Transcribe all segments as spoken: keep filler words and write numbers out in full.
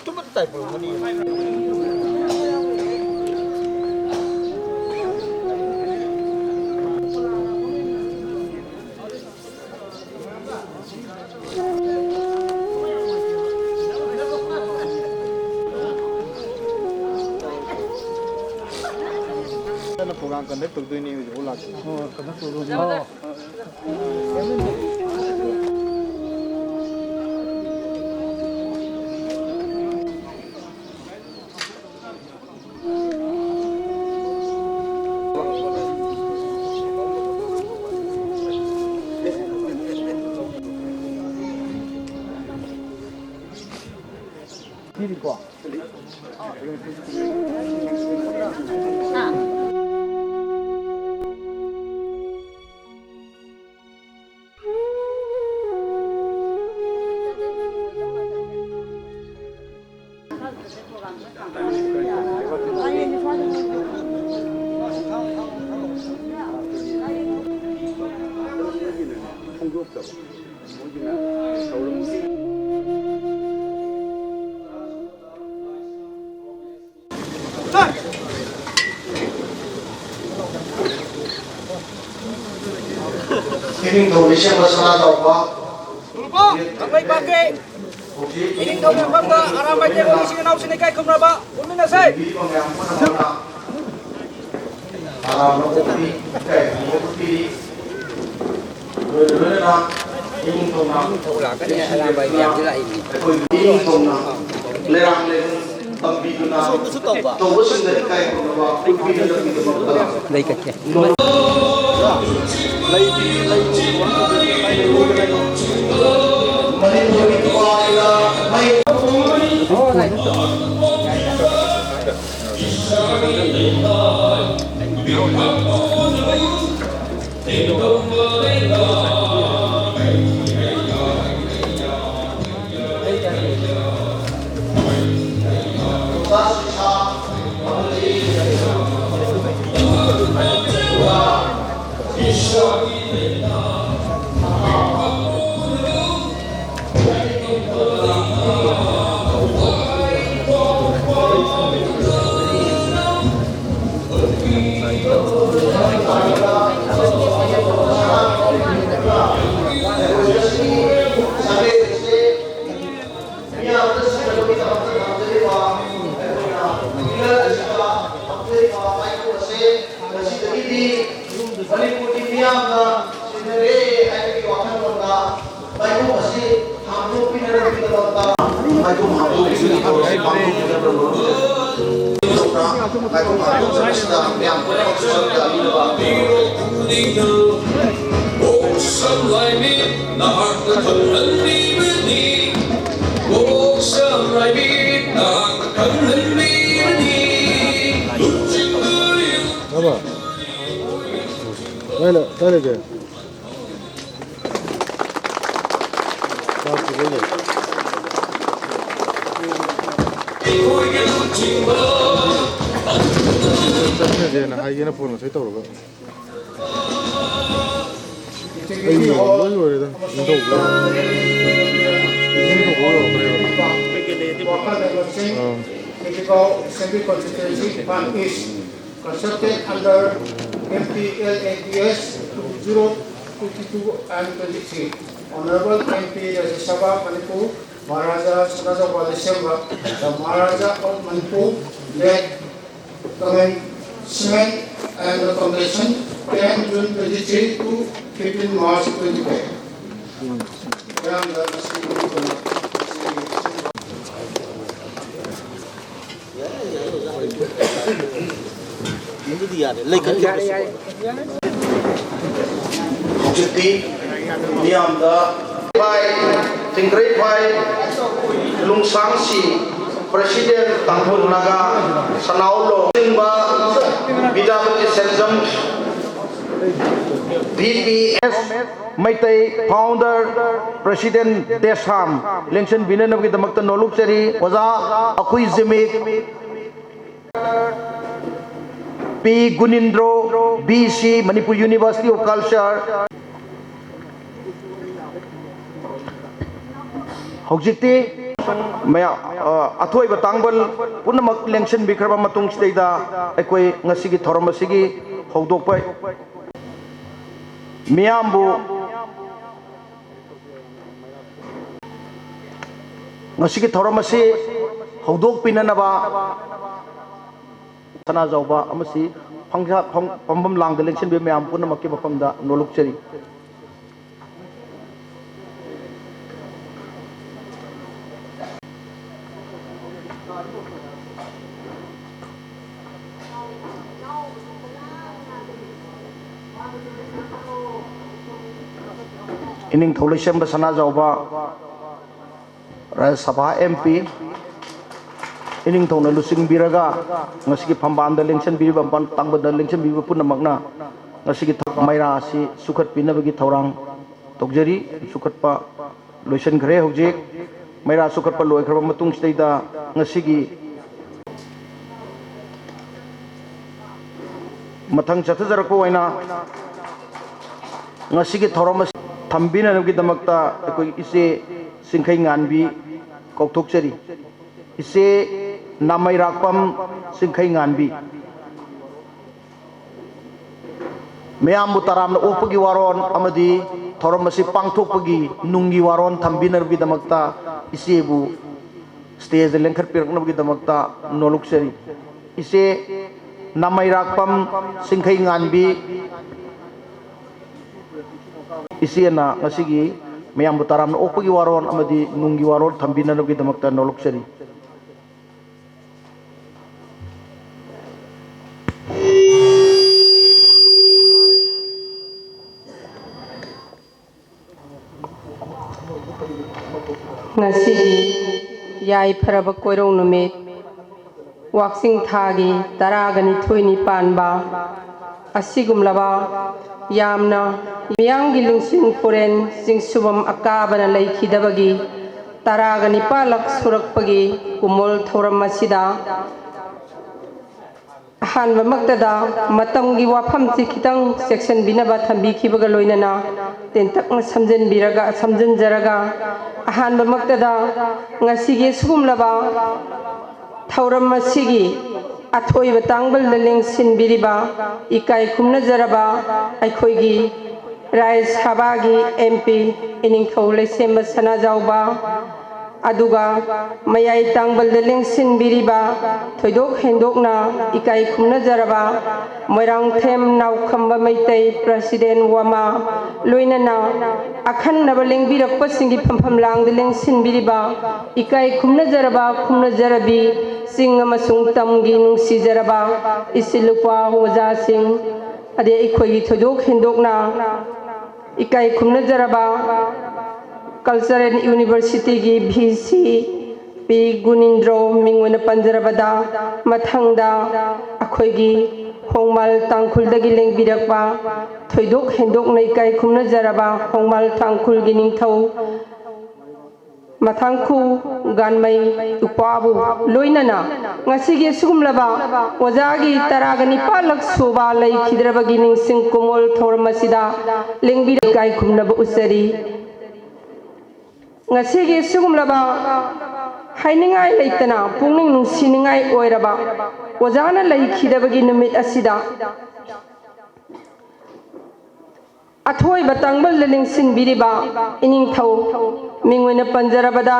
ꯇꯨꯃꯠ ꯇꯥꯏ ꯄꯨꯔꯝꯒꯅꯤ꯫ ꯅꯪꯅ program conduct ꯇꯧꯗꯣꯏꯅꯦ ꯍꯧꯖꯤꯛꯐꯥꯎ ꯂꯥꯛꯇ꯭ꯔꯤ꯫ ꯑꯣ, conduct ꯇꯧꯗꯣꯏꯅꯤ꯫ ꯑꯣ꯫ ꯄꯤꯔꯤꯀꯣ? ꯏꯅꯤꯡꯊꯧ ꯂꯩꯁꯦꯝꯕ ꯁꯅꯥꯖꯥꯎꯕ ꯂꯨꯄꯥ ꯀꯪꯂꯩꯄꯥꯛꯀꯤ ꯏꯅꯤꯡꯊꯧ ꯌꯨꯝꯐꯝꯗ ꯑꯔꯥꯝꯕꯥꯏ ꯇꯦꯝꯕꯧ ꯏꯆꯤꯟ ꯏꯅꯥꯎꯁꯤꯡ ꯏꯀꯥꯏ ꯈꯨꯝꯅꯕ ꯎꯠꯃꯤꯟꯅꯁꯦ꯫ ꯅꯨꯄꯤ ꯃꯌꯥꯝ ꯄꯨꯝꯅꯃꯛꯅ ꯑꯔꯥꯝꯕ ꯀꯣꯛꯄꯤ ꯏꯀꯥꯏ ꯈꯨꯝꯅꯕ ꯎꯠꯄꯤꯔꯤ꯫ ꯂꯣꯏꯅ ꯂꯣꯏꯅꯅ ꯏꯅꯤꯡꯊꯧꯅ ꯅꯤꯡꯊꯧ ꯂꯥꯛꯀꯅꯤ, ꯑꯔꯥꯝꯕꯥꯏ ꯃꯌꯥꯝꯁꯤ ꯂꯥꯛꯏꯅꯤ꯫ ꯑꯩꯈꯣꯏ ꯏꯅꯤꯡꯊꯧꯅ ꯂꯩꯔꯥꯡ ꯂꯩꯔꯨꯡ ꯇꯝꯕꯤꯗꯨꯅ ꯇꯧꯕꯁꯤꯡꯗ ꯏꯀꯥꯏ ꯈꯨꯝꯅꯕ ꯎꯠꯄꯤꯅꯕꯒꯤꯗꯃꯛꯇ ꯂꯩꯀꯠꯀꯦ꯫ ꯃꯅꯤꯄꯨꯔꯒꯤ ꯄꯥꯏꯅ ꯃꯩ ꯅꯃ꯫ ꯀꯥꯏ ꯂꯩ-, ꯀꯥꯏ ꯂꯩꯒꯦ? ꯆꯥꯛ ꯄꯨꯈ꯭ꯔꯤꯗ꯫ ꯆꯠꯃꯤꯟꯅꯁꯦꯅ ꯍꯥꯏꯒꯦꯅ ꯐꯣꯟ ꯉꯁꯥꯏ ꯇꯧꯔꯒ꯫ ꯑꯩ ꯂꯣꯏ ꯂꯣꯏꯔꯦꯗ꯫ ꯅꯤꯡꯊꯧꯕ꯫ ꯅꯤꯡꯊꯧꯕ ꯌꯧꯔꯛꯈ꯭ꯔꯦꯕ꯫ ꯑꯥ꯫ Critical Assembly Constituency, Imphal East, constructed under M P L A D S two zero twenty-two and twenty-three. Honorable M P Rajya Sabha Manipur, Maharaja Sanajaoba Leishemba, the Maharaja of Manipur, late commencement and the completion, ten June twenty-three to fifteen March twenty-five. ꯑꯗꯨꯗꯤ ꯌꯥꯔꯦ, ꯂꯩꯈꯠꯈꯤꯕꯁꯨ꯫ ꯍꯧꯖꯤꯛꯇꯤ ꯃꯤꯌꯥꯝꯗ ꯐꯥꯏ, ꯆꯤꯡꯈ꯭ꯔꯩ ꯐꯥꯏ, ꯂꯨꯡꯁꯥꯡꯁꯤ, President ꯇꯥꯡꯈꯨꯜ ꯅꯥꯒꯥ, ꯁꯅꯥꯎꯂꯣ, ꯆꯤꯡꯕ, ꯕꯤꯗ꯭ꯌꯥꯄꯇꯤ ꯁꯦꯟꯖꯝ, V P S Meitei, Founder President ꯇꯦꯁꯥꯝ, ꯂꯦꯡꯁꯤꯟꯕꯤꯅꯅꯕꯒꯤꯗꯃꯛꯇ ꯅꯣꯂꯨꯛꯆꯔꯤ꯫ ꯑꯣꯖꯥ ꯑꯈꯨꯏ ꯖꯤꯃꯤꯛ, P ꯒꯨꯅꯤꯟꯗ꯭ꯔꯣ, V C, Manipur University of Culture꯫ ꯍꯧꯖꯤꯛꯇꯤ ꯃꯌꯥꯝ, ꯑ, ꯑꯊꯣꯏꯕ ꯇꯥꯡꯕꯜ ꯄꯨꯝꯅꯃꯛ ꯂꯦꯡꯁꯤꯟꯕꯤꯈ꯭ꯔꯕ ꯃꯇꯨꯡꯁꯤꯗꯩꯗ ꯑꯩꯈꯣꯏ ꯉꯁꯤꯒꯤ ꯊꯧꯔꯝ ꯑꯁꯤꯒꯤ ꯍꯧꯗꯣꯛꯄ ꯃꯤꯌꯥꯝꯕꯨ ꯉꯁꯤꯒꯤ ꯊꯧꯔꯝ ꯑꯁꯤ ꯍꯧꯗꯣꯛꯄꯤꯅꯅꯕ ꯁꯅꯥꯖꯥꯎꯕ ꯑꯃꯁꯤ ꯐꯝꯖꯥ-, ꯐꯝ-, ꯐꯝꯐꯝ ꯂꯥꯡꯗ ꯂꯦꯡꯁꯤꯟꯕꯤꯕ ꯃꯌꯥꯝ ꯄꯨꯝꯅꯃꯛꯀꯤ ꯃꯐꯝꯗ ꯅꯣꯂꯨꯛꯆꯔꯤ꯫ ꯏꯅꯤꯡꯊꯧ ꯂꯩꯁꯦꯝꯕ ꯁꯅꯥꯖꯥꯎꯕ, ꯔꯥꯖ꯭ꯌ ꯁꯚꯥ M P, ꯏꯅꯤꯡꯊꯧꯅ ꯂꯨꯆꯤꯡꯕꯤꯔꯒ ꯉꯁꯤꯒꯤ ꯐꯝꯕꯥꯜꯗ ꯂꯦꯡꯁꯤꯟꯕꯤꯔꯤꯕ, ꯃꯄꯥꯟ ꯇꯥꯡꯕꯗ ꯂꯦꯡꯁꯤꯟꯕꯤꯔꯤꯕ ꯄꯨꯝꯅꯃꯛꯅ ꯉꯁꯤꯒꯤ ꯊ-, ꯃꯩꯔꯥ ꯑꯁꯤ ꯆꯨꯈꯠꯄꯤꯅꯕꯒꯤ ꯊꯧꯔꯥꯡ ꯇꯧꯖꯔꯤ꯫ ꯆꯨꯈꯠꯄ ꯂꯣꯏꯁꯤꯟꯈ꯭ꯔꯦ꯫ ꯍꯧꯖꯤꯛ ꯃꯩꯔꯥ ꯆꯨꯈꯠꯄ ꯂꯣꯏꯈ꯭ꯔꯕ ꯃꯇꯨꯡꯁꯤꯗꯩꯗ ꯉꯁꯤꯒꯤ ꯃꯊꯪ ꯆꯠꯊꯖꯔꯛꯄ ꯑꯣꯏꯅ ꯉꯁꯤꯒꯤ ꯊꯧꯔꯝ ꯑꯁꯤ ꯊꯝꯕꯤꯅꯅꯕꯒꯤꯗꯃꯛꯇ ꯑꯩꯈꯣꯏ ꯏꯆꯦ ꯆꯤꯡꯈꯩ ꯉꯥꯟꯕꯤ ꯀꯧꯊꯣꯛꯆꯔꯤ꯫ ꯏꯆꯦ ꯅꯥꯃꯩꯔꯥꯛꯄꯝ ꯆꯤꯡꯈꯩ ꯉꯥꯟꯕꯤ꯫ ꯃꯌꯥꯝꯕꯨ ꯇꯔꯥꯝꯅ ꯑꯣꯛꯄꯒꯤ ꯋꯥꯔꯣꯜ ꯑꯃꯗꯤ ꯊꯧꯔꯝ ꯑꯁꯤ ꯄꯥꯡꯊꯣꯛꯄꯒꯤ ꯅꯨꯡꯒꯤ ꯋꯥꯔꯣꯜ ꯊꯝꯕꯤꯅꯕꯒꯤꯗꯃꯛꯇ ꯏꯆꯦꯕꯨ stageꯗ ꯂꯦꯡꯈꯠꯄꯤꯔꯛꯅꯕꯒꯤꯗꯃꯛꯇ ꯅꯣꯂꯨꯛꯆꯔꯤ꯫ ꯏꯆꯦ ꯅꯥꯃꯩꯔꯥꯛꯄꯝ ꯆꯤꯡꯈꯩ ꯉꯥꯟꯕꯤ, ꯏꯆꯦꯅ ꯉꯁꯤꯒꯤ ꯃꯌꯥꯝꯕꯨ ꯇꯔꯥꯝꯅ ꯑꯣꯛꯄꯒꯤ ꯋꯥꯔꯣꯜ ꯑꯃꯗꯤ ꯅꯨꯡꯒꯤ ꯋꯥꯔꯣꯜ ꯊꯝꯕꯤꯅꯕꯒꯤꯗꯃꯛꯇ ꯅꯣꯂꯨꯛꯆꯔꯤ꯫ ꯉꯁꯤꯒꯤ ꯌꯥꯏꯐꯔꯕ ꯀꯣꯏꯔꯧ ꯅꯨꯃꯤꯠ, ꯋꯥꯛꯆꯤꯡ ꯊꯥꯒꯤ ꯇꯔꯥꯒ ꯅꯤꯊꯣꯏꯅꯤ ꯄꯥꯟꯕ ꯑꯁꯤꯒꯨꯝꯂꯕ ꯌꯥꯝꯅ ꯃꯤꯌꯥꯝꯒꯤ ꯂꯤꯡꯁꯤꯡ ꯄꯨꯔꯦꯟ ꯆꯤꯡꯁꯨꯕꯝ ꯑꯀꯥꯕꯅ ꯂꯩꯈꯤꯗꯕꯒꯤ ꯇꯔꯥꯒ ꯅꯤꯄꯥꯜꯂꯛ ꯁꯨꯔꯛꯄꯒꯤ ꯀꯨꯃꯣꯜ ꯊꯧꯔꯝ ꯑꯁꯤꯗ ꯑꯍꯥꯟꯕꯃꯛꯇꯗ ꯃꯇꯝꯒꯤ ꯋꯥꯐꯝꯁꯤ ꯈꯤꯇꯪ ꯆꯦꯛꯁꯤꯟꯕꯤꯅꯕ ꯊꯝꯕꯤꯈꯤꯕꯒ ꯂꯣꯏꯅꯅ ꯇꯦꯟꯇꯛꯅ ꯁꯝꯖꯤꯟꯕꯤꯔꯒ, ꯁꯝꯖꯤꯟꯖꯔꯒ, ꯑꯍꯥꯟꯕꯃꯛꯇꯗ ꯉꯁꯤꯒꯤ ꯑꯁꯤꯒꯨꯝꯂꯕ ꯊꯧꯔꯝ ꯑꯁꯤꯒꯤ ꯑꯊꯣꯏꯕ ꯇꯥꯡꯕꯜꯗ ꯂꯦꯡꯁꯤꯟꯕꯤꯔꯤꯕ ꯏꯀꯥꯏ ꯈꯨꯝꯅꯖꯔꯕ ꯑꯩꯈꯣꯏꯒꯤ ꯔꯥꯖ꯭ꯌ ꯁꯚꯥꯒꯤ M P ꯏꯅꯤꯡꯊꯧ ꯂꯩꯁꯦꯝꯕ ꯁꯅꯥꯖꯥꯎꯕ, ꯑꯗꯨꯒ ꯃꯌꯥꯏ ꯇꯥꯡꯕꯜꯗ ꯂꯦꯡꯁꯤꯟꯕꯤꯔꯤꯕ ꯊꯣꯏꯗꯣꯛ ꯍꯦꯟꯗꯣꯛꯅ ꯏꯀꯥꯏ ꯈꯨꯝꯅꯖꯔꯕ ꯃꯣꯏꯔꯥꯡꯊꯦꯝ ꯅꯥꯎꯈꯝꯕ ꯃꯩꯇꯩ president ꯋꯥꯃꯥ, ꯂꯣꯏꯅꯅ ꯑꯈꯟꯅꯕ ꯂꯦꯡꯕꯤꯔꯛꯄꯁꯤꯡꯒꯤ ꯐꯝꯐꯝ ꯂꯥꯡꯗ ꯂꯦꯡꯁꯤꯟꯕꯤꯔꯤꯕ ꯏꯀꯥꯏ ꯈꯨꯝꯅꯖꯔꯕ ꯈꯨꯝꯅꯖꯔꯕꯤ ꯆꯤꯡ ꯑꯃꯁꯨꯡ ꯇꯝꯒꯤ ꯅꯨꯡꯁꯤꯖꯔꯕ ꯏꯆꯤꯜ ꯏꯄ꯭ꯋꯥ ꯑꯣꯖꯥꯁꯤꯡ, ꯑꯗꯩ ꯑꯩꯈꯣꯏꯒꯤ ꯊꯣꯏꯗꯣꯛ ꯍꯦꯟꯗꯣꯛꯅ ꯏꯀꯥꯏ ꯈꯨꯝꯅꯖꯔꯕ Cultural Universityꯒꯤ V C ꯄꯤ ꯒꯨꯅꯤꯟꯗ꯭ꯔꯣ, ꯃꯤꯡ ꯑꯣꯏꯅ ꯄꯟꯖꯔꯕꯗ, ꯃꯊꯪꯗ ꯑꯩꯈꯣꯏꯒꯤ ꯍꯣꯡꯃꯥꯜ ꯇꯥꯡꯈꯨꯜꯗꯒꯤ ꯂꯦꯡꯕꯤꯔꯛꯄ ꯊꯣꯏꯗꯣꯛ ꯍꯦꯟꯗꯣꯛꯅ ꯏꯀꯥꯏ ꯈꯨꯝꯅꯖꯔꯕ ꯍꯣꯡꯃꯥꯜ ꯇꯥꯡꯈꯨꯜꯒꯤ ꯅꯤꯡꯊꯧ ꯃꯊꯪꯈꯨ ꯒꯥꯟꯃꯩ ꯎꯄꯥꯕꯨ ꯂꯣꯏꯅꯅ ꯉꯁꯤꯒꯤ ꯑꯁꯤꯒꯨꯝꯂꯕ ꯑꯣꯖꯥꯒꯤ ꯇꯔꯥꯒ ꯅꯤꯄꯥꯜꯂꯛ ꯁꯨꯕ ꯂꯩꯈꯤꯗ꯭ꯔꯕꯒꯤ ꯅꯤꯡꯁꯤꯡ ꯀꯨꯃꯣꯜ ꯊꯧꯔꯝ ꯑꯁꯤꯗ ꯂꯦꯡꯕꯤꯔ ꯏꯀꯥꯏ ꯈꯨꯝꯅꯕ ꯎꯠꯆꯔꯤ꯫ ꯉꯁꯤꯒꯤ ꯑꯁꯤꯒꯨꯝꯂꯕ ꯍꯥꯏꯅꯤꯡꯉꯥꯏ ꯂꯩꯇꯅ ꯄꯨꯛꯅꯤꯡ ꯅꯨꯡꯁꯤꯅꯤꯡꯉꯥꯏ ꯑꯣꯏꯔꯕ ꯑꯣꯖꯥꯅ ꯂꯩꯈꯤꯗꯕꯒꯤ ꯅꯨꯃꯤꯠ ꯑꯁꯤꯗ ꯑꯊꯣꯏꯕ ꯇꯥꯡꯕꯜꯗ ꯂꯦꯡꯁꯤꯟꯕꯤꯔꯤꯕ ꯏꯅꯤꯡꯊꯧ, ꯃꯤꯡ ꯑꯣꯏꯅ ꯄꯟꯖꯔꯕꯗ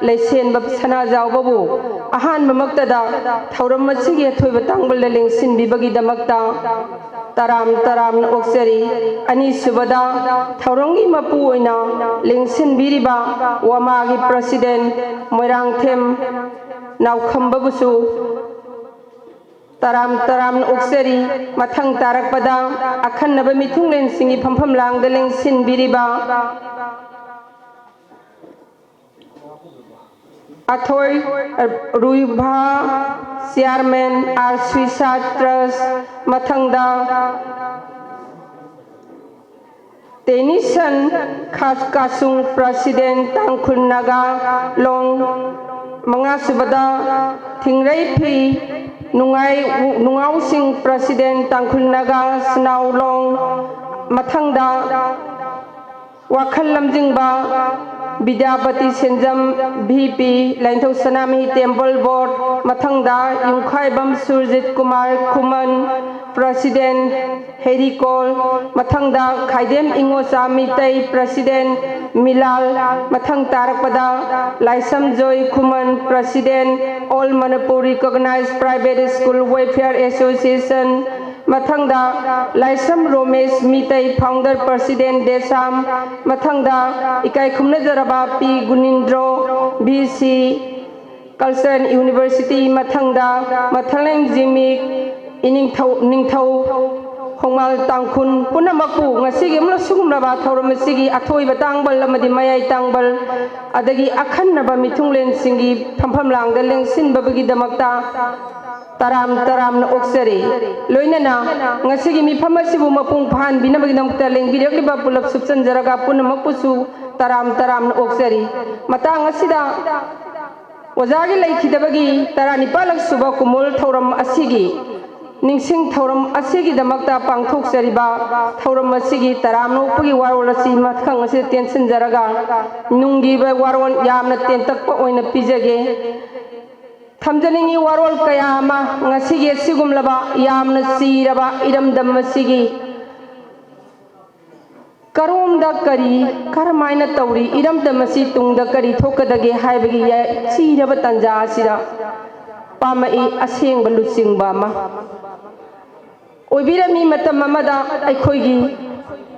ꯂꯩꯁꯦꯟꯕ ꯁꯅꯥꯖꯥꯎꯕꯕꯨ ꯑꯍꯥꯟꯕꯃꯛꯇꯗ ꯊꯧꯔꯝ ꯑꯁꯤꯒꯤ ꯑꯊꯣꯏꯕ ꯇꯥꯡꯕꯜꯗ ꯂꯦꯡꯁꯤꯟꯕꯤꯕꯒꯤꯗꯃꯛꯇ ꯇꯔꯥꯝ ꯇꯔꯥꯝꯅ ꯑꯣꯛꯆꯔꯤ꯫ ꯑꯅꯤꯁꯨꯕꯗ ꯊꯧꯔꯝꯒꯤ ꯃꯄꯨ ꯑꯣꯏꯅ ꯂꯦꯡꯁꯤꯟꯕꯤꯔꯤꯕ ꯋꯥꯃꯥꯒꯤ president ꯃꯣꯏꯔꯥꯡꯊꯦꯝ ꯅꯥꯎꯈꯝꯕꯕꯨꯁꯨ ꯇꯔꯥꯝ ꯇꯔꯥꯝꯅ ꯑꯣꯛꯆꯔꯤ꯫ ꯃꯊꯪ ꯇꯥꯔꯛꯄꯗ ꯑꯈꯟꯅꯕ ꯃꯤꯊꯨꯡꯂꯦꯟꯁꯤꯡꯒꯤ ꯐꯝꯐꯝ ꯂꯥꯡꯗ ꯂꯦꯡꯁꯤꯟꯕꯤꯔꯤꯕ ꯑꯊꯣꯏ ꯔꯨꯏꯚꯥ, chairman, ꯑꯥꯔ ꯁꯨꯏꯁꯥ Trust, ꯃꯊꯪꯗ ꯇꯦꯅꯤꯁꯟ ꯈꯥꯁ ꯀꯥꯁꯨꯡ, president, ꯇꯥꯡꯈꯨꯜ ꯅꯥꯒꯥ ꯂꯣꯡ, ꯃꯉꯥꯁꯨꯕꯗ ꯊꯤꯡꯔꯩꯐꯤ ꯅꯨꯡꯉꯥꯏ-, ꯅꯨꯡꯉꯥꯎꯁꯤꯡ, president, ꯇꯥꯡꯈꯨꯜ ꯅꯥꯒꯥ ꯁꯅꯥꯎ ꯂꯣꯡ, ꯃꯊꯪꯗ ꯋꯥꯈꯜ ꯂꯝꯖꯤꯡꯕ ꯕꯤꯗ꯭ꯌꯥꯄꯇꯤ ꯁꯦꯟꯖꯝ, V P, ꯂꯥꯏꯅꯤꯡꯊꯧ ꯁꯅꯥꯃꯍꯤ temple board, ꯃꯊꯪꯗ ꯌꯨꯝꯈꯥꯏꯕꯝ ꯁꯨꯔꯖꯤꯠ ꯀꯨꯃꯥꯔ ꯈꯨꯃꯟ, president, ꯍꯦꯔꯤꯀꯣꯜ, ꯃꯊꯪꯗ ꯈꯥꯏꯗꯦꯝ ꯏꯉꯣꯆꯥ ꯃꯤꯇꯩ, president, ꯃꯤꯂꯥꯜ, ꯃꯊꯪ ꯇꯥꯔꯛꯄꯗ ꯂꯥꯏꯁꯝꯖꯣꯏ ꯈꯨꯃꯟ, president, All Manipur Recognized Private School Welfare Association, ꯃꯊꯪꯗ ꯂꯥꯏꯁꯝ ꯔꯣꯃꯦꯁ ꯃꯤꯇꯩ, founder president ꯗꯦꯁꯥꯝ, ꯃꯊꯪꯗ ꯏꯀꯥꯏ ꯈꯨꯝꯅꯖꯔꯕ ꯄꯤ ꯒꯨꯅꯤꯟꯗ꯭ꯔꯣ, V C, Cultural University, ꯃꯊꯪꯗ ꯃꯊꯪꯂꯦꯡ ꯖꯤꯃꯤꯛ ꯏꯅꯤꯡꯊꯧ, ꯅꯤꯡꯊꯧ, ꯈꯣꯡꯃꯥꯜ ꯇꯥꯡꯈꯨꯜ ꯄꯨꯝꯅꯃꯛꯄꯨ ꯉꯁꯤꯒꯤ ꯑꯃꯁꯨꯡ ꯁꯤꯒꯨꯝꯂꯕ ꯊꯧꯔꯝ ꯑꯁꯤꯒꯤ ꯑꯊꯣꯏꯕ ꯇꯥꯡꯕꯜ ꯑꯃꯗꯤ ꯃꯌꯥꯏ ꯇꯥꯡꯕꯜ, ꯑꯗꯒꯤ ꯑꯈꯟꯅꯕ ꯃꯤꯊꯨꯡꯂꯦꯟꯁꯤꯡꯒꯤ ꯐꯝꯐꯝ ꯂꯥꯡꯗ ꯂꯦꯡꯁꯤꯟꯕꯒꯤꯗꯃꯛꯇ ꯇꯔꯥꯝ ꯇꯔꯥꯝꯅ ꯑꯣꯛꯆꯔꯤ꯫ ꯂꯣꯏꯅꯅ ꯉꯁꯤꯒꯤ ꯃꯤꯐꯝ ꯑꯁꯤꯕꯨ ꯃꯄꯨꯡ ꯐꯥꯍꯟꯕꯤꯅꯕꯒꯤꯗꯃꯛꯇ ꯂꯦꯡꯕꯤꯔꯛꯂꯤꯕ ꯄꯨꯂꯞ ꯁꯨꯞꯆꯟꯖꯔꯒ ꯄꯨꯝꯅꯃꯛꯄꯨꯁꯨ ꯇꯔꯥꯝ ꯇꯔꯥꯝꯅ ꯑꯣꯛꯆꯔꯤ꯫ ꯃꯇꯥꯡ ꯑꯁꯤꯗ ꯑꯣꯖꯥꯒꯤ ꯂꯩꯈꯤꯗꯕꯒꯤ ꯇꯔꯥꯅꯤꯄꯥꯜꯂꯛ ꯁꯨꯕ ꯀꯨꯃꯣꯜ ꯊꯧꯔꯝ ꯑꯁꯤꯒꯤ ꯅꯤꯡꯁꯤꯡ ꯊꯧꯔꯝ ꯑꯁꯤꯒꯤꯗꯃꯛꯇ ꯄꯥꯡꯊꯣꯛꯆꯔꯤꯕ ꯊꯧꯔꯝ ꯑꯁꯤꯒꯤ ꯇꯔꯥꯝꯅ ꯑꯣꯛꯄꯒꯤ ꯋꯥꯔꯣꯜ ꯑꯁꯤ ꯃꯊꯪ ꯑꯁꯤꯗ ꯇꯦꯟꯁꯤꯟꯖꯔꯒ ꯅꯨꯡꯒꯤ ꯑꯣꯏꯕ ꯋꯥꯔꯣꯜ ꯌꯥꯝꯅ ꯇꯦꯟꯇꯛꯄ ꯑꯣꯏꯅ ꯄꯤꯖꯒꯦ꯫ ꯊꯝꯖꯅꯤꯡꯉꯤ ꯋꯥꯔꯣꯜ ꯀꯌꯥ ꯑꯃ ꯉꯁꯤꯒꯤ ꯑꯁꯤꯒꯨꯝꯂꯕ ꯌꯥꯝꯅ ꯆꯤꯔꯕ ꯏꯔꯝꯗꯝ ꯑꯁꯤꯒꯤ ꯀꯔꯣꯝꯗ ꯀꯔꯤ, ꯀꯔꯝꯍꯥꯏꯅ ꯇꯧꯔꯤ, ꯏꯔꯝꯗꯝ ꯑꯁꯤ ꯇꯨꯡꯗ ꯀꯔꯤ ꯊꯣꯛꯀꯗꯒꯦ ꯍꯥꯏꯕꯒꯤ ꯌꯥ-, ꯆꯤꯔꯕ ꯇꯥꯟꯖꯥ ꯑꯁꯤꯗ ꯄꯥꯝꯃꯛꯏ ꯑꯁꯦꯡꯕ ꯂꯨꯆꯤꯡꯕ ꯑꯃ ꯑꯣꯏꯕꯤꯔꯝꯃꯤ꯫ ꯃꯇꯝ ꯑꯃꯗ ꯑꯩꯈꯣꯏꯒꯤ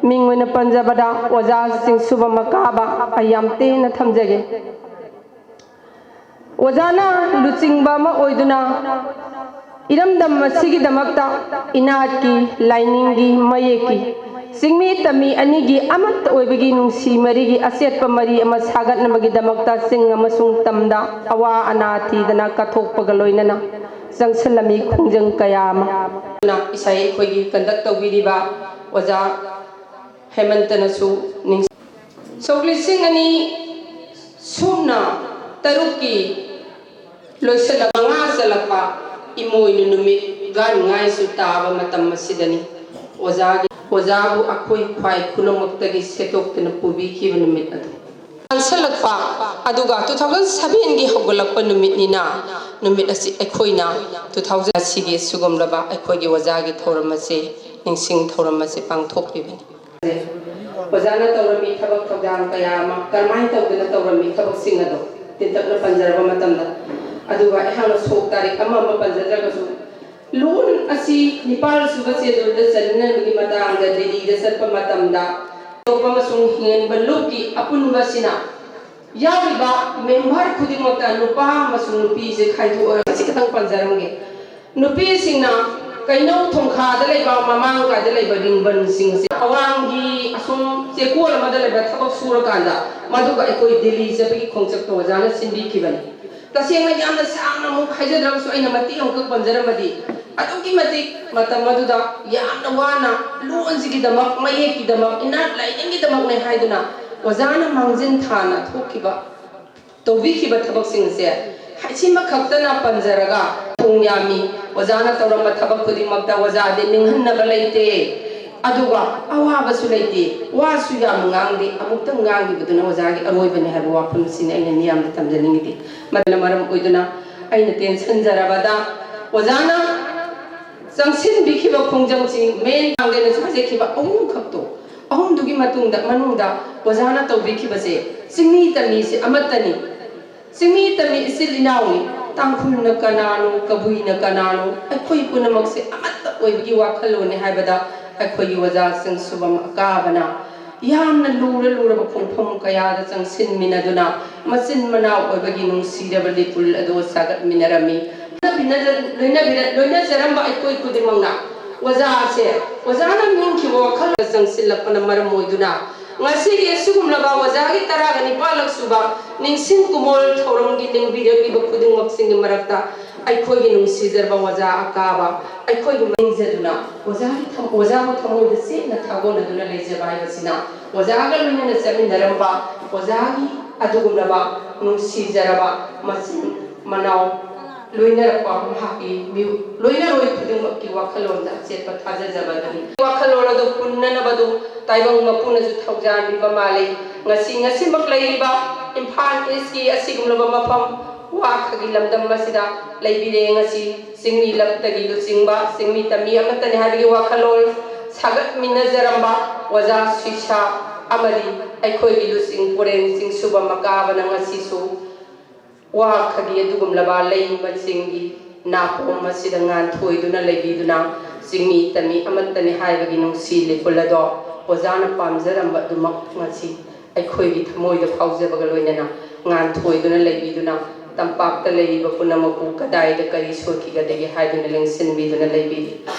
ꯃꯤꯡ ꯑꯣꯏꯅ ꯄꯟꯖꯕꯗ ꯑꯣꯖꯥ ꯆꯤꯡꯁꯨꯕ ꯃꯀꯥꯕ ꯑꯩ ꯌꯥꯝ ꯇꯦꯟꯅ ꯊꯝꯖꯒꯦ꯫ ꯑꯣꯖꯥꯅ ꯂꯨꯆꯤꯡꯕ ꯑꯃ ꯑꯣꯏꯗꯨꯅ ꯏꯔꯝꯗꯝ ꯑꯁꯤꯒꯤꯗꯃꯛꯇ ꯏꯅꯥꯠꯀꯤ, ꯂꯥꯏꯅꯤꯡꯒꯤ, ꯃꯌꯦꯛꯀꯤ, ꯆꯤꯡꯃꯤ ꯇꯝꯃꯤ ꯑꯅꯤꯒꯤ ꯑꯃꯠꯇ ꯑꯣꯏꯕꯒꯤ ꯅꯨꯡꯁꯤ ꯃꯔꯤꯒꯤ ꯑꯆꯦꯠꯄ ꯃꯔꯤ ꯑꯃ ꯁꯥꯒꯠꯅꯕꯒꯤꯗꯃꯛꯇ ꯆꯤꯡ ꯑꯃꯁꯨꯡ ꯇꯝꯗ ꯑꯋꯥ ꯑꯅꯥ ꯊꯤꯗꯅ ꯀꯠꯊꯣꯛꯄꯒ ꯂꯣꯏꯅꯅ ꯆꯪꯁꯤꯜꯂꯝꯃꯤ ꯈꯣꯡꯖꯪ ꯀꯌꯥ ꯑꯃ꯫ ꯏꯁꯩ ꯑꯩꯈꯣꯏꯒꯤ ꯀꯟꯗꯛ ꯇꯧꯕꯤꯔꯤꯕ ꯑꯣꯖꯥ ꯍꯦꯃꯟꯇꯅꯁꯨ ꯅꯤꯡꯁꯤꯡ ꯁꯣꯛ ꯂꯤꯁꯤꯡ ꯑꯅꯤ ꯁꯨꯞꯅ ꯇꯔꯨꯛꯀꯤ ꯂꯣꯏꯁꯤꯜꯂꯛ ꯃꯉꯥ ꯆꯜꯂꯛꯄ ꯏꯃꯣꯏꯅꯨ ꯅꯨꯃꯤꯠ ꯒꯥꯟꯉꯥꯏꯁꯨ ꯇꯥꯕ ꯃꯇꯝ ꯑꯁꯤꯗꯅꯤ꯫ ꯑꯣꯖꯥꯒꯤ, ꯑꯣꯖꯥꯕꯨ ꯑꯩꯈꯣꯏ ꯈ꯭ꯋꯥꯏ ꯈꯨꯅꯃꯛꯇꯒꯤ ꯁꯦꯠꯇꯣꯛꯇꯨꯅ ꯄꯨꯕꯤꯈꯤꯕ ꯅꯨꯃꯤꯠ ꯑꯗꯨ꯫ ꯆꯪꯁꯜꯂꯛꯄ, ꯑꯗꯨꯒ two thousand sevenꯒꯤ ꯍꯧꯒꯠꯂꯛꯄ ꯅꯨꯃꯤꯠꯅꯤꯅ, ꯅꯨꯃꯤꯠ ꯑꯁꯤ ꯑꯩꯈꯣꯏꯅ two thousand ꯑꯁꯤꯒꯤ ꯁꯤꯒꯨꯝꯂꯕ ꯑꯩꯈꯣꯏꯒꯤ ꯑꯣꯖꯥꯒꯤ ꯊꯧꯔꯝ ꯑꯁꯤ ꯅꯤꯡꯁꯤꯡ ꯊꯧꯔꯝ ꯑꯁꯤ ꯄꯥꯡꯊꯣꯛꯂꯤꯕꯅꯤ꯫ ꯑꯣꯖꯥꯅ ꯇꯧꯔꯝꯃꯤ ꯊꯕꯛ ꯊꯧꯗꯥꯡ ꯀꯌꯥ ꯑꯃ ꯀꯔꯝꯍꯥꯏꯅ ꯇꯧꯗꯨꯅ ꯇꯧꯔꯝꯃꯤ ꯊꯕꯛꯁꯤꯡ ꯑꯗꯣ ꯇꯦꯟꯇꯛꯅ ꯄꯟꯖꯔꯕ ꯃꯇꯝꯗ, ꯑꯗꯨꯒ ꯑꯩꯍꯥꯛꯅ ꯁꯣꯛ ꯇꯥꯔꯤꯛ ꯑꯃ ꯑꯃ ꯄꯟꯖꯗ꯭ꯔꯒꯁꯨ, ꯂꯣꯟ ꯑꯁꯤ ꯅꯤꯄꯥꯜ ꯁꯨꯕ ꯁꯦꯗꯨꯜꯗ ꯆꯟꯅꯅꯕꯒꯤ ꯃꯇꯥꯡꯗ ꯗꯤꯜꯂꯤꯗ ꯆꯠꯄ ꯃꯇꯝꯗ, ꯌꯣꯛꯄ ꯑꯃꯁꯨꯡ ꯍꯤꯡꯍꯟꯕ ꯂꯨꯞꯀꯤ ꯑꯄꯨꯟꯕꯁꯤꯅ ꯌꯥꯎꯔꯤꯕ ꯃꯦꯝꯕꯔ ꯈꯨꯗꯤꯡꯃꯛꯇ ꯅꯨꯄꯥ ꯑꯃꯁꯨꯡ ꯅꯨꯄꯤꯁꯦ ꯈꯥꯏꯗꯣꯛꯑꯒ ꯑꯁꯤ ꯈꯤꯇꯪ ꯄꯟꯖꯔꯝꯒꯦ꯫ ꯅꯨꯄꯤꯁꯤꯡꯅ ꯀꯩꯅꯧ ꯊꯣꯡꯈꯥꯗ ꯂꯩꯕ, ꯃꯃꯥꯡ ꯀꯥꯏꯗ ꯂꯩꯕ ꯔꯤꯡꯕꯟꯁꯤꯡꯁꯦ ꯑꯋꯥꯡꯒꯤ ꯑꯁꯨꯝ ꯆꯦꯛꯀꯣꯜ ꯑꯃꯗ ꯂꯩꯕ ꯊꯕꯛ ꯁꯨꯔꯀꯥꯟꯗ ꯃꯗꯨꯒ ꯑꯩꯈꯣꯏ ꯗꯤꯜꯂꯤ ꯆꯠꯄꯒꯤ ꯈꯣꯡꯆꯠꯇꯣ ꯑꯣꯖꯥꯅ ꯁꯤꯟꯕꯤꯈꯤꯕꯅꯤ꯫ ꯇꯁꯦꯡꯅ ꯌꯥꯝꯅ ꯁꯥꯡꯅ ꯑꯃꯨꯛ ꯍꯥꯏꯖꯗ꯭ꯔꯒꯁꯨ ꯑꯩꯅ ꯃꯇꯦꯛ ꯑꯃꯈꯛ ꯄꯟꯖꯔꯝꯃꯗꯤ, ꯑꯗꯨꯛꯀꯤ ꯃꯇꯤꯛ ꯃꯇꯝ ꯑꯗꯨꯗ ꯌꯥꯝꯅ ꯋꯥꯅ ꯂꯣꯟꯁꯤꯒꯤꯗꯃꯛ, ꯃꯌꯦꯛꯀꯤꯗꯃꯛ, ꯏꯅꯥꯠ ꯂꯥꯏꯅꯤꯡꯒꯤꯗꯃꯛꯅꯦ ꯍꯥꯏꯗꯨꯅ ꯑꯣꯖꯥꯅ ꯃꯥꯡꯖꯤꯟ ꯊꯥꯅ ꯊꯣꯛꯈꯤꯕ, ꯇꯧꯕꯤꯈꯤꯕ ꯊꯕꯛꯁꯤꯡꯁꯦ ꯁꯤꯃꯈꯛꯇꯅ ꯄꯟꯖꯔꯒ ꯄꯨꯡ ꯌꯥꯝꯃꯤ꯫ ꯑꯣꯖꯥꯅ ꯇꯧꯔꯝꯕ ꯊꯕꯛ ꯈꯨꯗꯤꯡꯃꯛꯇ ꯑꯣꯖꯥꯗꯤ ꯅꯤꯡꯍꯟꯅꯕ ꯂꯩꯇꯦ, ꯑꯗꯨꯒ ꯑꯋꯥꯕꯁꯨ ꯂꯩꯇꯦ, ꯋꯥꯁꯨ ꯌꯥꯝ ꯉꯥꯡꯗꯦ꯫ ꯑꯃꯨꯛꯇꯪ ꯉꯥꯡꯈꯤꯕꯗꯨꯅ ꯑꯣꯖꯥꯒꯤ ꯑꯔꯣꯏꯕꯅꯤ ꯍꯥꯏꯕ ꯋꯥꯐꯝꯁꯤꯅꯤ ꯑꯩꯅ ꯃꯤꯌꯥꯝꯗ ꯊꯝꯖꯅꯤꯡꯉꯤꯗꯤ꯫ ꯃꯗꯨꯅ ꯃꯔꯝ ꯑꯣꯏꯗꯨꯅ ꯑꯩꯅ ꯇꯦꯟꯁꯤꯟꯖꯔꯕꯗ ꯑꯣꯖꯥꯅ ꯆꯪꯁꯤꯟꯕꯤꯈꯤꯕ ꯈꯣꯡꯖꯪꯁꯤ ꯃꯦꯟ ꯊꯥꯡꯒꯦꯅꯁꯨ ꯍꯥꯏꯖꯈꯤꯕ ꯑꯍꯨꯝꯈꯛꯇꯣ, ꯑꯍꯨꯝꯗꯨꯒꯤ ꯃꯇꯨꯡꯗ, ꯃꯅꯨꯡꯗ ꯑꯣꯖꯥꯅ ꯇꯧꯕꯤꯈꯤꯕꯁꯦ ꯆꯤꯡꯃꯤ ꯇꯝꯃꯤꯁꯦ ꯑꯃꯠꯇꯅꯤ꯫ ꯆꯤꯡꯃꯤ ꯇꯝꯃꯤ ꯏꯆꯤꯜ ꯏꯅꯥꯎꯅꯤ꯫ ꯇꯥꯡꯈꯨꯜꯅ ꯀꯅꯥꯅꯣ, ꯀꯕꯨꯏꯅ ꯀꯅꯥꯅꯣ, ꯑꯩꯈꯣꯏ ꯄꯨꯝꯅꯃꯛꯁꯦ ꯑꯃꯠꯇ ꯑꯣꯏꯕꯒꯤ ꯋꯥꯈꯜꯂꯣꯟꯅꯤ ꯍꯥꯏꯕꯗ ꯑꯩꯈꯣꯏꯒꯤ ꯑꯣꯖꯥ ꯁꯤꯡꯁꯨꯕꯝ ꯑꯀꯥꯕꯅ ꯌꯥꯝꯅ ꯂꯨꯔ ꯂꯨꯔꯕ ꯈꯣꯡꯐꯝ ꯀꯌꯥꯗ ꯆꯪꯁꯤꯟꯃꯤꯟꯅꯗꯨꯅ ꯃꯆꯤꯟ ꯃꯅꯥꯎ ꯑꯣꯏꯕꯒꯤ ꯅꯨꯡꯁꯤꯔꯕ ꯂꯤꯄꯨꯜ ꯑꯗꯨ ꯁꯥꯒꯠꯃꯤꯟꯅꯔꯝꯃꯤ꯫ ꯂꯣꯏꯅꯕꯤꯔ-, ꯂꯣꯏꯅꯖꯔꯝꯕ ꯑꯩꯈꯣꯏ ꯈꯨꯗꯤꯡꯃꯛꯅ ꯑꯣꯖꯥꯁꯦ, ꯑꯣꯖꯥꯅ ꯅꯤꯡꯈꯤꯕ ꯋꯥꯈꯜ ꯆꯪꯁꯤꯜꯂꯛꯄꯅ ꯃꯔꯝ ꯑꯣꯏꯗꯨꯅ ꯉꯁꯤꯒꯤ ꯑꯁꯤꯒꯨꯝꯂꯕ ꯑꯣꯖꯥꯒꯤ ꯇꯔꯥꯒ ꯅꯤꯄꯥꯜꯂꯛ ꯁꯨꯕ ꯅꯤꯡꯁꯤꯡ ꯀꯨꯃꯣꯜ ꯊꯧꯔꯝꯒꯤ ꯂꯦꯡꯕꯤꯔꯛꯂꯤꯕ ꯈꯨꯗꯤꯡꯃꯛꯁꯤꯡꯒꯤ ꯃꯔꯛꯇ ꯑꯩꯈꯣꯏꯒꯤ ꯅꯨꯡꯁꯤꯖꯔꯕ ꯑꯣꯖꯥ ꯑꯀꯥꯕ, ꯑꯩꯈꯣꯏꯒꯤ ꯅꯤꯡꯖꯗꯨꯅ ꯑꯣꯖꯥꯒꯤ ꯊꯝ-, ꯑꯣꯖꯥꯕꯨ ꯊꯃꯣꯏꯗ ꯆꯦꯠꯅ ꯊꯥꯒꯣꯟꯅꯗꯨꯅ ꯂꯩꯖꯕ ꯍꯥꯏꯕꯁꯤꯅ ꯑꯣꯖꯥꯒ ꯂꯣꯏꯅꯅ ꯆꯠꯃꯤꯟꯅꯔꯝꯕ ꯑꯣꯖꯥꯒꯤ ꯑꯗꯨꯒꯨꯝꯂꯕ ꯅꯨꯡꯁꯤꯖꯔꯕ ꯃꯆꯤꯟ ꯃꯅꯥꯎ ꯂꯣꯏꯅꯔꯛꯄ ꯃꯍꯥꯛꯀꯤ ꯃꯤꯑꯣ-, ꯂꯣꯏꯅꯔꯣꯏ ꯈꯨꯗꯤꯡꯃꯛꯀꯤ ꯋꯥꯈꯜꯂꯣꯟꯗ ꯑꯆꯦꯠꯄ ꯊꯥꯖꯖꯕ ꯑꯗꯨꯅꯤ꯫ ꯋꯥꯈꯜꯂꯣꯟ ꯑꯗꯨ ꯄꯨꯟꯅꯅꯕꯗꯨ ꯇꯥꯏꯕꯪ ꯃꯄꯨꯅꯁꯨ ꯊꯧꯖꯥꯟꯕꯤꯕ ꯃꯥꯜꯂꯤ꯫ ꯉꯁꯤ, ꯉꯁꯤꯃꯛ ꯂꯩꯔꯤꯕ ꯏꯝꯐꯥꯜ ꯏꯁꯀꯤ ꯑꯁꯤꯒꯨꯝꯂꯕ ꯃꯐꯝ ꯋꯥꯈꯒꯤ ꯂꯝꯗꯝ ꯑꯁꯤꯗ ꯂꯩꯕꯤꯔꯦ꯫ ꯉꯁꯤ ꯆꯤꯡꯃꯤ ꯂꯛꯇꯒꯤ ꯂꯨꯆꯤꯡꯕ ꯆꯤꯡꯃꯤ ꯇꯝꯃꯤ ꯑꯃꯠꯇꯅꯤ ꯍꯥꯏꯕꯒꯤ ꯋꯥꯈꯜꯂꯣꯟ ꯁꯥꯒꯠꯃꯤꯟꯅꯖꯔꯝꯕ ꯑꯣꯖꯥ ꯁꯤꯁꯥ ꯑꯃꯗꯤ ꯑꯩꯈꯣꯏꯒꯤ ꯂꯨꯆꯤꯡ ꯄꯨꯔꯦꯟ ꯆꯤꯡꯁꯨꯕ ꯃꯀꯥꯕꯅ ꯉꯁꯤꯁꯨ ꯋꯥꯈꯒꯤ ꯑꯗꯨꯒꯨꯝꯂꯕ ꯂꯩꯃ ꯆꯤꯡꯒꯤ ꯅꯥꯄꯣꯝ ꯑꯁꯤꯗ ꯉꯥꯟꯊꯣꯏꯗꯨꯅ ꯂꯩꯕꯤꯗꯨꯅ ꯆꯤꯡꯃꯤ ꯇꯝꯃꯤ ꯑꯃꯠꯇꯅꯤ ꯍꯥꯏꯕꯒꯤ ꯅꯨꯡꯁꯤ ꯂꯤꯄꯨꯜ ꯑꯗꯣ ꯑꯣꯖꯥꯅ ꯄꯥꯝꯖꯔꯝꯕ ꯑꯗꯨꯃꯛ ꯉꯁꯤ ꯑꯩꯈꯣꯏꯒꯤ ꯊꯃꯣꯏꯗ ꯐꯥꯎꯖꯕꯒ ꯂꯣꯏꯅꯅ ꯉꯥꯟꯊꯣꯏꯗꯨꯅ ꯂꯩꯕꯤꯗꯨꯅ ꯇꯝꯄꯥꯛꯇ ꯂꯩꯔꯤꯕ ꯄꯨꯝꯅꯃꯛꯄꯨ ꯀꯗꯥꯏꯗ ꯀꯔꯤ ꯁꯣꯏꯈꯤꯒꯗꯒꯦ ꯍꯥꯏꯗꯨꯅ ꯂꯦꯡꯁꯤꯟꯕꯤꯗꯨꯅ ꯂꯩꯕꯤꯔꯤ꯫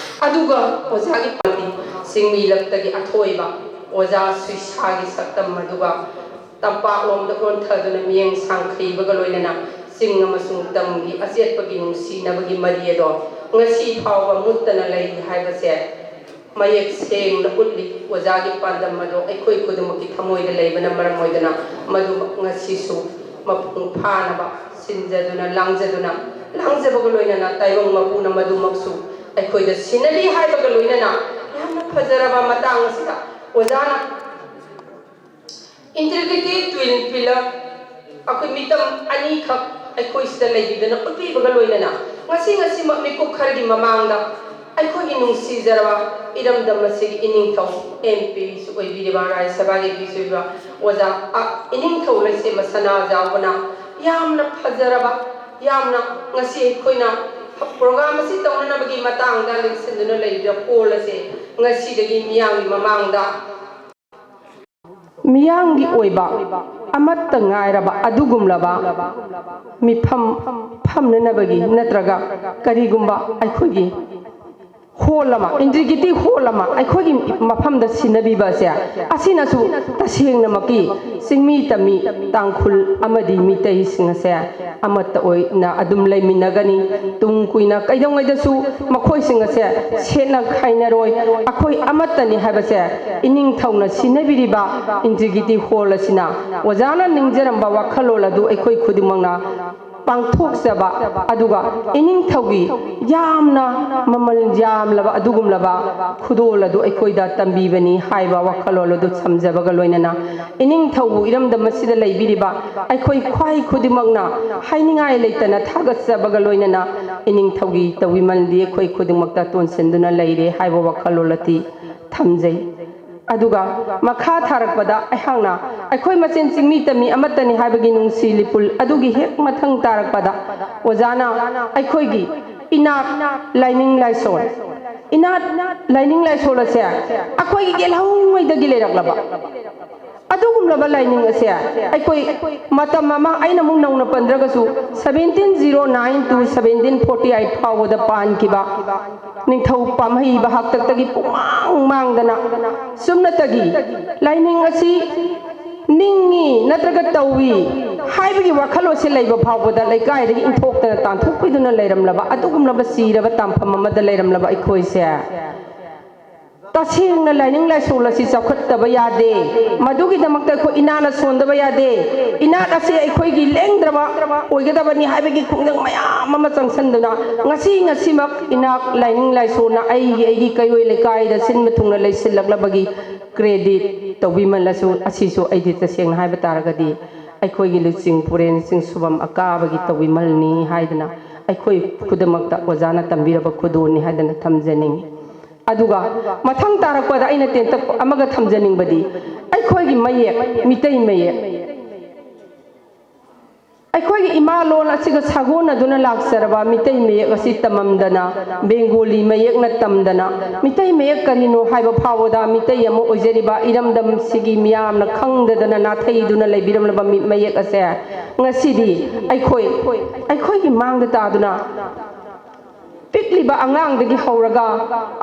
ꯑꯗꯨꯒ ꯑꯣꯖꯥꯒꯤ ꯄꯥꯝꯕꯤ ꯆꯤꯡꯃꯤ ꯂꯛꯇꯒꯤ ꯑꯊꯣꯏꯕ ꯑꯣꯖꯥ ꯁꯨꯏꯁꯥꯒꯤ ꯁꯛꯇꯝ ꯑꯗꯨꯒ ꯇꯝꯄꯥꯛꯂꯣꯝꯗ ꯑꯣꯟꯊꯗꯨꯅ ꯃꯤꯠꯌꯦꯡ ꯁꯥꯡꯈꯩꯕꯒ ꯂꯣꯏꯅꯅ ꯆꯤꯡ ꯑꯃꯁꯨꯡ ꯇꯝꯒꯤ ꯑꯆꯦꯠꯄꯒꯤ ꯅꯨꯡꯁꯤꯅꯕꯒꯤ ꯃꯔꯤ ꯑꯗꯣ ꯉꯁꯤ ꯐꯥꯎꯕ ꯃꯨꯠꯇꯅ ꯂꯩꯔꯤ ꯍꯥꯏꯕꯁꯦ ꯃꯌꯦꯛ ꯁꯦꯡꯅ ꯎꯠꯂꯤ꯫ ꯑꯣꯖꯥꯒꯤ ꯄꯥꯟꯗꯝ ꯑꯗꯣ ꯑꯩꯈꯣꯏ ꯈꯨꯗꯤꯡꯃꯛꯀꯤ ꯊꯃꯣꯏꯗ ꯂꯩꯕꯅ ꯃꯔꯝ ꯑꯣꯏꯗꯨꯅ ꯃꯗꯨ ꯉꯁꯤꯁꯨ ꯃꯄꯨꯡ ꯐꯥꯅꯕ ꯁꯤꯟꯖꯗꯨꯅ ꯂꯥꯡꯖꯗꯨꯅ ꯂꯥꯡꯖꯕꯒ ꯂꯣꯏꯅꯅ ꯇꯥꯏꯕꯪ ꯃꯄꯨꯅ ꯃꯗꯨꯃꯛꯁꯨ ꯑꯩꯈꯣꯏꯗ ꯁꯤꯟꯅꯔꯤ ꯍꯥꯏꯕꯒ ꯂꯣꯏꯅꯅ ꯌꯥꯝꯅ ꯐꯖꯔꯕ ꯃꯇꯥꯡ ꯑꯁꯤꯗ ꯑꯣꯖꯥꯅ ꯏꯟꯇ꯭ꯔꯤꯒ꯭ꯔꯤꯇꯤ ꯇ꯭ꯋꯤꯟ ꯄꯤꯂꯔ ꯑꯩꯈꯣꯏ ꯃꯤꯇꯝ ꯑꯅꯤꯈꯛ ꯑꯩꯈꯣꯏ ꯁꯤꯗ ꯂꯩꯕꯤꯗꯨꯅ ꯎꯠꯄꯤꯕꯒ ꯂꯣꯏꯅꯅ ꯉꯁꯤ ꯉꯁꯤꯃꯛ ꯃꯤꯀꯨꯞ ꯈꯔꯒꯤ ꯃꯃꯥꯡꯗ ꯑꯩꯈꯣꯏꯒꯤ ꯅꯨꯡꯁꯤꯖꯔꯕ ꯏꯔꯝꯗꯝ ꯑꯁꯤꯒꯤ ꯏꯅꯤꯡꯊꯧ ꯑꯦꯝ ꯄꯤꯁꯨ ꯑꯣꯏꯕꯤꯔꯤꯕ ꯔꯥꯖ꯭ꯌ ꯁꯚꯥꯒꯤ ꯄꯤꯁꯨ ꯑꯣꯏꯕ ꯑꯣꯖꯥ ꯑ, ꯏꯅꯤꯡꯊꯧ ꯂꯩꯁꯦꯝꯕ ꯁꯅꯥꯖꯥꯎꯕꯅ ꯌꯥꯝꯅ ꯐꯖꯔꯕ ꯌꯥꯝꯅ ꯉꯁꯤ ꯑꯩꯈꯣꯏꯅ ꯄ꯭ꯔꯣꯒ꯭ꯔꯥꯝ ꯑꯁꯤ ꯇꯧꯅꯅꯕꯒꯤ ꯃꯇꯥꯡꯗ ꯂꯦꯡꯁꯤꯟꯗꯨꯅ ꯂꯩꯔꯤꯕ ꯀꯣꯜ ꯑꯁꯦ ꯉꯁꯤꯗꯒꯤ ꯃꯤꯌꯥꯝꯒꯤ ꯃꯃꯥꯡꯗ ꯃꯤꯌꯥꯝꯒꯤ ꯑꯣꯏꯕ ꯑꯃꯠꯇ ꯉꯥꯏꯔꯕ ꯑꯗꯨꯒꯨꯝꯂꯕ ꯃꯤꯐꯝ ꯐꯝꯅꯅꯕꯒꯤ ꯅꯠꯇ꯭ꯔꯒ ꯀꯔꯤꯒꯨꯝꯕ ꯑꯩꯈꯣꯏꯒꯤ ꯍꯣꯜ ꯑꯃ, ꯏꯟꯇ꯭ꯔꯤꯒꯤꯇꯤ ꯍꯣꯜ ꯑꯃ ꯑꯩꯈꯣꯏꯒꯤ ꯃꯐꯝꯗ ꯁꯤꯟꯅꯕꯤꯕ ꯑꯁꯦ ꯑꯁꯤꯅꯁꯨ ꯇꯁꯦꯡꯅꯃꯛꯀꯤ ꯆꯤꯡꯃꯤ ꯇꯝꯃꯤ ꯇꯥꯡꯈꯨꯜ ꯑꯃꯗꯤ ꯃꯤꯇꯩꯁꯤꯡ ꯑꯁꯦ ꯑꯃꯠꯇ ꯑꯣꯏꯅ ꯑꯗꯨꯝ ꯂꯩꯃꯤꯟꯅꯒꯅꯤ꯫ ꯇꯨꯡ ꯀꯨꯏꯅ ꯀꯩꯗꯧꯉꯩꯗꯁꯨ ꯃꯈꯣꯏꯁꯤꯡ ꯑꯁꯦ ꯁꯦꯠꯅ ꯈꯥꯏꯅꯔꯣꯏ꯫ ꯑꯩꯈꯣꯏ ꯑꯃꯠꯇꯅꯤ ꯍꯥꯏꯕꯁꯦ ꯏꯅꯤꯡꯊꯧꯅ ꯁꯤꯟꯅꯕꯤꯔꯤꯕ ꯏꯟꯇ꯭ꯔꯤꯒꯤꯇꯤ ꯍꯣꯜ ꯑꯁꯤꯅ ꯑꯣꯖꯥꯅ ꯅꯤꯡꯖꯔꯝꯕ ꯋꯥꯈꯜꯂꯣꯟ ꯑꯗꯨ ꯑꯩꯈꯣꯏ ꯈꯨꯗꯤꯡꯃꯛꯅ ꯄꯥꯡꯊꯣꯛꯆꯕ, ꯑꯗꯨꯒ ꯏꯅꯤꯡꯊꯧꯒꯤ ꯌꯥꯝꯅ ꯃꯃꯜ ꯌꯥꯝꯂꯕ ꯑꯗꯨꯒꯨꯝꯂꯕ ꯈꯨꯗꯣꯜ ꯑꯗꯨ ꯑꯩꯈꯣꯏꯗ ꯇꯝꯕꯤꯕꯅꯤ ꯍꯥꯏꯕ ꯋꯥꯈꯜꯂꯣꯟ ꯑꯗꯨ ꯊꯝꯖꯕꯒ ꯂꯣꯏꯅꯅ ꯏꯅꯤꯡꯊꯧꯕꯨ ꯏꯔꯝꯗꯝ ꯑꯁꯤꯗ ꯂꯩꯕꯤꯔꯤꯕ ꯑꯩꯈꯣꯏ ꯈ꯭ꯋꯥꯏ ꯈꯨꯗꯤꯡꯃꯛꯅ ꯍꯥꯏꯅꯤꯡꯉꯥꯏ ꯂꯩꯇꯅ ꯊꯥꯒꯠꯆꯕꯒ ꯂꯣꯏꯅꯅ ꯏꯅꯤꯡꯊꯧꯒꯤ ꯇꯧꯕꯤꯃꯜꯗꯤ ꯑꯩꯈꯣꯏ ꯈꯨꯗꯤꯡꯃꯛꯇ ꯇꯣꯟꯁꯤꯟꯗꯨꯅ ꯂꯩꯔꯦ ꯍꯥꯏꯕ ꯋꯥꯈꯜꯂꯣꯟ ꯑꯁꯤ ꯊꯝꯖꯩ꯫ ꯑꯗꯨꯒ ꯃꯈꯥ ꯊꯥꯔꯛꯄꯗ ꯑꯩꯍꯥꯛꯅ ꯑꯩꯈꯣꯏ ꯃꯁꯦꯟ ꯆꯤꯡꯃꯤ ꯇꯝꯃꯤ ꯑꯃꯠꯇꯅꯤ ꯍꯥꯏꯕꯒꯤ ꯅꯨꯡꯁꯤ ꯂꯤꯄꯨꯜ ꯑꯗꯨꯒꯤ ꯍꯦꯛ ꯃꯊꯪ ꯇꯥꯔꯛꯄꯗ ꯑꯣꯖꯥꯅ ꯑꯩꯈꯣꯏꯒꯤ ꯏꯅꯥꯠ ꯂꯥꯏꯅꯤꯡ ꯂꯥꯏꯁꯣꯜ, ꯏꯅꯥꯠ ꯂꯥꯏꯅꯤꯡ ꯂꯥꯏꯁꯣꯜ ꯑꯁꯦ ꯑꯩꯈꯣꯏꯒꯤ ꯌꯦꯜꯍꯧꯉꯩꯗꯒꯤ ꯂꯩꯔꯛꯂꯕ ꯑꯗꯨꯒꯨꯝꯂꯕ ꯂꯥꯏꯅꯤꯡ ꯑꯁꯦ ꯑꯩꯈꯣꯏ ꯃꯇꯝ ꯑꯃ, ꯑꯩꯅ ꯑꯃꯨꯛ ꯅꯧꯅ ꯄꯟꯗ꯭ꯔꯒꯁꯨ, seventeen zero nine to seventeen forty eight ꯐꯥꯎꯕꯗ ꯄꯥꯟꯈꯤꯕ ꯅꯤꯡꯊꯧ ꯄꯥꯝꯍꯩꯕ ꯍꯥꯛꯇꯛꯇꯒꯤ ꯄꯨꯡꯃꯥꯡ ꯃꯥꯡꯗꯅ ꯁꯨꯞꯅꯇꯒꯤ ꯂꯥꯏꯅꯤꯡ ꯑꯁꯤ ꯅꯤꯡꯉꯤ ꯅꯠꯇ꯭ꯔꯒ ꯇꯧꯏ ꯍꯥꯏꯕꯒꯤ ꯋꯥꯈꯜꯂꯣꯟꯁꯦ ꯂꯩꯕ ꯐꯥꯎꯕꯗ ꯂꯩꯀꯥꯏꯗꯒꯤ ꯏꯟꯊꯣꯛꯇꯅ ꯇꯥꯟꯊꯣꯛꯄꯤꯗꯨꯅ ꯂꯩꯔꯝꯂꯕ, ꯑꯗꯨꯒꯨꯝꯂꯕ ꯁꯤꯔꯕ ꯇꯥꯟꯐꯝ ꯑꯃꯗ ꯂꯩꯔꯝꯂꯕ ꯑꯩꯈꯣꯏꯁꯦ, ꯇꯁꯦꯡꯅ ꯂꯥꯏꯅꯤꯡ ꯂꯥꯏꯁꯣꯜ ꯑꯁꯤ ꯆꯥꯎꯈꯠꯇꯕ ꯌꯥꯗꯦ꯫ ꯃꯗꯨꯒꯤꯗꯃꯛꯇ ꯑꯩꯈꯣꯏ ꯏꯅꯥꯠꯅ ꯁꯣꯟꯗꯕ ꯌꯥꯗꯦ꯫ ꯏꯅꯥꯠ ꯑꯁꯤ ꯑꯩꯈꯣꯏꯒꯤ ꯂꯦꯡꯗ꯭ꯔꯕ ꯑꯣꯏꯒꯗꯕꯅꯤ ꯍꯥꯏꯕꯒꯤ ꯈꯣꯡꯖꯪ ꯃꯌꯥꯝ ꯑꯃ ꯆꯪꯁꯤꯟꯗꯨꯅ ꯉꯁꯤ ꯉꯁꯤꯃꯛ ꯏꯅꯥꯠ, ꯂꯥꯏꯅꯤꯡ ꯂꯥꯏꯁꯣꯜꯅ ꯑꯩꯒꯤ ꯑꯩꯒꯤ ꯀꯩꯔꯣꯏ ꯂꯩꯀꯥꯏꯗ ꯁꯤꯟꯕ ꯊꯨꯡꯅ ꯂꯩꯁꯤꯜꯂꯛꯂꯕꯒꯤ credit ꯇꯧꯕꯤꯃꯜꯂꯁꯨ, ꯑꯁꯤꯁꯨ ꯑꯩꯗꯤ ꯇꯁꯦꯡꯅ ꯍꯥꯏꯕ ꯇꯥꯔꯒꯗꯤ ꯑꯩꯈꯣꯏꯒꯤ ꯂꯨꯆꯤꯡ ꯄꯨꯔꯦꯟ ꯆꯤꯡꯁꯨꯕꯝ ꯑꯀꯥꯕꯒꯤ ꯇꯧꯕꯤꯃꯜꯅꯤ ꯍꯥꯏꯗꯅ ꯑꯩꯈꯣꯏ ꯈꯨꯗꯤꯡꯃꯛꯇ ꯑꯣꯖꯥꯅ ꯇꯝꯕꯤꯔꯕ ꯈꯨꯗꯣꯜꯅꯤ ꯍꯥꯏꯗꯅ ꯊꯝꯖꯅꯤꯡꯏ꯫ ꯑꯗꯨꯒ ꯃꯊꯪ ꯇꯥꯔꯛꯄꯗ ꯑꯩꯅ ꯇꯦꯟꯇꯛ ꯑꯃꯒ ꯊꯝꯖꯅꯤꯡꯕꯗꯤ ꯑꯩꯈꯣꯏꯒꯤ ꯃꯌꯦꯛ, ꯃꯤꯇꯩ ꯃꯌꯦꯛ, ꯑꯩꯈꯣꯏꯒꯤ ꯏꯃꯥ ꯂꯣꯟ ꯑꯁꯤꯒ ꯁꯥꯒꯣꯟꯅꯗꯨꯅ ꯂꯥꯛꯆꯔꯕ ꯃꯤꯇꯩ ꯃꯌꯦꯛ ꯑꯁꯤ ꯇꯝꯃꯝꯗꯅ, ꯕꯦꯡꯒꯣꯂꯤ ꯃꯌꯦꯛꯅ ꯇꯝꯗꯅ, ꯃꯤꯇꯩ ꯃꯌꯦꯛ ꯀꯔꯤꯅꯣ ꯍꯥꯏꯕ ꯐꯥꯎꯕꯗ ꯃꯤꯇꯩ ꯑꯃ ꯑꯣꯏꯖꯔꯤꯕ ꯏꯔꯝꯗꯝꯁꯤꯒꯤ ꯃꯤꯌꯥꯝꯅ ꯈꯪꯗꯗꯅ ꯅꯥꯊꯩꯗꯨꯅ ꯂꯩꯕꯤꯔꯝꯂꯕ ꯃꯤ-, ꯃꯌꯦꯛ ꯑꯁꯦ ꯉꯁꯤꯗꯤ ꯑꯩꯈꯣꯏ, ꯑꯩꯈꯣꯏꯒꯤ ꯃꯥꯡꯗ ꯇꯥꯗꯨꯅ ꯄꯤꯛꯂꯤꯕ ꯑꯉꯥꯡꯗꯒꯤ ꯍꯧꯔꯒ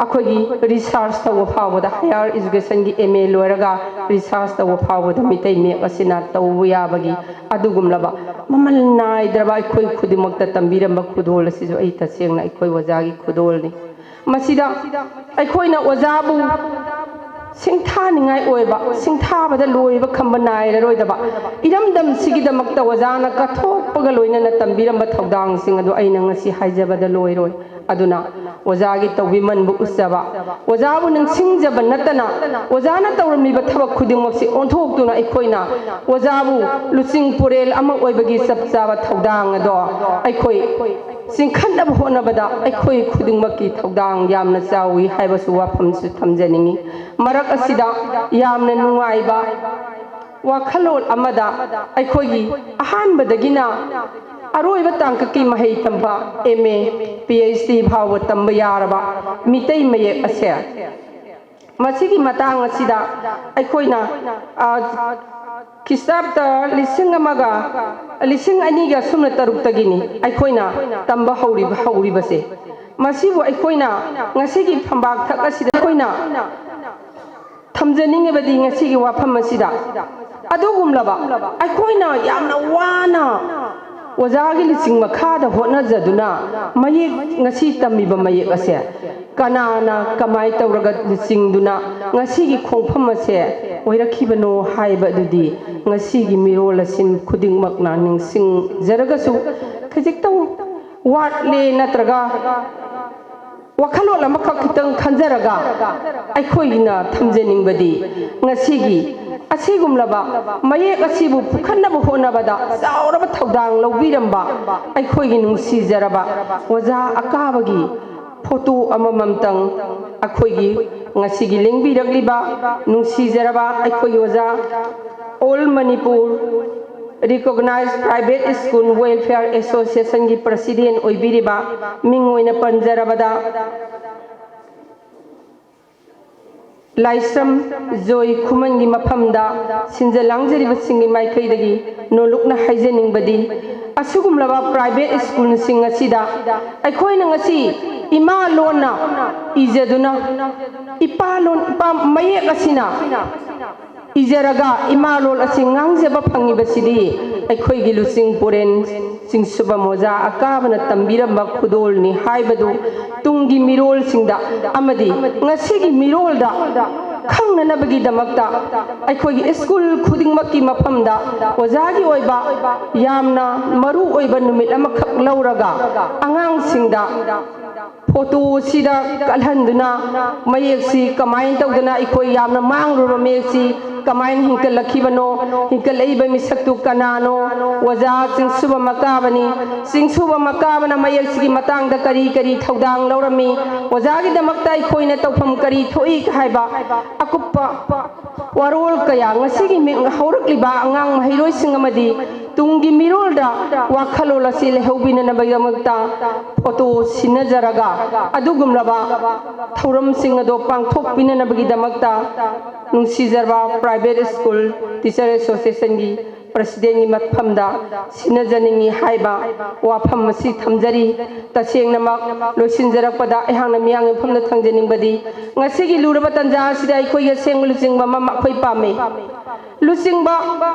ꯑꯩꯈꯣꯏꯒꯤ research ꯇꯧꯕ ꯐꯥꯎꯕꯗ, higher education ꯒꯤ M A ꯂꯣꯏꯔꯒ research ꯇꯧꯕ ꯐꯥꯎꯕꯗ ꯃꯤꯇꯩ ꯃꯌꯦꯛ ꯑꯁꯤꯅ ꯇꯧꯕ ꯌꯥꯕꯒꯤ ꯑꯗꯨꯒꯨꯝꯂꯕ ꯃꯃꯜ ꯅꯥꯏꯗ꯭ꯔꯕ ꯑꯩꯈꯣꯏ ꯈꯨꯗꯤꯡꯃꯛꯇ ꯇꯝꯕꯤꯔꯝꯕ ꯈꯨꯗꯣꯜ ꯑꯁꯤꯁꯨ ꯑꯩ ꯇꯁꯦꯡꯅ ꯑꯩꯈꯣꯏ ꯑꯣꯖꯥꯒꯤ ꯈꯨꯗꯣꯜꯅꯤ꯫ ꯃꯁꯤꯗ ꯑꯩꯈꯣꯏꯅ ꯑꯣꯖꯥꯕꯨ ꯁꯤꯡꯊꯥꯅꯤꯡꯉꯥꯏ ꯑꯣꯏꯕ, ꯁꯤꯡꯊꯥꯕꯗ ꯂꯣꯏꯕ ꯈꯝꯕ ꯅꯥꯏꯔꯔꯣꯏꯗꯕ ꯏꯔꯝꯗꯝꯁꯤꯒꯤꯗꯃꯛꯇ ꯑꯣꯖꯥꯅ ꯀꯠꯊꯣꯛꯄꯒ ꯂꯣꯏꯅꯅ ꯇꯝꯕꯤꯔꯝꯕ ꯊꯧꯗꯥꯡꯁꯤꯡ ꯑꯗꯨ ꯑꯩꯅ ꯉꯁꯤ ꯍꯥꯏꯖꯕꯗ ꯂꯣꯏꯔꯣꯏ꯫ ꯑꯗꯨꯅ ꯑꯣꯖꯥꯒꯤ ꯇꯧꯕꯤꯃꯜꯕꯨ ꯎꯠꯆꯕ, ꯑꯣꯖꯥꯕꯨ ꯅꯤꯡꯁꯤꯡꯖꯕ ꯅꯠꯇꯅ ꯑꯣꯖꯥꯅ ꯇꯧꯔꯝꯂꯤꯕ ꯊꯕꯛ ꯈꯨꯗꯤꯡꯃꯛꯁꯤ ꯑꯣꯟꯊꯣꯛꯇꯨꯅ ꯑꯩꯈꯣꯏꯅ ꯑꯣꯖꯥꯕꯨ ꯂꯨꯆꯤꯡ ꯄꯨꯔꯦꯜ ꯑꯃ ꯑꯣꯏꯕꯒꯤ ꯆꯞ ꯆꯥꯕ ꯊꯧꯗꯥꯡ ꯑꯗꯣ ꯑꯩꯈꯣꯏ ꯆꯤꯡꯈꯠꯅꯕ ꯍꯣꯠꯅꯕꯗ ꯑꯩꯈꯣꯏ ꯈꯨꯗꯤꯡꯃꯛꯀꯤ ꯊꯧꯗꯥꯡ ꯌꯥꯝꯅ ꯆꯥꯎꯏ ꯍꯥꯏꯕꯁꯨ ꯋꯥꯐꯝꯁꯨ ꯊꯝꯖꯅꯤꯡꯏ꯫ ꯃꯔꯛ ꯑꯁꯤꯗ ꯌꯥꯝꯅ ꯅꯨꯡꯉꯥꯏꯕ ꯋꯥꯈꯜꯂꯣꯟ ꯑꯃꯗ ꯑꯩꯈꯣꯏꯒꯤ ꯑꯍꯥꯟꯕꯗꯒꯤꯅ ꯑꯔꯣꯏꯕ ꯇꯥꯡꯀꯛꯀꯤ ꯃꯍꯩ ꯇꯝꯕ, M A, P H D ꯐꯥꯎꯕ ꯇꯝꯕ ꯌꯥꯔꯕ ꯃꯤꯇꯩ ꯃꯌꯦꯛ ꯑꯁꯦ ꯃꯁꯤꯒꯤ ꯃꯇꯥꯡ ꯑꯁꯤꯗ ꯑꯩꯈꯣꯏꯅ, ꯑ, ꯈ꯭ꯔꯤꯁꯇꯥꯕꯇ ꯂꯤꯁꯤꯡ ꯑꯃꯒ, ꯂꯤꯁꯤꯡ ꯑꯅꯤꯒ ꯁꯨꯞꯅ ꯇꯔꯨꯛꯇꯒꯤꯅꯤ ꯑꯩꯈꯣꯏꯅ ꯇꯝꯕ ꯍꯧꯔꯤꯕ, ꯍꯧꯔꯤꯕꯁꯦ꯫ ꯃꯁꯤꯕꯨ ꯑꯩꯈꯣꯏꯅ ꯉꯁꯤꯒꯤ ꯐꯝꯕꯥꯛ ꯊꯛ ꯑꯁꯤꯗ ꯑꯩꯈꯣꯏꯅ ꯊꯝꯖꯅꯤꯡꯉꯤꯕꯗꯤ ꯉꯁꯤꯒꯤ ꯋꯥꯐꯝ ꯑꯁꯤꯗ ꯑꯗꯨꯒꯨꯝꯂꯕ ꯑꯩꯈꯣꯏꯅ ꯌꯥꯝꯅ ꯋꯥꯅ ꯑꯣꯖꯥꯒꯤ ꯂꯨꯆꯤꯡ ꯃꯈꯥꯗ ꯍꯣꯠꯅꯖꯗꯨꯅ ꯃꯌꯦꯛ, ꯉꯁꯤ ꯇꯝꯃꯤꯕ ꯃꯌꯦꯛ ꯑꯁꯦ ꯀꯅꯥꯅ ꯀꯃꯥꯏ ꯇꯧꯔꯒ ꯂꯨꯆꯤꯡꯗꯨꯅ ꯉꯁꯤꯒꯤ ꯈꯣꯡꯐꯝ ꯑꯁꯦ ꯑꯣꯏꯔꯛꯈꯤꯕꯅꯣ ꯍꯥꯏꯕ ꯑꯗꯨꯗꯤ ꯉꯁꯤꯒꯤ ꯃꯤꯔꯣꯜ ꯑꯁꯤꯟ ꯈꯨꯗꯤꯡꯃꯛꯅ ꯅꯤꯡꯁꯤꯡꯖꯔꯒꯁꯨ ꯈꯖꯤꯛꯇꯪ ꯋꯥꯠꯂꯦ ꯅꯠꯇ꯭ꯔꯒ ꯋꯥꯈꯜꯂꯣꯟ ꯑꯃꯈꯛ ꯈꯤꯇꯪ ꯈꯟꯖꯔꯒ ꯑꯩꯈꯣꯏꯅ ꯊꯝꯖꯅꯤꯡꯕꯗꯤ ꯉꯁꯤꯒꯤ ꯑꯁꯤꯒꯨꯝꯂꯕ ꯃꯌꯦꯛ ꯑꯁꯤꯕꯨ ꯄꯨꯈꯠꯅꯕ ꯍꯣꯠꯅꯕꯗ ꯆꯥꯎꯔꯕ ꯊꯧꯗꯥꯡ ꯂꯧꯕꯤꯔꯝꯕ ꯑꯩꯈꯣꯏꯒꯤ ꯅꯨꯡꯁꯤꯖꯔꯕ ꯑꯣꯖꯥ ꯑꯀꯥꯕꯒꯤ ꯐꯣꯇꯣ ꯑꯃꯃꯝꯇꯪ ꯑꯩꯈꯣꯏꯒꯤ ꯉꯁꯤꯒꯤ ꯂꯦꯡꯕꯤꯔꯛꯂꯤꯕ ꯅꯨꯡꯁꯤꯖꯔꯕ ꯑꯩꯈꯣꯏꯒꯤ ꯑꯣꯖꯥ All Manipur Recognized Private School Welfare Association ꯒꯤ president ꯑꯣꯏꯕꯤꯔꯤꯕ ꯃꯤꯡ ꯑꯣꯏꯅ ꯄꯟꯖꯔꯕꯗ ꯂꯥꯏꯁ꯭ꯔꯝ ꯖꯣꯏ ꯈꯨꯃꯟꯒꯤ ꯃꯐꯝꯗ ꯁꯤꯟꯖ ꯂꯥꯡꯖꯔꯤꯕꯁꯤꯡꯒꯤ ꯃꯥꯏꯀꯩꯗꯒꯤ ꯅꯣꯂꯨꯛꯅ ꯍꯥꯏꯖꯅꯤꯡꯕꯗꯤ ꯑꯁꯤꯒꯨꯝꯂꯕ private school ꯁꯤꯡ ꯑꯁꯤꯗ ꯑꯩꯈꯣꯏꯅ ꯉꯁꯤ ꯏꯃꯥ ꯂꯣꯟꯅ ꯏꯖꯗꯨꯅ ꯏꯄꯥ ꯂꯣꯟ, ꯏꯄꯥ ꯃꯌꯦꯛ ꯑꯁꯤꯅ ꯏꯖꯔꯒ ꯏꯃꯥ ꯂꯣꯟ ꯑꯁꯤ ꯉꯥꯡꯖꯕ ꯐꯪꯉꯤꯕꯁꯤꯗꯤ ꯑꯩꯈꯣꯏꯒꯤ ꯂꯨꯆꯤꯡ ꯄꯨꯔꯦꯟ ꯆꯤꯡꯁꯨꯕꯝ ꯑꯣꯖꯥ ꯑꯀꯥꯕꯅ ꯇꯝꯕꯤꯔꯝꯕ ꯈꯨꯗꯣꯜꯅꯤ ꯍꯥꯏꯕꯗꯨ ꯇꯨꯡꯒꯤ ꯃꯤꯔꯣꯜꯁꯤꯡꯗ ꯑꯃꯗꯤ ꯉꯁꯤꯒꯤ ꯃꯤꯔꯣꯜꯗ ꯈꯪꯅꯅꯕꯒꯤꯗꯃꯛꯇ ꯑꯩꯈꯣꯏꯒꯤ school ꯈꯨꯗꯤꯡꯃꯛꯀꯤ ꯃꯐꯝꯗ ꯑꯣꯖꯥꯒꯤ ꯑꯣꯏꯕ ꯌꯥꯝꯅ ꯃꯔꯨ ꯑꯣꯏꯕ ꯅꯨꯃꯤꯠ ꯑꯃꯈꯛ ꯂꯧꯔꯒ ꯑꯉꯥꯡꯁꯤꯡꯗ ꯐꯣꯇꯣꯁꯤꯗ ꯀꯜꯍꯟꯗꯨꯅ ꯃꯌꯦꯛꯁꯤ ꯀꯃꯥꯏꯅ ꯇꯧꯗꯅ ꯑꯩꯈꯣꯏ ꯌꯥꯝꯅ ꯃꯥꯡꯂꯨꯔꯕ ꯃꯌꯦꯛꯁꯤ ꯀꯃꯥꯏꯅ ꯍꯤꯡꯀꯠꯂꯛꯈꯤꯕꯅꯣ, ꯍꯤꯡꯀꯠꯂꯛꯏꯕ ꯃꯤꯁꯛꯇꯨ ꯀꯅꯥꯅꯣ, ꯑꯣꯖꯥ ꯆꯤꯡꯁꯨꯕ ꯃꯀꯥꯕꯅꯤ, ꯆꯤꯡꯁꯨꯕ ꯃꯀꯥꯕꯅ ꯃꯌꯦꯛꯁꯤꯒꯤ ꯃꯇꯥꯡꯗ ꯀꯔꯤ ꯀꯔꯤ ꯊꯧꯗꯥꯡ ꯂꯧꯔꯝꯃꯤ, ꯑꯣꯖꯥꯒꯤꯗꯃꯛꯇ ꯑꯩꯈꯣꯏꯅ ꯇꯧꯐꯝ ꯀꯔꯤ ꯊꯣꯛꯏ ꯍꯥꯏꯕ ꯑꯀꯨꯞꯄ ꯋꯥꯔꯣꯜ ꯀꯌꯥ ꯉꯁꯤꯒꯤ ꯃꯤ-, ꯍꯧꯔꯛꯂꯤꯕ ꯑꯉꯥꯡ ꯃꯍꯩꯔꯣꯏꯁꯤꯡ ꯑꯃꯗꯤ ꯇꯨꯡꯒꯤ ꯃꯤꯔꯣꯜꯗ ꯋꯥꯈꯜꯂꯣꯟ ꯑꯁꯤ ꯂꯩꯍꯧꯕꯤꯅꯅꯕꯒꯤꯗꯃꯛꯇ ꯐꯣꯇꯣ ꯁꯤꯟꯅꯖꯔꯒ ꯑꯗꯨꯒꯨꯝꯂꯕ ꯊꯧꯔꯝꯁꯤꯡ ꯑꯗꯣ ꯄꯥꯡꯊꯣꯛꯄꯤꯅꯅꯕꯒꯤꯗꯃꯛꯇ ꯅꯨꯡꯁꯤꯖꯔꯕ ꯄ꯭ꯔꯥꯏꯚꯦꯠ ꯁ꯭ꯀꯨꯜ ꯇꯤꯆꯔ ꯑꯦꯁꯣꯁꯤꯌꯦꯁꯟꯒꯤ ꯄ꯭ꯔꯁꯤꯗꯦꯟꯒꯤ ꯃꯐꯝꯗ ꯁꯤꯟꯅꯖꯅꯤꯡꯏ ꯍꯥꯏꯕ ꯋꯥꯐꯝ ꯑꯁꯤ ꯊꯝꯖꯔꯤ꯫ ꯇꯁꯦꯡꯅꯃꯛ ꯂꯣꯏꯁꯤꯟꯖꯔꯛꯄꯗ ꯑꯩꯍꯥꯛꯅ ꯃꯤꯌꯥꯝꯒꯤ ꯃꯐꯝꯗ ꯊꯝꯖꯅꯤꯡꯕꯗꯤ ꯉꯁꯤꯒꯤ ꯂꯨꯔꯕ ꯇꯟꯖꯥ ꯑꯁꯤꯗ ꯑꯩꯈꯣꯏꯒꯤ ꯑꯁꯦꯡꯕ ꯂꯨꯆꯤꯡꯕ ꯑꯃ ꯑꯩꯈꯣꯏ ꯄꯥꯝꯃꯤ꯫ ꯂꯨꯆꯤꯡꯕ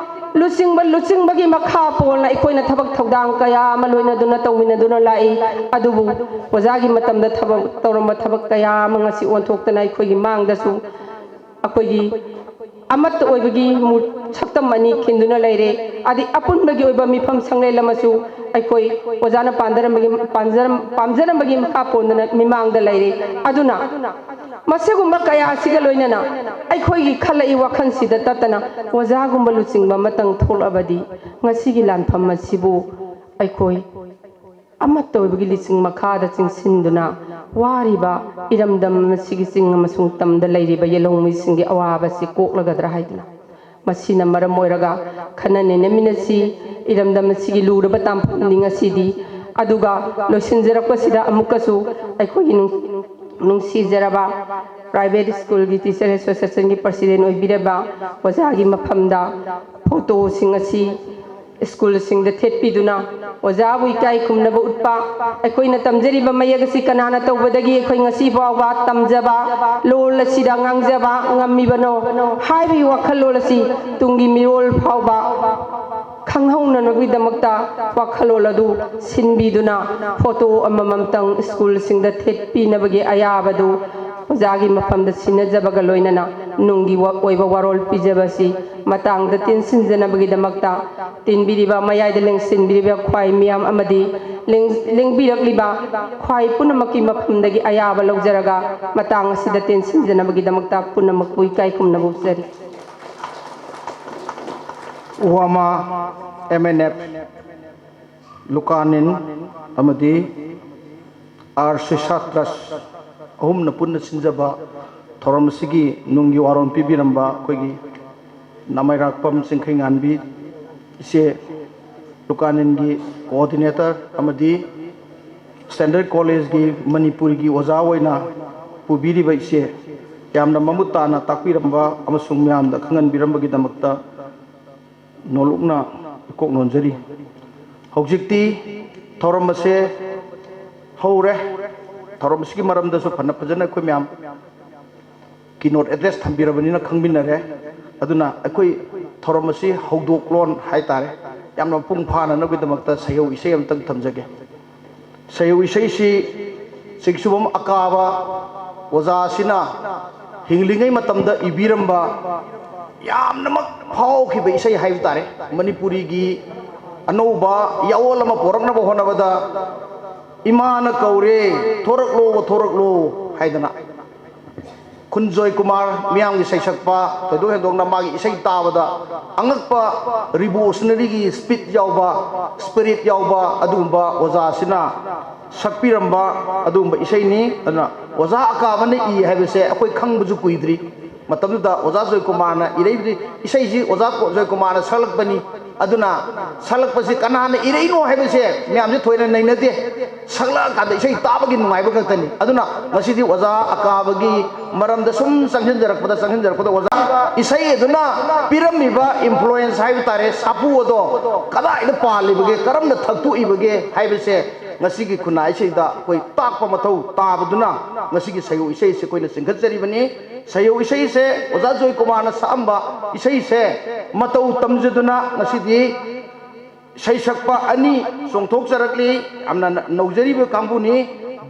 ꯂꯨꯆꯤꯡꯕ ꯂꯨꯆꯤꯡꯕꯒꯤ ꯃꯈꯥ ꯄꯣꯟꯅ ꯑꯩꯈꯣꯏꯅ ꯊꯕꯛ ꯊꯧꯗꯥꯡ ꯀꯌꯥ ꯑꯃ ꯂꯣꯏꯅꯗꯨꯅ ꯇꯧꯃꯤꯟꯅꯗꯨꯅ ꯂꯥꯛꯏ꯫ ꯑꯗꯨꯕꯨ ꯑꯣꯖꯥꯒꯤ ꯃꯇꯝꯗ ꯊꯕꯛ ꯇꯧꯔꯝꯕ ꯊꯕꯛ ꯀꯌꯥ ꯑꯃ ꯉꯁꯤ ꯑꯣꯟꯊꯣꯛꯇꯅ ꯑꯩꯈꯣꯏꯒꯤ ꯃꯥꯡꯗꯁꯨ ꯑꯩꯈꯣꯏꯒꯤ ꯑꯃꯠꯇ ꯑꯣꯏꯕꯒꯤ ꯃꯨ- ꯁꯛꯇꯝ ꯑꯅꯤ ꯈꯤꯟꯗꯨꯅ ꯂꯩꯔꯦ꯫ ꯑꯗꯤ ꯑꯄꯨꯟꯕꯒꯤ ꯑꯣꯏꯕ ꯃꯤꯐꯝ ꯁꯪꯂꯦꯟ ꯑꯃꯁꯨ ꯑꯩꯈꯣꯏ ꯑꯣꯖꯥꯅ ꯄꯥꯟꯖꯔꯝꯕꯒꯤ ꯄꯥꯟꯖꯔꯝ- ꯄꯥꯝꯖꯔꯝꯕꯒꯤ ꯃꯈꯥ ꯄꯣꯟꯗꯅ ꯃꯤꯃꯥꯡꯗ ꯂꯩꯔꯦ꯫ ꯑꯗꯨꯅ ꯃꯁꯤꯒꯨꯝꯕ ꯀꯌꯥ ꯑꯁꯤꯒ ꯂꯣꯏꯅꯅ ꯑꯩꯈꯣꯏꯒꯤ ꯈꯜꯂꯛꯏ ꯋꯥꯈꯜꯁꯤꯗ ꯇꯠꯇꯅ ꯑꯣꯖꯥꯒꯨꯝꯕ ꯂꯨꯆꯤꯡꯕ ꯑꯃꯇꯪ ꯊꯣꯛꯂꯛꯑꯕꯗꯤ ꯉꯁꯤꯒꯤ ꯂꯥꯟꯐꯝ ꯑꯁꯤꯕꯨ ꯑꯩꯈꯣꯏ ꯑꯃꯠꯇ ꯑꯣꯏꯕꯒꯤ ꯂꯤꯆꯤꯡ ꯃꯈꯥꯗ ꯆꯤꯡꯁꯤꯟꯗꯨꯅ ꯋꯥꯔꯤꯕ ꯏꯔꯝꯗꯝ ꯑꯁꯤꯒꯤ ꯆꯤꯡ ꯑꯃꯁꯨꯡ ꯇꯝꯗ ꯂꯩꯔꯤꯕ ꯌꯦꯜꯍꯧꯃꯤꯁꯤꯡꯒꯤ ꯑꯋꯥꯕꯁꯤ ꯀꯣꯛꯂꯒꯗ꯭ꯔꯥ ꯍꯥꯏꯗꯨꯅ꯫ ꯃꯁꯤꯅ ꯃꯔꯝ ꯑꯣꯏꯔꯒ ꯈꯟꯅ ꯅꯩꯅꯃꯤꯟꯅꯁꯤ꯫ ꯏꯔꯝꯗꯝ ꯑꯁꯤꯒꯤ ꯂꯨꯔꯕ ꯇꯥꯡꯐꯝꯗꯤ ꯉꯁꯤꯗꯤ꯫ ꯑꯗꯨꯒ ꯂꯣꯏꯁꯤꯟꯖꯔꯛꯄꯁꯤꯗ ꯑꯃꯨꯛꯀꯁꯨ ꯑꯩꯈꯣꯏꯒꯤ ꯅꯨꯡ- ꯅꯨꯡꯁꯤꯖꯔꯕ ꯄ꯭ꯔꯥꯏꯚꯦꯠ ꯁ꯭ꯀꯨꯜꯒꯤ ꯇꯤꯆꯔ ꯑꯦꯁꯣꯁꯤꯌꯦꯁꯟꯒꯤ ꯄ꯭ꯔꯁꯤꯗꯦꯟ ꯑꯣꯏꯕꯤꯔꯕ ꯑꯣꯖꯥꯒꯤ ꯃꯐꯝꯗ ꯐꯣꯇꯣꯁꯤꯡ ꯑꯁꯤ ꯁ꯭ꯀꯨꯜꯁꯤꯡꯗ ꯊꯦꯠꯄꯤꯗꯨꯅ ꯑꯣꯖꯥꯕꯨ ꯏꯀꯥꯏ ꯈꯨꯝꯅꯕ ꯎꯠꯄ, ꯑꯩꯈꯣꯏꯅ ꯇꯝꯖꯔꯤꯕ ꯃꯌꯦꯛ ꯑꯁꯤ ꯀꯅꯥꯅ ꯇꯧꯕꯗꯒꯤ ꯑꯩꯈꯣꯏ ꯉꯁꯤ ꯐꯥꯎꯕ ꯇꯝꯖꯕ, ꯂꯣꯜ ꯑꯁꯤꯗ ꯉꯥꯡꯖꯕ ꯉꯝꯃꯤꯕꯅꯣ ꯍꯥꯏꯕꯒꯤ ꯋꯥꯈꯜꯂꯣꯟ ꯑꯁꯤ ꯇꯨꯡꯒꯤ ꯃꯤꯔꯣꯜ ꯐꯥꯎꯕ ꯈꯪꯍꯧꯅꯅꯕꯒꯤꯗꯃꯛꯇ ꯋꯥꯈꯜꯂꯣꯟ ꯑꯗꯨ ꯁꯤꯟꯕꯤꯗꯨꯅ ꯐꯣꯇꯣ ꯑꯃꯃꯝꯇꯪ ꯁ꯭ꯀꯨꯜꯁꯤꯡꯗ ꯊꯦꯠꯄꯤꯅꯕꯒꯤ ꯑꯌꯥꯕꯗꯨ ꯑꯣꯖꯥꯒꯤ ꯃꯐꯝꯗ ꯁꯤꯟꯅꯖꯕꯒ ꯂꯣꯏꯅꯅ ꯅꯨꯡꯒꯤ ꯋ- ꯑꯣꯏꯕ ꯋꯥꯔꯣꯜ ꯄꯤꯖꯕ ꯑꯁꯤ ꯃꯇꯥꯡꯗ ꯇꯦꯟꯁꯤꯟꯖꯅꯕꯒꯤꯗꯃꯛꯇ ꯇꯤꯟꯕꯤꯔꯤꯕ, ꯃꯌꯥꯏꯗ ꯂꯦꯡꯁꯤꯟꯕꯤꯔꯤꯕ ꯈ꯭ꯋꯥꯏ ꯃꯤꯌꯥꯝ ꯑꯃꯗꯤ ꯂꯦꯡ- ꯂꯦꯡꯕꯤꯔꯛꯂꯤꯕ ꯈ꯭ꯋꯥꯏ ꯄꯨꯝꯅꯃꯛꯀꯤ ꯃꯐꯝꯗꯒꯤ ꯑꯌꯥꯕ ꯂꯧꯖꯔꯒ ꯃꯇꯥꯡ ꯑꯁꯤꯗ ꯇꯦꯟꯁꯤꯟꯖꯅꯕꯒꯤꯗꯃꯛꯇ ꯄꯨꯝꯅꯃꯛꯄꯨ ꯏꯀꯥꯏ ꯈꯨꯝꯅꯕ ꯎꯠꯆꯔꯤ꯫ ꯋꯥꯃꯥ ꯑꯦꯝ ꯑꯦꯟ ꯑꯦꯐ ꯂꯨꯀꯥꯅꯤꯟ ꯑꯃꯗꯤ ꯑꯥꯔ ꯁꯤꯁꯥ ꯇ꯭ꯔꯁ ꯑꯍꯨꯝꯅ ꯄꯨꯟꯅ ꯁꯤꯟꯖꯕ ꯊꯧꯔꯝ ꯑꯁꯤꯒꯤ ꯅꯨꯡꯒꯤ ꯋꯥꯔꯣꯜ ꯄꯤꯕꯤꯔꯝꯕ ꯑꯩꯈꯣꯏꯒꯤ ꯅꯃꯩꯔꯥꯛꯄꯝ ꯆꯤꯡꯈꯩꯉꯥꯟꯕꯤ ꯏꯆꯦ ꯂꯨꯀꯥꯅꯤꯟꯒꯤ ꯀꯣꯑꯣꯔꯗꯤꯅꯦꯇꯔ ꯑꯃꯗꯤ ꯁ꯭ꯇꯦꯟꯗꯔꯗ ꯀꯣꯂꯦꯖꯀꯤ ꯃꯅꯤꯄꯨꯔꯤꯒꯤ ꯑꯣꯖꯥ ꯑꯣꯏꯅ ꯄꯨꯕꯤꯔꯤꯕ ꯏꯆꯦ, ꯌꯥꯝꯅ ꯃꯃꯨꯠ ꯇꯥꯅ ꯇꯥꯛꯄꯤꯔꯝꯕ ꯑꯃꯁꯨꯡ ꯃꯌꯥꯝꯗ ꯈꯪꯍꯟꯕꯤꯔꯝꯕꯒꯤꯗꯃꯛꯇ ꯅꯣꯂꯨꯛꯅ ꯏꯀꯣꯛ ꯅꯣꯟꯖꯔꯤ꯫ ꯍꯧꯖꯤꯛꯇꯤ ꯊꯧꯔꯝ ꯑꯁꯦ ꯍꯧꯔꯦ꯫ ꯊꯧꯔꯝ ꯑꯁꯤꯒꯤ ꯃꯔꯝꯗꯁꯨ ꯐꯅ ꯐꯖꯅ ꯑꯩꯈꯣꯏ ꯃꯌꯥꯝ ꯀꯤꯅꯣꯠ ꯑꯦꯗ꯭ꯔꯦꯁ ꯊꯝꯕꯤꯔꯕꯅꯤꯅ ꯈꯪꯃꯤꯟꯅꯔꯦ꯫ ꯑꯗꯨꯅ ꯑꯩꯈꯣꯏ ꯊꯧꯔꯝ ꯑꯁꯤ ꯍꯧꯗꯣꯛꯂꯣꯟ ꯍꯥꯏꯇꯥꯔꯦ, ꯌꯥꯝꯅ ꯃꯄꯨꯡ ꯐꯥꯅꯅꯕꯒꯤꯗꯃꯛꯇ ꯁꯩꯍꯧ ꯏꯁꯩ ꯑꯃꯇꯪ ꯊꯝꯖꯒꯦ꯫ ꯁꯩꯍꯧ ꯏꯁꯩꯁꯤ ꯆꯤꯡꯁꯨꯕꯝ ꯑꯀꯥꯕ ꯑꯣꯖꯥ ꯑꯁꯤꯅ ꯍꯤꯡꯂꯤꯉꯩ ꯃꯇꯝꯗ ꯏꯕꯤꯔꯝꯕ ꯌꯥꯝꯅꯃꯛ ꯐꯥꯎꯈꯤꯕ ꯏꯁꯩ ꯍꯥꯏꯕ ꯇꯥꯔꯦ꯫ ꯃꯅꯤꯄꯨꯔꯤꯒꯤ ꯑꯅꯧꯕ ꯌꯥꯑꯣꯜ ꯑꯃ ꯄꯣꯔꯛꯅꯕ ꯍꯣꯠꯅꯕꯗ "ꯏꯃꯥꯅ ꯀꯧꯔꯦ, ꯊꯣꯔꯛꯂꯣ, ꯊꯣꯔꯛꯂꯣ" ꯍꯥꯏꯗꯅ ꯈꯨꯟꯖꯣꯏ ꯀꯨꯃꯥꯔ ꯃꯤꯌꯥꯝꯒꯤ ꯁꯩꯁꯛꯄ, ꯊꯣꯏꯗꯣꯛ ꯍꯦꯟꯗꯣꯛꯅ ꯃꯥꯒꯤ ꯏꯁꯩ ꯇꯥꯕꯗ ꯑꯉꯛꯄ ꯔꯤꯚꯣꯂꯨꯁꯅꯔꯤꯒꯤ ꯁ꯭ꯄꯤꯠ ꯌꯥꯎꯕ, ꯁ꯭ꯄꯤꯔꯤꯠ ꯌꯥꯎꯕ ꯑꯗꯨꯒꯨꯝꯕ ꯑꯣꯖꯥꯁꯤꯅ ꯁꯛꯄꯤꯔꯝꯕ ꯑꯗꯨꯒꯨꯝꯕ ꯏꯁꯩꯅꯤ꯫ ꯑꯗꯨꯅ ꯑꯣꯖꯥ ꯑꯀꯥꯕꯅ ꯏ ꯍꯥꯏꯕꯁꯦ ꯑꯩꯈꯣꯏ ꯈꯪꯕꯁꯨ ꯀꯨꯏꯗ꯭ꯔꯤ꯫ ꯃꯇꯝꯗꯨꯗ ꯑꯣꯖꯥ ꯖꯣꯏꯀꯨꯃꯥꯔꯅ ꯏꯔꯛꯏꯕꯗꯤ, ꯏꯁꯩꯁꯤ ꯑꯣꯖꯥ ꯀꯣ-, ꯖꯣꯏꯀꯨꯃꯥꯔꯅ ꯁꯛꯂꯛꯄꯅꯤ꯫ ꯑꯗꯨꯅ ꯁꯛꯂꯛꯄꯁꯤ ꯀꯅꯥꯅ ꯏꯔꯛꯏꯅꯣ ꯍꯥꯏꯕꯁꯦ ꯃꯌꯥꯝꯁꯦ ꯊꯣꯏꯅ ꯅꯩꯅꯗꯦ꯫ ꯁꯛꯂꯛꯑꯀꯥꯟꯗ ꯏꯁꯩ ꯇꯥꯕꯒꯤ ꯅꯨꯡꯉꯥꯏꯕ ꯈꯛꯇꯅꯤ꯫ ꯑꯗꯨꯅ ꯉꯁꯤꯗꯤ ꯑꯣꯖꯥ ꯑꯀꯥꯕꯒꯤ ꯃꯔꯝꯗ ꯁꯨꯝ ꯆꯪꯁꯤꯟꯖꯔꯛꯄꯗ, ꯆꯪꯁꯤꯟꯖꯔꯛꯄꯗ ꯑꯣꯖꯥ ꯏꯁꯩ ꯑꯗꯨꯅ ꯄꯤꯔꯝꯃꯤꯕ ꯏꯟꯐ꯭ꯂꯨꯋꯦꯟꯁ ꯍꯥꯏꯕ ꯇꯥꯔꯦ, ꯁꯥꯐꯨ ꯑꯗꯣ ꯀꯗꯥꯏꯗ ꯄꯥꯜꯂꯤꯕꯒꯦ, ꯀꯔꯝꯅ ꯊꯛꯇꯣꯛꯏꯕꯒꯦ ꯍꯥꯏꯕꯁꯦ ꯉꯁꯤꯒꯤ ꯈꯨꯟꯅꯥꯏꯁꯤꯗ ꯑꯩꯈꯣꯏ ꯇꯥꯛꯄ ꯃꯊꯧ ꯇꯥꯕꯗꯨꯅ ꯉꯁꯤꯒꯤ ꯁꯩꯍꯧ ꯏꯁꯩꯁꯦ ꯑꯩꯈꯣꯏꯅ ꯆꯤꯡꯈꯠꯆꯔꯤꯕꯅꯤ꯫ ꯁꯩꯍꯧ ꯏꯁꯩꯁꯦ ꯑꯣꯖꯥ ꯖꯣꯏꯀꯨꯃꯥꯔꯅ ꯁꯛꯑꯝꯕ ꯏꯁꯩꯁꯦ ꯃꯇꯧ ꯇꯝꯖꯗꯨꯅ ꯉꯁꯤꯗꯤ ꯁꯩꯁꯛꯄ ꯑꯅꯤ ꯆꯣꯡꯊꯣꯛꯆꯔꯛꯂꯤ꯫ ꯌꯥꯝꯅ ꯅꯧꯖꯔꯤꯕ ꯀꯥꯡꯕꯨꯅꯤ꯫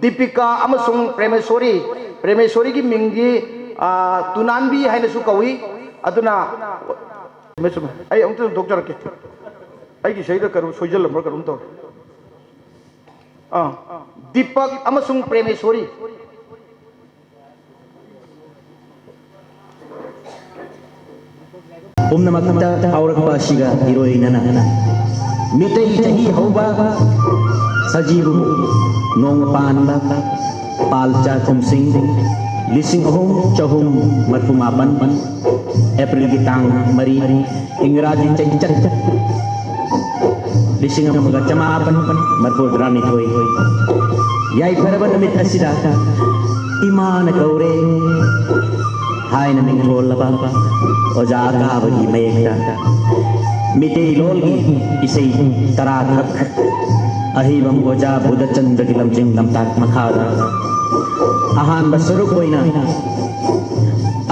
ꯗꯤꯄꯤꯀꯥ ꯑꯃꯁꯨꯡ ꯄ꯭ꯔꯦꯃꯦꯁꯣꯔꯤ꯫ ꯄ꯭ꯔꯦꯃꯦꯁꯣꯔꯤꯒꯤ ꯃꯤꯡꯗꯤ, ꯑ, ꯇꯨꯅꯥꯟꯕꯤ ꯍꯥꯏꯅꯁꯨ ꯀꯧꯏ꯫ ꯑꯗꯨꯅ, ꯆꯨꯝꯃꯦ, ꯆꯨꯝꯃꯦ꯫ ꯑꯩ ꯑꯃꯨꯛꯇ ꯆꯣꯡꯊꯣꯛꯆꯔꯛꯀꯦ꯫ ꯑꯩꯒꯤ ꯏꯁꯩꯗ ꯀꯩꯅꯣꯝ ꯁꯣꯏꯖꯜꯂꯝꯕ꯭ꯔꯥ ꯀꯩꯅꯣꯝ ꯇꯧꯔꯦ꯫ ꯑꯥ, ꯗꯤꯄꯛ ꯑꯃꯁꯨꯡ ꯄ꯭ꯔꯦꯃꯦꯁꯣꯔꯤ꯫ ꯄꯨꯝꯅꯃꯛꯇ ꯐꯥꯎꯔꯛꯄ ꯑꯁꯤꯒ ꯏꯔꯣꯏꯅꯅ ꯃꯤꯇꯩ ꯆꯍꯤ ꯍꯧꯕ ꯁꯖꯤꯕꯨ ꯅꯣꯡꯃ ꯄꯥꯟꯕ ꯄꯥꯜꯆꯥ ꯀꯨꯝꯁꯤꯡ ꯂꯤꯁꯤꯡ ꯑꯍꯨꯝ ꯆꯍꯨꯝ ꯃꯔꯐꯨ ꯃꯥꯄꯟ ꯑꯦꯄ꯭ꯔꯤꯜꯒꯤ ꯇꯥꯡ ꯃꯔꯤ, ꯏꯪꯒ꯭ꯔꯥꯖꯤ ꯆꯩꯆꯠ ꯂꯤꯁꯤꯡ ꯑꯃꯒ ꯆꯃꯥꯄꯟ ꯃꯔꯤꯐꯨꯇꯔꯥꯅꯤꯊꯣꯏ ꯌꯥꯏꯐꯔꯕ ꯅꯨꯃꯤꯠ ꯑꯁꯤꯗ ꯏꯃꯥꯅ ꯀꯧꯔꯦ ꯍꯥꯏꯅ ꯃꯤꯡꯊꯣꯜꯂꯕ ꯑꯣꯖꯥ ꯑꯀꯥꯕꯒꯤ ꯃꯌꯦꯛꯇ ꯃꯤꯇꯩꯂꯣꯟꯒꯤ ꯏꯁꯩ ꯇꯔꯥꯈꯛ ꯑꯍꯩꯕꯝ ꯑꯣꯖꯥ ꯕꯨꯙꯆꯟꯗ꯭ꯔꯒꯤ ꯂꯝꯖꯤꯡ ꯂꯝꯇꯥꯛ ꯃꯈꯥꯗ ꯑꯍꯥꯟꯕ ꯁꯔꯨꯛ ꯑꯣꯏꯅ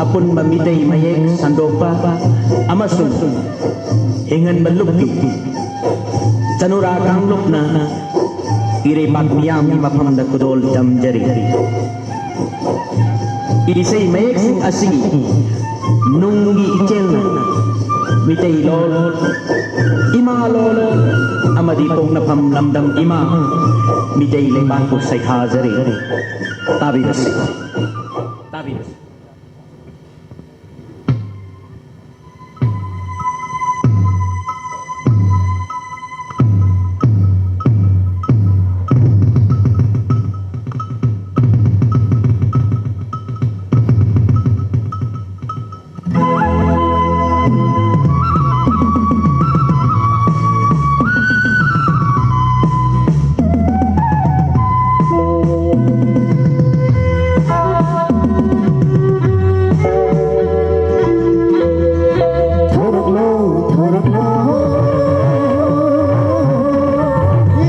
ꯑꯄꯨꯟꯕ ꯃꯤꯇꯩ ꯃꯌꯦꯛ ꯁꯟꯗꯣꯛꯄ ꯑꯃꯁꯨꯡ ꯍꯤꯡꯍꯟꯕ ꯂꯨꯞꯀꯤ ꯆꯅꯨꯔꯥ ꯀꯥꯡꯂꯨꯞꯅ ꯏꯔꯩꯄꯥꯛ ꯃꯤꯌꯥꯝꯒꯤ ꯃꯐꯝꯗ ꯈꯨꯗꯣꯜ ꯇꯝꯖꯔꯤ꯫ ꯏꯁꯩ ꯃꯌꯦꯛꯁꯤꯡ ꯑꯁꯤꯒꯤ ꯅꯨꯡꯒꯤ ꯏꯆꯦꯜꯅ ꯃꯤꯇꯩꯂꯣꯟ, ꯏꯃꯥ ꯂꯣꯟ ꯑꯃꯗꯤ ꯄꯣꯛꯅꯐꯝ ꯂꯝꯗꯝ ꯏꯃꯥ ꯃꯤꯇꯩ ꯂꯩꯕꯥꯛꯄꯨ ꯁꯩꯊꯥꯖꯔꯤ꯫ ꯇꯥꯕꯤꯔꯁꯤ, ꯇꯥꯕꯤꯔꯁꯤ꯫ ꯊꯣꯔꯛꯂꯣ, ꯊꯣꯔꯛꯂꯣ,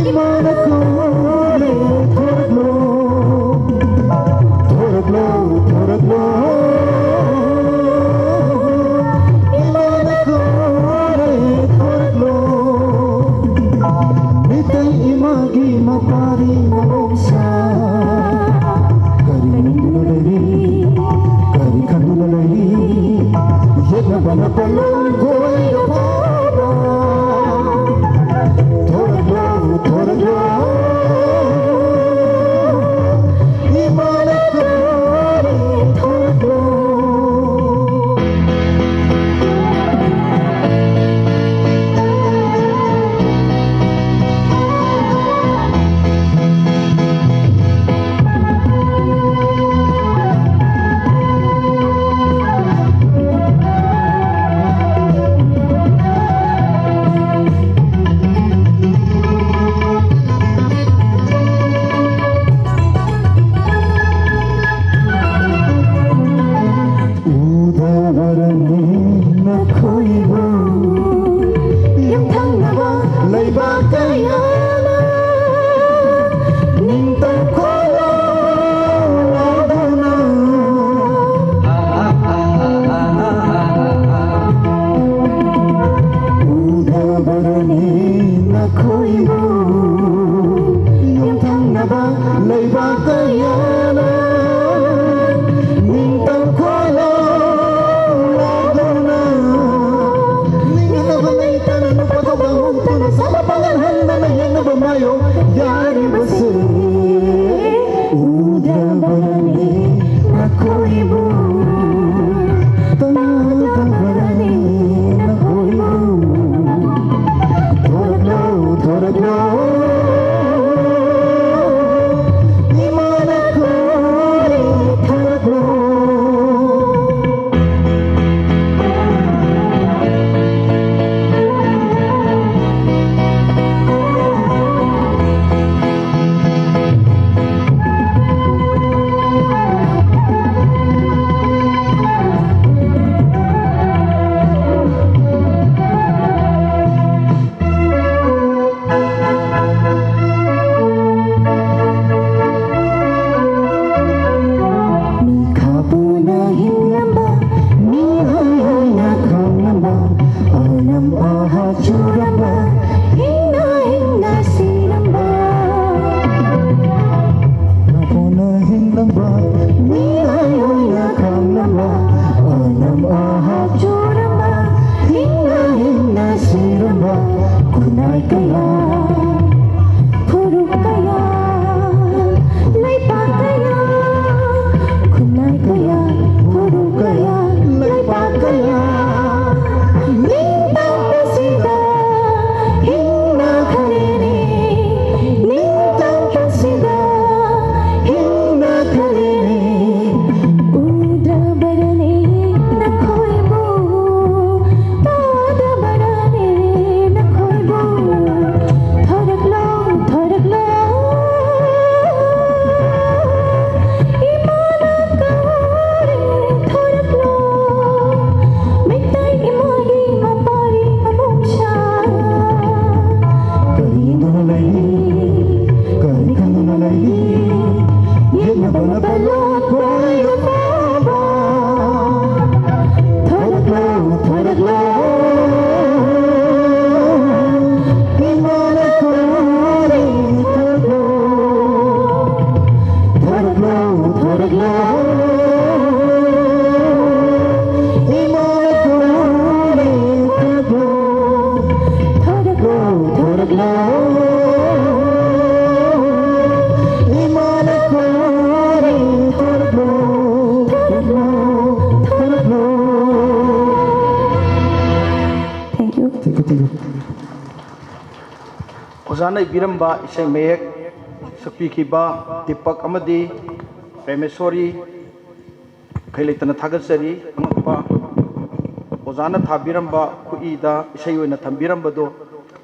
ꯏꯃꯥꯅ ꯀꯧꯔꯦ, ꯊꯣꯔꯛꯂꯣ, ꯊꯣꯔꯛꯂꯣ, ꯊꯣꯔꯛꯂꯣ, ꯏꯃꯥꯅ ꯀꯧꯔꯦ, ꯊꯣꯔꯛꯂꯣ꯫ ꯃꯤꯇꯩ ꯏꯃꯥꯒꯤ ꯃꯄꯥꯔꯤ ꯃꯅꯣꯡꯁꯥ ꯀꯔꯤ ꯅꯤꯡꯗꯨꯅ ꯂꯩꯔꯤ, ꯀꯔꯤ ꯈꯟꯗꯨꯅ ꯂꯩꯔꯤ? ꯌꯦꯠꯅꯕꯅ ꯄꯣꯠꯂꯣꯏ ꯒꯣꯏꯗ ꯐꯥꯎꯕ꯫ ꯊꯣꯔꯛꯂꯣ, ꯊꯣꯔꯛꯂꯣ, ꯏꯃꯥꯅ ꯀꯧꯔꯦ, ꯊꯣꯔꯛꯂꯣ꯫ ꯇꯥꯗꯕꯔꯅꯦ ꯅꯈꯣꯏꯕꯨ, ꯇꯥꯗꯕꯔꯅꯦ ꯅꯈꯣꯏꯕꯨ꯫ ꯊꯣꯔꯛꯂꯣ, ꯊꯣꯔꯛꯂꯣ, ꯏꯃꯥꯅ ꯀꯧꯔꯦ, ꯊꯣꯔꯛꯂꯣ꯫ ꯃꯤꯈꯥꯕꯨꯅ ꯍꯤꯡꯂꯝꯕ, ꯃꯤꯑꯣꯏꯅ ꯈꯪꯂꯝꯕ, ꯑꯅꯝ ꯑꯍꯥ ꯆꯨꯔꯝꯕ, ꯍꯤꯡꯅ ꯍꯤꯡꯅ ꯁꯤꯔꯝꯕ꯫ ꯃꯤꯈꯥꯕꯨꯅ ꯍꯤꯡꯂꯝꯕ, ꯃꯤꯑꯣꯏꯅ ꯈꯪꯂꯝꯕ, ꯑꯅꯝ ꯑꯍꯥ ꯆꯨꯔꯝꯕ, ꯍꯤꯡꯅ ꯍꯤꯡꯅ ꯁꯤꯔꯝꯕ, ꯈꯨꯟꯅꯥꯏ ꯀꯌꯥ, ꯐꯨꯔꯨꯞ ꯀꯌꯥ, ꯂꯩꯄꯥꯛ ꯀꯌꯥ, ꯈꯨꯟꯅꯥꯏ ꯀꯌꯥ, ꯐꯨꯔꯨꯞ ꯀꯌꯥ, ꯂꯩꯄꯥꯛ ꯀꯌꯥ, ꯅꯤꯡꯇꯝꯕꯁꯤꯗ ꯍꯤꯡꯅꯈ꯭ꯔꯦꯅꯦ, ꯅꯤꯡꯇꯝꯕꯁꯤꯗ ꯍꯤꯡꯅꯈ꯭ꯔꯦꯅꯦ꯫ ꯎꯗ꯭ꯔꯕꯔꯅꯦ ꯅꯈꯣꯏꯕꯨ, ꯇꯥꯗꯕꯔꯅꯦ ꯅꯈꯣꯏꯕꯨ꯫ ꯊꯣꯔꯛꯂꯣ, ꯊꯣꯔꯛꯂꯣ, ꯏꯃꯥꯅ ꯀꯧꯔꯦ, ꯊꯣꯔꯛꯂꯣ꯫ ꯃꯩꯇꯩ ꯏꯃꯥꯒꯤ ꯃꯄꯥꯔꯤ ꯃꯃꯣꯝꯁꯥ꯫ ꯀꯔꯤ ꯈꯪꯗꯨꯅ ꯂꯩꯔꯤ, ꯀꯔꯤ ꯈꯪꯗꯨꯅ ꯂꯩꯔꯤ, ꯌꯦꯠꯅꯕ ꯂꯣꯠꯄ ꯂꯣꯠꯄ ꯂꯣꯠꯄ꯫ ꯊꯣꯔꯛꯂꯣ, ꯊꯣꯔꯛꯂꯣ, ꯏꯃꯥꯅ ꯀꯧꯔꯦ, ꯊꯣꯔꯛꯂꯣ꯫ ꯊꯣꯔꯛꯂꯣ, ꯊꯣꯔꯛꯂꯣ, ꯏꯃꯥꯅ ꯀꯧꯔꯦ, ꯊꯣꯔꯛꯂꯣ꯫ ꯊꯣꯔꯛꯂꯣ, ꯊꯣꯔꯛꯂꯣ, ꯏꯃꯥꯅ ꯀꯧꯔꯦ꯫ ꯑꯣꯖꯥꯅ ꯏꯕꯤꯔꯝꯕ ꯏꯁꯩ ꯃꯌꯦꯛ ꯁꯛꯄꯤꯈꯤꯕ ꯗꯤꯄꯛ ꯑꯃꯗꯤ ꯄ꯭ꯔꯦꯃꯦꯁꯣꯔꯤ ꯈꯩ ꯂꯩꯇꯅ ꯊꯥꯒꯠꯆꯔꯤ꯫ ꯑꯉꯛꯄ ꯑꯣꯖꯥꯅ ꯊꯥꯕꯤꯔꯝꯕ ꯈꯨꯠꯏꯗ ꯏꯁꯩ ꯑꯣꯏꯅ ꯊꯝꯕꯤꯔꯝꯕꯗꯨ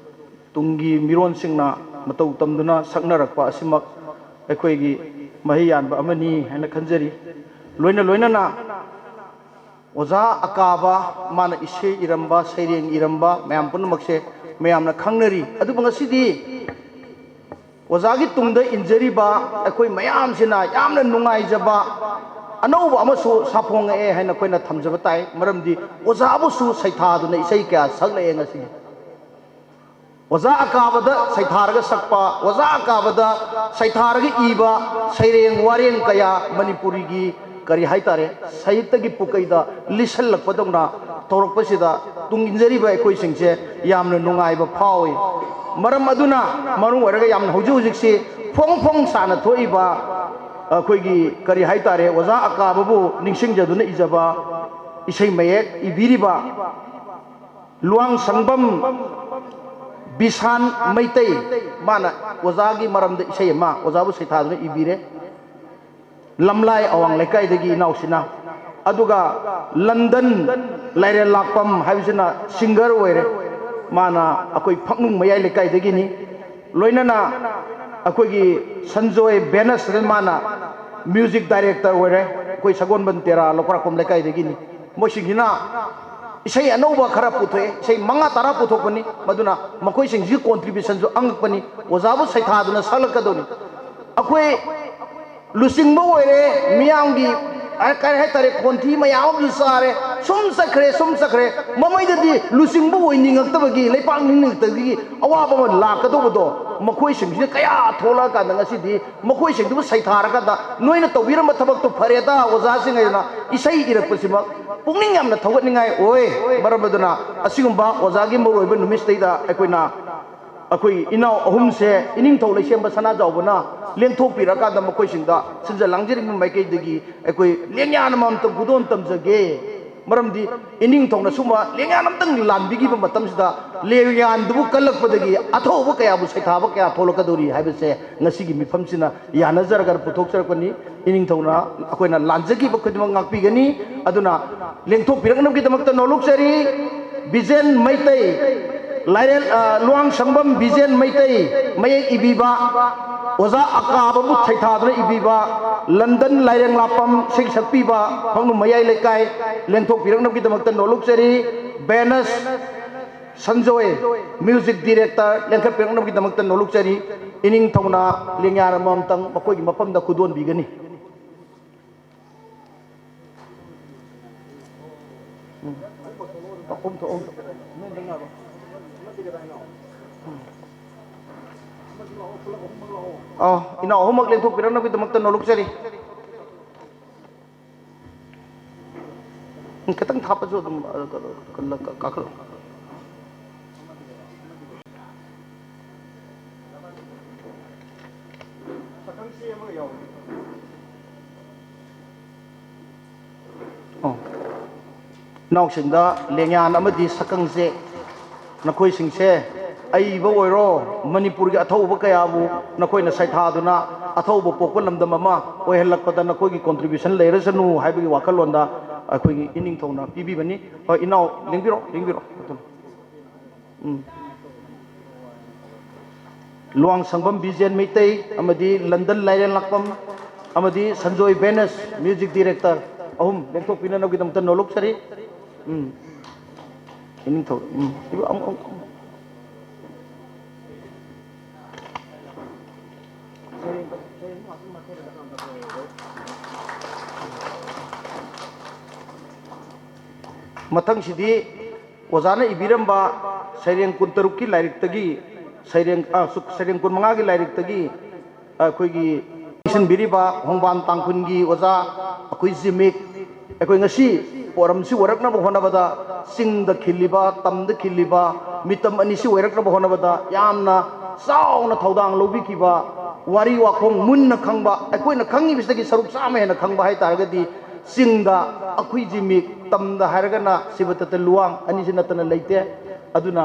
ꯇꯨꯡꯒꯤ ꯃꯤꯔꯣꯟꯁꯤꯡꯅ ꯃꯇꯧ ꯇꯝꯗꯨꯅ ꯁꯛꯅꯔꯛꯄ ꯑꯁꯤꯃꯛ ꯑꯩꯈꯣꯏꯒꯤ ꯃꯍꯩ ꯌꯥꯟꯕ ꯑꯃꯅꯤ ꯍꯥꯏꯅ ꯈꯟꯖꯔꯤ꯫ ꯂꯣꯏꯅ ꯂꯣꯏꯅꯅ ꯑꯣꯖꯥ ꯑꯀꯥꯕ, ꯃꯥꯅ ꯏꯁꯩ ꯏꯔꯝꯕ, ꯁꯩꯔꯦꯡ ꯏꯔꯝꯕ ꯃꯌꯥꯝ ꯄꯨꯝꯅꯃꯛꯁꯦ ꯃꯌꯥꯝꯅ ꯈꯪꯅꯔꯤ꯫ ꯑꯗꯨꯕꯨ ꯉꯁꯤꯗꯤ ꯑꯣꯖꯥꯒꯤ ꯇꯨꯡꯗ ꯏꯟꯖꯔꯤꯕ ꯑꯩꯈꯣꯏ ꯃꯌꯥꯝꯁꯤꯅ ꯌꯥꯝꯅ ꯅꯨꯡꯉꯥꯏꯖꯕ ꯑꯅꯧꯕ ꯑꯃꯁꯨ ꯁꯥꯐꯣꯡꯉꯛꯑꯦ ꯍꯥꯏꯅ ꯑꯩꯈꯣꯏꯅ ꯊꯝꯖꯕ ꯇꯥꯏ꯫ ꯃꯔꯝꯗꯤ ꯑꯣꯖꯥꯕꯨꯁꯨ ꯁꯩꯊꯥꯗꯨꯅ ꯏꯁꯩ ꯀꯌꯥ ꯁꯛꯂꯛꯑꯦ ꯉꯁꯤꯗꯤ꯫ ꯑꯣꯖꯥ ꯑꯀꯥꯕꯗ ꯁꯩꯊꯥꯔꯒ ꯁꯛꯄ, ꯑꯣꯖꯥ ꯑꯀꯥꯕꯗ ꯁꯩꯊꯥꯔꯒ ꯏꯕ ꯁꯩꯔꯦꯡ ꯋꯥꯔꯦꯡ ꯀꯌꯥ ꯃꯅꯤꯄꯨꯔꯤꯒꯤ, ꯀꯔꯤ ꯍꯥꯏꯇꯥꯔꯦ, ꯁꯥꯍꯤꯇ꯭ꯌꯒꯤ ꯄꯨꯀꯩꯗ ꯂꯤꯠꯁꯜꯂꯛꯄꯗꯧꯅ ꯇꯧꯔꯛꯄꯁꯤꯗ ꯇꯨꯡ ꯏꯟꯖꯔꯤꯕ ꯑꯩꯈꯣꯏꯁꯤꯡꯁꯦ ꯌꯥꯝꯅ ꯅꯨꯡꯉꯥꯏꯕ ꯐꯥꯎꯏ꯫ ꯃꯔꯝ ꯑꯗꯨꯅ ꯃꯔꯝ ꯑꯣꯏꯔꯒ ꯌꯥꯝꯅ ꯍꯧꯖꯤꯛ ꯍꯧꯖꯤꯛꯁꯤ ꯐꯣꯡ ꯐꯣꯡ ꯁꯥꯅ ꯊꯣꯛꯏꯕ ꯑꯩꯈꯣꯏꯒꯤ, ꯀꯔꯤ ꯍꯥꯏꯇꯥꯔꯦ, ꯑꯣꯖꯥ ꯑꯀꯥꯕꯕꯨ ꯅꯤꯡꯁꯤꯡꯖꯗꯨꯅ ꯏꯖꯕ ꯏꯁꯩ ꯃꯌꯦꯛ ꯏꯕꯤꯔꯤꯕ ꯂꯨꯋꯥꯡꯁꯪꯕꯝ ꯕꯤꯁꯥꯟ ꯃꯩꯇꯩ, ꯃꯥꯅ ꯑꯣꯖꯥꯒꯤ ꯃꯔꯝꯗ ꯏꯁꯩ ꯑꯃ ꯑꯣꯖꯥꯕꯨ ꯁꯩꯊꯥꯗꯨꯅ ꯏꯕꯤꯔꯦ꯫ ꯂꯝꯂꯥꯏ ꯑꯋꯥꯡ ꯂꯩꯀꯥꯏꯗꯒꯤ ꯏꯅꯥꯎꯁꯤꯅ꯫ ꯑꯗꯨꯒ ꯂꯟꯗꯟ ꯂꯥꯏꯔꯦꯜ ꯂꯥꯛꯄꯝ ꯍꯥꯏꯕꯁꯤꯅ ꯁꯤꯡꯒꯔ ꯑꯣꯏꯔꯦ, ꯃꯥꯅ ꯑꯩꯈꯣꯏ ꯐꯛꯅꯨꯡ ꯃꯌꯥꯏ ꯂꯩꯀꯥꯏꯗꯒꯤꯅꯤ꯫ ꯂꯣꯏꯅꯅ ꯑꯩꯈꯣꯏꯒꯤ ꯁꯟꯖꯣꯏ ꯕꯦꯅꯁ, ꯃꯥꯅ ꯃ꯭ꯌꯨꯖꯤꯛ ꯗꯥꯏꯔꯦꯛꯇꯔ ꯑꯣꯏꯔꯦ, ꯑꯩꯈꯣꯏ ꯁꯒꯣꯜꯕꯟ ꯇꯦꯔꯥ ꯂꯧꯈ꯭ꯔꯥꯛꯄꯝ ꯂꯩꯀꯥꯏꯗꯒꯤꯅꯤ꯫ ꯃꯣꯏꯁꯤꯡꯁꯤꯅ ꯏꯁꯩ ꯑꯅꯧꯕ ꯈꯔ ꯄꯨꯊꯣꯛꯑꯦ, ꯏꯁꯩ ꯃꯉꯥ ꯇꯔꯥ ꯄꯨꯊꯣꯛꯄꯅꯤ꯫ ꯃꯗꯨꯅ ꯃꯈꯣꯏꯁꯤꯡꯁꯤꯒꯤ ꯀꯣꯟꯇ꯭ꯔꯤꯕ꯭ꯌꯨꯁꯟꯁꯨ ꯑꯉꯛꯄꯅꯤ꯫ ꯑꯣꯖꯥꯕꯨ ꯁꯩꯊꯥꯗꯨꯅ ꯁꯛꯂꯛꯀꯗꯧꯅꯤ꯫ ꯑꯩꯈꯣꯏ ꯂꯨꯆꯤꯡꯕ ꯑꯣꯏꯔꯦ, ꯃꯤꯌꯥꯝꯒꯤ, ꯑ, ꯀꯔꯤ ꯍꯥꯏꯇꯥꯔꯦ, ꯈꯣꯟꯊꯤ ꯃꯌꯥꯝ ꯑꯃꯁꯨ ꯆꯥꯔꯦ, ꯁꯨꯝ ꯆꯠꯈ꯭ꯔꯦ, ꯁꯨꯝ ꯆꯠꯈ꯭ꯔꯦ꯫ ꯃꯃꯩꯗꯗꯤ ꯂꯨꯆꯤꯡꯕ ꯑꯣꯏꯅꯤꯡꯉꯛꯇꯕꯒꯤ, ꯂꯩꯄꯥꯛ ꯅꯤꯡꯅꯤꯡꯉꯛꯇꯕꯒꯤ ꯑꯋꯥꯕ ꯑꯃ ꯂꯥꯛꯀꯗꯧꯕꯗꯣ, ꯃꯈꯣꯏꯁꯤꯡꯁꯤꯅ ꯀꯌꯥ ꯊꯣꯛꯂꯛꯑꯀꯥꯟꯗ ꯉꯁꯤꯗꯤ ꯃꯈꯣꯏꯁꯤꯡꯗꯨꯕꯨ ꯁꯩꯊꯥꯔꯀꯥꯟꯗ, "ꯅꯣꯏꯅ ꯇꯧꯕꯤꯔꯝꯕ ꯊꯕꯛꯇꯨ ꯐꯔꯦꯗ, ꯑꯣꯖꯥꯁꯤꯡ" ꯍꯥꯏꯗꯅ ꯏꯁꯩ ꯏꯔꯛꯄꯁꯤꯃꯛ ꯄꯨꯛꯅꯤꯡ ꯌꯥꯝꯅ ꯊꯧꯒꯠꯅꯤꯡꯉꯥꯏ ꯑꯣꯏ꯫ ꯃꯔꯝ ꯑꯗꯨꯅ ꯑꯁꯤꯒꯨꯝꯕ ꯑꯣꯖꯥꯒꯤ ꯃꯔꯨꯑꯣꯏꯕ ꯅꯨꯃꯤꯠꯁꯤꯗꯩꯗ ꯑꯩꯈꯣꯏꯅ ꯑꯩꯈꯣꯏ ꯏꯅꯥꯎ ꯑꯍꯨꯝꯁꯦ ꯏꯅꯤꯡꯊꯧ ꯂꯩꯁꯦꯝꯕ ꯁꯅꯥꯖꯥꯎꯕꯅ ꯂꯦꯡꯊꯣꯛꯄꯤꯔꯀꯥꯟꯗ ꯃꯈꯣꯏꯁꯤꯡꯗ ꯁꯤꯟꯖ ꯂꯥꯡꯖꯔꯤꯕ ꯃꯥꯏꯀꯩꯗꯒꯤ ꯑꯩꯈꯣꯏ ꯂꯦꯡꯌꯥꯟ ꯑꯃꯃꯝꯇ ꯈꯨꯗꯣꯜ ꯇꯝꯖꯒꯦ꯫ ꯃꯔꯝꯗꯤ ꯏꯅꯤꯡꯊꯧꯅ ꯁꯨꯝꯕ ꯂꯦꯡꯌꯥꯟ ꯑꯃꯇꯪ ꯂꯥꯟꯕꯤꯈꯤꯕ ꯃꯇꯝꯁꯤꯗ, ꯂꯦꯡꯌꯥꯟꯗꯨꯕꯨ ꯀꯜꯂꯛꯄꯗꯒꯤ ꯑꯊꯧꯕ ꯀꯌꯥꯕꯨ ꯁꯩꯊꯥꯕ ꯀꯌꯥ ꯊꯣꯛꯂꯛꯀꯗꯧꯔꯤ ꯍꯥꯏꯕꯁꯦ ꯉꯁꯤꯒꯤ ꯃꯤꯐꯝꯁꯤꯅ ꯌꯥꯅꯖꯔꯒ ꯄꯨꯊꯣꯛꯆꯔꯛꯄꯅꯤ꯫ ꯏꯅꯤꯡꯊꯧꯅ ꯑꯩꯈꯣꯏꯅ ꯂꯥꯟꯖꯈꯤꯕ ꯈꯨꯗꯤꯡꯃꯛ ꯉꯥꯛꯄꯤꯒꯅꯤ꯫ ꯑꯗꯨꯅ ꯂꯦꯡꯊꯣꯛꯄꯤꯔꯛꯅꯕꯒꯤꯗꯃꯛꯇ ꯅꯣꯂꯨꯛꯆꯔꯤ꯫ ꯕꯤꯖꯦꯟ ꯃꯩꯇꯩ, ꯂꯥꯏꯔꯦꯜ, ꯑ, ꯂꯨꯋꯥꯡ ꯁꯪꯕꯝ ꯕꯤꯖꯦꯟ ꯃꯩꯇꯩ, ꯃꯌꯦꯛ ꯏꯕꯤꯕ, ꯑꯣꯖꯥ ꯑꯀꯥꯕꯕꯨ ꯁꯩꯊꯥꯗꯨꯅ ꯏꯕꯤꯕ, ꯂꯟꯗꯟ ꯂꯥꯏꯔꯦꯡ ꯂꯥꯛꯄꯝ ꯏꯁꯩ ꯁꯛꯄꯤꯕ, ꯐꯥꯎꯅꯨ ꯃꯌꯥꯏ ꯂꯩꯀꯥꯏ, ꯂꯦꯡꯊꯣꯛꯄꯤꯔꯛꯅꯕꯒꯤꯗꯃꯛꯇ ꯅꯣꯂꯨꯛꯆꯔꯤ꯫ ꯕꯦꯅꯁ ꯁꯟꯖꯣꯏ, ꯃ꯭ꯌꯨꯖꯤꯛ ꯗꯤꯔꯦꯛꯇꯔ, ꯂꯦꯡꯈꯠꯄꯤꯔꯛꯅꯕꯒꯤꯗꯃꯛꯇ ꯅꯣꯂꯨꯛꯆꯔꯤ꯫ ꯏꯅꯤꯡꯊꯧꯅ ꯂꯦꯡꯌꯥꯟ ꯑꯃꯃꯝꯇꯪ ꯃꯈꯣꯏꯒꯤ ꯃꯐꯝꯗ ꯈꯨꯗꯣꯟꯕꯤꯒꯅꯤ꯫ ꯎꯝ꯫ ꯑꯍꯨꯝ ꯊꯣꯛ, ꯑꯍꯨꯝ ꯊꯣꯛ꯫ ꯎꯝ꯫ ꯑꯥ, ꯏꯅꯥꯎ ꯑꯍꯨꯝꯃꯛ ꯂꯦꯡꯊꯣꯛꯄꯤꯔꯛꯅꯕꯒꯤꯗꯃꯛꯇ ꯅꯣꯂꯨꯛꯆꯔꯤ꯫ ꯎꯝ, ꯈꯤꯇꯪ ꯊꯥꯞꯄꯁꯨ ꯑꯗꯨꯝ, ꯑ, ꯀ-, ꯀ-, ꯀ-, ꯀꯥꯈꯠꯂꯣ꯫ ꯑꯣ꯫ ꯏꯅꯥꯎꯁꯤꯡꯗ ꯂꯦꯡꯌꯥꯟ ꯑꯃꯗꯤ ꯁꯛꯀꯪꯁꯦ, ꯅꯈꯣꯏꯁꯤꯡꯁꯦ ꯑꯏꯕ ꯑꯣꯏꯔꯣ, ꯃꯅꯤꯄꯨꯔꯒꯤ ꯑꯊꯧꯕ ꯀꯌꯥꯕꯨ ꯅꯈꯣꯏꯅ ꯁꯩꯊꯥꯗꯨꯅ ꯑꯊꯧꯕ ꯄꯣꯛꯄ ꯂꯝꯗꯝ ꯑꯃ ꯑꯣꯏꯍꯜꯂꯛꯄꯗ ꯅꯈꯣꯏꯒꯤ contribution ꯂꯩꯔꯁꯅꯨ ꯍꯥꯏꯕꯒꯤ ꯋꯥꯈꯜꯂꯣꯟꯗ ꯑꯩꯈꯣꯏꯒꯤ ꯏꯅꯤꯡꯊꯧꯅ ꯄꯤꯕꯤꯕꯅꯤ꯫ ꯍꯣꯏ, ꯏꯅꯥꯎ, ꯂꯦꯡꯕꯤꯔꯣ, ꯂꯦꯡꯕꯤꯔꯣ꯫ ꯎꯝ꯫ ꯂꯨꯋꯥꯡ ꯁꯪꯕꯝ ꯕꯤꯖꯦꯟ ꯃꯩꯇꯩ ꯑꯃꯗꯤ ꯂꯟꯗꯟ ꯂꯥꯏꯔꯦꯟ ꯂꯥꯛꯄꯝ ꯑꯃꯗꯤ ꯁꯟꯖꯣꯏ ꯕꯦꯅꯁ, ꯃ꯭ꯌꯨꯖꯤꯛ ꯗꯤꯔꯦꯛꯇꯔ, ꯑꯍꯨꯝ ꯂꯦꯡꯊꯣꯛꯄꯤꯅꯅꯕꯒꯤꯗꯃꯛꯇ ꯅꯣꯂꯨꯛꯆꯔꯤ꯫ ꯎꯝ꯫ ꯏꯅꯤꯡꯊꯧ, ꯎꯝ꯫ ꯑꯃꯨꯛ, ꯑꯃꯨꯛ, ꯑꯃꯨꯛ꯫ ꯃꯊꯪꯁꯤꯗꯤ ꯑꯣꯖꯥꯅ ꯏꯕꯤꯔꯝꯕ ꯁꯩꯔꯦꯡ ꯀꯨꯟꯇꯔꯨꯛꯀꯤ ꯂꯥꯏꯔꯤꯛꯇꯒꯤ, ꯁꯩꯔꯦꯡ, ꯑ, ꯁꯨ-, ꯁꯩꯔꯦꯡ ꯀꯨꯟꯃꯉꯥꯒꯤ ꯂꯥꯏꯔꯤꯛꯇꯒꯤ ꯑꯩꯈꯣꯏꯒꯤ ꯏꯁꯤꯟꯕꯤꯔꯤꯕ ꯍꯣꯡꯕꯥꯟ ꯇꯥꯡꯈꯨꯜꯒꯤ ꯑꯣꯖꯥ ꯑꯩꯈꯣꯏ ꯖꯤꯃꯤꯛ, ꯑꯩꯈꯣꯏ ꯉꯁꯤ ꯄꯣꯔꯝꯁꯤ ꯑꯣꯏꯔꯛꯅꯕ ꯍꯣꯠꯅꯕꯗ, ꯆꯤꯡꯗ ꯈꯤꯜꯂꯤꯕ, ꯇꯝꯗ ꯈꯤꯜꯂꯤꯕ ꯃꯤꯇꯝ ꯑꯅꯤꯁꯤ ꯑꯣꯏꯔꯛꯅꯕ ꯍꯣꯠꯅꯕꯗ ꯌꯥꯝꯅ ꯆꯥꯎꯅ ꯊꯧꯗꯥꯡ ꯂꯧꯕꯤꯈꯤꯕ, ꯋꯥꯔꯤ ꯋꯥꯈꯣꯡ ꯃꯨꯟꯅ ꯈꯪꯕ, ꯑꯩꯈꯣꯏꯅ ꯈꯪꯉꯤꯕꯁꯤꯗꯒꯤ ꯁꯔꯨꯛ ꯆꯥꯝꯃ ꯍꯦꯟꯅ ꯈꯪꯕ ꯍꯥꯏ ꯇꯥꯔꯒꯗꯤ ꯆꯤꯡꯗ ꯑꯩꯈꯣꯏ ꯖꯤꯃꯤꯛ, ꯇꯝꯗ ꯍꯥꯏꯔꯒꯅ ꯁꯤꯕꯇꯠꯇ ꯂꯨꯋꯥꯡ, ꯑꯅꯤꯁꯤ ꯅꯠꯇꯅ ꯂꯩꯇꯦ꯫ ꯑꯗꯨꯅ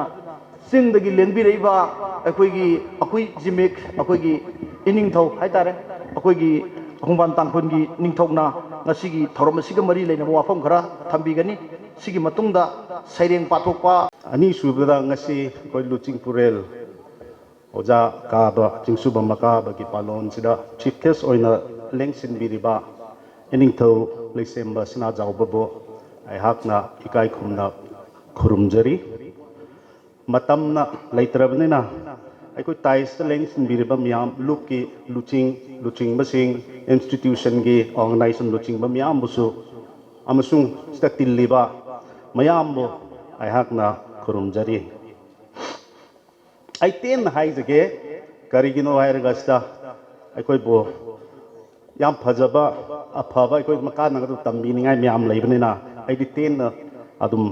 ꯆꯤꯡꯗꯒꯤ ꯂꯦꯡꯕꯤꯔꯛꯏꯕ ꯑꯩꯈꯣꯏꯒꯤ, ꯑꯩꯈꯣꯏ ꯖꯤꯃꯤꯛ, ꯑꯩꯈꯣꯏꯒꯤ ꯏꯅꯤꯡꯊꯧ ꯍꯥꯏꯇꯥꯔꯦ, ꯑꯩꯈꯣꯏꯒꯤ ꯈꯣꯡꯕꯥꯟ ꯇꯥꯡꯈꯨꯜꯒꯤ ꯅꯤꯡꯊꯧꯅ ꯉꯁꯤꯒꯤ ꯊꯧꯔꯝ ꯑꯁꯤꯒ ꯃꯔꯤ ꯂꯩꯅꯕ ꯋꯥꯐꯝ ꯈꯔ ꯊꯝꯕꯤꯒꯅꯤ꯫ ꯁꯤꯒꯤ ꯃꯇꯨꯡꯗ ꯁꯩꯔꯦꯡ ꯄꯥꯊꯣꯛꯄ꯫ ꯑꯅꯤꯁꯨꯕꯗ ꯉꯁꯤ ꯑꯩꯈꯣꯏ ꯂꯨꯆꯤꯡꯄꯨꯔꯦꯜ ꯑꯣꯖꯥ ꯀꯥꯕ ꯆꯤꯡꯁꯨꯕꯝ ꯑꯀꯥꯕꯒꯤ ꯄꯥꯂꯣꯟꯁꯤꯗ chief guest ꯑꯣꯏꯅ ꯂꯦꯡꯁꯤꯟꯕꯤꯔꯤꯕ ꯏꯅꯤꯡꯊꯧ ꯂꯩꯁꯦꯝꯕ ꯁꯅꯥꯖꯥꯎꯕꯕꯨ ꯑꯩꯍꯥꯛꯅ ꯏꯀꯥꯏ ꯈꯨꯝꯅ ꯈꯨꯔꯨꯝꯖꯔꯤ꯫ ꯃꯇꯝꯅ ꯂꯩꯇ꯭ꯔꯕꯅꯤꯅ ꯑꯩꯈꯣꯏ ꯇꯥꯏꯁꯇ ꯂꯦꯡꯁꯤꯟꯕꯤꯔꯤꯕ ꯃꯤꯌꯥꯝ, ꯂꯨꯞꯀꯤ ꯂꯨꯆꯤꯡ, ꯂꯨꯆꯤꯡꯕꯁꯤꯡ, institutionꯒꯤ organization ꯂꯨꯆꯤꯡꯕ ꯃꯤꯌꯥꯝꯕꯨꯁꯨ ꯑꯃꯁꯨꯡ ꯁꯤꯗ ꯇꯤꯜꯂꯤꯕ ꯃꯌꯥꯝꯕꯨ ꯑꯩꯍꯥꯛꯅ ꯈꯨꯔꯨꯝꯖꯔꯤ꯫ ꯑꯩ ꯇꯦꯟꯅ ꯍꯥꯏꯖꯒꯦ, ꯀꯔꯤꯒꯤꯅꯣ ꯍꯥꯏꯔꯒ ꯁꯤꯗ ꯑꯩꯈꯣꯏꯕꯨ ꯌꯥꯝ ꯐꯖꯕ, ꯑꯐꯕ, ꯑꯩꯈꯣꯏ ꯃꯀꯥꯟꯅꯒꯗꯕ ꯇꯝꯕꯤꯅꯤꯡꯉꯥꯏ ꯃꯌꯥꯝ ꯂꯩꯕꯅꯤꯅ ꯑꯩꯗꯤ ꯇꯦꯟꯅ ꯑꯗꯨꯝ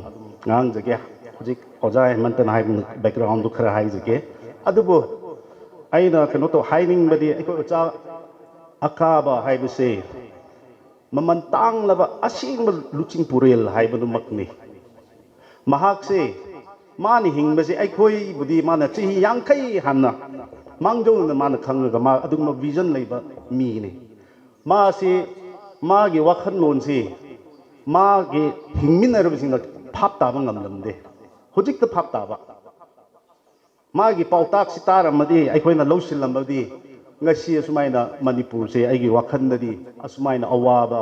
ꯉꯥꯡꯖꯒꯦ꯫ ꯍꯧꯖꯤꯛ ꯑꯣꯖꯥ ꯍꯦꯃꯟꯇꯅ ꯍꯥꯏꯕ backgroundꯗꯨ ꯈꯔ ꯍꯥꯏꯖꯒꯦ꯫ ꯑꯗꯨꯕꯨ ꯑꯩꯅ ꯀꯩꯅꯣ ꯇꯧ ꯍꯥꯏꯅꯤꯡꯕꯗꯤ ꯑꯩꯈꯣꯏ ꯑꯣꯖꯥ ꯑꯀꯥꯕ ꯍꯥꯏꯕꯁꯦ ꯃꯃꯜ ꯇꯥꯡꯂꯕ ꯑꯁꯦꯡꯕ ꯂꯨꯆꯤꯡꯄꯨꯔꯦꯜ ꯍꯥꯏꯕꯗꯨꯃꯛꯅꯤ꯫ ꯃꯍꯥꯛꯁꯦ ꯃꯥꯅ ꯍꯤꯡꯕꯁꯦ ꯑꯩꯈꯣꯏꯕꯨꯗꯤ ꯃꯥꯅ ꯆꯍꯤ ꯌꯥꯡꯈꯩ ꯍꯥꯟꯅ ꯃꯥꯡꯖꯧꯅꯅ ꯃꯥꯅ ꯈꯪꯉꯒ ꯃꯥ ꯑꯗꯨꯒꯨꯝꯕ vision ꯂꯩꯕ ꯃꯤꯅꯤ꯫ ꯃꯥꯁꯤ ꯃꯥꯒꯤ ꯋꯥꯈꯜꯂꯣꯟꯁꯤ ꯃꯥꯒꯤ ꯍꯤꯡꯃꯤꯟꯅꯔꯕꯁꯤꯡꯅ ꯐꯥꯞ ꯇꯥꯕ ꯉꯝꯂꯝꯗꯦ꯫ ꯍꯧꯖꯤꯛꯇ ꯐꯥꯞ ꯇꯥꯕ꯫ ꯃꯥꯒꯤ ꯄꯥꯎꯇꯥꯛꯁꯤ ꯇꯥꯔꯝꯃꯗꯤ, ꯑꯩꯈꯣꯏꯅ ꯂꯧꯁꯤꯜꯂꯝꯃꯗꯤ, ꯉꯁꯤ ꯑꯁꯨꯃꯥꯏꯅ ꯃꯅꯤꯄꯨꯔꯁꯦ ꯑꯩꯒꯤ ꯋꯥꯈꯜꯗꯗꯤ ꯑꯁꯨꯃꯥꯏꯅ ꯑꯋꯥꯕ,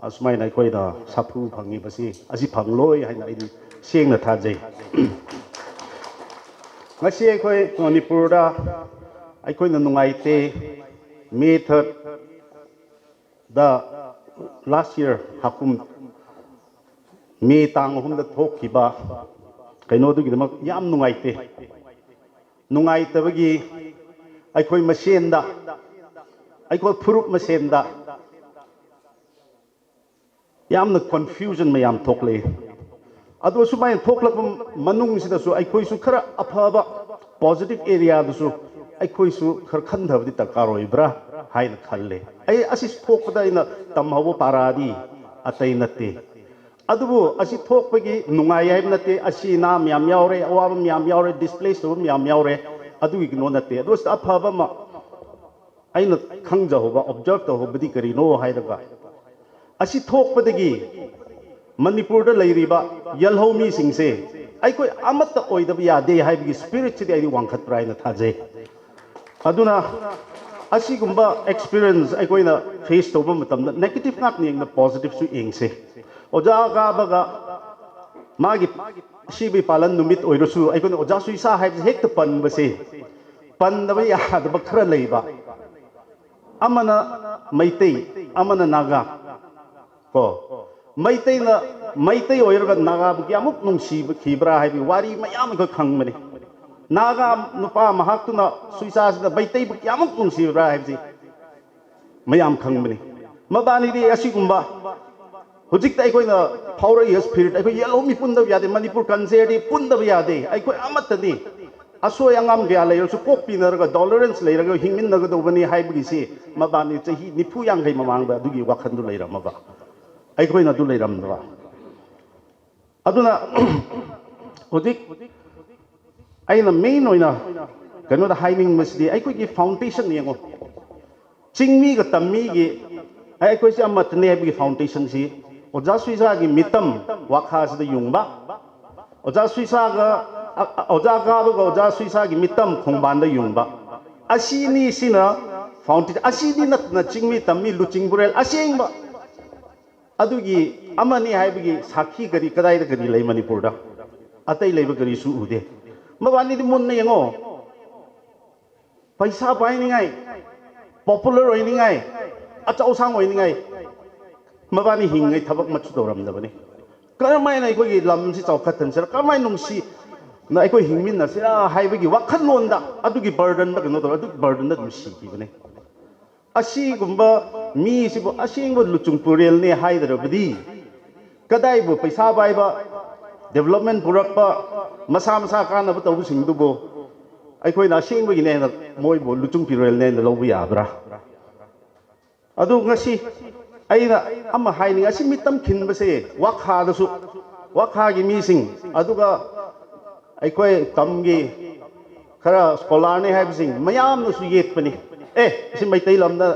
ꯑꯁꯨꯃꯥꯏꯅ ꯑꯩꯈꯣꯏꯅ ꯁꯥꯐꯨ ꯐꯪꯉꯤꯕꯁꯤ ꯑꯁꯤ ꯐꯪꯂꯣꯏ ꯍꯥꯏꯅ ꯑꯩꯗꯤ ꯁꯦꯡꯅ ꯊꯥꯖꯩ꯫ ꯉꯁꯤ ꯑꯩꯈꯣꯏ ꯃꯅꯤꯄꯨꯔꯗ ꯑꯩꯈꯣꯏꯅ ꯅꯨꯡꯉꯥꯏꯇꯦ꯫ May third ꯗ last year ꯍꯥꯀꯨꯝ ꯃꯦ ꯇꯥꯡ ꯑꯍꯨꯝꯗ ꯊꯣꯛꯈꯤꯕ ꯀꯩꯅꯣꯗꯨꯒꯤꯗꯃꯛ ꯌꯥꯝ ꯅꯨꯡꯉꯥꯏꯇꯦ꯫ ꯅꯨꯡꯉꯥꯏꯇꯕꯒꯤ ꯑꯩꯈꯣꯏ ꯃꯁꯦꯟꯗ, ꯑꯩꯈꯣꯏ ꯐꯨꯔꯨꯞ ꯃꯁꯦꯟꯗ ꯌꯥꯝꯅ confusion ꯃꯌꯥꯝ ꯊꯣꯛꯂꯛꯏ꯫ ꯑꯗꯣ ꯁꯨꯃꯥꯏꯅ ꯊꯣꯛꯂꯛꯄ ꯃꯅꯨꯡꯁꯤꯗꯁꯨ ꯑꯩꯈꯣꯏꯁꯨ ꯈꯔ ꯑꯐꯕ positive areaꯗꯁꯨ ꯑꯩꯈꯣꯏꯁꯨ ꯈꯔ ꯈꯟꯊꯕꯗꯤ ꯗꯔꯀꯥꯔ ꯑꯣꯏꯕ꯭ꯔꯥ? ꯍꯥꯏꯅ ꯈꯜꯂꯦ꯫ ꯑꯩ ꯑꯁꯤ ꯊꯣꯛꯄꯗ ꯑꯩꯅ ꯇꯝꯍꯧꯕ ꯄꯥꯔꯥꯗꯤ ꯑꯇꯩ ꯅꯠꯇꯦ꯫ ꯑꯗꯨꯕꯨ ꯑꯁꯤ ꯊꯣꯛꯄꯒꯤ ꯅꯨꯡꯉꯥꯏ ꯍꯥꯏꯕ ꯅꯠꯇꯦ, ꯑꯁꯤ ꯑꯅꯥ ꯃꯌꯥꯝ ꯌꯥꯎꯔꯦ, ꯑꯋꯥꯕ ꯃꯌꯥꯝ ꯌꯥꯎꯔꯦ, ꯗꯤꯁꯄ꯭ꯂꯦꯁ ꯇꯧꯕ ꯃꯌꯥꯝ ꯌꯥꯎꯔꯦ, ꯑꯗꯨꯒꯤ ꯀꯩꯅꯣ ꯅꯠꯇꯦ꯫ ꯑꯗꯨ ꯑꯐꯕ ꯑꯃ ꯑꯩꯅ ꯈꯪꯖꯍꯧꯕ, ꯑꯣꯕꯖꯥꯔꯕ ꯇꯧꯍꯧꯕꯗꯤ ꯀꯔꯤꯅꯣ ꯍꯥꯏꯔꯒ, ꯑꯁꯤ ꯊꯣꯛꯄꯗꯒꯤ ꯃꯅꯤꯄꯨꯔꯗ ꯂꯩꯔꯤꯕ ꯌꯦꯜꯍꯧ ꯃꯤꯁꯤꯡꯁꯦ ꯑꯩꯈꯣꯏ ꯑꯃꯠꯇ ꯑꯣꯏꯗꯕ ꯌꯥꯗꯦ ꯍꯥꯏꯕꯒꯤ ꯁ꯭ꯄꯤꯔꯤꯠꯁꯤꯗꯤ ꯑꯩꯗꯤ ꯋꯥꯡꯈꯠꯄ꯭ꯔꯥ ꯍꯥꯏꯅ ꯊꯥꯖꯩ꯫ ꯑꯗꯨꯅ ꯑꯁꯤꯒꯨꯝꯕ ꯑꯦꯛꯁꯄꯤꯔꯤꯌꯦꯟꯁ ꯑꯩꯈꯣꯏꯅ ꯐꯦꯁ ꯇꯧꯕ ꯃꯇꯝꯗ ꯅꯦꯒꯦꯇꯤꯚ ꯉꯥꯛꯇ ꯌꯦꯡꯗ ꯄꯣꯖꯤꯇꯤꯚꯁꯨ ꯌꯦꯡꯁꯦ꯫ ꯑꯣꯖꯥ ꯀꯥꯕꯒ ꯃꯥꯒꯤ ꯁꯤꯕꯤ ꯄꯥꯂꯟ ꯅꯨꯃꯤꯠ ꯑꯣꯏꯔꯁꯨ ꯑꯩꯈꯣꯏꯅ ꯑꯣꯖꯥ ꯁꯨꯏꯁꯥ ꯍꯥꯏꯕꯁꯦ ꯍꯦꯛꯇ ꯄꯟꯕꯁꯦ, ꯄꯟꯗꯕ ꯌꯥꯗꯕ ꯈꯔ ꯂꯩꯕ꯫ ꯑꯃꯅ ꯃꯩꯇꯩ, ꯑꯃꯅ ꯅꯥꯒꯥ꯫ ꯀꯣ, ꯃꯩꯇꯩꯅ, ꯃꯩꯇꯩ ꯑꯣꯏꯔꯒ ꯅꯥꯒꯥꯕꯨ ꯀꯌꯥꯃꯨꯛ ꯅꯨꯡꯁꯤꯈꯤꯕ꯭ꯔꯥ ꯍꯥꯏꯕꯒꯤ ꯋꯥꯔꯤ ꯃꯌꯥꯝ ꯑꯩꯈꯣꯏ ꯈꯪꯕꯅꯤ꯫ ꯅꯥꯒꯥ ꯅꯨꯄꯥ ꯃꯍꯥꯛꯇꯨꯅ ꯁꯨꯏꯁꯥꯁꯤꯗ ꯃꯩꯇꯩꯕꯨ ꯀꯌꯥꯃꯨꯛ ꯅꯨꯡꯁꯤꯕ꯭ꯔꯥ ꯍꯥꯏꯕꯁꯤ ꯃꯌꯥꯝ ꯈꯪꯕꯅꯤ꯫ ꯃꯕꯥꯅꯤꯗꯤ ꯑꯁꯤꯒꯨꯝꯕ ꯍꯧꯖꯤꯛꯇ ꯑꯩꯈꯣꯏꯅ ꯐꯥꯎꯔꯛꯏꯕ ꯁ꯭ꯄꯤꯔꯤꯠ, ꯑꯩꯈꯣꯏ ꯌꯦꯜꯍꯧ ꯃꯤ ꯄꯨꯟꯗꯕ ꯌꯥꯗꯦ, ꯃꯅꯤꯄꯨꯔ ꯀꯜꯆꯔꯗꯤ ꯄꯨꯟꯗꯕ ꯌꯥꯗꯦ, ꯑꯩꯈꯣꯏ ꯑꯃꯠꯇꯅꯤ꯫ ꯑꯁꯣꯏ ꯑꯉꯥꯝ ꯀꯌꯥ ꯂꯩꯔꯁꯨ ꯀꯣꯛ ꯄꯤꯅꯔꯒ, ꯇꯣꯂꯔꯦꯟꯁ ꯂꯩꯔꯒ ꯍꯤꯡꯃꯤꯟꯅꯒꯗꯧꯕꯅꯤ ꯍꯥꯏꯕꯒꯤꯁꯤ ꯃꯕꯥꯅꯤ ꯆꯍꯤ ꯅꯤꯐꯨ ꯌꯥꯡꯈꯩ ꯃꯃꯥꯡꯗ ꯑꯗꯨꯒꯤ ꯋꯥꯈꯜꯗꯨ ꯂꯩꯔꯝꯃꯕ, ꯑꯩꯈꯣꯏꯅ ꯑꯗꯨ ꯂꯩꯔꯝꯗꯕ꯫ ꯑꯗꯨꯅ ꯍꯧꯖꯤꯛ ꯑꯩꯅ ꯃꯦꯟ ꯑꯣꯏꯅ ꯀꯩꯅꯣꯗ ꯍꯥꯏꯅꯤꯡꯕꯁꯤꯗꯤ ꯑꯩꯈꯣꯏꯒꯤ ꯐꯥꯎꯟꯗꯦꯁꯟ ꯌꯦꯡꯉꯣ꯫ ꯆꯤꯡꯃꯤꯒ ꯇꯝꯃꯤꯒꯤ ꯑꯩꯈꯣꯏꯁꯦ ꯑꯃꯠꯇꯅꯤ ꯍꯥꯏꯕꯒꯤ ꯐꯥꯎꯟꯗꯦꯁꯟꯁꯤ ꯑꯣꯖꯥ ꯁꯨꯏꯁꯥꯒꯤ ꯃꯤꯇꯝ ꯋꯥꯈꯥꯁꯤꯗ ꯌꯨꯡꯕ, ꯑꯣꯖꯥ ꯁꯨꯏꯁꯥꯒ, ꯑ-, ꯑ-, ꯑꯣꯖꯥ ꯀꯥꯕꯒ ꯑꯣꯖꯥ ꯁꯨꯏꯁꯥꯒꯤ ꯃꯤꯇꯝ ꯈꯣꯡꯕꯥꯟꯗ ꯌꯨꯡꯕ, ꯑꯁꯤꯅꯤ꯫ ꯁꯤꯅ ꯐꯥꯎꯟꯗꯦꯁꯟ꯫ ꯑꯁꯤꯗꯤ ꯅꯠꯇꯅ ꯆꯤꯡꯃꯤ ꯇꯝꯃꯤ ꯂꯨꯆꯤꯡ ꯄꯨꯔꯦꯜ ꯑꯁꯦꯡꯕ ꯑꯗꯨꯒꯤ ꯑꯃꯅꯤ ꯍꯥꯏꯕꯒꯤ ꯁꯥꯈꯤ ꯀꯔꯤ, ꯀꯗꯥꯏꯗ ꯀꯔꯤ ꯂꯩ ꯃꯅꯤꯄꯨꯔꯗ? ꯑꯇꯩ ꯂꯩꯕ ꯀꯔꯤꯁꯨ ꯎꯗꯦ꯫ ꯃꯕꯥꯅꯤꯗꯤ ꯃꯨꯟꯅ ꯌꯦꯡꯉꯣ, ꯄꯩꯁꯥ ꯄꯥꯏꯅꯤꯡꯉꯥꯏ, ꯄꯣꯄꯨꯂꯔ ꯑꯣꯏꯅꯤꯡꯉꯥꯏ, ꯑꯆꯧ ꯑꯁꯥꯡ ꯑꯣꯏꯅꯤꯡꯉꯥꯏ, ꯃꯕꯥꯅꯤ ꯍꯤꯡꯉꯩ ꯊꯕꯛ ꯑꯃꯁꯨ ꯇꯧꯔꯝꯗꯕꯅꯤ꯫ ꯀꯔꯝꯍꯥꯏꯅ ꯑꯩꯈꯣꯏꯒꯤ ꯂꯝꯁꯤ ꯆꯥꯎꯈꯠꯍꯟꯁꯤꯔ, ꯀꯔꯝꯍꯥꯏꯅ ꯅꯨꯡꯁꯤꯅ ꯑꯩꯈꯣꯏ ꯍꯤꯡꯃꯤꯟꯅꯁꯤꯔꯥ ꯍꯥꯏꯕꯒꯤ ꯋꯥꯈꯜꯂꯣꯟꯗ, ꯑꯗꯨꯒꯤ ꯕꯔꯗꯟꯗ ꯀꯩꯅꯣ ꯇꯧꯔ, ꯑꯗꯨꯒꯤ ꯕꯔꯗꯟꯗ ꯑꯗꯨꯝ ꯁꯤꯈꯤꯕꯅꯤ꯫ ꯑꯁꯤꯒꯨꯝꯕ ꯃꯤꯁꯤꯕꯨ ꯑꯁꯦꯡꯕ ꯂꯨꯆꯨꯡ ꯄꯨꯔꯦꯜꯅꯤ ꯍꯥꯏꯗ꯭ꯔꯕꯗꯤ, ꯀꯗꯥꯏꯕꯨ ꯄꯩꯁꯥ ꯄꯥꯏꯕ, ꯗꯦꯕꯂꯞꯃꯦꯟ ꯄꯨꯔꯛꯄ, ꯃꯁꯥ ꯃꯁꯥ ꯀꯥꯟꯅꯕ ꯇꯧꯕꯁꯤꯡꯗꯨꯕꯨ ꯑꯩꯈꯣꯏꯅ ꯑꯁꯦꯡꯕꯒꯤꯅꯦꯅ, ꯃꯣꯏꯕꯨ ꯂꯨꯆꯨꯡ ꯄꯨꯔꯦꯜꯅꯦꯅ ꯂꯧꯕ ꯌꯥꯕ꯭ꯔꯥ? ꯑꯗꯨ ꯉꯁꯤ ꯑꯩꯅ ꯑꯃ ꯍꯥꯏꯅꯤꯡꯉꯤ, ꯑꯁꯤ ꯃꯤꯇꯝ ꯈꯤꯟꯕꯁꯦ ꯋꯥꯈꯥꯗꯁꯨ, ꯋꯥꯈꯥꯒꯤ ꯃꯤꯁꯤꯡ, ꯑꯗꯨꯒ ꯑꯩꯈꯣꯏ ꯇꯝꯒꯤ ꯈꯔ ꯁ꯭ꯀꯣꯂꯥꯔꯅꯤ ꯍꯥꯏꯕꯁꯤꯡ ꯃꯌꯥꯝꯅꯁꯨ ꯌꯦꯠꯄꯅꯤ꯫ "ꯑꯦ, ꯑꯁꯤ ꯃꯩꯇꯩ ꯂꯝꯗ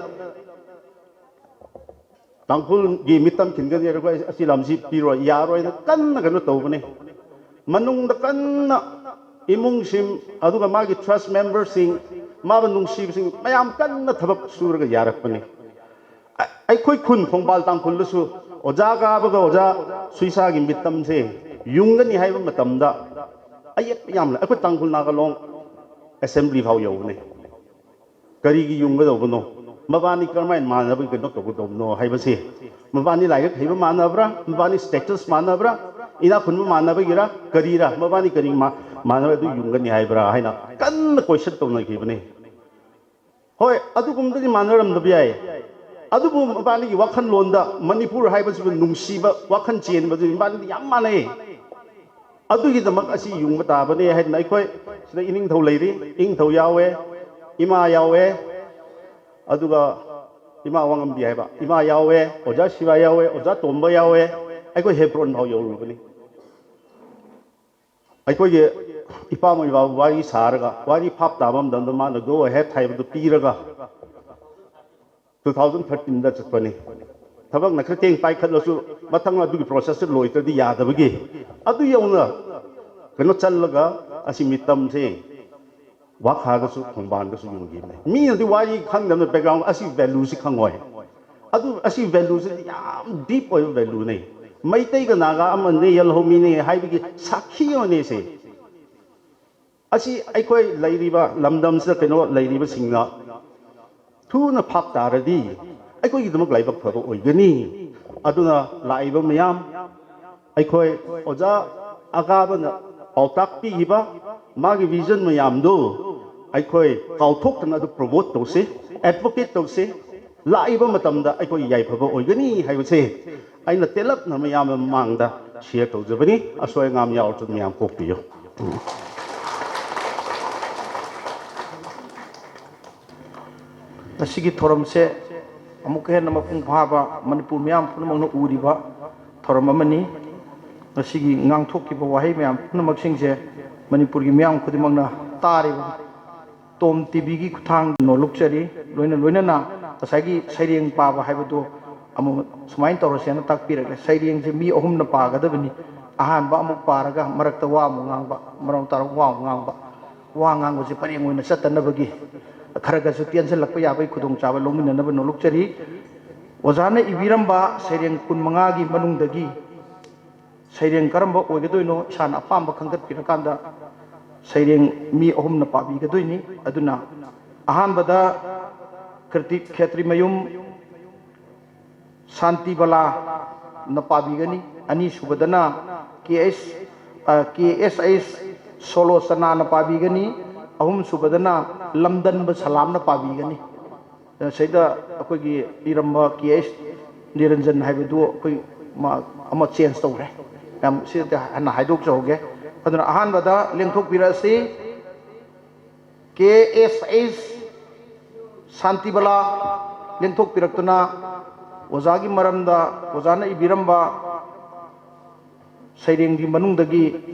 ꯇꯥꯡꯈꯨꯜꯒꯤ ꯃꯤꯇꯝ ꯈꯤꯟꯒꯅꯤ, ꯑꯩꯈꯣꯏ ꯑꯁꯤ ꯂꯝꯁꯤ ꯄꯤꯔꯣꯏ, ꯌꯥꯔꯣꯏꯅ" ꯀꯟꯅ ꯀꯩꯅꯣ ꯇꯧꯕꯅꯤ꯫ ꯃꯅꯨꯡꯗ ꯀꯟꯅ ꯏꯃꯨꯡꯁꯤꯡ, ꯑꯗꯨꯒ ꯃꯥꯒꯤ ꯇ꯭ꯔꯁ ꯃꯦꯝꯕꯔꯁꯤꯡ, ꯃꯥꯕꯨ ꯅꯨꯡꯁꯤꯕꯁꯤꯡ ꯃꯌꯥꯝ ꯀꯟꯅ ꯊꯕꯛ ꯁꯨꯔꯒ ꯌꯥꯔꯛꯄꯅꯤ꯫ ꯑ-, ꯑꯩꯈꯣꯏ ꯈꯨꯟ ꯈꯣꯡꯕꯥꯜ ꯇꯥꯡꯈꯨꯜꯗꯁꯨ ꯑꯣꯖꯥ ꯀꯥꯕꯒ ꯑꯣꯖꯥ ꯁꯨꯏꯁꯥꯒꯤ ꯃꯤꯇꯝꯁꯦ ꯌꯨꯡꯒꯅꯤ ꯍꯥꯏꯕ ꯃꯇꯝꯗ ꯑꯌꯦꯠꯄ ꯌꯥꯝꯅ, ꯑꯩꯈꯣꯏ ꯇꯥꯡꯈꯨꯜ ꯅꯥꯒꯥꯂꯣꯡ ꯑꯦꯁꯦꯝꯕ꯭ꯂꯤ ꯐꯥꯎ ꯌꯧꯕꯅꯦ꯫ ꯀꯔꯤꯒꯤ ꯌꯨꯡꯒꯗꯧꯕꯅꯣ? ꯃꯕꯥꯅꯤ ꯀꯔꯝꯍꯥꯏꯅ ꯃꯥꯟꯅꯕꯒꯤ ꯀꯩꯅꯣ ꯇꯧꯒꯗꯧꯕꯅꯣ ꯍꯥꯏꯕꯁꯦ, ꯃꯕꯥꯅꯤ ꯂꯥꯏꯔꯤꯛ ꯍꯩꯕ ꯃꯥꯟꯅꯕ꯭ꯔꯥ, ꯃꯕꯥꯅꯤ ꯁ꯭ꯇꯦꯇꯁ ꯃꯥꯟꯅꯕ꯭ꯔꯥ, ꯏꯅꯥꯛ ꯈꯨꯟꯕ ꯃꯥꯟꯅꯕꯒꯤꯔ, ꯀꯔꯤꯔ, ꯃꯕꯥꯅꯤ ꯀꯔꯤ ꯃꯥ-, ꯃꯥꯟꯅꯕ ꯑꯗꯨ ꯌꯨꯡꯒꯅꯤ ꯍꯥꯏꯕ꯭ꯔꯥ ꯍꯥꯏꯅ ꯀꯟꯅ ꯀꯣꯏꯁꯟ ꯇꯧꯅꯈꯤꯕꯅꯤ꯫ ꯍꯣꯏ, ꯑꯗꯨꯒꯨꯝꯕꯗꯤ ꯃꯥꯟꯅꯔꯝꯗꯕ ꯌꯥꯏ꯫ ꯑꯗꯨꯕꯨ ꯃꯕꯥꯅꯤꯒꯤ ꯋꯥꯈꯜꯂꯣꯟꯗ ꯃꯅꯤꯄꯨꯔ ꯍꯥꯏꯕꯁꯤꯕꯨ ꯅꯨꯡꯁꯤꯕ ꯋꯥꯈꯜ ꯆꯦꯟꯕꯗꯨ ꯃꯕꯥꯅꯤꯗꯤ ꯌꯥꯝ ꯃꯥꯟꯅꯩ꯫ ꯑꯗꯨꯒꯤꯗꯃꯛ ꯑꯁꯤ ꯌꯨꯡꯕ ꯇꯥꯕꯅꯤ ꯍꯥꯏꯗꯅ ꯑꯩꯈꯣꯏ ꯁꯤꯗ ꯏꯅꯤꯡꯊꯧ ꯂꯩꯔꯤ, ꯏꯅꯤꯡꯊꯧ ꯌꯥꯎꯋꯦ, ꯏꯃꯥ ꯌꯥꯎꯋꯦ, ꯑꯗꯨꯒ ꯏꯃꯥ ꯋꯥꯉꯝꯕꯤ ꯍꯥꯏꯕ, ꯏꯃꯥ ꯌꯥꯎꯋꯦ, ꯑꯣꯖꯥ ꯁꯤꯕꯥ ꯌꯥꯎꯋꯦ, ꯑꯣꯖꯥ ꯇꯣꯝꯕ ꯌꯥꯎꯋꯦ, ꯑꯩꯈꯣꯏ ꯍꯦꯕ꯭ꯔꯣꯟ ꯐꯥꯎ ꯌꯧꯔꯨꯕꯅꯤ꯫ ꯑꯩꯈꯣꯏꯒꯤ ꯏꯄꯥ ꯃꯣꯏꯕꯥꯕꯨ ꯋꯥꯔꯤ ꯁꯥꯔꯒ, ꯋꯥꯔꯤ ꯐꯥꯞ ꯇꯥꯕ ꯃꯇꯝꯗ ꯃꯥꯅ go ahead ꯍꯥꯏꯕꯗꯨ ꯄꯤꯔꯒ, ꯇꯨ ꯊꯥꯎꯖꯟ ꯊꯥꯔꯇꯤꯟꯗ ꯆꯠꯄꯅꯤ꯫ ꯊꯕꯛꯅ ꯈꯔ ꯊꯦꯡ ꯄꯥꯏꯈꯠꯂꯁꯨ, ꯃꯊꯪ ꯑꯗꯨꯒꯤ ꯄ꯭ꯔꯣꯁꯦꯁꯁꯦ ꯂꯣꯏꯗ꯭ꯔꯗꯤ ꯌꯥꯗꯕꯒꯤ, ꯑꯗꯨ ꯌꯧꯅ ꯀꯩꯅꯣ ꯆꯜꯂꯒ ꯑꯁꯤ ꯃꯤꯇꯝꯁꯦ ꯋꯥꯈꯥꯗꯁꯨ ꯈꯣꯡꯕꯥꯟꯗꯁꯨ ꯌꯨꯡꯈꯤꯕꯅꯦ꯫ ꯃꯤꯅꯗꯤ ꯋꯥꯔꯤ ꯈꯪꯗꯕꯅ ꯕꯦꯛꯒ꯭ꯔꯥꯎꯟ ꯑꯁꯤ ꯚꯦꯂꯨꯁꯤ ꯈꯪꯉꯣꯏ꯫ ꯑꯗꯨ ꯑꯁꯤ ꯚꯦꯂꯨꯁꯤꯗꯤ ꯌꯥꯝ ꯗꯤꯞ ꯑꯣꯏꯕ ꯚꯦꯂꯨꯅꯦ꯫ ꯃꯩꯇꯩꯒ ꯅꯥꯒꯥ ꯑꯃꯅꯦ, ꯌꯦꯜꯍꯧꯃꯤꯅꯦ ꯍꯥꯏꯕꯒꯤ ꯁꯥꯈꯤ ꯑꯃꯅꯦ ꯁꯦ꯫ ꯑꯁꯤ ꯑꯩꯈꯣꯏ ꯂꯩꯔꯤꯕ ꯂꯝꯗꯝꯁꯤꯗ ꯀꯩꯅꯣ ꯂꯩꯔꯤꯕꯁꯤꯡꯅ ꯊꯨꯅ ꯐꯥꯞ ꯇꯥꯔꯗꯤ ꯑꯩꯈꯣꯏꯒꯤꯗꯃꯛ ꯂꯥꯏꯕꯛ ꯐꯕ ꯑꯣꯏꯒꯅꯤ꯫ ꯑꯗꯨꯅ ꯂꯥꯛꯏꯕ ꯃꯌꯥꯝ, ꯑꯩꯈꯣꯏ ꯑꯣꯖꯥ ꯑꯀꯥꯕꯅ ꯄꯥꯎꯇꯥꯛ ꯄꯤꯈꯤꯕ ꯃꯥꯒꯤ ꯚꯤꯖꯟ ꯃꯌꯥꯝꯗꯨ ꯑꯩꯈꯣꯏ ꯀꯥꯎꯊꯣꯛꯇꯅ ꯑꯗꯨ ꯄ꯭ꯔꯣꯃꯣꯠ ꯇꯧꯁꯤ, ꯑꯦꯗꯚꯣꯀꯦꯠ ꯇꯧꯁꯤ꯫ ꯂꯥꯛꯏꯕ ꯃꯇꯝꯗ ꯑꯩꯈꯣꯏ ꯌꯥꯏꯐꯕ ꯑꯣꯏꯒꯅꯤ ꯍꯥꯏꯕꯁꯦ ꯑꯩꯅ ꯇꯦꯜꯂꯞꯅ ꯃꯌꯥꯝ ꯃꯃꯥꯡꯗ ꯁꯤꯌꯔ ꯇꯧꯖꯕꯅꯤ꯫ ꯑꯁꯣꯏ ꯑꯉꯥꯝ ꯌꯥꯎꯔꯁꯨ ꯃꯌꯥꯝ ꯀꯣꯛꯄꯤꯌꯨ꯫ ꯉꯁꯤꯒꯤ ꯊꯧꯔꯝꯁꯦ ꯑꯃꯨꯛꯀ ꯍꯦꯟꯅ ꯃꯄꯨꯡ ꯐꯥꯕ ꯃꯅꯤꯄꯨꯔ ꯃꯤꯌꯥꯝ ꯄꯨꯝꯅꯃꯛꯅ ꯎꯔꯤꯕ ꯊꯧꯔꯝ ꯑꯃꯅꯤ꯫ ꯉꯁꯤꯒꯤ ꯉꯥꯡꯊꯣꯛꯈꯤꯕ ꯋꯥꯍꯩ ꯃꯌꯥꯝ ꯄꯨꯝꯅꯃꯛꯁꯤꯡꯁꯦ ꯃꯅꯤꯄꯨꯔꯒꯤ ꯃꯤꯌꯥꯝ ꯈꯨꯗꯤꯡꯃꯛꯅ ꯇꯥꯔꯤꯕ ꯇꯣꯝ ꯇꯤꯚꯤꯒꯤ ꯈꯨꯠꯊꯥꯡꯗ ꯅꯣꯜꯂꯨꯛꯆꯔꯤ꯫ ꯂꯣꯏꯅ ꯂꯣꯏꯅꯅ ꯉꯁꯥꯏꯒꯤ ꯁꯩꯔꯦꯡ ꯄꯥꯕ ꯍꯥꯏꯕꯗꯨ ꯑꯃꯨꯛ ꯁꯨꯃꯥꯏꯅ ꯇꯧꯔꯁꯦꯅ ꯇꯥꯛꯄꯤꯔꯒꯦ꯫ ꯁꯩꯔꯦꯡꯁꯦ ꯃꯤ ꯑꯍꯨꯝꯅ ꯄꯥꯒꯗꯕꯅꯤ꯫ ꯑꯍꯥꯟꯕ ꯑꯃꯨꯛ ꯄꯥꯔꯒ ꯃꯔꯛꯇ ꯋꯥ ꯑꯃꯨꯛ ꯉꯥꯡꯕ, ꯃꯔꯛ ꯇꯥꯔꯒ ꯋꯥ ꯑꯃꯨꯛ ꯉꯥꯡꯕ꯫ ꯋꯥ ꯉꯥꯡꯕꯁꯦ ꯄꯔꯦꯡ ꯑꯣꯏꯅ ꯆꯠꯇꯅꯕꯒꯤ ꯈꯔ ꯈꯔꯁꯨ ꯇꯦꯟꯁꯤꯜꯂꯛꯄ ꯌꯥꯕꯒꯤ ꯈꯨꯗꯣꯡꯆꯥꯕ ꯂꯧꯃꯤꯟꯅꯅꯕ ꯅꯣꯜꯂꯨꯛꯆꯔꯤ꯫ ꯑꯣꯖꯥꯅ ꯏꯕꯤꯔꯝꯕ ꯁꯩꯔꯦꯡ ꯀꯨꯟꯃꯉꯥꯒꯤ ꯃꯅꯨꯡꯗꯒꯤ ꯁꯩꯔꯦꯡ ꯀꯔꯝꯕ ꯑꯣꯏꯒꯗꯣꯏꯅꯣ ꯏꯁꯥꯅ ꯑꯄꯥꯝꯕ ꯈꯟꯒꯠꯄꯤꯔꯀꯥꯟꯗ ꯁꯩꯔꯦꯡ ꯃꯤ ꯑꯍꯨꯝꯅ ꯄꯥꯕꯤꯒꯗꯣꯏꯅꯤ꯫ ꯑꯗꯨꯅ ꯑꯍꯥꯟꯕꯗ ꯀ꯭ꯔꯤꯇꯤꯛ ꯈꯦꯇ꯭ꯔꯤꯃꯌꯨꯝ ꯁꯥꯟꯇꯤꯕꯂꯥꯅ ꯄꯥꯕꯤꯒꯅꯤ, ꯑꯅꯤꯁꯨꯕꯗꯅ ꯀꯦ ꯑꯩꯁ, ꯑ, ꯀꯦ ꯑꯦꯁ ꯑꯩꯁ ꯁꯣꯂꯣꯆꯅꯥꯅ ꯄꯥꯕꯤꯒꯅꯤ, ꯑꯍꯨꯝꯁꯨꯕꯗꯅ ꯂꯝꯗꯟꯕ ꯁꯂꯥꯝꯅ ꯄꯥꯕꯤꯒꯅꯤ꯫ ꯁꯤꯗ ꯑꯩꯈꯣꯏꯒꯤ ꯏꯔꯝꯕ ꯀꯦ ꯑꯩꯁ ꯅꯤꯔꯟꯖꯟ ꯍꯥꯏꯕꯗꯨ ꯑꯩꯈꯣꯏ ꯃꯥ ꯑꯃ ꯆꯦꯟꯖ ꯇꯧꯈ꯭ꯔꯦ꯫ ꯌꯥꯝ ꯁꯤꯗ ꯍꯥꯟꯅ ꯍꯥꯏꯗꯣꯛꯆꯍꯧꯒꯦ꯫ ꯑꯗꯨꯅ ꯑꯍꯥꯟꯕꯗ ꯂꯦꯡꯊꯣꯛꯄꯤꯔꯛꯑꯁꯤ꯫ ꯀꯦ ꯑꯦꯁ ꯑꯩꯁ ꯁꯥꯟꯇꯤꯕꯂꯥ ꯂꯦꯡꯊꯣꯛꯄꯤꯔꯛꯇꯨꯅ ꯑꯣꯖꯥꯒꯤ ꯃꯔꯝꯗ ꯑꯣꯖꯥꯅ ꯏꯕꯤꯔꯝꯕ ꯁꯩꯔꯦꯡꯒꯤ ꯃꯅꯨꯡꯗꯒꯤ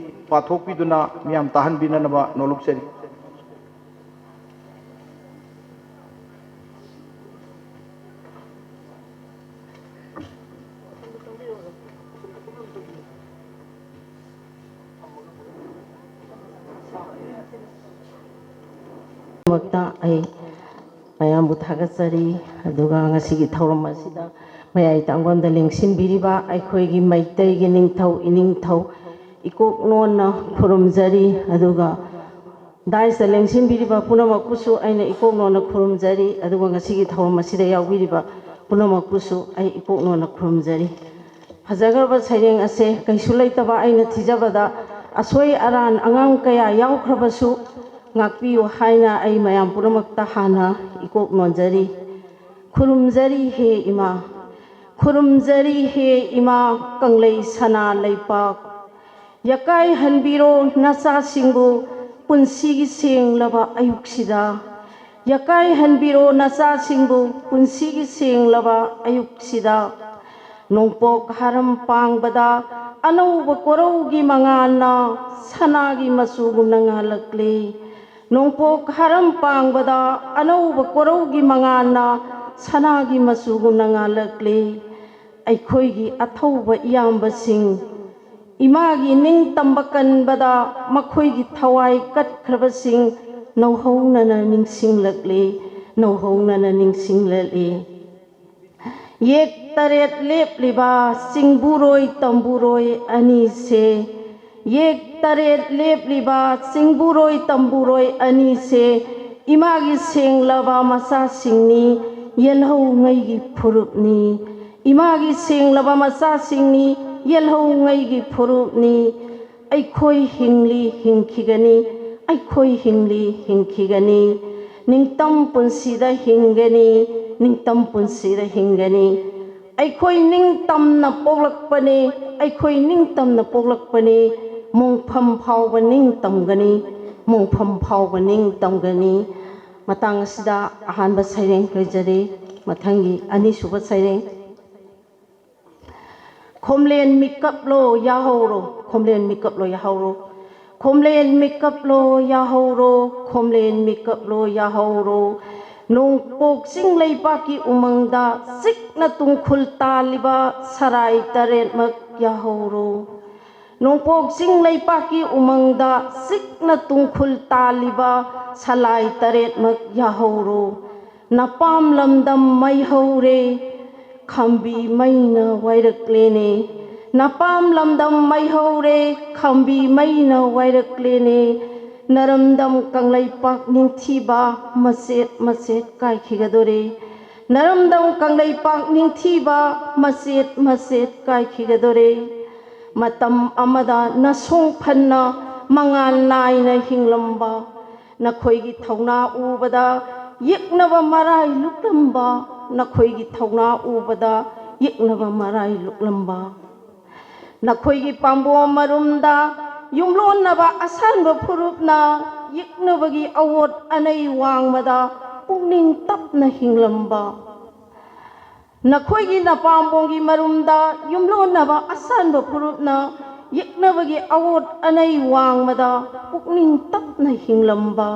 ꯄꯥꯊꯣꯛꯄꯤꯗꯨꯅ ꯃꯤꯌꯥꯝ ꯇꯥꯍꯟꯕꯤꯅꯅꯕ ꯅꯣꯂꯨꯛꯆꯔꯤ꯫ ꯃꯌꯥꯝꯕꯨ ꯊꯥꯒꯠꯆꯔꯤ꯫ ꯑꯗꯨꯒ ꯉꯁꯤꯒꯤ ꯊꯧꯔꯝ ꯑꯁꯤꯗ ꯃꯌꯥꯏ ꯇꯥꯡꯕꯝꯗ ꯂꯦꯡꯁꯤꯟꯕꯤꯔꯤꯕ ꯑꯩꯈꯣꯏꯒꯤ ꯃꯩꯇꯩꯒꯤ ꯅꯤꯡꯊꯧ ꯏꯅꯤꯡꯊꯧ ꯏꯀꯣꯛꯅꯣꯟꯅ ꯈꯨꯔꯨꯝꯖꯔꯤ꯫ ꯑꯗꯨꯒ ꯗꯥꯏꯁꯇ ꯂꯦꯡꯁꯤꯟꯕꯤꯔꯤꯕ ꯄꯨꯝꯅꯃꯛꯄꯨꯁꯨ ꯑꯩꯅ ꯏꯀꯣꯛꯅꯣꯟꯅ ꯈꯨꯔꯨꯝꯖꯔꯤ꯫ ꯑꯗꯨꯒ ꯉꯁꯤꯒꯤ ꯊꯧꯔꯝ ꯑꯁꯤꯗ ꯌꯥꯎꯕꯤꯔꯤꯕ ꯄꯨꯝꯅꯃꯛꯄꯨꯁꯨ ꯑꯩ ꯏꯀꯣꯛꯅꯣꯟꯅ ꯈꯨꯔꯨꯝꯖꯔꯤ꯫ ꯐꯖꯈ꯭ꯔꯕ ꯁꯩꯔꯦꯡ ꯑꯁꯦ ꯀꯩꯁꯨ ꯂꯩꯇꯕ ꯑꯩꯅ ꯊꯤꯖꯕꯗ ꯑꯁꯣꯏ ꯑꯔꯥꯟ ꯑꯉꯥꯡ ꯀꯌꯥ ꯌꯥꯎꯈ꯭ꯔꯕꯁꯨ ꯉꯥꯛꯄꯤꯌꯨ ꯍꯥꯏꯅ ꯑꯩ ꯃꯌꯥꯝ ꯄꯨꯝꯅꯃꯛꯇ ꯍꯥꯟꯅ ꯏꯀꯣꯛ ꯅꯣꯟꯖꯔꯤ꯫ ꯈꯨꯔꯨꯝꯖꯔꯤ ꯍꯦ ꯏꯃꯥ, ꯈꯨꯔꯨꯝꯖꯔꯤ ꯍꯦ ꯏꯃꯥ ꯀꯪꯂꯩ ꯁꯅꯥ ꯂꯩꯄꯥꯛ꯫ ꯌꯥꯀꯥꯏꯍꯟꯕꯤꯔꯣ ꯅꯆꯥꯁꯤꯡꯕꯨ ꯄꯨꯟꯁꯤꯒꯤ ꯁꯦꯡꯂꯕ ꯑꯌꯨꯛꯁꯤꯗ꯫ ꯌꯥꯀꯥꯏꯍꯟꯕꯤꯔꯣ ꯅꯆꯥꯁꯤꯡꯕꯨ ꯄꯨꯟꯁꯤꯒꯤ ꯁꯦꯡꯂꯕ ꯑꯌꯨꯛꯁꯤꯗ꯫ ꯅꯣꯡꯄꯣꯛ ꯍꯥꯔꯝ ꯄꯥꯡꯕꯗ ꯑꯅꯧꯕ ꯀꯣꯔꯧꯒꯤ ꯃꯉꯥꯜꯅ ꯁꯅꯥꯒꯤ ꯃꯆꯨꯒꯨꯝꯅ ꯉꯥꯜꯂꯛꯂꯤ꯫ ꯅꯣꯡꯄꯣꯛ ꯍꯥꯔꯝ ꯄꯥꯡꯕꯗ ꯑꯅꯧꯕ ꯀꯣꯔꯧꯒꯤ ꯃꯉꯥꯜꯅ ꯁꯅꯥꯒꯤ ꯃꯆꯨꯒꯨꯝꯅ ꯉꯥꯜꯂꯛꯂꯤ꯫ ꯑꯩꯈꯣꯏꯒꯤ ꯑꯊꯧꯕ ꯏꯌꯥꯝꯕꯁꯤꯡ, ꯏꯃꯥꯒꯤ ꯅꯤꯡꯇꯝꯕ ꯀꯟꯕꯗ ꯃꯈꯣꯏꯒꯤ ꯊꯋꯥꯏ ꯀꯠꯈ꯭ꯔꯕꯁꯤꯡ ꯅꯧꯍꯧꯅꯅ ꯅꯤꯡꯁꯤꯡꯂꯛꯂꯤ, ꯅꯧꯍꯧꯅꯅ ꯅꯤꯡꯁꯤꯡꯂꯛꯂꯤ꯫ ꯌꯦꯛ ꯇꯔꯦꯠ ꯂꯦꯞꯂꯤꯕ ꯆꯤꯡꯕꯨꯔꯣꯏ ꯇꯝꯕꯨꯔꯣꯏ ꯑꯅꯤꯁꯦ, ꯌꯦꯛ ꯇꯔꯦꯠ ꯂꯦꯞꯂꯤꯕ ꯆꯤꯡꯕꯨꯔꯣꯏ ꯇꯝꯕꯨꯔꯣꯏ ꯑꯅꯤꯁꯦ ꯏꯃꯥꯒꯤ ꯁꯦꯡꯂꯕ ꯃꯆꯥꯁꯤꯡꯅꯤ, ꯌꯦꯜꯍꯧꯉꯩꯒꯤ ꯐꯨꯔꯨꯞꯅꯤ꯫ ꯏꯃꯥꯒꯤ ꯁꯦꯡꯂꯕ ꯃꯆꯥꯁꯤꯡꯅꯤ, ꯌꯦꯜꯍꯧꯉꯩꯒꯤ ꯐꯨꯔꯨꯞꯅꯤ꯫ ꯑꯩꯈꯣꯏ ꯍꯤꯡꯂꯤ ꯍꯤꯡꯈꯤꯒꯅꯤ, ꯑꯩꯈꯣꯏ ꯍꯤꯡꯂꯤ ꯍꯤꯡꯈꯤꯒꯅꯤ꯫ ꯅꯤꯡꯇꯝ ꯄꯨꯟꯁꯤꯗ ꯍꯤꯡꯒꯅꯤ, ꯅꯤꯡꯇꯝ ꯄꯨꯟꯁꯤꯗ ꯍꯤꯡꯒꯅꯤ꯫ ꯑꯩꯈꯣꯏ ꯅꯤꯡꯇꯝꯅ ꯄꯣꯛꯂꯛꯄꯅꯤ, ꯑꯩꯈꯣꯏ ꯅꯤꯡꯇꯝꯅ ꯄꯣꯛꯂꯛꯄꯅꯤ꯫ ꯃꯣꯡꯐꯝ ꯐꯥꯎꯕ ꯅꯤꯡꯇꯝꯒꯅꯤ, ꯃꯣꯡꯐꯝ ꯐꯥꯎꯕ ꯅꯤꯡꯇꯝꯒꯅꯤ꯫ ꯃꯇꯥꯡ ꯑꯁꯤꯗ ꯑꯍꯥꯟꯕ ꯁꯩꯔꯦꯡ ꯂꯣꯏꯖꯔꯦ꯫ ꯃꯊꯪꯒꯤ ꯑꯅꯤꯁꯨꯕ ꯁꯩꯔꯦꯡ꯫ ꯈꯣꯝꯂꯦꯟ ꯃꯤꯀꯞꯂꯣ ꯌꯥꯍꯧꯔꯣ, ꯈꯣꯝꯂꯦꯟ ꯃꯤꯀꯞꯂꯣ ꯌꯥꯍꯧꯔꯣ꯫ ꯈꯣꯝꯂꯦꯟ ꯃꯤꯀꯞꯂꯣ ꯌꯥꯍꯧꯔꯣ, ꯈꯣꯝꯂꯦꯟ ꯃꯤꯀꯞꯂꯣ ꯌꯥꯍꯧꯔꯣ꯫ ꯅꯣꯡꯄꯣꯛ ꯆꯤꯡ ꯂꯩꯕꯥꯛꯀꯤ ꯎꯃꯪꯗ ꯆꯤꯛꯅ ꯇꯨꯡꯈꯨꯜ ꯇꯥꯜꯂꯤꯕ ꯁꯔꯥꯏ ꯇꯔꯦꯠꯃꯛ ꯌꯥꯍꯧꯔꯣ꯫ ꯅꯣꯡꯄꯣꯛ ꯆꯤꯡ ꯂꯩꯕꯥꯛꯀꯤ ꯎꯃꯪꯗ ꯆꯤꯛꯅ ꯇꯨꯡꯈꯨꯜ ꯇꯥꯜꯂꯤꯕ ꯁꯂꯥꯏ ꯇꯔꯦꯠꯃꯛ ꯌꯥꯍꯧꯔꯣ꯫ ꯅꯄꯥꯝ ꯂꯝꯗꯝ ꯃꯩ ꯍꯧꯔꯦ, ꯈꯥꯝꯕꯤ ꯃꯩꯅ ꯋꯥꯏꯔꯛꯂꯦꯅꯦ꯫ ꯅꯄꯥꯝ ꯂꯝꯗꯝ ꯃꯩ ꯍꯧꯔꯦ, ꯈꯥꯝꯕꯤ ꯃꯩꯅ ꯋꯥꯏꯔꯛꯂꯦꯅꯦ꯫ ꯅꯔꯝꯗꯝ ꯀꯪꯂꯩꯄꯥꯛ ꯅꯤꯡꯊꯤꯕ ꯃꯆꯦꯠ ꯃꯆꯦꯠ ꯀꯥꯏꯈꯤꯒꯗꯣꯔꯦ꯫ ꯅꯔꯝꯗꯝ ꯀꯪꯂꯩꯄꯥꯛ ꯅꯤꯡꯊꯤꯕ ꯃꯆꯦꯠ ꯃꯆꯦꯠ ꯀꯥꯏꯈꯤꯒꯗꯣꯔꯦ꯫ ꯃꯇꯝ ꯑꯃꯗ ꯅꯁꯣꯡ ꯐꯟꯅ ꯃꯉꯥꯜ ꯅꯥꯏꯅ ꯍꯤꯡꯂꯝꯕ, ꯅꯈꯣꯏꯒꯤ ꯊꯧꯅꯥ ꯎꯕꯗ ꯌꯦꯛꯅꯕ ꯃꯔꯥꯏ ꯂꯨꯛꯂꯝꯕ, ꯅꯈꯣꯏꯒꯤ ꯊꯧꯅꯥ ꯎꯕꯗ ꯌꯦꯛꯅꯕ ꯃꯔꯥꯏ ꯂꯨꯛꯂꯝꯕ꯫ ꯅꯈꯣꯏꯒꯤ ꯄꯥꯝꯕꯣꯝ ꯃꯔꯨꯝꯗ ꯌꯨꯝꯂꯣꯟꯅꯕ ꯑꯁꯥꯟꯕ ꯐꯨꯔꯨꯞꯅ ꯌꯦꯛꯅꯕꯒꯤ ꯑꯋꯣꯠ ꯑꯅꯩ ꯋꯥꯡꯃꯗ ꯄꯨꯛꯅꯤꯡ ꯇꯞꯅ ꯍꯤꯡꯂꯝꯕ, ꯅꯈꯣꯏꯒꯤ ꯅꯄꯥꯝꯕꯣꯝꯒꯤ ꯃꯔꯨꯝꯗ ꯌꯨꯝꯂꯣꯟꯅꯕ ꯑꯁꯥꯟꯕ ꯐꯨꯔꯨꯞꯅ ꯌꯦꯛꯅꯕꯒꯤ ꯑꯋꯣꯠ ꯑꯅꯩ ꯋꯥꯡꯃꯗ ꯄꯨꯛꯅꯤꯡ ꯇꯞꯅ ꯍꯤꯡꯂꯝꯕ,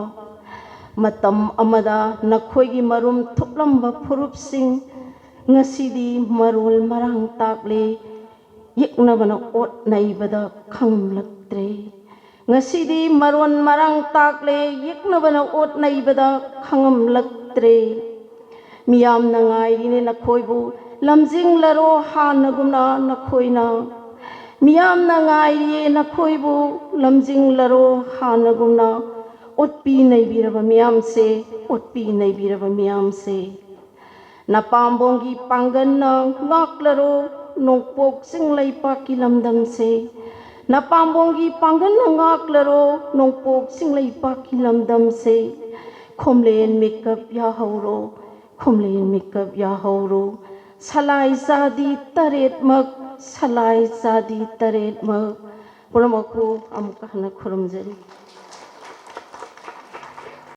ꯃꯇꯝ ꯑꯃꯗ ꯅꯈꯣꯏꯒꯤ ꯃꯔꯨꯝ ꯊꯨꯞꯂꯝꯕ ꯐꯨꯔꯨꯞꯁꯤꯡ ꯉꯁꯤꯗꯤ ꯃꯔꯣꯜ ꯃꯔꯥꯡ ꯇꯥꯛꯂꯦ, ꯌꯦꯛꯅꯕꯅ ꯑꯣꯠ ꯅꯩꯕꯗ ꯈꯪꯂꯛꯇ꯭ꯔꯦ꯫ ꯉꯁꯤꯗꯤ ꯃꯔꯣꯟ ꯃꯔꯥꯡ ꯇꯥꯛꯂꯦ, ꯌꯦꯛꯅꯕꯅ ꯑꯣꯠ ꯅꯩꯕꯗ ꯈꯪꯉꯝꯂꯛꯇ꯭ꯔꯦ꯫ ꯃꯤꯌꯥꯝꯅ ꯉꯥꯏꯔꯤꯅꯦ ꯅꯈꯣꯏꯕꯨ, ꯂꯝꯖꯤꯡꯂꯔꯣ ꯍꯥꯟꯅꯒꯨꯝꯅ ꯅꯈꯣꯏꯅ꯫ ꯃꯤꯌꯥꯝꯅ ꯉꯥꯏꯔꯤꯌꯦ ꯅꯈꯣꯏꯕꯨ, ꯂꯝꯖꯤꯡꯂꯔꯣ ꯍꯥꯟꯅꯒꯨꯝꯅ꯫ ꯑꯣꯠꯄꯤ ꯅꯩꯕꯤꯔꯕ ꯃꯤꯌꯥꯝꯁꯦ, ꯑꯣꯠꯄꯤ ꯅꯩꯕꯤꯔꯕ ꯃꯤꯌꯥꯝꯁꯦ꯫ ꯅꯄꯥꯝꯕꯣꯝꯒꯤ ꯄꯥꯡꯒꯜꯅ ꯉꯥꯛꯂꯔꯣ ꯅꯣꯡꯄꯣꯛ ꯆꯤꯡ ꯂꯩꯄꯥꯛꯀꯤ ꯂꯝꯗꯝꯁꯦ꯫ ꯅꯄꯥꯝꯕꯣꯝꯒꯤ ꯄꯥꯡꯒꯜꯅ ꯉꯥꯛꯂꯔꯣ ꯅꯣꯡꯄꯣꯛ ꯆꯤꯡ ꯂꯩꯄꯥꯛꯀꯤ ꯂꯝꯗꯝꯁꯦ꯫ ꯈꯣꯝꯂꯦꯟ ꯃꯤꯀꯞ ꯌꯥꯍꯧꯔꯣ, ꯈꯣꯝꯂꯦꯟ ꯃꯤꯀꯞ ꯌꯥꯍꯧꯔꯣ꯫ ꯁꯂꯥꯏ ꯆꯥꯗꯤ ꯇꯔꯦꯠꯃꯛ, ꯁꯂꯥꯏ ꯆꯥꯗꯤ ꯇꯔꯦꯠꯃꯛ꯫ ꯄꯨꯝꯅꯃꯛꯄꯨ ꯑꯃꯨꯛꯀ ꯍꯟꯅ ꯈꯨꯔꯨꯝꯖꯔꯤ꯫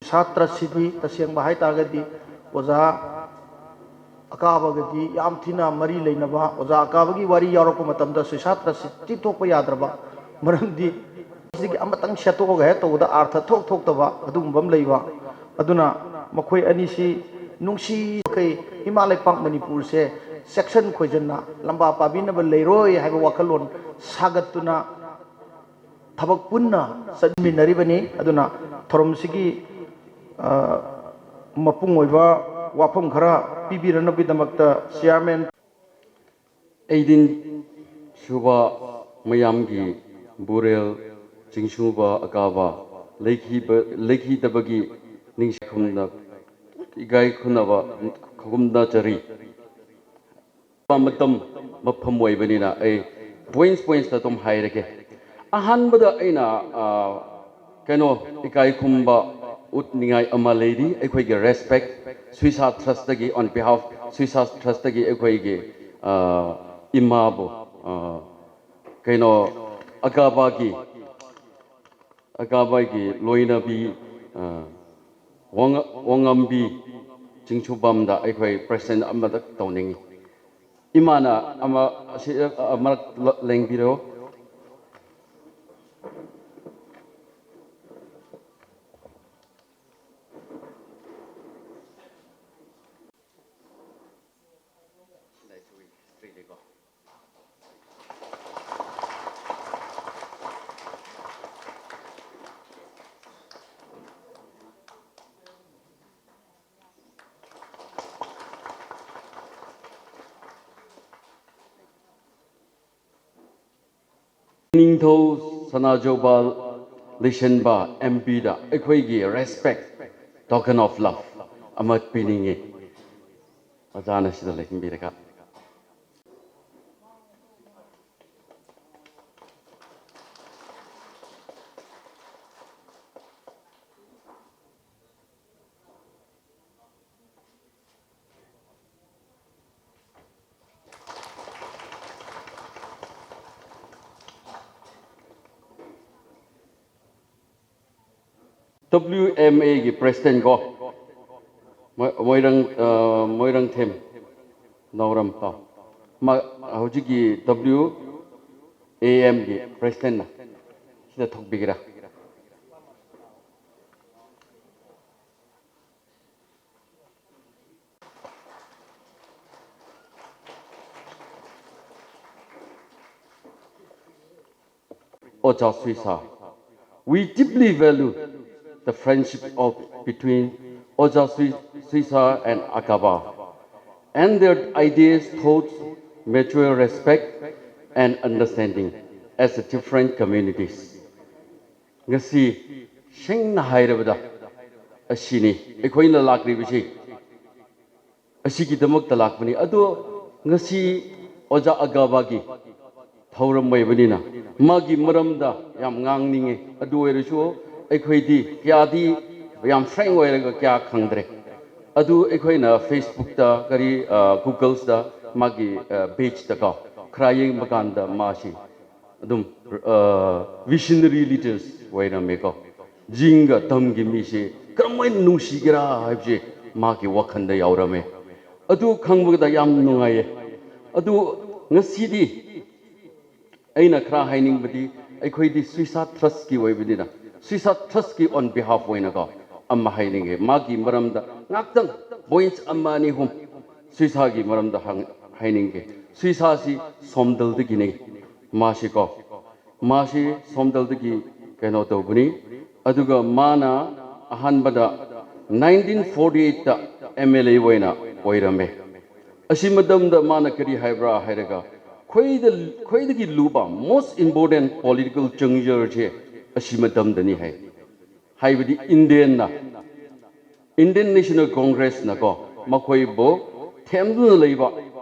ꯁꯥꯇ꯭ꯔꯁꯤꯗꯤ ꯇꯁꯦꯡꯕ ꯍꯥꯏꯇꯥꯔꯒꯗꯤ ꯑꯣꯖꯥ ꯑꯀꯥꯕꯒꯗꯤ ꯌꯥꯝ ꯊꯤꯅ ꯃꯔꯤ ꯂꯩꯅꯕ, ꯑꯣꯖꯥ ꯑꯀꯥꯕꯒꯤ ꯋꯥꯔꯤ ꯌꯥꯎꯔꯛꯄ ꯃꯇꯝꯗ ꯁꯨꯏꯁꯥꯇ꯭ꯔꯁꯤ ꯆꯤꯠꯊꯣꯛꯄ ꯌꯥꯗ꯭ꯔꯕ, ꯃꯔꯝꯗꯤ ꯁꯤꯒꯤ ꯑꯃꯇꯪ ꯁꯦꯠꯇꯣꯛꯑꯒ ꯍꯦꯛ ꯇꯧꯕꯗ ꯑꯥꯔꯊ ꯊꯣꯛ ꯊꯣꯛꯇꯕ ꯑꯗꯨꯒꯨꯝꯕ ꯑꯃ ꯂꯩꯕ꯫ ꯑꯗꯨꯅ ꯃꯈꯣꯏ ꯑꯅꯤꯁꯤ ꯅꯨꯡꯁꯤ ꯃꯈꯩ ꯏꯃꯥ ꯂꯩꯄꯥꯛ ꯃꯅꯤꯄꯨꯔꯁꯦ ꯆꯦꯛꯁꯤꯟ ꯈꯣꯏꯖꯟꯅ ꯂꯝꯕꯥ ꯄꯥꯕꯤꯅꯕ ꯂꯩꯔꯣꯏ ꯍꯥꯏꯕ ꯋꯥꯈꯜꯂꯣꯟ ꯁꯥꯒꯠꯇꯨꯅ ꯊꯕꯛ ꯄꯨꯟꯅ ꯆꯠꯃꯤꯟꯅꯔꯤꯕꯅꯤ꯫ ꯑꯗꯨꯅ ꯊꯧꯔꯝꯁꯤꯒꯤ ꯃꯄꯨꯡ ꯑꯣꯏꯕ ꯋꯥꯐꯝ ꯈꯔ ꯄꯤꯕꯤꯔꯅꯕꯒꯤꯗꯃꯛꯇ ꯆꯤꯌꯥꯔꯃꯦꯟ꯫ ꯑꯩꯗꯤꯟ ꯁꯨꯕ ꯃꯌꯥꯝꯒꯤ ꯕꯨꯔꯦꯜ ꯆꯤꯡꯁꯨꯕ ꯑꯀꯥꯕ ꯂꯩꯈꯤꯕ ꯂꯩꯈꯤꯗꯕꯒꯤ ꯅꯤꯡꯁꯤꯡ ꯈꯨꯝꯅ ꯏꯀꯥꯏ ꯈꯨꯝꯅꯕ ꯈꯨꯝꯅꯖꯔꯤ꯫ ꯃꯇꯝ ꯃꯐꯝ ꯑꯣꯏꯕꯅꯤꯅ ꯑꯩ ꯄꯣꯏꯟꯠꯁ ꯄꯣꯏꯟꯠꯁꯇ ꯑꯗꯨꯝ ꯍꯥꯏꯔꯒꯦ꯫ ꯑꯍꯥꯟꯕꯗ ꯑꯩꯅ ꯀꯩꯅꯣ ꯏꯀꯥꯏ ꯈꯨꯝꯕ ꯎꯠꯅꯤꯡꯉꯥꯏ ꯑꯃ ꯂꯩꯔꯤ꯫ ꯑꯩꯈꯣꯏꯒꯤ ꯔꯦꯁꯄꯦꯛ ꯁꯨꯏꯁꯥ ꯇ꯭ꯔꯁꯇꯒꯤ on behalf ꯁꯨꯏꯁꯥ ꯇ꯭ꯔꯁꯇꯒꯤ ꯑꯩꯈꯣꯏꯒꯤ ꯏꯃꯥꯕꯨ ꯀꯩꯅꯣ ꯑꯀꯥꯕꯒꯤ ꯑꯀꯥꯕꯥꯏꯒꯤ ꯂꯣꯏꯅꯕꯤ, ꯑ, ꯋꯥꯉ-, ꯋꯥꯉꯝꯕꯤ ꯆꯤꯡꯁꯨꯕꯝꯗ ꯑꯩꯈꯣꯏ ꯄ꯭ꯔꯦꯁꯤꯗꯦꯟ ꯑꯃꯗ ꯇꯧꯅꯤꯡꯏ꯫ ꯏꯃꯥꯅ ꯑꯃ ꯑꯁꯤ, ꯑ, ꯑꯃꯔꯛ ꯂ-, ꯂꯦꯡꯕꯤꯔꯣ꯫ ꯅꯤꯡꯊꯧ ꯁꯅꯥꯖꯧꯕ ꯂꯩꯁꯦꯝꯕ ꯑꯦꯝ ꯄꯤꯗ ꯑꯩꯈꯣꯏꯒꯤ respect, token of love ꯑꯃ ꯄꯤꯅꯤꯡꯉꯤ꯫ ꯑꯣꯖꯥꯅ ꯁꯤꯗ ꯂꯦꯡꯕꯤꯔꯒ꯫ W M A ꯒꯤ president ꯀꯣ, ꯃꯣꯏ-, ꯃꯣꯏꯔꯪ, ꯑ, ꯃꯣꯏꯔꯪꯊꯦꯝ ꯅꯥꯎꯔꯝ ꯀꯣ, ꯃꯥ ꯍꯧꯖꯤꯛꯀꯤ W A M ꯒꯤ president ꯅ ꯁꯤꯗ ꯊꯣꯛꯄꯤꯒꯦꯔꯥ? Oja Suisa. We deeply value the friendship of, between Oja Sui-, Suisa and Akaba, and their ideas, thoughts, mutual respect and understanding as a different communities. ꯉꯁꯤ ꯁꯦꯡꯅ ꯍꯥꯏꯔꯕꯗ ꯑꯁꯤꯅꯤ ꯑꯩꯈꯣꯏꯅ ꯂꯥꯛꯂꯤꯕꯁꯤ꯫ ꯑꯁꯤꯒꯤꯗꯃꯛꯇ ꯂꯥꯛꯄꯅꯤ꯫ ꯑꯗꯣ ꯉꯁꯤ ꯑꯣꯖꯥ ꯑꯒꯥꯕꯥꯒꯤ ꯊꯧꯔꯝ ꯑꯣꯏꯕꯅꯤꯅ ꯃꯥꯒꯤ ꯃꯔꯝꯗ ꯌꯥꯝ ꯉꯥꯡꯅꯤꯡꯉꯦ꯫ ꯑꯗꯨ ꯑꯣꯏꯔꯁꯨ ꯑꯩꯈꯣꯏꯗꯤ ꯀꯌꯥꯗꯤ ꯌꯥꯝ frank ꯑꯣꯏꯔꯒ ꯀꯌꯥ ꯈꯪꯗ꯭ꯔꯦ꯫ ꯑꯗꯨ ꯑꯩꯈꯣꯏꯅ Facebook ꯇ ꯀꯔꯤ, ꯑ, Google ꯗ ꯃꯥꯒꯤ, ꯑ, page ꯇꯀꯣ ꯈꯔ ꯌꯦꯡꯕ ꯀꯥꯟꯗ ꯃꯥꯁꯤ ꯑꯗꯨꯝ ꯚꯤꯁꯅꯔꯤ ꯂꯤꯗꯔꯁ ꯑꯣꯏꯔꯝꯃꯦꯀꯣ꯫ ꯖꯤꯡꯒ ꯇꯝꯒꯤ ꯃꯤꯁꯦ ꯀꯔꯝꯍꯥꯏꯅ ꯅꯨꯡꯁꯤꯒꯦꯔꯥ ꯍꯥꯏꯕꯁꯦ ꯃꯥꯒꯤ ꯋꯥꯈꯜꯗ ꯌꯥꯎꯔꯝꯃꯦ꯫ ꯑꯗꯨ ꯈꯪꯕꯗ ꯌꯥꯝ ꯅꯨꯡꯉꯥꯏꯌꯦ꯫ ꯑꯗꯨ ꯉꯁꯤꯗꯤ ꯑꯩꯅ ꯈꯔ ꯍꯥꯏꯅꯤꯡꯕꯗꯤ, ꯑꯩꯈꯣꯏꯗꯤ ꯁꯨꯏꯁꯥ ꯇ꯭ꯔꯁꯀꯤ ꯑꯣꯏꯕꯅꯤꯅ, ꯁꯨꯏꯁꯥ ꯇ꯭ꯔꯁꯀꯤ ꯑꯣꯟ ꯕꯤꯍꯥꯐ ꯑꯣꯏꯅꯀꯣ ꯑꯃ ꯍꯥꯏꯅꯤꯡꯉꯦ꯫ ꯃꯥꯒꯤ ꯃꯔꯝꯗ ꯉꯥꯛꯇꯪ ꯄꯣꯏꯟꯠꯁ ꯑꯃ ꯑꯅꯤ ꯑꯍꯨꯝ ꯁꯨꯏꯁꯥꯒꯤ ꯃꯔꯝꯗ ꯍꯪ-, ꯍꯥꯏꯅꯤꯡꯒꯦ꯫ ꯁꯨꯏꯁꯥꯁꯤ ꯁꯣꯝꯗꯜꯗꯒꯤꯅꯤ꯫ ꯃꯥꯁꯤꯀꯣ, ꯃꯥꯁꯤ ꯁꯣꯝꯗꯜꯗꯒꯤ ꯀꯩꯅꯣ ꯇꯧꯕꯅꯤ꯫ ꯑꯗꯨꯒ ꯃꯥꯅ ꯑꯍꯥꯟꯕꯗ ꯅꯥꯏꯟꯇꯤꯟ ꯐꯣꯔꯇꯤ ꯑꯩꯠꯇ ꯑꯦꯝ ꯑꯦꯜ ꯑꯦ ꯑꯣꯏꯅ ꯑꯣꯏꯔꯝꯃꯦ꯫ ꯑꯁꯤ ꯃꯇꯝꯗ ꯃꯥꯅ ꯀꯔꯤ ꯍꯥꯏꯕ꯭ꯔꯥ ꯍꯥꯏꯔꯒ, ꯈ꯭ꯋꯥꯏꯗ-, ꯈ꯭ꯋꯥꯏꯗꯒꯤ ꯂꯨꯕ, most important political changerꯁꯦ ꯑꯁꯤ ꯃꯇꯝꯗꯅꯤ ꯍꯥꯏ꯫ ꯍꯥꯏꯕꯗꯤ ꯏꯟꯗꯤꯌꯟꯅ, ꯏꯟꯗꯤꯌꯟ ꯅꯦꯁꯅꯦꯜ ꯀꯣꯡꯒ꯭ꯔꯦꯁꯅꯀꯣ, ꯃꯈꯣꯏꯕꯨ ꯊꯦꯝꯗꯨꯅ ꯂꯩꯕ,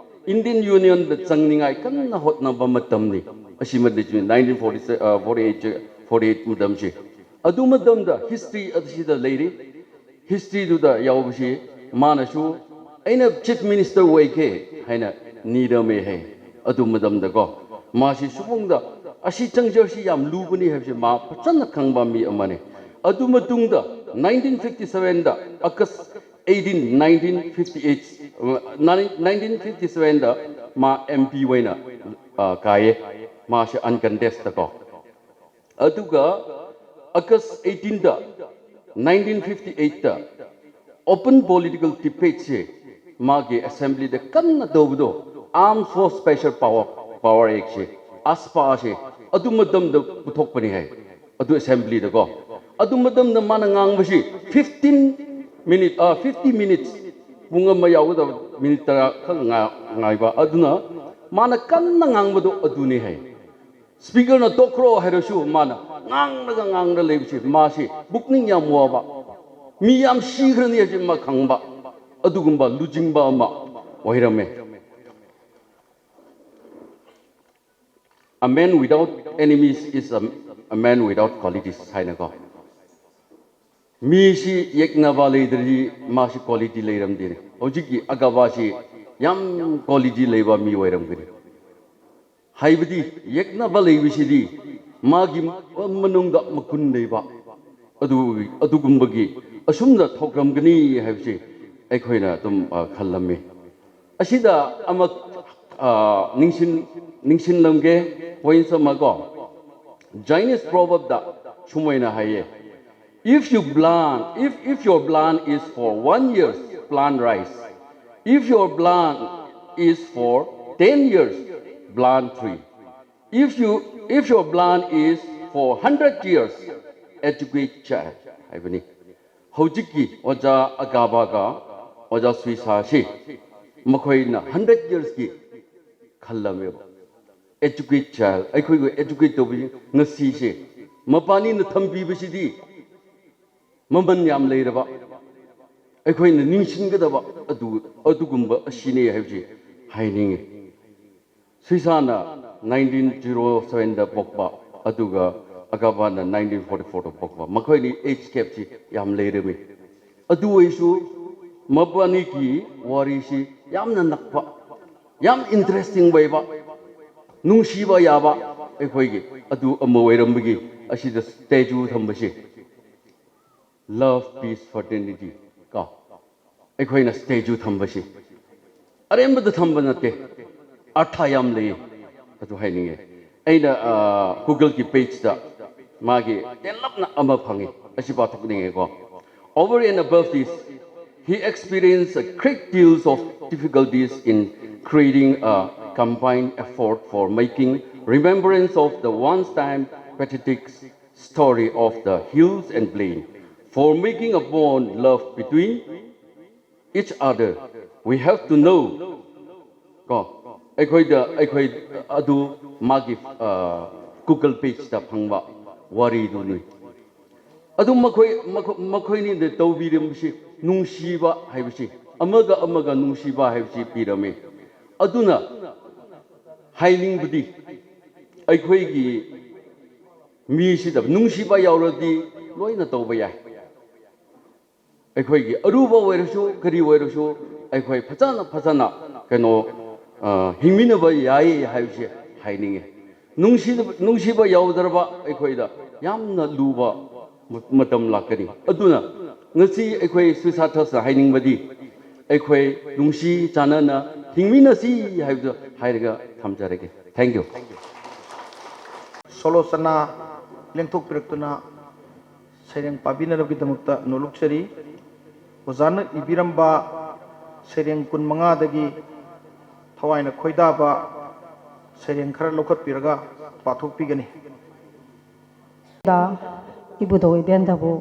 ꯏꯟꯗꯤꯌꯟ ꯌꯨꯅꯤꯌꯟꯗ ꯆꯪꯅꯤꯡꯉꯥꯏ ꯀꯟꯅ ꯍꯣꯠꯅꯕ ꯃꯇꯝꯅꯤ꯫ ꯑꯁꯤ ꯃꯇꯝꯁꯤ nineteen forty, forty eight, forty eight ꯃꯇꯝꯁꯤ꯫ ꯑꯗꯨ ꯃꯇꯝꯗ ꯍꯤꯁꯇ꯭ꯔꯤ ꯑꯁꯤꯗ ꯂꯩꯔꯤ꯫ ꯍꯤꯁꯇ꯭ꯔꯤꯗꯨꯗ ꯌꯥꯎꯕꯁꯤ ꯃꯥꯅꯁꯨ, "ꯑꯩꯅ ꯆꯤꯐ ꯃꯤꯅꯤꯁꯇꯔ ꯑꯣꯏꯒꯦ" ꯍꯥꯏꯅ ꯅꯤꯔꯝꯃꯦ ꯍꯥꯏ꯫ ꯑꯗꯨ ꯃꯇꯝꯗꯀꯣ, ꯃꯥꯁꯤ ꯁꯨꯒꯨꯝꯗ ꯑꯁꯤ ꯆꯪꯖꯔꯁꯤ ꯌꯥꯝ ꯂꯨꯕꯅꯤ ꯍꯥꯏꯕꯁꯤ ꯃꯥ ꯐꯖꯅ ꯈꯪꯕ ꯃꯤ ꯑꯃꯅꯤ꯫ ꯑꯗꯨ ꯃꯇꯨꯡꯗ ꯅꯥꯏꯟꯇꯤꯟ ꯐꯤꯐꯇꯤ ꯁꯚꯦꯟꯗ, August eighteen, nineteen fifty eight, nineteen fifty ꯁꯚꯦꯟꯗ ꯃꯥ ꯑꯦꯝ ꯄꯤ ꯑꯣꯏꯅ, ꯑ, ꯀꯥꯏꯌꯦ꯫ ꯃꯥꯁꯦ ꯑꯟꯀꯟꯇꯦꯁꯇꯀꯣ꯫ ꯑꯗꯨꯒ ꯑꯒꯁ ꯑꯩꯠꯇꯤꯟꯗ, ꯅꯥꯏꯟꯇꯤꯟ ꯐꯤꯐꯇꯤ ꯑꯩꯠꯇ open political debateꯁꯦ ꯃꯥꯒꯤ ꯑꯦꯁꯦꯝꯕ꯭ꯂꯤꯗ ꯀꯟꯅ ꯇꯧꯕꯗꯣ, Armed Force Special Power, Power Actꯁꯦ, ꯑꯁꯄꯥꯁꯦ, ꯑꯗꯨ ꯃꯇꯝꯗ ꯄꯨꯊꯣꯛꯄꯅꯤ ꯍꯥꯏ, ꯑꯗꯨ ꯑꯦꯁꯦꯝꯕ꯭ꯂꯤꯗꯀꯣ꯫ ꯑꯗꯨ ꯃꯇꯝꯗ ꯃꯥꯅ ꯉꯥꯡꯕꯁꯤ ꯐꯤꯐꯇꯤꯟ ꯃꯤꯅꯤꯠ, ꯑ, ꯐꯤꯐꯇꯤ ꯃꯤꯅꯤꯠꯁ, ꯄꯨꯡ ꯑꯃ ꯌꯥꯎꯒꯗꯕ ꯃꯤꯅꯤꯠ ꯇꯔꯥ ꯈꯛ ꯉꯥ-, ꯉꯥꯏꯕ꯫ ꯑꯗꯨꯅ ꯃꯥꯅ ꯀꯟꯅ ꯉꯥꯡꯕꯗꯣ ꯑꯗꯨꯅꯤ ꯍꯥꯏ꯫ ꯁ꯭ꯄꯤꯀꯔꯅ "ꯇꯣꯛꯈ꯭ꯔꯣ" ꯍꯥꯏꯔꯁꯨ ꯃꯥꯅ ꯉꯥꯡꯂꯒ ꯉꯥꯡꯂꯒ ꯂꯩꯕꯁꯦ, ꯃꯥꯁꯤ ꯄꯨꯛꯅꯤꯡ ꯌꯥꯝ ꯋꯥꯕ, ꯃꯤ ꯌꯥꯝ ꯁꯤꯈ꯭ꯔꯅꯤ ꯍꯥꯏꯁꯦ ꯃꯥ ꯈꯪꯕ, ꯑꯗꯨꯒꯨꯝꯕ ꯂꯨꯆꯤꯡꯕ ꯑꯃ ꯑꯣꯏꯔꯝꯃꯦ꯫ "A man without enemies is a, a man without qualities" ꯍꯥꯏꯅꯀꯣ꯫ ꯃꯤꯁꯤ ꯌꯦꯛꯅꯕ ꯂꯩꯗ꯭ꯔꯗꯤ ꯃꯥꯁꯤ ꯀ꯭ꯋꯥꯂꯤꯇꯤ ꯂꯩꯔꯝꯗꯦꯅꯦ꯫ ꯍꯧꯖꯤꯛꯀꯤ ꯑꯒꯕꯥꯁꯤ ꯌꯥꯝ ꯀ꯭ꯋꯥꯂꯤꯇꯤ ꯂꯩꯕ ꯃꯤ ꯑꯣꯏꯔꯝꯒꯅꯤ꯫ ꯍꯥꯏꯕꯗꯤ ꯌꯦꯛꯅꯕ ꯂꯩꯕꯁꯤꯗꯤ ꯃꯥꯒꯤ ꯃꯅꯨꯡꯗ ꯃꯒꯨꯟ ꯂꯩꯕ ꯑꯗꯨ, ꯑꯗꯨꯒꯨꯝꯕꯒꯤ ꯑꯁꯨꯝꯅ ꯊꯣꯛꯂꯝꯒꯅꯤ ꯍꯥꯏꯕꯁꯤ ꯑꯩꯈꯣꯏꯅ ꯑꯗꯨꯝ, ꯑ, ꯈꯜꯂꯝꯃꯤ꯫ ꯑꯁꯤꯗ ꯑꯃ, ꯑ, ꯅꯤꯡꯁꯤꯡ-, ꯅꯤꯡꯁꯤꯡꯂꯝꯒꯦ, ꯄꯣꯏꯟꯁ ꯑꯃ ꯀꯣ, ꯖꯥꯏꯅꯤꯁ ꯄ꯭ꯔꯣꯚꯔꯕꯇ ꯁꯨꯃꯥꯏꯅ ꯍꯥꯏꯌꯦ, "If you plant, if, if your plan is for one year, plant rice. If your plan is for ten years, plant tree. If you, if your plan is for hundred years, educate child," ꯍꯥꯏꯕꯅꯤ꯫ ꯍꯧꯖꯤꯛꯀꯤ ꯑꯣꯖꯥ ꯑꯒꯥꯕꯥꯒ ꯑꯣꯖꯥ ꯁꯨꯏꯁꯥꯁꯤ ꯃꯈꯣꯏꯅ hundred ꯌꯔꯁꯀꯤ ꯈꯜꯂꯝꯃꯦꯕ꯫ Educate child, ꯑꯩꯈꯣꯏꯕꯨ educate ꯇꯧꯕꯁꯤ ꯉꯁꯤꯁꯦ ꯃꯕꯥꯅꯤꯅ ꯊꯝꯕꯤꯕꯁꯤꯗꯤ ꯃꯃꯜ ꯌꯥꯝ ꯂꯩꯔꯕ, ꯑꯩꯈꯣꯏꯅ ꯅꯤꯡꯁꯤꯡꯒꯗꯕ ꯑꯗꯨ, ꯑꯗꯨꯒꯨꯝꯕ ꯑꯁꯤꯅꯦ ꯍꯥꯏꯕꯁꯤ ꯍꯥꯏꯅꯤꯡꯉꯤ꯫ ꯁꯨꯏꯁꯥꯅ ꯅꯥꯏꯟꯇꯤꯟ ꯖꯤꯔꯣ ꯁꯚꯦꯟꯗ ꯄꯣꯛꯄ, ꯑꯗꯨꯒ ꯑꯒꯥꯕꯥꯅ ꯅꯥꯏꯟꯇꯤꯟ ꯐꯣꯔꯇꯤ ꯐꯣꯔꯗ ꯄꯣꯛꯄ, ꯃꯈꯣꯏꯅꯤ ꯑꯦꯖ ꯒꯦꯞꯁꯤ ꯌꯥꯝ ꯂꯩꯔꯝꯃꯤ꯫ ꯑꯗꯨ ꯑꯣꯏꯔꯁꯨ ꯃꯕꯥꯅꯤꯒꯤ ꯋꯥꯔꯤꯁꯤ ꯌꯥꯝꯅ ꯅꯛꯄ, ꯌꯥꯝ ꯏꯟꯇꯔꯦꯁꯇꯤꯡ ꯑꯣꯏꯕ, ꯅꯨꯡꯁꯤꯕ ꯌꯥꯕ ꯑꯩꯈꯣꯏꯒꯤ ꯑꯗꯨ ꯑꯃ ꯑꯣꯏꯔꯝꯕꯒꯤ ꯑꯁꯤꯗ ꯁ꯭ꯇꯦꯆꯨ ꯊꯝꯕꯁꯦ꯫ Love, peace, fraternity ꯀꯣ, ꯑꯩꯈꯣꯏꯅ ꯁ꯭ꯇꯦꯆꯨ ꯊꯝꯕꯁꯤ ꯑꯔꯦꯝꯕꯗ ꯊꯝꯕ ꯅꯠꯇꯦ, ꯑꯔꯊ ꯌꯥꯝ ꯂꯩ꯫ ꯑꯗꯨ ꯍꯥꯏꯅꯤꯡꯉꯦ꯫ ꯑꯩꯅ, ꯑ, ꯒꯨꯒꯜꯒꯤ ꯄꯦꯖꯇ ꯃꯥꯒꯤ ꯇꯦꯟꯂꯞꯅ ꯑꯃ ꯐꯪꯉꯤ, ꯑꯁꯤ ꯄꯥꯊꯣꯛꯅꯤꯡꯉꯦꯀꯣ꯫ Over and above this, he experienced a great deals of difficulties in creating a combined effort for making remembrance of the once time pathetic story of the hills and plain. For making a bond love between each other, we have to know ꯀꯣ, ꯑꯩꯈꯣꯏꯗ, ꯑꯩꯈꯣꯏ ꯑꯗꯨ ꯃꯥꯒꯤ, ꯑ, Google ꯄꯦꯖꯇ ꯐꯪꯕ ꯋꯥꯔꯤꯗꯨꯅꯤ꯫ ꯑꯗꯨ ꯃꯈꯣꯏ, ꯃꯈꯣ-, ꯃꯈꯣꯏꯅꯤꯅ ꯇꯧꯕꯤꯔꯝꯕꯁꯤ, ꯅꯨꯡꯁꯤꯕ ꯍꯥꯏꯕꯁꯤ, ꯑꯃꯒ ꯑꯃꯒ ꯅꯨꯡꯁꯤꯕ ꯍꯥꯏꯕꯁꯤ ꯄꯤꯔꯝꯃꯤ꯫ ꯑꯗꯨꯅ ꯍꯥꯏꯅꯤꯡꯕꯗꯤ, ꯑꯩꯈꯣꯏꯒꯤ ꯃꯤꯁꯤꯗ ꯅꯨꯡꯁꯤꯕ ꯌꯥꯎꯔꯗꯤ ꯂꯣꯏꯅ ꯇꯧꯕ ꯌꯥꯏ꯫ ꯑꯩꯈꯣꯏꯒꯤ ꯑꯔꯨꯕ ꯑꯣꯏꯔꯁꯨ, ꯀꯔꯤ ꯑꯣꯏꯔꯁꯨ, ꯑꯩꯈꯣꯏ ꯐꯖꯅ, ꯐꯖꯅ, ꯀꯩꯅꯣ, ꯑ, ꯍꯤꯡꯃꯤꯟꯅꯕ ꯌꯥꯏ ꯍꯥꯏꯕꯁꯦ ꯍꯥꯏꯅꯤꯡꯉꯤ꯫ ꯅꯨꯡꯁꯤꯕ ꯌꯥꯎꯗ꯭ꯔꯕ ꯑꯩꯈꯣꯏꯗ ꯌꯥꯝꯅ ꯂꯨꯕ ꯃꯇꯝ ꯂꯥꯛꯀꯅꯤ꯫ ꯑꯗꯨꯅ ꯉꯁꯤ ꯑꯩꯈꯣꯏ ꯁꯨꯏꯁꯥ ꯊ꯭ꯔꯁꯅ ꯍꯥꯏꯅꯤꯡꯕꯗꯤ, ꯑꯩꯈꯣꯏ ꯅꯨꯡꯁꯤ ꯆꯥꯟꯅꯅ ꯍꯤꯡꯃꯤꯟꯅꯁꯤ ꯍꯥꯏꯕꯗꯨ ꯍꯥꯏꯔꯒ ꯊꯝꯖꯔꯒꯦ꯫ Thank you. ꯁꯣꯂꯣꯆꯅꯥ ꯂꯦꯡꯊꯣꯛꯄꯤꯔꯛꯇꯨꯅ ꯁꯩꯔꯦꯡ ꯄꯥꯕꯤꯅꯅꯕꯒꯤꯗꯃꯛꯇ ꯅꯣꯂꯨꯛꯆꯔꯤ꯫ ꯑꯣꯖꯥꯅ ꯏꯕꯤꯔꯝꯕ ꯁꯩꯔꯦꯡ ꯀꯨꯟꯃꯉꯥꯗꯒꯤ ꯊꯋꯥꯏꯅ ꯈꯣꯏꯗꯥꯕ ꯁꯩꯔꯦꯡ ꯈꯔ ꯂꯧꯈꯠꯄꯤꯔꯒ ꯄꯥꯊꯣꯛꯄꯤꯒꯅꯤ꯫ ꯏꯕꯨꯙꯧ ꯏꯕꯦꯟꯗꯕꯨ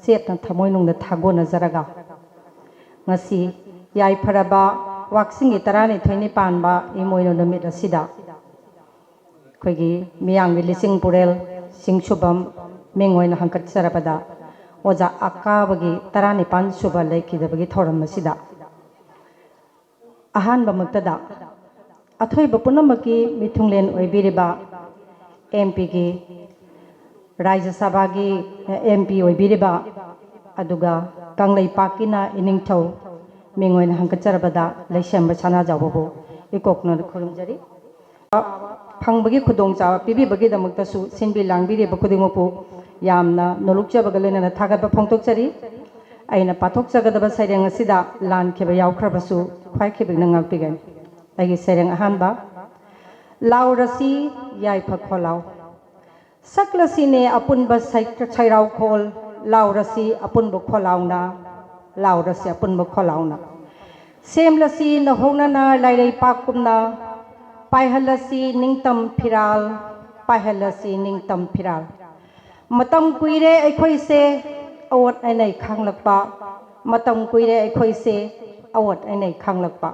ꯆꯦꯠꯅ ꯊꯃꯣꯏꯅꯨꯡꯗ ꯊꯥꯒꯣꯟꯅꯖꯔꯒ, ꯉꯁꯤ ꯌꯥꯏꯐꯔꯕ ꯋꯥꯛꯆꯤꯡꯒꯤ ꯇꯔꯥꯅꯤꯊꯣꯏꯅꯤ ꯄꯥꯟꯕ ꯏꯃꯣꯏꯅꯨ ꯅꯨꯃꯤꯠ ꯑꯁꯤꯗ ꯑꯩꯈꯣꯏꯒꯤ ꯃꯤꯌꯥꯝꯒꯤ ꯂꯤꯆꯤꯡ ꯄꯨꯔꯦꯜ ꯆꯤꯡꯁꯨꯕꯝ ꯃꯤꯡ ꯑꯣꯏꯅ ꯍꯪꯀꯠꯆꯔꯕꯗ, ꯑꯣꯖꯥ ꯑꯀꯥꯕꯒꯤ ꯇꯔꯥꯅꯤꯄꯥꯟ ꯁꯨꯕ ꯂꯩꯈꯤꯗꯕꯒꯤ ꯊꯧꯔꯝ ꯑꯁꯤꯗ ꯑꯍꯥꯟꯕꯃꯛꯇꯗ ꯑꯊꯣꯏꯕ ꯄꯨꯝꯅꯃꯛꯀꯤ ꯃꯤꯊꯨꯡꯂꯦꯟ ꯑꯣꯏꯕꯤꯔꯤꯕ ꯑꯦꯝ ꯄꯤꯒꯤ ꯔꯥꯖ꯭ꯌ ꯁꯚꯥꯒꯤ ꯑꯦꯝ ꯄꯤ ꯑꯣꯏꯕꯤꯔꯤꯕ ꯑꯗꯨꯒ ꯀꯪꯂꯩꯄꯥꯛꯀꯤꯅ ꯏꯅꯤꯡꯊꯧ ꯃꯤꯡ ꯑꯣꯏꯅ ꯍꯪꯒꯠꯆꯔꯕꯗ ꯂꯩꯁꯦꯝꯕ ꯁꯅꯥꯖꯥꯎꯕꯕꯨ ꯏꯀꯣꯛꯅ ꯈꯨꯔꯨꯝꯖꯔꯤ꯫ ꯐꯪꯕꯒꯤ ꯈꯨꯗꯣꯡꯆꯥꯕ ꯄꯤꯕꯤꯕꯒꯤꯗꯃꯛꯇꯁꯨ ꯁꯤꯟꯕꯤ ꯂꯥꯡꯕꯤꯔꯤꯕ ꯈꯨꯗꯤꯡꯃꯛꯄꯨ ꯌꯥꯝꯅ ꯅꯣꯂꯨꯛꯆꯕꯒ ꯂꯣꯏꯅꯅ ꯊꯥꯒꯠꯄ ꯐꯣꯡꯗꯣꯛꯆꯔꯤ꯫ ꯑꯩꯅ ꯄꯥꯊꯣꯛꯆꯒꯗꯕ ꯁꯩꯔꯦꯡ ꯑꯁꯤꯗ ꯂꯥꯟꯈꯤꯕ ꯌꯥꯎꯈ꯭ꯔꯕꯁꯨ ꯈ꯭ꯋꯥꯏ ꯈꯤꯕꯤꯛꯅ ꯉꯥꯛꯄꯤꯒꯅꯤ꯫ ꯑꯩꯒꯤ ꯁꯩꯔꯦꯡ ꯑꯍꯥꯟꯕ꯫ ꯂꯥꯎꯔꯁꯤ ꯌꯥꯏꯐ ꯈꯣꯜꯂꯥꯎ꯫ ꯁꯛꯂꯁꯤꯅꯦ ꯑꯄꯨꯟꯕ ꯁꯩ-, ꯁꯩꯔꯥꯎꯈꯣꯜ, ꯂꯥꯎꯔꯁꯤ ꯑꯄꯨꯟꯕ ꯈꯣꯜꯂꯥꯎꯅ, ꯂꯥꯎꯔꯁꯤ ꯑꯄꯨꯟꯕ ꯈꯣꯜꯂꯥꯎꯅ꯫ ꯁꯦꯝꯂꯁꯤ ꯅꯧꯍꯧꯅꯅ ꯂꯥꯏꯔꯩ ꯄꯥꯛꯀꯨꯝꯅ, ꯄꯥꯏꯍꯜꯂꯁꯤ ꯅꯤꯡꯇꯝ ꯐꯤꯔꯥꯜ, ꯄꯥꯏꯍꯜꯂꯁꯤ ꯅꯤꯡꯇꯝ ꯐꯤꯔꯥꯜ꯫ ꯃꯇꯝ ꯀꯨꯏꯔꯦ ꯑꯩꯈꯣꯏꯁꯦ ꯑꯋꯣꯠ ꯑꯅꯩ ꯈꯥꯡꯂꯛꯄ, ꯃꯇꯝ ꯀꯨꯏꯔꯦ ꯑꯩꯈꯣꯏꯁꯦ ꯑꯋꯣꯠ ꯑꯅꯩ ꯈꯥꯡꯂꯛꯄ꯫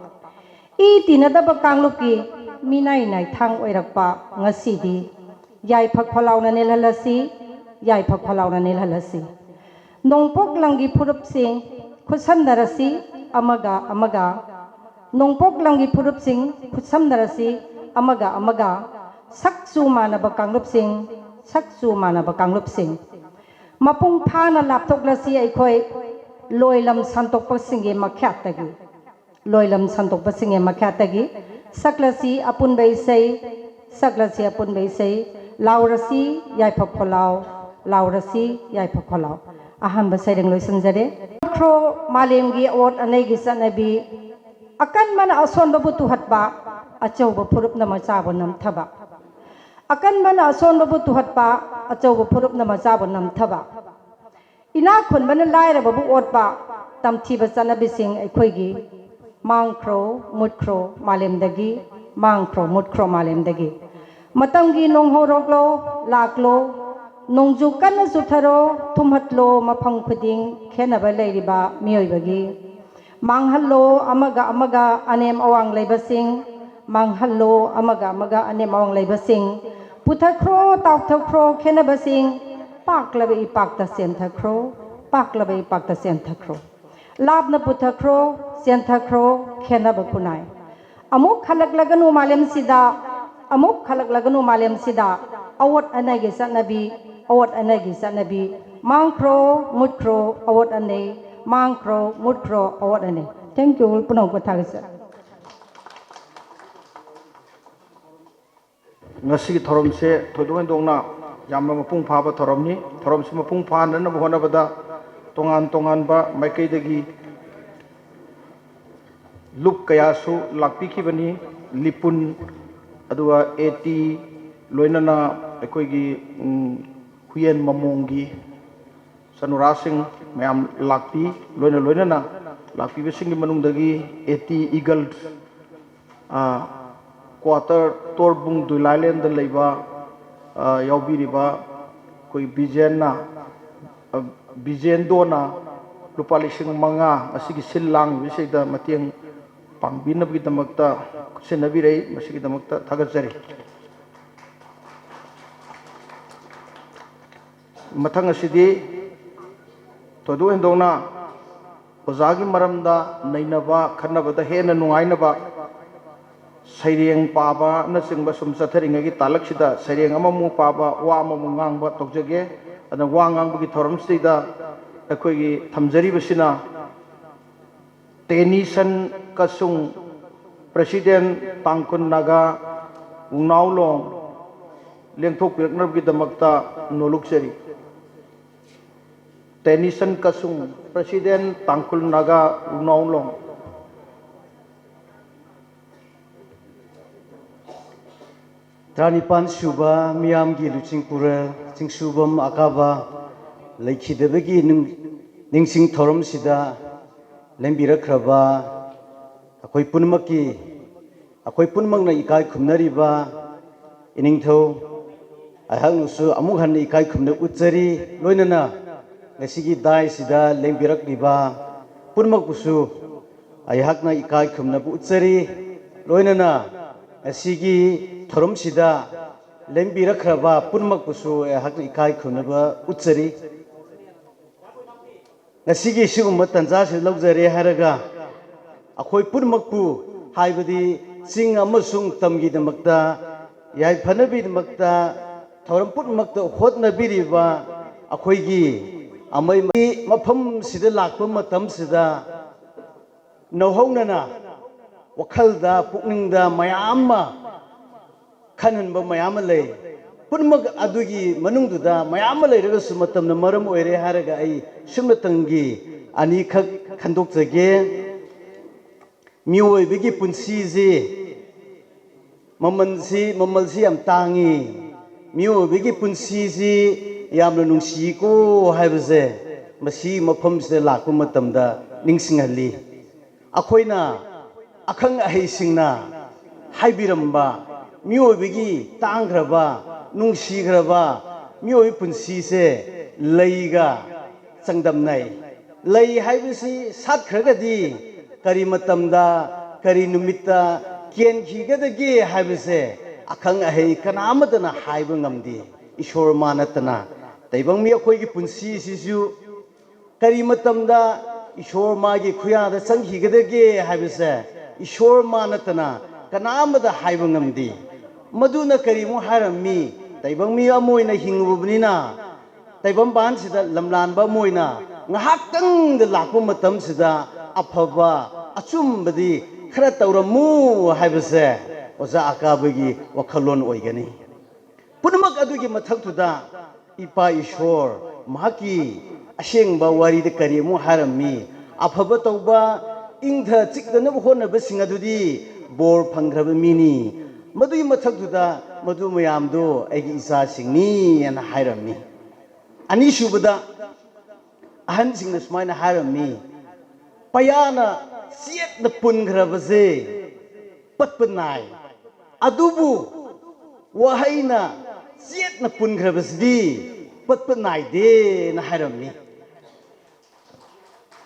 ꯏ ꯇꯤꯟꯅꯗꯕ ꯀꯥꯡꯂꯨꯞꯀꯤ ꯃꯤꯅꯥꯏ ꯅꯥꯏꯊꯥꯡ ꯑꯣꯏꯔꯛꯄ ꯉꯁꯤꯗꯤ ꯌꯥꯏꯐ ꯈꯣꯜꯂꯥꯎꯅ ꯅꯦꯜꯍꯜꯂꯁꯤ, ꯌꯥꯏꯐ ꯈꯣꯜꯂꯥꯎꯅ ꯅꯦꯜꯍꯜꯂꯁꯤ꯫ ꯅꯣꯡꯄꯣꯛ ꯂꯝꯒꯤ ꯐꯨꯔꯨꯞꯁꯤꯡ ꯈꯨꯠꯁꯝꯅꯔꯁꯤ ꯑꯃꯒ ꯑꯃꯒ, ꯅꯣꯡꯄꯣꯛ ꯂꯝꯒꯤ ꯐꯨꯔꯨꯞꯁꯤꯡ ꯈꯨꯠꯁꯝꯅꯔꯁꯤ ꯑꯃꯒ ꯑꯃꯒ, ꯁꯛꯆꯨ ꯃꯥꯟꯅꯕ ꯀꯥꯡꯂꯨꯞꯁꯤꯡ, ꯁꯛꯆꯨ ꯃꯥꯟꯅꯕ ꯀꯥꯡꯂꯨꯞꯁꯤꯡ꯫ ꯃꯄꯨꯡ ꯐꯥꯅ ꯂꯥꯞꯊꯣꯛꯂꯁꯤ ꯑꯩꯈꯣꯏ ꯂꯣꯏꯂꯝ ꯁꯟꯗꯣꯛꯄꯁꯤꯡꯒꯤ ꯃꯈꯥꯇꯒꯤ꯫ ꯂꯣꯏꯂꯝ ꯁꯟꯗꯣꯛꯄꯁꯤꯡꯒꯤ ꯃꯈꯥꯇꯒꯤ ꯁꯛꯂꯁꯤ ꯑꯄꯨꯟꯕ ꯏꯁꯩ, ꯁꯛꯂꯁꯤ ꯑꯄꯨꯟꯕ ꯏꯁꯩ, ꯂꯥꯎꯔꯁꯤ ꯌꯥꯏꯐ ꯈꯣꯜꯂꯥꯎ, ꯂꯥꯎꯔꯁꯤ ꯌꯥꯏꯐ ꯈꯣꯜꯂꯥꯎ꯫ ꯑꯍꯥꯟꯕ ꯁꯩꯔꯦꯡ ꯂꯣꯏꯁꯤꯟꯖꯔꯦ꯫ ꯈ꯭ꯔꯣ ꯃꯥꯂꯦꯝꯒꯤ ꯑꯋꯣꯠ ꯑꯅꯩꯒꯤ ꯆꯠꯅꯕꯤ, ꯑꯀꯟꯕꯅ ꯑꯁꯣꯟꯕꯕꯨ ꯇꯨꯍꯠꯄ, ꯑꯆꯧꯕ ꯐꯨꯔꯨꯞꯅ ꯃꯆꯥꯕꯨ ꯅꯝꯊꯕ꯫ ꯑꯀꯟꯕꯅ ꯑꯁꯣꯟꯕꯕꯨ ꯇꯨꯍꯠꯄ, ꯑꯆꯧꯕ ꯐꯨꯔꯨꯞꯅ ꯃꯆꯥꯕꯨ ꯅꯝꯊꯕ꯫ ꯏꯅꯥꯛ ꯈꯨꯟꯕꯅ ꯂꯥꯏꯔꯕꯕꯨ ꯑꯣꯠꯄ, ꯇꯝꯊꯤꯕ ꯆꯠꯅꯕꯤꯁꯤꯡ ꯑꯩꯈꯣꯏꯒꯤ ꯃꯥꯡꯈ꯭ꯔꯣ, ꯃꯨꯠꯈ꯭ꯔꯣ ꯃꯥꯂꯦꯝꯗꯒꯤ, ꯃꯥꯡꯈ꯭ꯔꯣ, ꯃꯨꯠꯈ꯭ꯔꯣ ꯃꯥꯂꯦꯝꯗꯒꯤ꯫ ꯃꯇꯝꯒꯤ ꯅꯣꯡꯍꯧꯔꯣꯛꯂꯣ, ꯂꯥꯛꯂꯣ, ꯅꯣꯡꯖꯨ ꯀꯟꯅ ꯆꯨꯊꯔꯣ, ꯊꯨꯝꯍꯠꯂꯣ ꯃꯐꯝ ꯈꯨꯗꯤꯡ ꯈꯦꯠꯅꯕ ꯂꯩꯔꯤꯕ ꯃꯤꯑꯣꯏꯕꯒꯤ꯫ ꯃꯥꯡꯍꯜꯂꯣ ꯑꯃꯒ ꯑꯃꯒ ꯑꯅꯦꯝ ꯑꯋꯥꯡ ꯂꯩꯕꯁꯤꯡ, ꯃꯥꯡꯍꯜꯂꯣ ꯑꯃꯒ ꯑꯃꯒ ꯑꯅꯦꯝ ꯑꯋꯥꯡ ꯂꯩꯕꯁꯤꯡ꯫ ꯄꯨꯊꯈ꯭ꯔꯣ, ꯇꯥꯎꯊꯈ꯭ꯔꯣ ꯈꯦꯠꯅꯕꯁꯤꯡ, ꯄꯥꯛꯂꯕ ꯏꯄꯥꯛꯇ ꯆꯦꯟꯊꯈ꯭ꯔꯣ, ꯄꯥꯛꯂꯕ ꯏꯄꯥꯛꯇ ꯆꯦꯟꯊꯈ꯭ꯔꯣ꯫ ꯂꯥꯞꯅ ꯄꯨꯊꯈ꯭ꯔꯣ, ꯆꯦꯟꯊꯈ꯭ꯔꯣ ꯈꯦꯠꯅꯕ ꯈꯨꯟꯅꯥꯏ꯫ ꯑꯃꯨꯛ ꯍꯜꯂꯛꯂꯒꯅꯨ ꯃꯥꯂꯦꯝꯁꯤꯗ, ꯑꯃꯨꯛ ꯍꯜꯂꯛꯂꯒꯅꯨ ꯃꯥꯂꯦꯝꯁꯤꯗ꯫ ꯑꯋꯣꯠ ꯑꯅꯩꯒꯤ ꯆꯠꯅꯕꯤ, ꯑꯋꯣꯠ ꯑꯅꯩꯒꯤ ꯆꯠꯅꯕꯤ꯫ ꯃꯥꯡꯈ꯭ꯔꯣ, ꯃꯨꯠꯈ꯭ꯔꯣ, ꯑꯋꯣꯠ ꯑꯅꯩ꯫ ꯃꯥꯡꯈ꯭ꯔꯣ, ꯃꯨꯠꯈ꯭ꯔꯣ, ꯑꯋꯣꯠ ꯑꯅꯩ꯫ Thank you, ꯄꯨꯝꯅꯃꯛꯄꯨ ꯊꯥꯒꯠꯆꯔꯤ꯫ ꯉꯁꯤꯒꯤ ꯊꯧꯔꯝꯁꯦ ꯊꯣꯏꯗꯣꯛ ꯍꯦꯟꯗꯣꯛꯅ ꯌꯥꯝꯅ ꯃꯄꯨꯡ ꯐꯥꯕ ꯊꯧꯔꯝꯅꯤ꯫ ꯊꯧꯔꯝꯁꯤ ꯃꯄꯨꯡ ꯐꯥꯍꯟꯅꯅꯕ ꯍꯣꯠꯅꯕꯗ ꯇꯣꯉꯥꯟ ꯇꯣꯉꯥꯟꯕ ꯃꯥꯏꯀꯩꯗꯒꯤ ꯂꯨꯞ ꯀꯌꯥꯁꯨ ꯂꯥꯛꯄꯤꯈꯤꯕꯅꯤ꯫ ꯂꯤꯄꯨꯟ, ꯑꯗꯨꯒ ꯑꯦ ꯇꯤ, ꯂꯣꯏꯅꯅ ꯑꯩꯈꯣꯏꯒꯤ, ꯎꯝ, ꯍꯨꯌꯦꯟ ꯃꯃꯣꯡꯒꯤ ꯆꯅꯨꯔꯥꯁꯤꯡ ꯃꯌꯥꯝ ꯂꯥꯛꯄꯤ꯫ ꯂꯣꯏꯅ ꯂꯣꯏꯅꯅ ꯂꯥꯛꯄꯤꯕꯁꯤꯡꯒꯤ ꯃꯅꯨꯡꯗꯒꯤ ꯑꯦ ꯇꯤ ꯏꯒꯜꯁ, ꯑ, ꯀ꯭ꯋꯥꯇꯔ ꯇꯣꯔꯕꯨꯡ ꯗꯨꯏꯂꯥꯏꯂꯦꯟꯗ ꯂꯩꯕ, ꯑ, ꯌꯥꯎꯕꯤꯔꯤꯕ ꯑꯩꯈꯣꯏ ꯕꯤꯖꯦꯟꯅ, ꯑ, ꯕꯤꯖꯦꯟꯗꯣꯅ ꯂꯨꯄꯥ ꯂꯤꯁꯤꯡ ꯃꯉꯥ ꯑꯁꯤꯒꯤ ꯁꯤꯜ ꯂꯥꯡꯂꯤꯕꯁꯤꯗ ꯃꯇꯦꯡ ꯄꯥꯡꯕꯤꯅꯕꯒꯤꯗꯃꯛꯇ ꯈꯨꯠꯁꯤꯟꯅꯕꯤꯔꯛꯏ꯫ ꯃꯁꯤꯒꯤꯗꯃꯛꯇ ꯊꯥꯒꯠꯆꯔꯤ꯫ ꯃꯊꯪ ꯑꯁꯤꯗꯤ ꯊꯣꯏꯗꯣꯛ ꯍꯦꯟꯗꯣꯛꯅ ꯑꯣꯖꯥꯒꯤ ꯃꯔꯝꯗ ꯅꯩꯅꯕ, ꯈꯟꯅꯕꯗ ꯍꯦꯟꯅ ꯅꯨꯡꯉꯥꯏꯅꯕ ꯁꯩꯔꯦꯡ ꯄꯥꯕꯅꯆꯤꯡꯕ ꯁꯨꯝ ꯆꯠꯊꯔꯤꯉꯩꯒꯤ ꯇꯥꯂꯛꯁꯤꯗ ꯁꯩꯔꯦꯡ ꯑꯃꯃꯨꯛ ꯄꯥꯕ, ꯋꯥ ꯑꯃꯃꯨꯛ ꯉꯥꯡꯕ ꯇꯧꯖꯒꯦ꯫ ꯑꯗꯨꯅ ꯋꯥ ꯉꯥꯡꯕꯒꯤ ꯊꯧꯔꯝꯁꯤꯗ ꯑꯩꯈꯣꯏꯒꯤ ꯊꯝꯖꯔꯤꯕꯁꯤꯅ ꯇꯦꯅꯤꯁꯟ ꯀꯁꯨꯡ, President ꯇꯥꯡꯈꯨꯜ ꯅꯥꯒꯥ ꯎꯅꯥꯎꯂꯣꯡ ꯂꯦꯡꯊꯣꯛꯄꯤꯔꯛꯅꯕꯒꯤꯗꯃꯛꯇ ꯅꯣꯂꯨꯛꯆꯔꯤ꯫ ꯇꯦꯅꯤꯁꯟ ꯀꯁꯨꯡ, President, ꯇꯥꯡꯈꯨꯜ ꯅꯥꯒꯥ ꯎꯅꯥꯎꯂꯣꯡ꯫ ꯇꯔꯥꯅꯤꯄꯥꯟ ꯁꯨꯕ ꯃꯤꯌꯥꯝꯒꯤ ꯂꯨꯆꯤꯡꯄꯨꯔꯦꯜ ꯆꯤꯡꯁꯨꯕꯝ ꯑꯀꯥꯕ ꯂꯩꯈꯤꯗꯕꯒꯤ ꯅꯤꯡ-, ꯅꯤꯡꯁꯤꯡ ꯊꯧꯔꯝꯁꯤꯗ ꯂꯦꯡꯕꯤꯔꯛꯈ꯭ꯔꯕ ꯑꯩꯈꯣꯏ ꯄꯨꯝꯅꯃꯛꯀꯤ, ꯑꯩꯈꯣꯏ ꯄꯨꯝꯅꯃꯛꯅ ꯏꯀꯥꯏ ꯈꯨꯝꯅꯔꯤꯕ ꯏꯅꯤꯡꯊꯧ ꯑꯩꯍꯥꯛꯅꯁꯨ ꯑꯃꯨꯛ ꯍꯟꯅ ꯏꯀꯥꯏ ꯈꯨꯝꯅ ꯎꯠꯆꯔꯤ꯫ ꯂꯣꯏꯅꯅ ꯉꯁꯤꯒꯤ ꯗꯥꯏꯁꯤꯗ ꯂꯦꯡꯕꯤꯔꯛꯂꯤꯕ ꯄꯨꯝꯅꯃꯛꯄꯨꯁꯨ ꯑꯩꯍꯥꯛꯅ ꯏꯀꯥꯏ ꯈꯨꯝꯅꯕ ꯎꯠꯆꯔꯤ꯫ ꯂꯣꯏꯅꯅ ꯉꯁꯤꯒꯤ ꯊꯧꯔꯝꯁꯤꯗ ꯂꯦꯡꯕꯤꯔꯛꯈ꯭ꯔꯕ ꯄꯨꯝꯅꯃꯛꯄꯨꯁꯨ ꯑꯩꯍꯥꯛꯅ ꯏꯀꯥꯏ ꯈꯨꯝꯅꯕ ꯎꯠꯆꯔꯤ꯫ ꯉꯁꯤꯒꯤ ꯁꯤꯒꯨꯝꯕ ꯇꯥꯟꯖꯥꯁꯤꯗ ꯂꯧꯖꯔꯦ ꯍꯥꯏꯔꯒ ꯑꯩꯈꯣꯏ ꯄꯨꯝꯅꯃꯛꯄꯨ, ꯍꯥꯏꯕꯗꯤ ꯆꯤꯡ ꯑꯃꯁꯨꯡ ꯇꯝꯒꯤꯗꯃꯛꯇ, ꯌꯥꯏꯐꯅꯕꯒꯤꯗꯃꯛꯇ ꯊꯧꯔꯝ ꯄꯨꯝꯅꯃꯛꯇ ꯍꯣꯠꯅꯕꯤꯔꯤꯕ ꯑꯩꯈꯣꯏꯒꯤ ꯑꯃꯩ ꯃꯐꯝꯁꯤꯗ ꯂꯥꯛꯄ ꯃꯇꯝꯁꯤꯗ ꯅꯧꯍꯧꯅꯅ ꯋꯥꯈꯜꯗ, ꯄꯨꯛꯅꯤꯡꯗ ꯃꯌꯥꯝ ꯑꯃ ꯈꯟꯍꯟꯕ ꯃꯌꯥꯝ ꯑꯃ ꯂꯩ꯫ ꯄꯨꯝꯅꯃꯛ ꯑꯗꯨꯒꯤ ꯃꯅꯨꯡꯗꯨꯗ ꯃꯌꯥꯝ ꯑꯃ ꯂꯩꯔꯒꯁꯨ ꯃꯇꯝꯅ ꯃꯔꯝ ꯑꯣꯏꯔꯦ ꯍꯥꯏꯔꯒ ꯑꯩ ꯁꯨꯞꯅꯇꯪꯒꯤ ꯑꯅꯤꯈꯛ ꯈꯟꯗꯣꯛꯆꯒꯦ꯫ ꯃꯤꯑꯣꯏꯕꯒꯤ ꯄꯨꯟꯁꯤꯁꯤ ꯃꯃꯜꯁꯤ, ꯃꯃꯜꯁꯤ ꯌꯥꯝ ꯇꯥꯡꯉꯤ꯫ ꯃꯤꯑꯣꯏꯕꯒꯤ ꯄꯨꯟꯁꯤꯁꯤ ꯌꯥꯝꯅ ꯅꯨꯡꯁꯤꯀꯣ ꯍꯥꯏꯕꯁꯦ ꯃꯁꯤ ꯃꯐꯝꯁꯤꯗ ꯂꯥꯛꯄ ꯃꯇꯝꯗ ꯅꯤꯡꯁꯤꯡꯍꯜꯂꯤ꯫ ꯑꯩꯈꯣꯏꯅ ꯑꯈꯪ ꯑꯍꯩꯁꯤꯡꯅ ꯍꯥꯏꯕꯤꯔꯝꯕ ꯃꯤꯑꯣꯏꯕꯒꯤ ꯇꯥꯡꯈ꯭ꯔꯕ, ꯅꯨꯡꯁꯤꯈ꯭ꯔꯕ ꯃꯤꯑꯣꯏꯕ ꯄꯨꯟꯁꯤꯁꯦ ꯂꯩꯒ ꯆꯥꯡꯗꯝꯅꯩ꯫ ꯂꯩ ꯍꯥꯏꯕꯁꯤ ꯁꯥꯠꯈ꯭ꯔꯒꯗꯤ ꯀꯔꯤ ꯃꯇꯝꯗ, ꯀꯔꯤ ꯅꯨꯃꯤꯠꯇ ꯀꯦꯟꯈꯤꯒꯗꯒꯦ ꯍꯥꯏꯕꯁꯦ ꯑꯈꯪ ꯑꯍꯩ ꯀꯅꯥ ꯑꯃꯠꯇꯅ ꯍꯥꯏꯕ ꯉꯝꯗꯦ, ꯏꯁꯣꯔ ꯃꯥ ꯅꯠꯇꯅ꯫ ꯇꯥꯏꯕꯪ ꯃꯤ ꯑꯩꯈꯣꯏꯒꯤ ꯄꯨꯟꯁꯤꯁꯤꯁꯨ ꯀꯔꯤ ꯃꯇꯝꯗ ꯏꯁꯣꯔ ꯃꯥꯒꯤ ꯈꯨꯌꯥꯗ ꯆꯪꯈꯤꯒꯗꯒꯦ ꯍꯥꯏꯕꯁꯦ ꯏꯁꯣꯔ ꯃꯥ ꯅꯠꯇꯅ ꯀꯅꯥ ꯑꯃꯗ ꯍꯥꯏꯕ ꯉꯝꯗꯦ꯫ ꯃꯗꯨꯅ ꯀꯔꯤꯃꯨꯛ ꯍꯥꯏꯔꯝꯃꯤ? ꯇꯥꯏꯕꯪ ꯃꯤ ꯑꯃ ꯑꯣꯏꯅ ꯍꯤꯡꯂꯨꯕꯅꯤꯅ, ꯇꯥꯏꯕꯪꯄꯥꯟꯁꯤꯗ ꯂꯝꯂꯥꯟꯕ ꯑꯃ ꯑꯣꯏꯅ ꯉꯥꯏꯍꯥꯛꯇꯪꯗ ꯂꯥꯛꯄ ꯃꯇꯝꯁꯤꯗ ꯑꯐꯕ, ꯑꯆꯨꯝꯕꯗꯤ ꯈꯔ ꯇꯧꯔꯝꯃꯨ ꯍꯥꯏꯕꯁꯦ ꯑꯣꯖꯥ ꯑꯀꯥꯕꯒꯤ ꯋꯥꯈꯜꯂꯣꯟ ꯑꯣꯏꯒꯅꯤ꯫ ꯄꯨꯝꯅꯃꯛ ꯑꯗꯨꯒꯤ ꯃꯊꯛꯇꯨꯗ ꯏꯄꯥ ꯏꯁꯣꯔ ꯃꯍꯥꯛꯀꯤ ꯑꯁꯦꯡꯕ ꯋꯥꯔꯤꯗ ꯀꯔꯤ ꯑꯃꯨꯛ ꯍꯥꯏꯔꯝꯃꯤ? "ꯑꯐꯕ ꯇꯧꯕ, ꯏꯪꯊ ꯆꯤꯛꯇꯅꯕ ꯍꯣꯠꯅꯕꯁꯤꯡ ꯑꯗꯨꯗꯤ ꯕꯣꯔ ꯐꯪꯈ꯭ꯔꯕ ꯃꯤꯅꯤ꯫ ꯃꯗꯨꯒꯤ ꯃꯊꯛꯇꯨꯗ ꯃꯗꯨ ꯃꯌꯥꯝꯗꯣ ꯑꯩꯒꯤ ꯏꯆꯥꯁꯤꯡꯅꯤ" ꯍꯥꯏꯅ ꯍꯥꯏꯔꯝꯃꯤ꯫ ꯑꯅꯤꯁꯨꯕꯗ ꯑꯍꯟꯁꯤꯡꯅ ꯁꯨꯃꯥꯏꯅ ꯍꯥꯏꯔꯝꯃꯤ, "ꯄꯌꯥꯅ ꯆꯦꯠꯅ ꯄꯨꯟꯈ꯭ꯔꯕꯁꯦ ꯄꯠꯄ ꯅꯥꯏ, ꯑꯗꯨꯕꯨ ꯋꯥꯍꯩꯅ ꯆꯦꯠꯅ ꯄꯨꯟꯈ꯭ꯔꯕꯁꯤꯗꯤ ꯄꯠꯄ ꯅꯥꯏꯗꯦꯅ" ꯍꯥꯏꯔꯝꯃꯤ꯫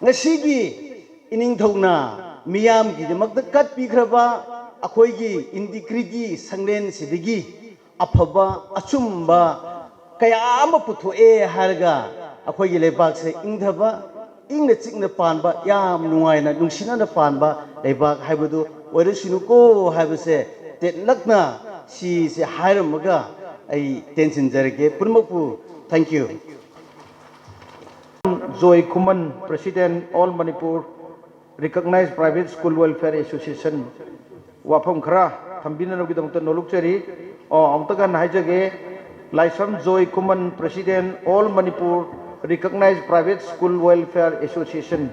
ꯉꯁꯤꯒꯤ ꯏꯅꯤꯡꯊꯧꯅ ꯃꯤꯌꯥꯝꯒꯤꯗꯃꯛꯇ ꯀꯠꯄꯤꯈ꯭ꯔꯕ ꯑꯩꯈꯣꯏꯒꯤ ꯏꯟꯇꯤꯒ꯭ꯔꯤꯇꯤ ꯁꯪꯂꯦꯟꯁꯤꯗꯒꯤ ꯑꯐꯕ ꯑꯆꯨꯝꯕ ꯀꯌꯥ ꯑꯃ ꯄꯨꯊꯣꯛꯑꯦ ꯍꯥꯏꯔꯒ ꯑꯩꯈꯣꯏꯒꯤ ꯂꯩꯕꯥꯛꯁꯦ ꯏꯪꯊꯕ, ꯏꯪꯅ ꯆꯤꯛꯅ ꯄꯥꯟꯕ, ꯌꯥꯝ ꯅꯨꯡꯉꯥꯏꯅ ꯅꯨꯡꯁꯤꯅꯅ ꯄꯥꯟꯕ ꯂꯩꯕꯥꯛ ꯍꯥꯏꯕꯗꯨ ꯑꯣꯏꯔꯁꯅꯨꯀꯣ ꯍꯥꯏꯕꯁꯦ ꯇꯦꯟꯂꯛꯅ ꯁꯤꯁꯦ ꯍꯥꯏꯔꯝꯃꯒ ꯑꯩ ꯇꯦꯟꯁꯤꯟꯖꯔꯒꯦ ꯄꯨꯝꯅꯃꯛꯄꯨ꯫ Thank you. Joy Khuman, President, All Manipur Recognized Private School Welfare Association, ꯋꯥꯐꯝ ꯈꯔ ꯊꯝꯕꯤꯅꯅꯕꯒꯤꯗꯃꯛꯇ ꯅꯣꯂꯨꯛꯆꯔꯤ꯫ ꯑꯣ, ꯑꯃꯨꯛꯇ ꯍꯟꯅ ꯍꯥꯏꯖꯒꯦ, ꯂꯥꯏꯁ꯭ꯔꯝ ꯖꯣꯏ ꯈꯨꯃꯟ, President, All Manipur Recognized Private School Welfare Association,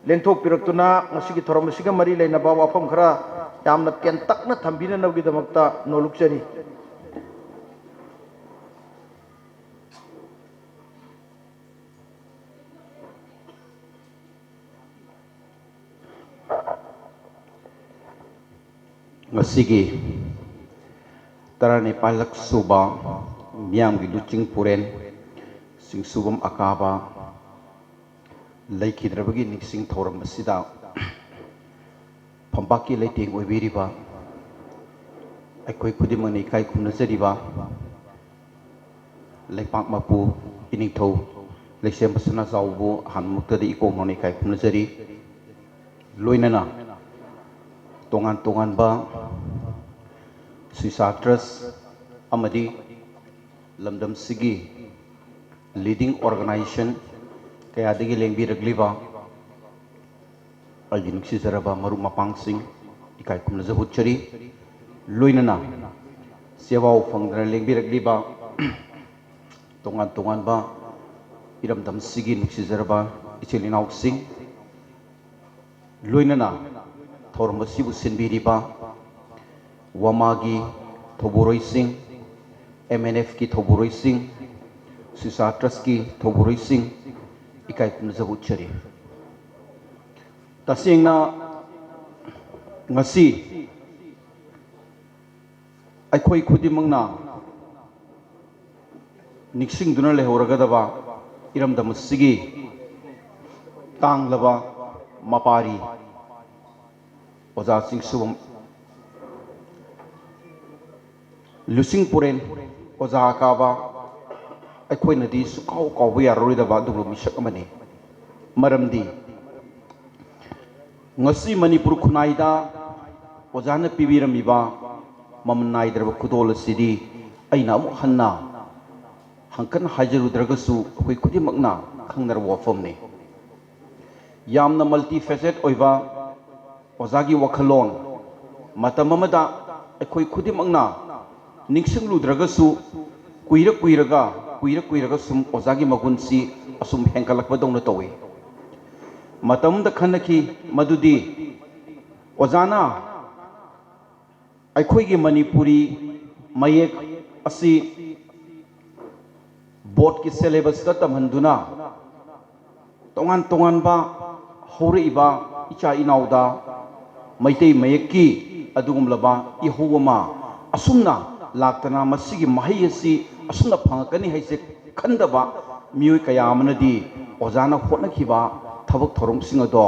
ꯂꯦꯡꯊꯣꯛꯄꯤꯔꯛꯇꯨꯅ ꯉꯁꯤꯒꯤ ꯊꯧꯔꯝ ꯑꯁꯤꯒ ꯃꯔꯤ ꯂꯩꯅꯕ ꯋꯥꯐꯝ ꯈꯔ ꯌꯥꯝꯅ ꯇꯦꯟꯇꯛꯅ ꯊꯝꯕꯤꯅꯅꯕꯒꯤꯗꯃꯛꯇ ꯅꯣꯂꯨꯛꯆꯔꯤ꯫ ꯉꯁꯤꯒꯤ ꯇꯔꯥꯅꯤꯄꯥꯜꯂꯛ ꯁꯨꯕ ꯃꯤꯌꯥꯝꯒꯤ ꯂꯨꯆꯤꯡ ꯄꯨꯔꯦꯟ ꯆꯤꯡꯁꯨꯕꯝ ꯑꯀꯥꯕ ꯂꯩꯈꯤꯗ꯭ꯔꯕꯒꯤ ꯅꯤꯡꯁꯤꯡ ꯊꯧꯔꯝ ꯑꯁꯤꯗ ꯐꯝꯕꯥꯛꯀꯤ ꯂꯩꯇꯦꯡ ꯑꯣꯏꯕꯤꯔꯤꯕ ꯑꯩꯈꯣꯏ ꯈꯨꯗꯤꯡꯃꯛꯅ ꯏꯀꯥꯏ ꯈꯨꯝꯅꯖꯔꯤꯕ ꯂꯩꯄꯥꯛ ꯃꯄꯨ ꯏꯅꯤꯡꯊꯧ ꯂꯩꯁꯦꯝꯕ ꯁꯅꯥꯖꯥꯎꯕꯨ ꯑꯍꯥꯟꯕꯃꯛꯇꯗ ꯏꯀꯣꯛ ꯅꯧꯅ ꯏꯀꯥꯏ ꯈꯨꯝꯅꯖꯔꯤ꯫ ꯂꯣꯏꯅꯅ ꯇꯣꯉꯥꯟ ꯇꯣꯉꯥꯟꯕ ꯁꯨꯏꯁꯥ ꯇ꯭ꯔꯁ ꯑꯃꯗꯤ ꯂꯝꯗꯝꯁꯤꯒꯤ ꯂꯤꯗꯤꯡ ꯑꯣꯔꯒꯅꯥꯏꯖꯦꯁꯟ ꯀꯌꯥꯗꯒꯤ ꯂꯦꯡꯕꯤꯔꯛꯂꯤꯕ ꯑꯩꯒꯤ ꯅꯨꯡꯁꯤꯖꯔꯕ ꯃꯔꯨꯞ ꯃꯄꯥꯡꯁꯤꯡ, ꯏꯀꯥꯏ ꯈꯨꯝꯅꯖꯕ ꯎꯠꯆꯔꯤ꯫ ꯂꯣꯏꯅꯅ ꯁꯦꯕꯥ ꯐꯪꯗꯅ ꯂꯦꯡꯕꯤꯔꯛꯂꯤꯕ ꯇꯣꯉꯥꯟ ꯇꯣꯉꯥꯟꯕ ꯏꯔꯝꯗꯝꯁꯤꯒꯤ ꯅꯨꯡꯁꯤꯖꯔꯕ ꯏꯆꯤꯜ ꯏꯅꯥꯎꯁꯤꯡ, ꯂꯣꯏꯅꯅ ꯊꯧꯔꯝ ꯑꯁꯤꯕꯨ ꯁꯤꯟꯕꯤꯔꯤꯕ ꯋꯥꯃꯥꯒꯤ ꯊꯧꯕꯨꯔꯣꯏꯁꯤꯡ, ꯑꯦꯝ ꯑꯦꯟ ꯑꯦꯐꯀꯤ ꯊꯧꯕꯨꯔꯣꯏꯁꯤꯡ, ꯁꯤꯁꯥ ꯇ꯭ꯔꯁꯀꯤ ꯊꯧꯕꯨꯔꯣꯏꯁꯤꯡ, ꯏꯀꯥꯏ ꯈꯨꯝꯅꯖꯕ ꯎꯠꯆꯔꯤ꯫ ꯇꯁꯦꯡꯅ ꯉꯁꯤ ꯑꯩꯈꯣꯏ ꯈꯨꯗꯤꯡꯃꯛꯅ ꯅꯤꯡꯁꯤꯡꯗꯨꯅ ꯂꯩꯍꯧꯔꯒꯗꯕ ꯏꯔꯝꯗꯝ ꯑꯁꯤꯒꯤ ꯇꯥꯡꯂꯕ ꯃꯄꯥꯔꯤ ꯑꯣꯖꯥ ꯆꯤꯡꯁꯨꯕꯝ ꯂꯨꯆꯤꯡ ꯄꯨꯔꯦꯟ ꯑꯣꯖꯥ ꯀꯥꯕ ꯑꯩꯈꯣꯏꯅꯗꯤ ꯁꯨꯡꯀꯥꯎ ꯀꯥꯎꯕ ꯌꯥꯔꯔꯣꯏꯗꯕ ꯑꯗꯨꯒꯨꯝꯕ ꯃꯤꯁꯛ ꯑꯃꯅꯤ꯫ ꯃꯔꯝꯗꯤ ꯉꯁꯤ ꯃꯅꯤꯄꯨꯔ ꯈꯨꯟꯅꯥꯏꯗ ꯑꯣꯖꯥꯅ ꯄꯤꯕꯤꯔꯝꯃꯤꯕ ꯃꯃꯜ ꯅꯥꯏꯗ꯭ꯔꯕ ꯈꯨꯗꯣꯜ ꯑꯁꯤꯗꯤ ꯑꯩꯅ ꯑꯃꯨꯛ ꯍꯟꯅ ꯍꯪꯀꯟ ꯍꯥꯏꯖꯔꯨꯗ꯭ꯔꯒꯁꯨ ꯑꯩꯈꯣꯏ ꯈꯨꯗꯤꯡꯃꯛꯅ ꯈꯪꯅꯔꯕ ꯋꯥꯐꯝꯅꯤ꯫ ꯌꯥꯝꯅ multifaceted ꯑꯣꯏꯕ ꯑꯣꯖꯥꯒꯤ ꯋꯥꯈꯜꯂꯣꯟ, ꯃꯇꯝ ꯑꯃꯗ ꯑꯩꯈꯣꯏ ꯈꯨꯗꯤꯡꯃꯛꯅ ꯅꯤꯡꯁꯤꯡꯂꯨꯗ꯭ꯔꯒꯁꯨ ꯀꯨꯏꯔ ꯀꯨꯏꯔꯒ, ꯀꯨꯏꯔ ꯀꯨꯏꯔꯒ ꯁꯨꯝ ꯑꯣꯖꯥꯒꯤ ꯃꯒꯨꯟꯁꯤ ꯑꯁꯨꯝ ꯍꯦꯟꯒꯠꯂꯛꯄꯗꯧꯅ ꯇꯧꯏ꯫ ꯃꯇꯝ ꯑꯃꯗ ꯈꯟꯅꯈꯤ ꯃꯗꯨꯗꯤ ꯑꯣꯖꯥꯅ ꯑꯩꯈꯣꯏꯒꯤ ꯃꯅꯤꯄꯨꯔꯤ ꯃꯌꯦꯛ ꯑꯁꯤ ꯕꯣꯔꯗꯀꯤ syllabusꯇ ꯇꯝꯍꯟꯗꯨꯅ ꯇꯣꯉꯥꯟ ꯇꯣꯉꯥꯟꯕ ꯍꯧꯔꯛꯏꯕ ꯏꯆꯥ ꯏꯅꯥꯎꯗ ꯃꯩꯇꯩ ꯃꯌꯦꯛꯀꯤ ꯑꯗꯨꯒꯨꯝꯂꯕ ꯏꯍꯧ ꯑꯃ ꯑꯁꯨꯝꯅ ꯂꯥꯛꯇꯅ ꯃꯁꯤꯒꯤ ꯃꯍꯩ ꯑꯁꯤ ꯑꯁꯨꯝꯅ ꯐꯪꯉꯛꯀꯅꯤ ꯍꯥꯏꯁꯦ ꯈꯟꯗꯕ ꯃꯤꯑꯣꯏ ꯀꯌꯥ ꯑꯃꯅꯗꯤ ꯑꯣꯖꯥꯅ ꯍꯣꯠꯅꯈꯤꯕ ꯊꯕꯛ ꯊꯧꯔꯝꯁꯤꯡ ꯑꯗꯣ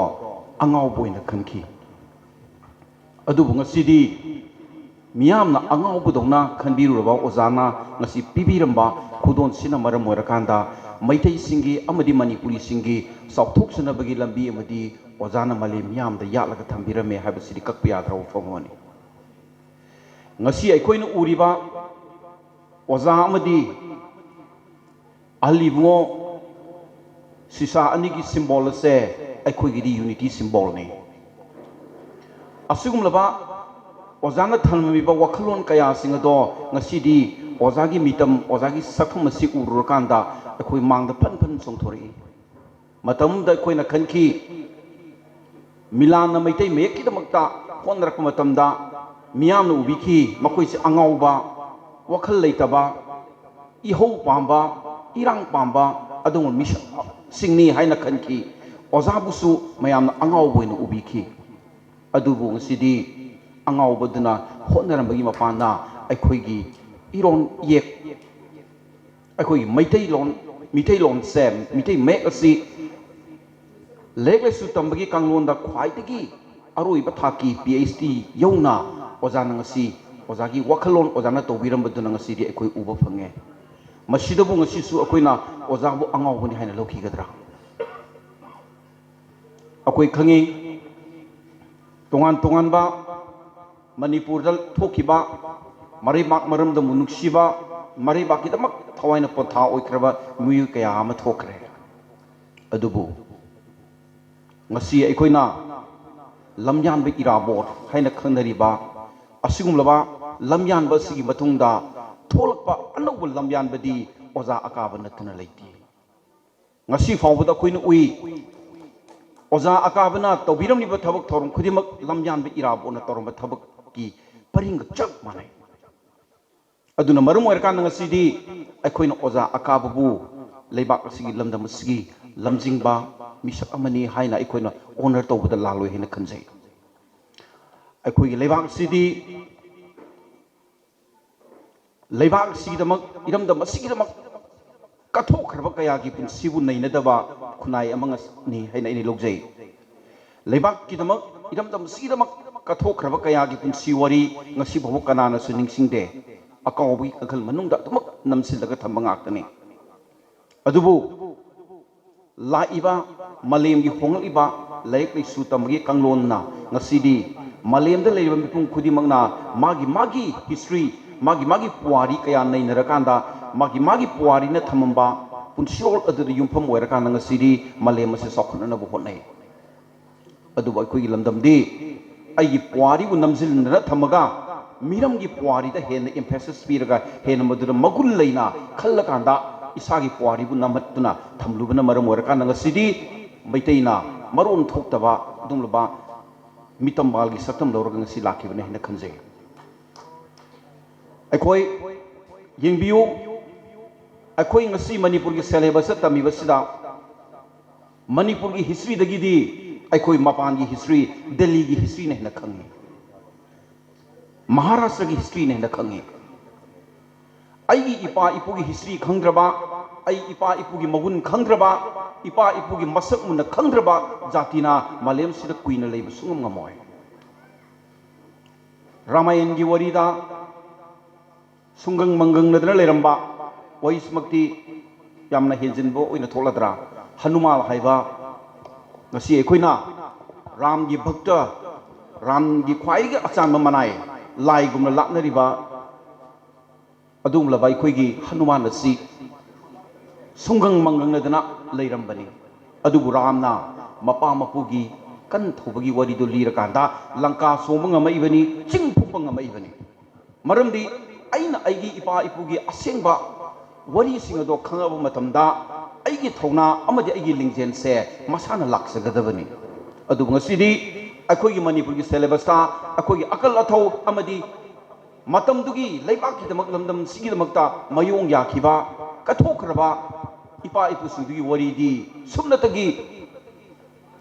ꯑꯉꯥꯎꯕ ꯑꯣꯏꯅ ꯈꯟꯈꯤ꯫ ꯑꯗꯨꯕꯨ ꯉꯁꯤꯗꯤ ꯃꯤꯌꯥꯝꯅ ꯑꯉꯥꯎꯕꯗꯧꯅ ꯈꯟꯕꯤꯔꯨꯔꯕ ꯑꯣꯖꯥꯅ ꯉꯁꯤ ꯄꯤꯕꯤꯔꯝꯕ ꯈꯨꯗꯣꯜꯁꯤꯅ ꯃꯔꯝ ꯑꯣꯏꯔꯀꯥꯟꯗ ꯃꯩꯇꯩꯁꯤꯡꯒꯤ ꯑꯃꯗꯤ ꯃꯅꯤꯄꯨꯔꯤꯁꯤꯡꯒꯤ ꯆꯥꯎꯊꯣꯛꯆꯅꯕꯒꯤ ꯂꯝꯕꯤ ꯑꯃꯗꯤ ꯑꯣꯖꯥꯅ ꯃꯥꯂꯦꯝ ꯃꯤꯌꯥꯝꯗ ꯌꯥꯠꯂꯒ ꯊꯝꯕꯤꯔꯝꯃꯦ ꯍꯥꯏꯕꯁꯤꯗꯤ ꯀꯛꯄ ꯌꯥꯗ꯭ꯔꯕ ꯋꯥꯐꯝ ꯑꯃꯅꯤ꯫ ꯉꯁꯤ ꯑꯩꯈꯣꯏꯅ ꯎꯔꯤꯕ ꯑꯣꯖꯥ ꯑꯃꯗꯤ ꯑꯍꯜ ꯏꯕꯨꯡꯉꯣ ꯁꯤꯁꯥ ꯑꯅꯤꯒꯤ symbol ꯑꯁꯦ ꯑꯩꯈꯣꯏꯒꯤꯗꯤ unity symbolꯅꯤ꯫ ꯑꯁꯤꯒꯨꯝꯂꯕ ꯑꯣꯖꯥꯅ ꯊꯝꯂꯝꯃꯤꯕ ꯋꯥꯈꯜꯂꯣꯟ ꯀꯌꯥꯁꯤꯡ ꯑꯗꯣ ꯉꯁꯤꯗꯤ ꯑꯣꯖꯥꯒꯤ ꯃꯤꯇꯝ, ꯑꯣꯖꯥꯒꯤ ꯁꯛꯐꯝ ꯑꯁꯤ ꯎꯔꯨꯔꯀꯥꯟꯗ ꯑꯩꯈꯣꯏ ꯃꯥꯡꯗ ꯐꯟ ꯐꯟ ꯆꯣꯡꯊꯣꯔꯛꯏ꯫ ꯃꯇꯝꯗ ꯑꯩꯈꯣꯏꯅ ꯈꯟꯈꯤ, ꯃꯤꯂꯥꯟꯅ ꯃꯩꯇꯩ ꯃꯌꯦꯛꯀꯤꯗꯃꯛꯇ ꯍꯣꯠꯅꯔꯛꯄ ꯃꯇꯝꯗ ꯃꯤꯌꯥꯝꯅ ꯎꯕꯤꯈꯤ, ꯃꯈꯣꯏꯁꯤ ꯑꯉꯥꯎꯕ, ꯋꯥꯈꯜ ꯂꯩꯇꯕ, ꯏꯍꯧ ꯄꯥꯝꯕ, ꯏꯔꯥꯡ ꯄꯥꯝꯕ ꯑꯗꯨꯒꯨꯝꯕ ꯃꯤꯁꯛꯁꯤꯡꯅꯤ ꯍꯥꯏꯅ ꯈꯟꯈꯤ꯫ ꯑꯣꯖꯥꯕꯨꯁꯨ ꯃꯌꯥꯝꯅ ꯑꯉꯥꯎꯕ ꯑꯣꯏꯅ ꯎꯕꯤꯈꯤ꯫ ꯑꯗꯨꯕꯨ ꯉꯁꯤꯗꯤ ꯑꯉꯥꯎꯕꯗꯨꯅ ꯍꯣꯠꯅꯔꯝꯕꯒꯤ ꯃꯄꯥꯟꯅ ꯑꯩꯈꯣꯏꯒꯤ ꯏꯔꯣꯟ ꯏꯌꯦꯛ, ꯑꯩꯈꯣꯏꯒꯤ ꯃꯩꯇꯩꯂꯣꯟ, ꯃꯤꯇꯩꯂꯣꯟꯁꯦ, ꯃꯤꯇꯩ ꯃꯌꯦꯛ ꯑꯁꯤ ꯂꯥꯏꯔꯤꯛ ꯂꯥꯏꯁꯨ ꯇꯝꯕꯒꯤ ꯀꯥꯡꯂꯣꯟꯗ ꯈ꯭ꯋꯥꯏꯗꯒꯤ ꯑꯔꯣꯏꯕ ꯊꯥꯛꯀꯤ ꯄꯤ ꯑꯩꯆ ꯗꯤ ꯌꯧꯅ ꯑꯣꯖꯥꯅ ꯉꯁꯤ, ꯑꯣꯖꯥꯒꯤ ꯋꯥꯈꯜꯂꯣꯟ ꯑꯣꯖꯥꯅ ꯇꯧꯕꯤꯔꯝꯕꯗꯨꯅ ꯉꯁꯤꯗꯤ ꯑꯩꯈꯣꯏ ꯎꯕ ꯐꯪꯉꯦ꯫ ꯃꯁꯤꯗꯕꯨ ꯉꯁꯤꯁꯨ ꯑꯩꯈꯣꯏꯅ ꯑꯣꯖꯥꯕꯨ ꯑꯉꯥꯎꯕꯅꯤ ꯍꯥꯏꯅ ꯂꯧꯈꯤꯒꯗ꯭ꯔꯥ? ꯑꯩꯈꯣꯏ ꯈꯪꯉꯤ, ꯇꯣꯉꯥꯟ ꯇꯣꯉꯥꯟꯕ ꯃꯅꯤꯄꯨꯔꯗ ꯊꯣꯛꯈꯤꯕ ꯃꯔꯩꯕꯥꯛ ꯃꯔꯝꯗꯕꯨ ꯅꯨꯡꯁꯤꯕ, ꯃꯔꯩꯕꯥꯛꯀꯤꯗꯃꯛ ꯊꯋꯥꯏꯅ ꯄꯣꯟꯊꯥ ꯑꯣꯏꯈ꯭ꯔꯕ ꯃꯤꯑꯣꯏ ꯀꯌꯥ ꯑꯃ ꯊꯣꯛꯈ꯭ꯔꯦ꯫ ꯑꯗꯨꯕꯨ ꯉꯁꯤ ꯑꯩꯈꯣꯏꯅ ꯂꯝꯌꯥꯟꯕ ꯏꯔꯥꯕꯣꯠ ꯍꯥꯏꯅ ꯈꯪꯅꯔꯤꯕ ꯑꯁꯤꯒꯨꯝꯂꯕ ꯂꯝꯌꯥꯟꯕ ꯑꯁꯤꯒꯤ ꯃꯇꯨꯡꯗ ꯊꯣꯛꯂꯛꯄ ꯑꯅꯧꯕ ꯂꯝꯌꯥꯟꯕꯗꯤ ꯑꯣꯖꯥ ꯑꯀꯥꯕ ꯅꯠꯇꯅ ꯂꯩꯇꯦ꯫ ꯉꯁꯤ ꯐꯥꯎꯕꯗ ꯑꯩꯈꯣꯏꯅ ꯎꯏ, ꯑꯣꯖꯥ ꯑꯀꯥꯕꯅ ꯇꯧꯕꯤꯔꯝꯂꯤꯕ ꯊꯕꯛ ꯊꯧꯔꯝ ꯈꯨꯗꯤꯡꯃꯛ ꯂꯝꯌꯥꯟꯕ ꯏꯔꯥꯕꯣꯠꯅ ꯇꯧꯔꯝꯕ ꯊꯕꯛꯀꯤ ꯄꯔꯤꯡꯒ ꯆꯞ ꯃꯥꯟꯅꯩ꯫ ꯑꯗꯨꯅ ꯃꯔꯝ ꯑꯣꯏꯔꯀꯥꯟꯗ ꯉꯁꯤꯗꯤ ꯑꯩꯈꯣꯏꯅ ꯑꯣꯖꯥ ꯑꯀꯥꯕꯕꯨ ꯂꯩꯕꯥꯛ ꯑꯁꯤꯒꯤ ꯂꯝꯗꯝ ꯑꯁꯤꯒꯤ ꯂꯝꯖꯤꯡꯕ ꯃꯤꯁꯛ ꯑꯃꯅꯤ ꯍꯥꯏꯅ ꯑꯩꯈꯣꯏꯅ ꯑꯣꯅꯔ ꯇꯧꯕꯗ ꯂꯥꯜꯂꯣꯏ ꯍꯥꯏꯅ ꯈꯟꯖꯩ꯫ ꯑꯩꯈꯣꯏꯒꯤ ꯂꯩꯕꯥꯛ ꯑꯁꯤꯗꯤ ꯂꯩꯕꯥꯛ ꯑꯁꯤꯒꯤꯗꯃꯛ, ꯏꯔꯝꯗꯝ ꯑꯁꯤꯒꯤꯗꯃꯛ ꯀꯠꯊꯣꯛꯈ꯭ꯔꯕ ꯀꯌꯥꯒꯤ ꯄꯨꯟꯁꯤꯕꯨ ꯅꯩꯅꯗꯕ ꯈꯨꯟꯅꯥꯏ ꯑꯃꯅꯤ ꯍꯥꯏꯅ ꯑꯩꯅ ꯂꯧꯖꯩ꯫ ꯂꯩꯕꯥꯛꯀꯤꯗꯃꯛ, ꯏꯔꯝꯗꯝ ꯑꯁꯤꯒꯤꯗꯃꯛ ꯀꯠꯊꯣꯛꯈ꯭ꯔꯕ ꯀꯌꯥꯒꯤ ꯄꯨꯟꯁꯤ ꯋꯥꯔꯤ ꯉꯁꯤ ꯐꯥꯎꯕ ꯀꯅꯥꯅꯁꯨ ꯅꯤꯡꯁꯤꯡꯗꯦ꯫ ꯑꯀꯥꯎꯕꯒꯤ ꯀꯥꯡꯈꯜ ꯃꯅꯨꯡꯗ ꯑꯗꯨꯃꯛ ꯅꯝꯁꯤꯜꯂꯒ ꯊꯝꯕ ꯉꯥꯛꯇꯅꯤ꯫ ꯑꯗꯨꯕꯨ ꯂꯥꯛꯏꯕ ꯃꯥꯂꯦꯝꯒꯤ ꯍꯣꯡꯂꯛꯂꯤꯕ ꯂꯥꯏꯔꯤꯛ ꯂꯥꯏꯁꯨ ꯇꯝꯕꯒꯤ ꯀꯥꯡꯂꯣꯟꯅ ꯉꯁꯤꯗꯤ ꯃꯥꯂꯦꯝꯗ ꯂꯩꯔꯤꯕ ꯃꯤꯄꯨꯝ ꯈꯨꯗꯤꯡꯃꯛꯅ ꯃꯥꯒꯤ ꯃꯥꯒꯤ ꯍꯤꯁꯇ꯭ꯔꯤ, ꯃꯥꯒꯤ ꯃꯥꯒꯤ ꯄꯨꯋꯥꯔꯤ ꯀꯌꯥ ꯅꯩꯅꯔꯀꯥꯟꯗ, ꯃꯥꯒꯤ ꯃꯥꯒꯤ ꯄꯨꯋꯥꯔꯤꯅ ꯊꯝꯃꯝꯕ ꯄꯨꯟꯁꯤꯔꯣꯜ ꯑꯗꯨꯗ ꯌꯨꯝꯐꯝ ꯑꯣꯏꯔꯀꯥꯟꯗ ꯉꯁꯤꯗꯤ ꯃꯥꯂꯦꯝ ꯑꯁꯤ ꯆꯥꯎꯈꯠꯅꯅꯕ ꯍꯣꯠꯅꯩ꯫ ꯑꯗꯨꯕꯨ ꯑꯩꯈꯣꯏꯒꯤ ꯂꯝꯗꯝꯗꯤ ꯑꯩꯒꯤ ꯄꯨꯋꯥꯔꯤꯕꯨ ꯅꯝꯁꯤꯟꯗꯅ ꯊꯝꯃꯒ ꯃꯤꯔꯝꯒꯤ ꯄꯨꯋꯥꯔꯤꯗ ꯍꯦꯟꯅ emphasis ꯄꯤꯔꯒ ꯍꯦꯟꯅ ꯃꯗꯨꯗ ꯃꯒꯨꯟ ꯂꯩꯅ ꯈꯜꯂꯀꯥꯟꯗ ꯏꯁꯥꯒꯤ ꯄꯨꯋꯥꯔꯤꯕꯨ ꯅꯝꯍꯠꯇꯨꯅ ꯊꯝꯂꯨꯕꯅ ꯃꯔꯝ ꯑꯣꯏꯔꯀꯥꯟꯗ ꯉꯁꯤꯗꯤ ꯃꯩꯇꯩꯅ ꯃꯔꯣꯟ ꯊꯣꯛꯇꯕ ꯑꯗꯨꯒꯨꯝꯂꯕ ꯃꯤꯇꯝꯕꯥꯜꯒꯤ ꯁꯛꯇꯝ ꯂꯧꯔꯒ ꯉꯁꯤ ꯂꯥꯛꯈꯤꯕꯅꯤ ꯍꯥꯏꯅ ꯈꯟꯖꯩ꯫ ꯑꯩꯈꯣꯏ ꯌꯦꯡꯕꯤꯌꯨ, ꯑꯩꯈꯣꯏ ꯉꯁꯤ ꯃꯅꯤꯄꯨꯔꯒꯤ syllabus ꯇꯝꯃꯤꯕꯁꯤꯗ ꯃꯅꯤꯄꯨꯔꯒꯤ history ꯗꯒꯤꯗꯤ ꯑꯩꯈꯣꯏ ꯃꯄꯥꯟꯒꯤ history, ꯗꯦꯜꯂꯤꯒꯤ history ꯅ ꯍꯦꯟꯅ ꯈꯪꯉꯤ, ꯃꯍꯥꯔꯥꯁꯇ꯭ꯔꯒꯤ history ꯅ ꯍꯦꯟꯅ ꯈꯪꯉꯤ꯫ ꯑꯩꯒꯤ ꯏꯄꯥ ꯏꯄꯨꯒꯤ history ꯈꯪꯗ꯭ꯔꯕ, ꯑꯩ ꯏꯄꯥ ꯏꯄꯨꯒꯤ ꯃꯒꯨꯟ ꯈꯪꯗ꯭ꯔꯕ, ꯏꯄꯥ ꯏꯄꯨꯒꯤ ꯃꯁꯛ ꯃꯨꯟꯅ ꯈꯪꯗ꯭ꯔꯕ ꯖꯥꯇꯤꯅ ꯃꯥꯂꯦꯝꯁꯤꯗ ꯀꯨꯏꯅ ꯂꯩꯕ ꯁꯨꯡꯉꯝ ꯉꯝꯃꯣꯏ꯫ ꯔꯥꯃꯥꯌꯟꯒꯤ ꯋꯥꯔꯤꯗ ꯁꯨꯡꯒꯪ ꯃꯪꯒꯪꯅꯗꯅ ꯂꯩꯔꯝꯕ, ꯋꯥꯔꯤꯁꯤꯃꯛꯇꯤ ꯌꯥꯝꯅ ꯍꯦꯟꯖꯤꯟꯕ ꯑꯣꯏꯅ ꯊꯣꯛꯂꯗ꯭ꯔꯥ, ꯍꯅꯨꯃꯥꯟ ꯍꯥꯏꯕ ꯉꯁꯤ ꯑꯩꯈꯣꯏꯅ ꯔꯥꯝꯒꯤ ꯚꯛꯇ, ꯔꯥꯝꯒꯤ ꯈ꯭ꯋꯥꯏꯗꯒꯤ ꯑꯆꯥꯟꯕ ꯃꯅꯥꯏ, ꯂꯥꯏꯒꯨꯝꯅ ꯂꯥꯠꯅꯔꯤꯕ ꯑꯗꯨꯒꯨꯝꯂꯕ ꯑꯩꯈꯣꯏꯒꯤ ꯍꯅꯨꯃꯥꯟ ꯑꯁꯤ ꯁꯨꯡꯒꯪ ꯃꯪꯒꯪꯅꯗꯅ ꯂꯩꯔꯝꯕꯅꯤ꯫ ꯑꯗꯨꯕꯨ ꯔꯥꯝꯅ ꯃꯄꯥ ꯃꯄꯨꯒꯤ ꯀꯟ ꯊꯧꯕꯒꯤ ꯋꯥꯔꯤꯗꯨ ꯂꯤꯔꯀꯥꯟꯗ ꯂꯪꯀꯥ ꯁꯣꯡꯕ ꯉꯝꯃꯛꯏꯕꯅꯤ, ꯆꯤꯡ ꯐꯨꯛꯄ ꯉꯝꯃꯛꯏꯕꯅꯤ꯫ ꯃꯔꯝꯗꯤ ꯑꯩꯅ ꯑꯩꯒꯤ ꯏꯄꯥ ꯏꯄꯨꯒꯤ ꯑꯁꯦꯡꯕ ꯋꯥꯔꯤꯁꯤꯡ ꯑꯗꯣ ꯈꯪꯉꯕ ꯃꯇꯝꯗ ꯑꯩꯒꯤ ꯊꯧꯅꯥ ꯑꯃꯗꯤ ꯑꯩꯒꯤ ꯂꯤꯡꯖꯦꯜꯁꯦ ꯃꯁꯥꯅ ꯂꯥꯛꯆꯒꯗꯕꯅꯤ꯫ ꯑꯗꯨꯕꯨ ꯉꯁꯤꯗꯤ ꯑꯩꯈꯣꯏꯒꯤ ꯃꯅꯤꯄꯨꯔꯒꯤ syllabus ꯇ ꯑꯩꯈꯣꯏꯒꯤ ꯑꯀꯜ ꯑꯊꯧ ꯑꯃꯗꯤ ꯃꯇꯝꯗꯨꯒꯤ ꯂꯩꯕꯥꯛꯀꯤꯗꯃꯛ, ꯂꯝꯗꯝꯁꯤꯒꯤꯗꯃꯛꯇ ꯃꯥꯌꯣꯡ ꯌꯥꯈꯤꯕ, ꯀꯠꯊꯣꯛꯈ꯭ꯔꯕ ꯏꯄꯥ ꯏꯄꯨꯁꯤꯡꯗꯨꯒꯤ ꯋꯥꯔꯤꯗꯤ ꯁꯨꯞꯅꯇꯒꯤ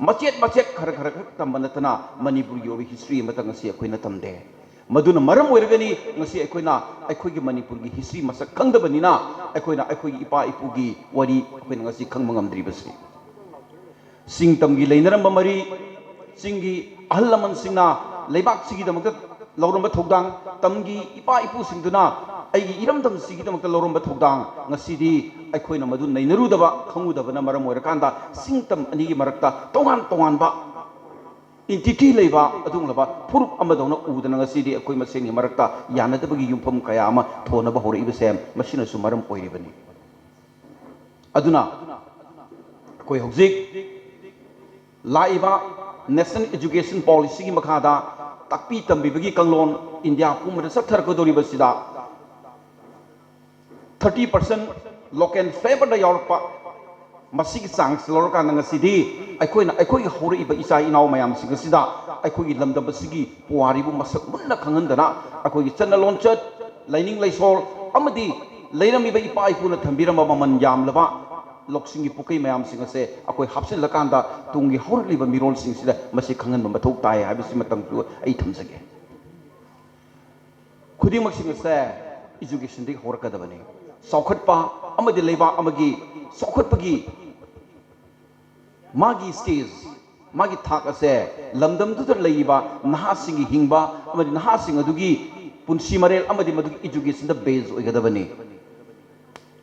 ꯃꯆꯦꯠ ꯃꯆꯦꯠ ꯈꯔ ꯈꯔ ꯈꯛ ꯇꯝꯕ ꯅꯠꯇꯅ ꯃꯅꯤꯄꯨꯔꯒꯤ ꯑꯣꯏꯕ history ꯑꯃꯇ ꯉꯁꯤ ꯑꯩꯈꯣꯏꯅ ꯇꯝꯗꯦ꯫ ꯃꯗꯨꯅ ꯃꯔꯝ ꯑꯣꯏꯔꯒꯅꯤ ꯉꯁꯤ ꯑꯩꯈꯣꯏꯅ ꯑꯩꯈꯣꯏꯒꯤ ꯃꯅꯤꯄꯨꯔꯒꯤ history ꯃꯁꯛ ꯈꯪꯗꯕꯅꯤꯅ ꯑꯩꯈꯣꯏꯅ ꯑꯩꯈꯣꯏꯒꯤ ꯏꯄꯥ ꯏꯄꯨꯒꯤ ꯋꯥꯔꯤ ꯑꯩꯈꯣꯏꯅ ꯉꯁꯤ ꯈꯪꯕ ꯉꯝꯗ꯭ꯔꯤꯕꯁꯤ꯫ ꯆꯤꯡ ꯇꯝꯒꯤ ꯂꯩꯅꯔꯝꯕ ꯃꯔꯤ, ꯆꯤꯡꯒꯤ ꯑꯍꯜ ꯂꯃꯟꯁꯤꯡꯅ ꯂꯩꯕꯥꯛꯁꯤꯒꯤꯗꯃꯛꯇ ꯂꯧꯔꯝꯕ ꯊꯧꯗꯥꯡ, ꯇꯝꯒꯤ ꯏꯄꯥ ꯏꯄꯨꯁꯤꯡꯗꯨꯅ ꯑꯩꯒꯤ ꯏꯔꯝꯗꯝꯁꯤꯒꯤꯗꯃꯛꯇ ꯂꯧꯔꯝꯕ ꯊꯧꯗꯥꯡ, ꯉꯁꯤꯗꯤ ꯑꯩꯈꯣꯏꯅ ꯃꯗꯨ ꯅꯩꯅꯔꯨꯗꯕ, ꯈꯪꯉꯨꯗꯕꯅ ꯃꯔꯝ ꯑꯣꯏꯔꯀꯥꯟꯗ ꯆꯤꯡ ꯇꯝ ꯑꯅꯤꯒꯤ ꯃꯔꯛꯇ ꯇꯣꯉꯥꯟ ꯇꯣꯉꯥꯟꯕ entity ꯂꯩꯕ ꯑꯗꯨꯒꯨꯝꯂꯕ ꯐꯨꯔꯨꯞ ꯑꯃꯗꯧꯅ ꯎꯗꯅ ꯉꯁꯤꯗꯤ ꯑꯩꯈꯣꯏ ꯃꯁꯦꯟꯒꯤ ꯃꯔꯛꯇ ꯌꯥꯅꯗꯕꯒꯤ ꯌꯨꯝꯐꯝ ꯀꯌꯥ ꯑꯃ ꯊꯣꯟꯅꯕ ꯍꯧꯔꯛꯏꯕꯁꯦ ꯃꯁꯤꯅꯁꯨ ꯃꯔꯝ ꯑꯣꯏꯔꯤꯕꯅꯤ꯫ ꯑꯗꯨꯅ ꯑꯩꯈꯣꯏ ꯍꯧꯖꯤꯛ ꯂꯥꯛꯏꯕ National Education Policyꯒꯤ ꯃꯈꯥꯗ ꯇꯥꯛꯄꯤ ꯇꯝꯕꯤꯕꯒꯤ ꯀꯥꯡꯂꯣꯟ ꯏꯟꯗꯤꯌꯥ ꯄꯨꯝꯕꯗ ꯆꯠꯊꯔꯛꯀꯗꯧꯔꯤꯕꯁꯤꯗ thirty percent local favourꯗ ꯌꯥꯎꯔꯛꯄ, ꯃꯁꯤꯒꯤ ꯆꯥꯡꯁꯤ ꯂꯧꯔꯀꯥꯟꯗ ꯉꯁꯤꯗꯤ ꯑꯩꯈꯣꯏꯅ ꯑꯩꯈꯣꯏꯒꯤ ꯍꯧꯔꯛꯏꯕ ꯏꯆꯥ ꯏꯅꯥꯎ ꯃꯌꯥꯝꯁꯤꯡ ꯑꯁꯤꯗ ꯑꯩꯈꯣꯏꯒꯤ ꯂꯝꯗꯝ ꯑꯁꯤꯒꯤ ꯄꯨꯋꯥꯔꯤꯕꯨ ꯃꯁꯛ ꯃꯨꯟꯅ ꯈꯪꯍꯟꯗꯅ, ꯑꯩꯈꯣꯏꯒꯤ ꯆꯠꯅ ꯂꯣꯟꯆꯠ, ꯂꯥꯏꯅꯤꯡ ꯂꯥꯏꯁꯣꯜ ꯑꯃꯗꯤ ꯂꯩꯔꯝꯃꯤꯕ ꯏꯄꯥ ꯏꯄꯨꯅ ꯊꯝꯕꯤꯔꯝꯕ ꯃꯃꯜ ꯌꯥꯝꯂꯕ ꯂꯧꯁꯤꯡꯒꯤ ꯄꯨꯈ꯭ꯔꯤ ꯃꯌꯥꯝꯁꯤꯡ ꯑꯁꯦ ꯑꯩꯈꯣꯏ ꯍꯥꯞꯆꯤꯜꯂꯀꯥꯟꯗ ꯇꯨꯡꯒꯤ ꯍꯧꯔꯛꯂꯤꯕ ꯃꯤꯔꯣꯜꯁꯤꯡꯁꯤꯗ ꯃꯁꯤ ꯈꯪꯍꯟꯕ ꯃꯊꯧ ꯇꯥꯏ ꯍꯥꯏꯕꯁꯤꯃꯇꯪꯁꯨ ꯑꯩ ꯊꯝꯖꯒꯦ꯫ ꯈꯨꯗꯤꯡꯃꯛꯁꯤꯡ ꯑꯁꯦ educationꯗꯒꯤ ꯍꯧꯔꯛꯀꯗꯕꯅꯤ꯫ ꯆꯥꯎꯈꯠꯄ ꯑꯃꯗꯤ ꯂꯩꯕꯥꯛ ꯑꯃꯒꯤ ꯆꯥꯎꯈꯠꯄꯒꯤ ꯃꯥꯒꯤ stage, ꯃꯥꯒꯤ ꯊꯥꯛ ꯑꯁꯦ ꯂꯝꯗꯝꯗꯨꯗ ꯂꯩꯔꯤꯕ ꯅꯍꯥꯁꯤꯡꯒꯤ ꯍꯤꯡꯕ ꯑꯃꯗꯤ ꯅꯍꯥꯁꯤꯡ ꯑꯗꯨꯒꯤ ꯄꯨꯟꯁꯤ ꯃꯔꯦꯜ ꯑꯃꯗꯤ ꯃꯗꯨꯒꯤ educationꯗ base ꯑꯣꯏꯒꯗꯕꯅꯤ꯫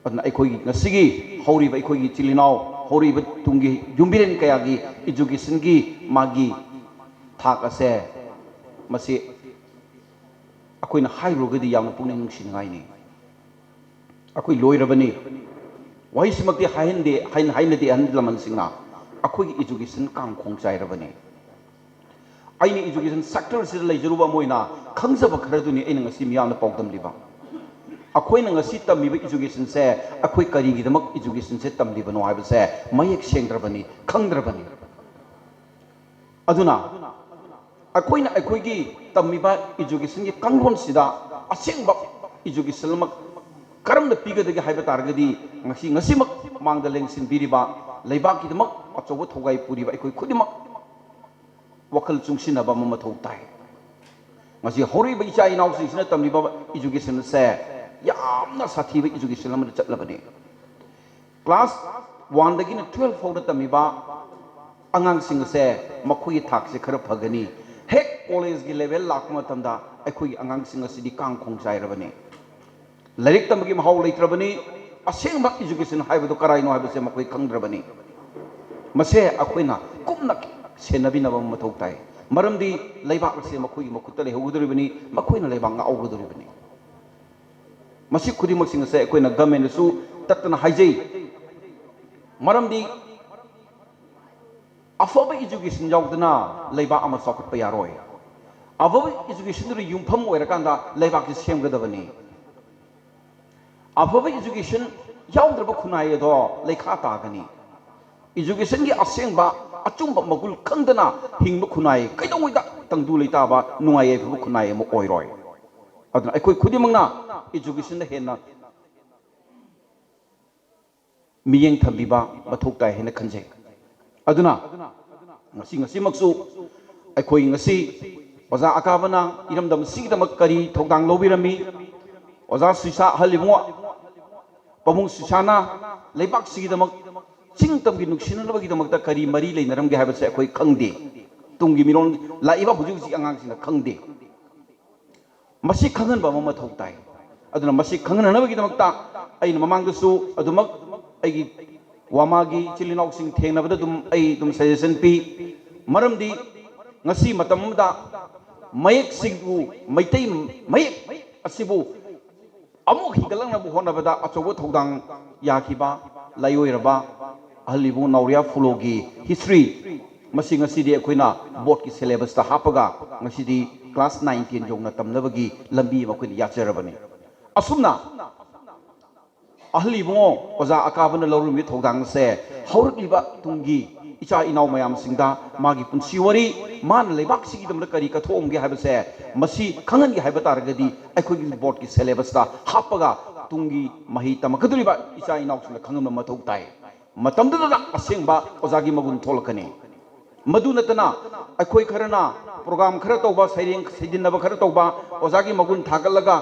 ꯑꯗꯨꯅ ꯑꯩꯈꯣꯏꯒꯤ ꯉꯁꯤꯒꯤ ꯍꯧꯔꯤꯕ ꯑꯩꯈꯣꯏꯒꯤ ꯏꯆꯤꯜ ꯏꯅꯥꯎ, ꯍꯧꯔꯤꯕ ꯇꯨꯡꯒꯤ ꯌꯨꯝꯕꯤꯔꯦꯟ ꯀꯌꯥꯒꯤ educationꯒꯤ ꯃꯥꯒꯤ ꯊꯥꯛ ꯑꯁꯦ, ꯃꯁꯤ ꯑꯩꯈꯣꯏꯅ ꯍꯥꯏꯔꯨꯔꯒꯗꯤ ꯌꯥꯝꯅ ꯄꯨꯛꯅꯤꯡ ꯅꯨꯡꯁꯤꯅꯤꯡꯉꯥꯏꯅꯤ꯫ ꯑꯩꯈꯣꯏ ꯂꯣꯏꯔꯕꯅꯤ꯫ ꯋꯥꯍꯩꯁꯤꯃꯛꯇꯤ ꯍꯥꯏꯍꯟꯗꯦ, ꯍꯥꯏꯅ-, ꯍꯥꯏꯅꯗꯦ ꯑꯍꯜ ꯂꯃꯟꯁꯤꯡꯅ꯫ ꯑꯩꯈꯣꯏꯒꯤ education ꯀꯥꯡꯈꯣꯡ ꯆꯥꯏꯔꯕꯅꯤ꯫ ꯑꯩꯅ education sectorꯁꯤꯗ ꯂꯩꯖꯔꯨꯕ ꯑꯃ ꯑꯣꯏꯅ ꯈꯪꯖꯕ ꯈꯔꯗꯨꯅꯤ ꯑꯩꯅ ꯉꯁꯤ ꯃꯤꯌꯥꯝꯅ ꯄꯥꯎꯗꯝꯂꯤꯕ꯫ ꯑꯩꯈꯣꯏꯅ ꯉꯁꯤ ꯇꯝꯃꯤꯕ educationꯁꯦ, ꯑꯩꯈꯣꯏ ꯀꯔꯤꯒꯤꯗꯃꯛ educationꯁꯦ ꯇꯝꯂꯤꯕꯅꯣ ꯍꯥꯏꯕꯁꯦ ꯃꯌꯦꯛ ꯁꯦꯡꯗ꯭ꯔꯕꯅꯤ, ꯈꯪꯗ꯭ꯔꯕꯅꯤ꯫ ꯑꯗꯨꯅ ꯑꯩꯈꯣꯏꯅ ꯑꯩꯈꯣꯏꯒꯤ ꯇꯝꯃꯤꯕ educationꯒꯤ ꯀꯥꯡꯂꯣꯟꯁꯤꯗ ꯑꯁꯦꯡꯕ education ꯑꯃ ꯀꯔꯝꯅ ꯄꯤꯒꯗꯒꯦ ꯍꯥꯏꯕ ꯇꯥꯔꯒꯗꯤ, ꯉꯁꯤ, ꯉꯁꯤꯃꯛ ꯃꯥꯡꯗ ꯂꯦꯡꯁꯤꯟꯕꯤꯔꯤꯕ, ꯂꯩꯕꯥꯛꯀꯤꯗꯃꯛ ꯑꯆꯧꯕ ꯊꯧꯒꯥꯏ ꯄꯨꯔꯤꯕ ꯑꯩꯈꯣꯏ ꯈꯨꯗꯤꯡꯃꯛ ꯋꯥꯈꯜ ꯆꯨꯡꯁꯤꯟꯅꯕ ꯑꯃ ꯃꯊꯧ ꯇꯥꯏ꯫ ꯉꯁꯤ ꯍꯧꯔꯛꯏꯕ ꯏꯆꯥ ꯏꯅꯥꯎꯁꯤꯡꯁꯤꯅ ꯇꯝꯂꯤꯕ education ꯑꯁꯦ ꯌꯥꯝꯅ ꯁꯥꯊꯤꯕ education ꯑꯃꯗ ꯆꯠꯂꯕꯅꯤ꯫ Class oneꯗꯒꯤꯅ twelve ꯐꯥꯎꯗ ꯇꯝꯃꯤꯕ ꯑꯉꯥꯡꯁꯤꯡ ꯑꯁꯦ ꯃꯈꯣꯏꯒꯤ ꯊꯥꯛꯁꯦ ꯈꯔ ꯐꯒꯅꯤ꯫ ꯍꯦꯛ collegeꯀꯤ level ꯂꯥꯛꯄ ꯃꯇꯝꯗ ꯑꯩꯈꯣꯏꯒꯤ ꯑꯉꯥꯡꯁꯤꯡ ꯑꯁꯤꯗꯤ ꯀꯥꯡꯈꯣꯡ ꯆꯥꯏꯔꯕꯅꯤ꯫ ꯂꯥꯏꯔꯤꯛ ꯇꯝꯕꯒꯤ ꯃꯍꯥꯎ ꯂꯩꯇ꯭ꯔꯕꯅꯤ꯫ ꯑꯁꯦꯡꯕ education ꯍꯥꯏꯕꯗꯨ ꯀꯔꯥꯏꯅꯣ ꯍꯥꯏꯕꯁꯦ ꯃꯈꯣꯏ ꯈꯪꯗ꯭ꯔꯕꯅꯤ꯫ ꯃꯁꯦ ꯑꯩꯈꯣꯏꯅ ꯀꯨꯞꯅ ꯁꯦꯟꯅꯕꯤꯅꯕ ꯑꯃ ꯃꯊꯧ ꯇꯥꯏ꯫ ꯃꯔꯝꯗꯤ ꯂꯩꯕꯥꯛ ꯑꯁꯦ ꯃꯈꯣꯏꯒꯤ ꯃꯈꯨꯠꯇ ꯂꯩꯍꯧꯒꯗꯧꯔꯤꯕꯅꯤ, ꯃꯈꯣꯏꯅ ꯂꯩꯕꯥꯛ ꯉꯥꯛꯍꯧꯒꯗꯧꯔꯤꯕꯅꯤ꯫ ꯃꯁꯤ ꯈꯨꯗꯤꯡꯃꯛꯁꯤꯡ ꯑꯁꯦ ꯑꯩꯈꯣꯏꯅ governmentꯗꯁꯨ ꯇꯠꯇꯅ ꯍꯥꯏꯖꯩ꯫ ꯃꯔꯝꯗꯤ ꯑꯐꯕ ꯏꯖꯨꯀꯦꯁꯟ ꯌꯥꯎꯗꯅ ꯂꯩꯕꯥꯛ ꯑꯃ ꯆꯥꯎꯈꯠꯄ ꯌꯥꯔꯣꯏ꯫ ꯑꯐꯕ ꯏꯖꯨꯀꯦꯁꯟꯗꯨꯅ ꯌꯨꯝꯐꯝ ꯑꯣꯏꯔꯀꯥꯟꯗ ꯂꯩꯕꯥꯛꯁꯤ ꯁꯦꯝꯒꯗꯕꯅꯤ꯫ ꯑꯐꯕ ꯏꯖꯨꯀꯦꯁꯟ ꯌꯥꯎꯗ꯭ꯔꯕ ꯈꯨꯟꯅꯥꯏ ꯑꯗꯣ ꯂꯩꯈꯥ ꯇꯥꯒꯅꯤ꯫ ꯏꯖꯨꯀꯦꯁꯟꯒꯤ ꯑꯁꯦꯡꯕ ꯑꯆꯨꯝꯕ ꯃꯒꯨꯟ ꯈꯪꯗꯅ ꯍꯤꯡꯕ ꯈꯨꯟꯅꯥꯏ ꯀꯩꯗꯧꯉꯩꯗ ꯇꯪꯗꯨ ꯂꯩꯇꯥꯕ, ꯅꯨꯡꯉꯥꯏ ꯌꯥꯏꯐꯕ ꯈꯨꯟꯅꯥꯏ ꯑꯃ ꯑꯣꯏꯔꯣꯏ꯫ ꯑꯗꯨꯅ ꯑꯩꯈꯣꯏ ꯈꯨꯗꯤꯡꯃꯛꯅ ꯏꯖꯨꯀꯦꯁꯟꯗ ꯍꯦꯟꯅ ꯃꯤꯠꯌꯦꯡ ꯊꯝꯕꯤꯕ ꯃꯊꯧ ꯇꯥꯏ ꯍꯥꯏꯅ ꯈꯟꯖꯩ꯫ ꯑꯗꯨꯅ ꯉꯁꯤ, ꯉꯁꯤꯃꯛꯁꯨ ꯑꯩꯈꯣꯏ ꯉꯁꯤ ꯑꯣꯖꯥ ꯑꯀꯥꯕꯅ ꯏꯔꯝꯗꯝ ꯑꯁꯤꯒꯤꯗꯃꯛ ꯀꯔꯤ ꯊꯧꯗꯥꯡ ꯂꯧꯕꯤꯔꯝꯃꯤ? ꯑꯣꯖꯥ ꯁꯨꯏꯁꯥ, ꯑꯍꯜ ꯏꯕꯨꯡꯉꯣ, ꯄꯥꯕꯨꯡ ꯁꯨꯏꯁꯥꯅ ꯂꯩꯕꯥꯛꯁꯤꯒꯤꯗꯃꯛ, ꯆꯤꯡ ꯇꯝꯒꯤ ꯅꯨꯡꯁꯤꯅꯅꯕꯒꯤꯗꯃꯛꯇ ꯀꯔꯤ ꯃꯔꯤ ꯂꯩꯅꯔꯝꯒꯦ ꯍꯥꯏꯕꯁꯦ ꯑꯩꯈꯣꯏ ꯈꯪꯗꯦ꯫ ꯇꯨꯡꯒꯤ ꯃꯤꯔꯣꯜ ꯂꯥꯛꯏꯕ ꯍꯧꯖꯤꯛ ꯍꯧꯖꯤꯛ ꯑꯉꯥꯡꯁꯤꯡꯅ ꯈꯪꯗꯦ꯫ ꯃꯁꯤ ꯈꯪꯍꯟꯕ ꯑꯃ ꯃꯊꯧ ꯇꯥꯏ꯫ ꯑꯗꯨꯅ ꯃꯁꯤ ꯈꯪꯍꯟꯅꯅꯕꯒꯤꯗꯃꯛꯇ ꯑꯩꯅ ꯃꯃꯥꯡꯗꯁꯨ ꯑꯗꯨꯃꯛ ꯑꯩꯒꯤ ꯋꯥꯃꯥꯒꯤ ꯏꯆꯤꯜ ꯏꯅꯥꯎꯁꯤꯡ ꯊꯦꯡꯅꯕꯗ ꯑꯗꯨꯝ ꯑꯩ ꯑꯗꯨꯝ ꯁꯖꯦꯁꯟ ꯄꯤ꯫ ꯃꯔꯝꯗꯤ ꯉꯁꯤ ꯃꯇꯝ ꯑꯃꯗ ꯃꯌꯦꯛꯁꯤꯡꯕꯨ, ꯃꯩꯇꯩ ꯃꯌꯦꯛ ꯑꯁꯤꯕꯨ ꯑꯃꯨꯛ ꯍꯤꯡꯒꯠꯂꯛꯅꯕ ꯍꯣꯠꯅꯕꯗ ꯑꯆꯧꯕ ꯊꯧꯗꯥꯡ ꯌꯥꯈꯤꯕ ꯂꯥꯏꯑꯣꯏꯔꯕ ꯑꯍꯜ ꯏꯕꯨꯡ ꯅꯥꯎꯔꯤꯌꯥ ꯐꯨꯂꯣꯒꯤ ꯍꯤꯁꯇ꯭ꯔꯤ, ꯃꯁꯤ ꯉꯁꯤꯗꯤ ꯑꯩꯈꯣꯏꯅ ꯕꯣꯔꯗꯀꯤ ꯁꯦꯂꯦꯕꯁꯇ ꯍꯥꯞꯄꯒ ꯉꯁꯤꯗꯤ ꯀ꯭ꯂꯥꯁ ꯅꯥꯏꯟ ꯇꯦꯟ ꯌꯧꯅ ꯇꯝꯅꯕꯒꯤ ꯂꯝꯕꯤ ꯑꯃ ꯑꯩꯈꯣꯏꯅ ꯌꯥꯠꯆꯔꯕꯅꯤ꯫ ꯑꯁꯨꯝꯅ ꯑꯍꯜ ꯏꯕꯨꯡꯉꯣ ꯑꯣꯖꯥ ꯑꯀꯥꯕꯅ ꯂꯧꯔꯝꯃꯤꯕ ꯊꯧꯗꯥꯡ ꯑꯁꯦ ꯍꯧꯔꯛꯂꯤꯕ ꯇꯨꯡꯒꯤ ꯏꯆꯥ ꯏꯅꯥꯎ ꯃꯌꯥꯝꯁꯤꯡꯗ ꯃꯥꯒꯤ ꯄꯨꯟꯁꯤ ꯋꯥꯔꯤ, ꯃꯥꯅ ꯂꯩꯕꯥꯛꯁꯤꯒꯤꯗꯃꯛꯇ ꯀꯔꯤ ꯀꯠꯊꯣꯛꯑꯝꯒꯦ ꯍꯥꯏꯕꯁꯦ ꯃꯁꯤ ꯈꯪꯍꯟꯒꯦ ꯍꯥꯏꯕ ꯇꯥꯔꯒꯗꯤ ꯑꯩꯈꯣꯏꯒꯤ ꯕꯣꯔꯗꯀꯤ ꯁꯦꯂꯦꯕꯁꯇ ꯍꯥꯞꯄꯒ ꯇꯨꯡꯒꯤ ꯃꯍꯩ ꯇꯝꯃꯛꯀꯗꯧꯔꯤꯕ ꯏꯆꯥ ꯏꯅꯥꯎꯁꯤꯡꯗ ꯈꯪꯍꯟꯕ ꯃꯊꯧ ꯇꯥꯏ꯫ ꯃꯇꯝꯗꯨꯗ ꯑꯁꯦꯡꯕ ꯑꯣꯖꯥꯒꯤ ꯃꯒꯨꯟ ꯊꯣꯛꯂꯛꯀꯅꯤ꯫ ꯃꯗꯨ ꯅꯠꯇꯅ ꯑꯩꯈꯣꯏ ꯈꯔꯅ ꯄ꯭ꯔꯣꯒ꯭ꯔꯥꯝ ꯈꯔ ꯇꯧꯕ, ꯁꯩꯔꯦꯡ ꯁꯩꯗꯤꯟꯅꯕ ꯈꯔ ꯇꯧꯕ, ꯑꯣꯖꯥꯒꯤ ꯃꯒꯨꯟ ꯊꯥꯒꯠꯂꯒ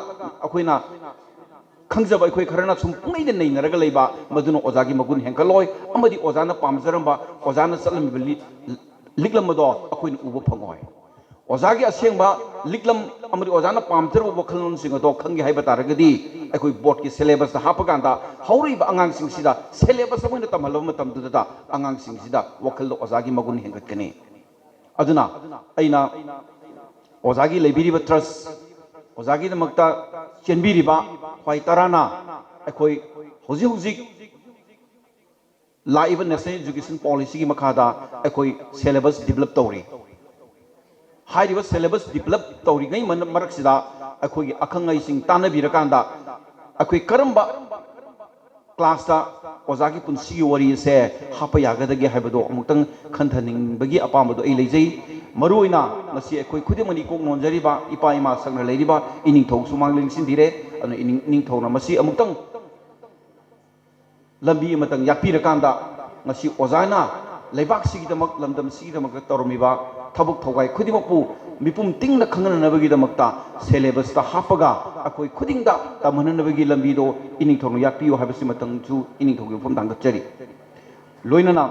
ꯑꯩꯈꯣꯏꯅ ꯈꯪꯖꯕ ꯑꯩꯈꯣꯏ ꯈꯔꯅ ꯁꯨꯝ ꯄꯨꯡꯅꯩꯗ ꯅꯩꯅꯔꯒ ꯂꯩꯕ, ꯃꯗꯨꯅ ꯑꯣꯖꯥꯒꯤ ꯃꯒꯨꯟ ꯍꯦꯟꯒꯠꯂꯣꯏ ꯑꯃꯗꯤ ꯑꯣꯖꯥꯅ ꯄꯥꯝꯖꯔꯝꯕ, ꯑꯣꯖꯥꯅ ꯆꯠꯂꯝꯃꯤꯕ ꯂꯤ-, ꯂꯤꯛꯂꯝ ꯑꯗꯣ ꯑꯩꯈꯣꯏꯅ ꯎꯕ ꯐꯪꯉꯣꯏ꯫ ꯑꯣꯖꯥꯒꯤ ꯑꯁꯦꯡꯕ ꯂꯤꯛꯂꯝ ꯑꯃꯗꯤ ꯑꯣꯖꯥꯅ ꯄꯥꯝꯖꯔꯨꯕ ꯋꯥꯈꯜꯂꯣꯟꯁꯤꯡ ꯑꯗꯣ ꯈꯪꯒꯦ ꯍꯥꯏꯕ ꯇꯥꯔꯒꯗꯤ ꯑꯩꯈꯣꯏ ꯕꯣꯔꯗꯀꯤ ꯁꯦꯂꯦꯕꯁꯇ ꯍꯥꯞꯄꯀꯥꯟꯗ ꯍꯧꯔꯛꯏꯕ ꯑꯉꯥꯡꯁꯤꯡꯁꯤꯗ ꯁꯦꯂꯦꯕꯁ ꯑꯃ ꯑꯣꯏꯅ ꯇꯝꯍꯜꯂꯕ ꯃꯇꯝꯗꯨꯗ ꯑꯉꯥꯡꯁꯤꯡꯁꯤꯗ ꯋꯥꯈꯜꯗ ꯑꯣꯖꯥꯒꯤ ꯃꯒꯨꯟ ꯍꯦꯟꯒꯠꯀꯅꯤ꯫ ꯑꯗꯨꯅ ꯑꯩꯅ ꯑꯣꯖꯥꯒꯤ ꯂꯩꯕꯤꯔꯤꯕ ꯇ꯭ꯔꯁ, ꯑꯣꯖꯥꯒꯤꯗꯃꯛꯇ ꯆꯦꯟꯕꯤꯔꯤꯕ ꯈ꯭ꯋꯥꯏ ꯇꯔꯥꯅ ꯑꯩꯈꯣꯏ ꯍꯧꯖꯤꯛ ꯍꯧꯖꯤꯛ ꯂꯥꯛꯏꯕ National Education Policyꯒꯤ ꯃꯈꯥꯗ ꯑꯩꯈꯣꯏ syllabus develop ꯇꯧꯔꯤ꯫ ꯍꯥꯏꯔꯤꯕ syllabus develop ꯇꯧꯔꯤꯉꯩ ꯃꯔꯛꯁꯤꯗ ꯑꯩꯈꯣꯏꯒꯤ ꯑꯈꯪ ꯑꯍꯩꯁꯤꯡ ꯇꯥꯟꯅꯕꯤꯔꯀꯥꯟꯗ ꯑꯩꯈꯣꯏ ꯀꯔꯝꯕ classꯇ ꯑꯣꯖꯥꯒꯤ ꯄꯨꯟꯁꯤꯒꯤ ꯋꯥꯔꯤ ꯑꯁꯦ ꯍꯥꯞꯄ ꯌꯥꯒꯗꯒꯦ ꯍꯥꯏꯕꯗꯣ ꯑꯃꯨꯛꯇꯪ ꯈꯟꯊꯅꯤꯡꯕꯒꯤ ꯑꯄꯥꯝꯕꯗꯣ ꯑꯩ ꯂꯩꯖꯩ꯫ ꯃꯔꯨꯑꯣꯏꯅ ꯉꯁꯤ ꯑꯩꯈꯣꯏ ꯈꯨꯗꯤꯡꯃꯛꯅ ꯏꯀꯣꯛ ꯅꯣꯟꯖꯔꯤꯕ ꯏꯄꯥ ꯏꯃꯥ ꯁꯛꯅ ꯂꯩꯔꯤꯕ ꯏꯅꯤꯡꯊꯧ ꯁꯨꯃꯥꯡ ꯂꯦꯡꯁꯤꯟꯕꯤꯔꯦ꯫ ꯑꯗꯨꯅ ꯏꯅꯤꯡ-, ꯏꯅꯤꯡꯊꯧꯅ ꯃꯁꯤ ꯑꯃꯨꯛꯇꯪ ꯂꯝꯕꯤ ꯑꯃꯇꯪ ꯌꯥꯠꯄꯤꯔꯀꯥꯟꯗ ꯉꯁꯤ ꯑꯣꯖꯥꯅ ꯂꯩꯕꯥꯛꯁꯤꯒꯤꯗꯃꯛ, ꯂꯝꯗꯝꯁꯤꯒꯤꯗꯃꯛꯇ ꯇꯧꯔꯝꯃꯤꯕ ꯊꯕꯛ ꯊꯧꯒꯥꯏ ꯈꯨꯗꯤꯡꯃꯛꯄꯨ ꯃꯤꯄꯨꯝ ꯇꯤꯡꯅ ꯈꯪꯍꯟꯅꯕꯒꯤꯗꯃꯛꯇ syllabusꯇ ꯍꯥꯞꯄꯒ ꯑꯩꯈꯣꯏ ꯈꯨꯗꯤꯡꯗ ꯇꯝꯍꯟꯅꯕꯒꯤ ꯂꯝꯕꯤꯗꯣ ꯏꯅꯤꯡꯊꯧꯅ ꯌꯥꯠꯄꯤꯌꯨ ꯍꯥꯏꯕꯁꯤꯃꯇꯪꯁꯨ ꯏꯅꯤꯡꯊꯧꯒꯤ ꯃꯐꯝꯗ ꯍꯪꯒꯠꯆꯔꯤ꯫ ꯂꯣꯏꯅꯅ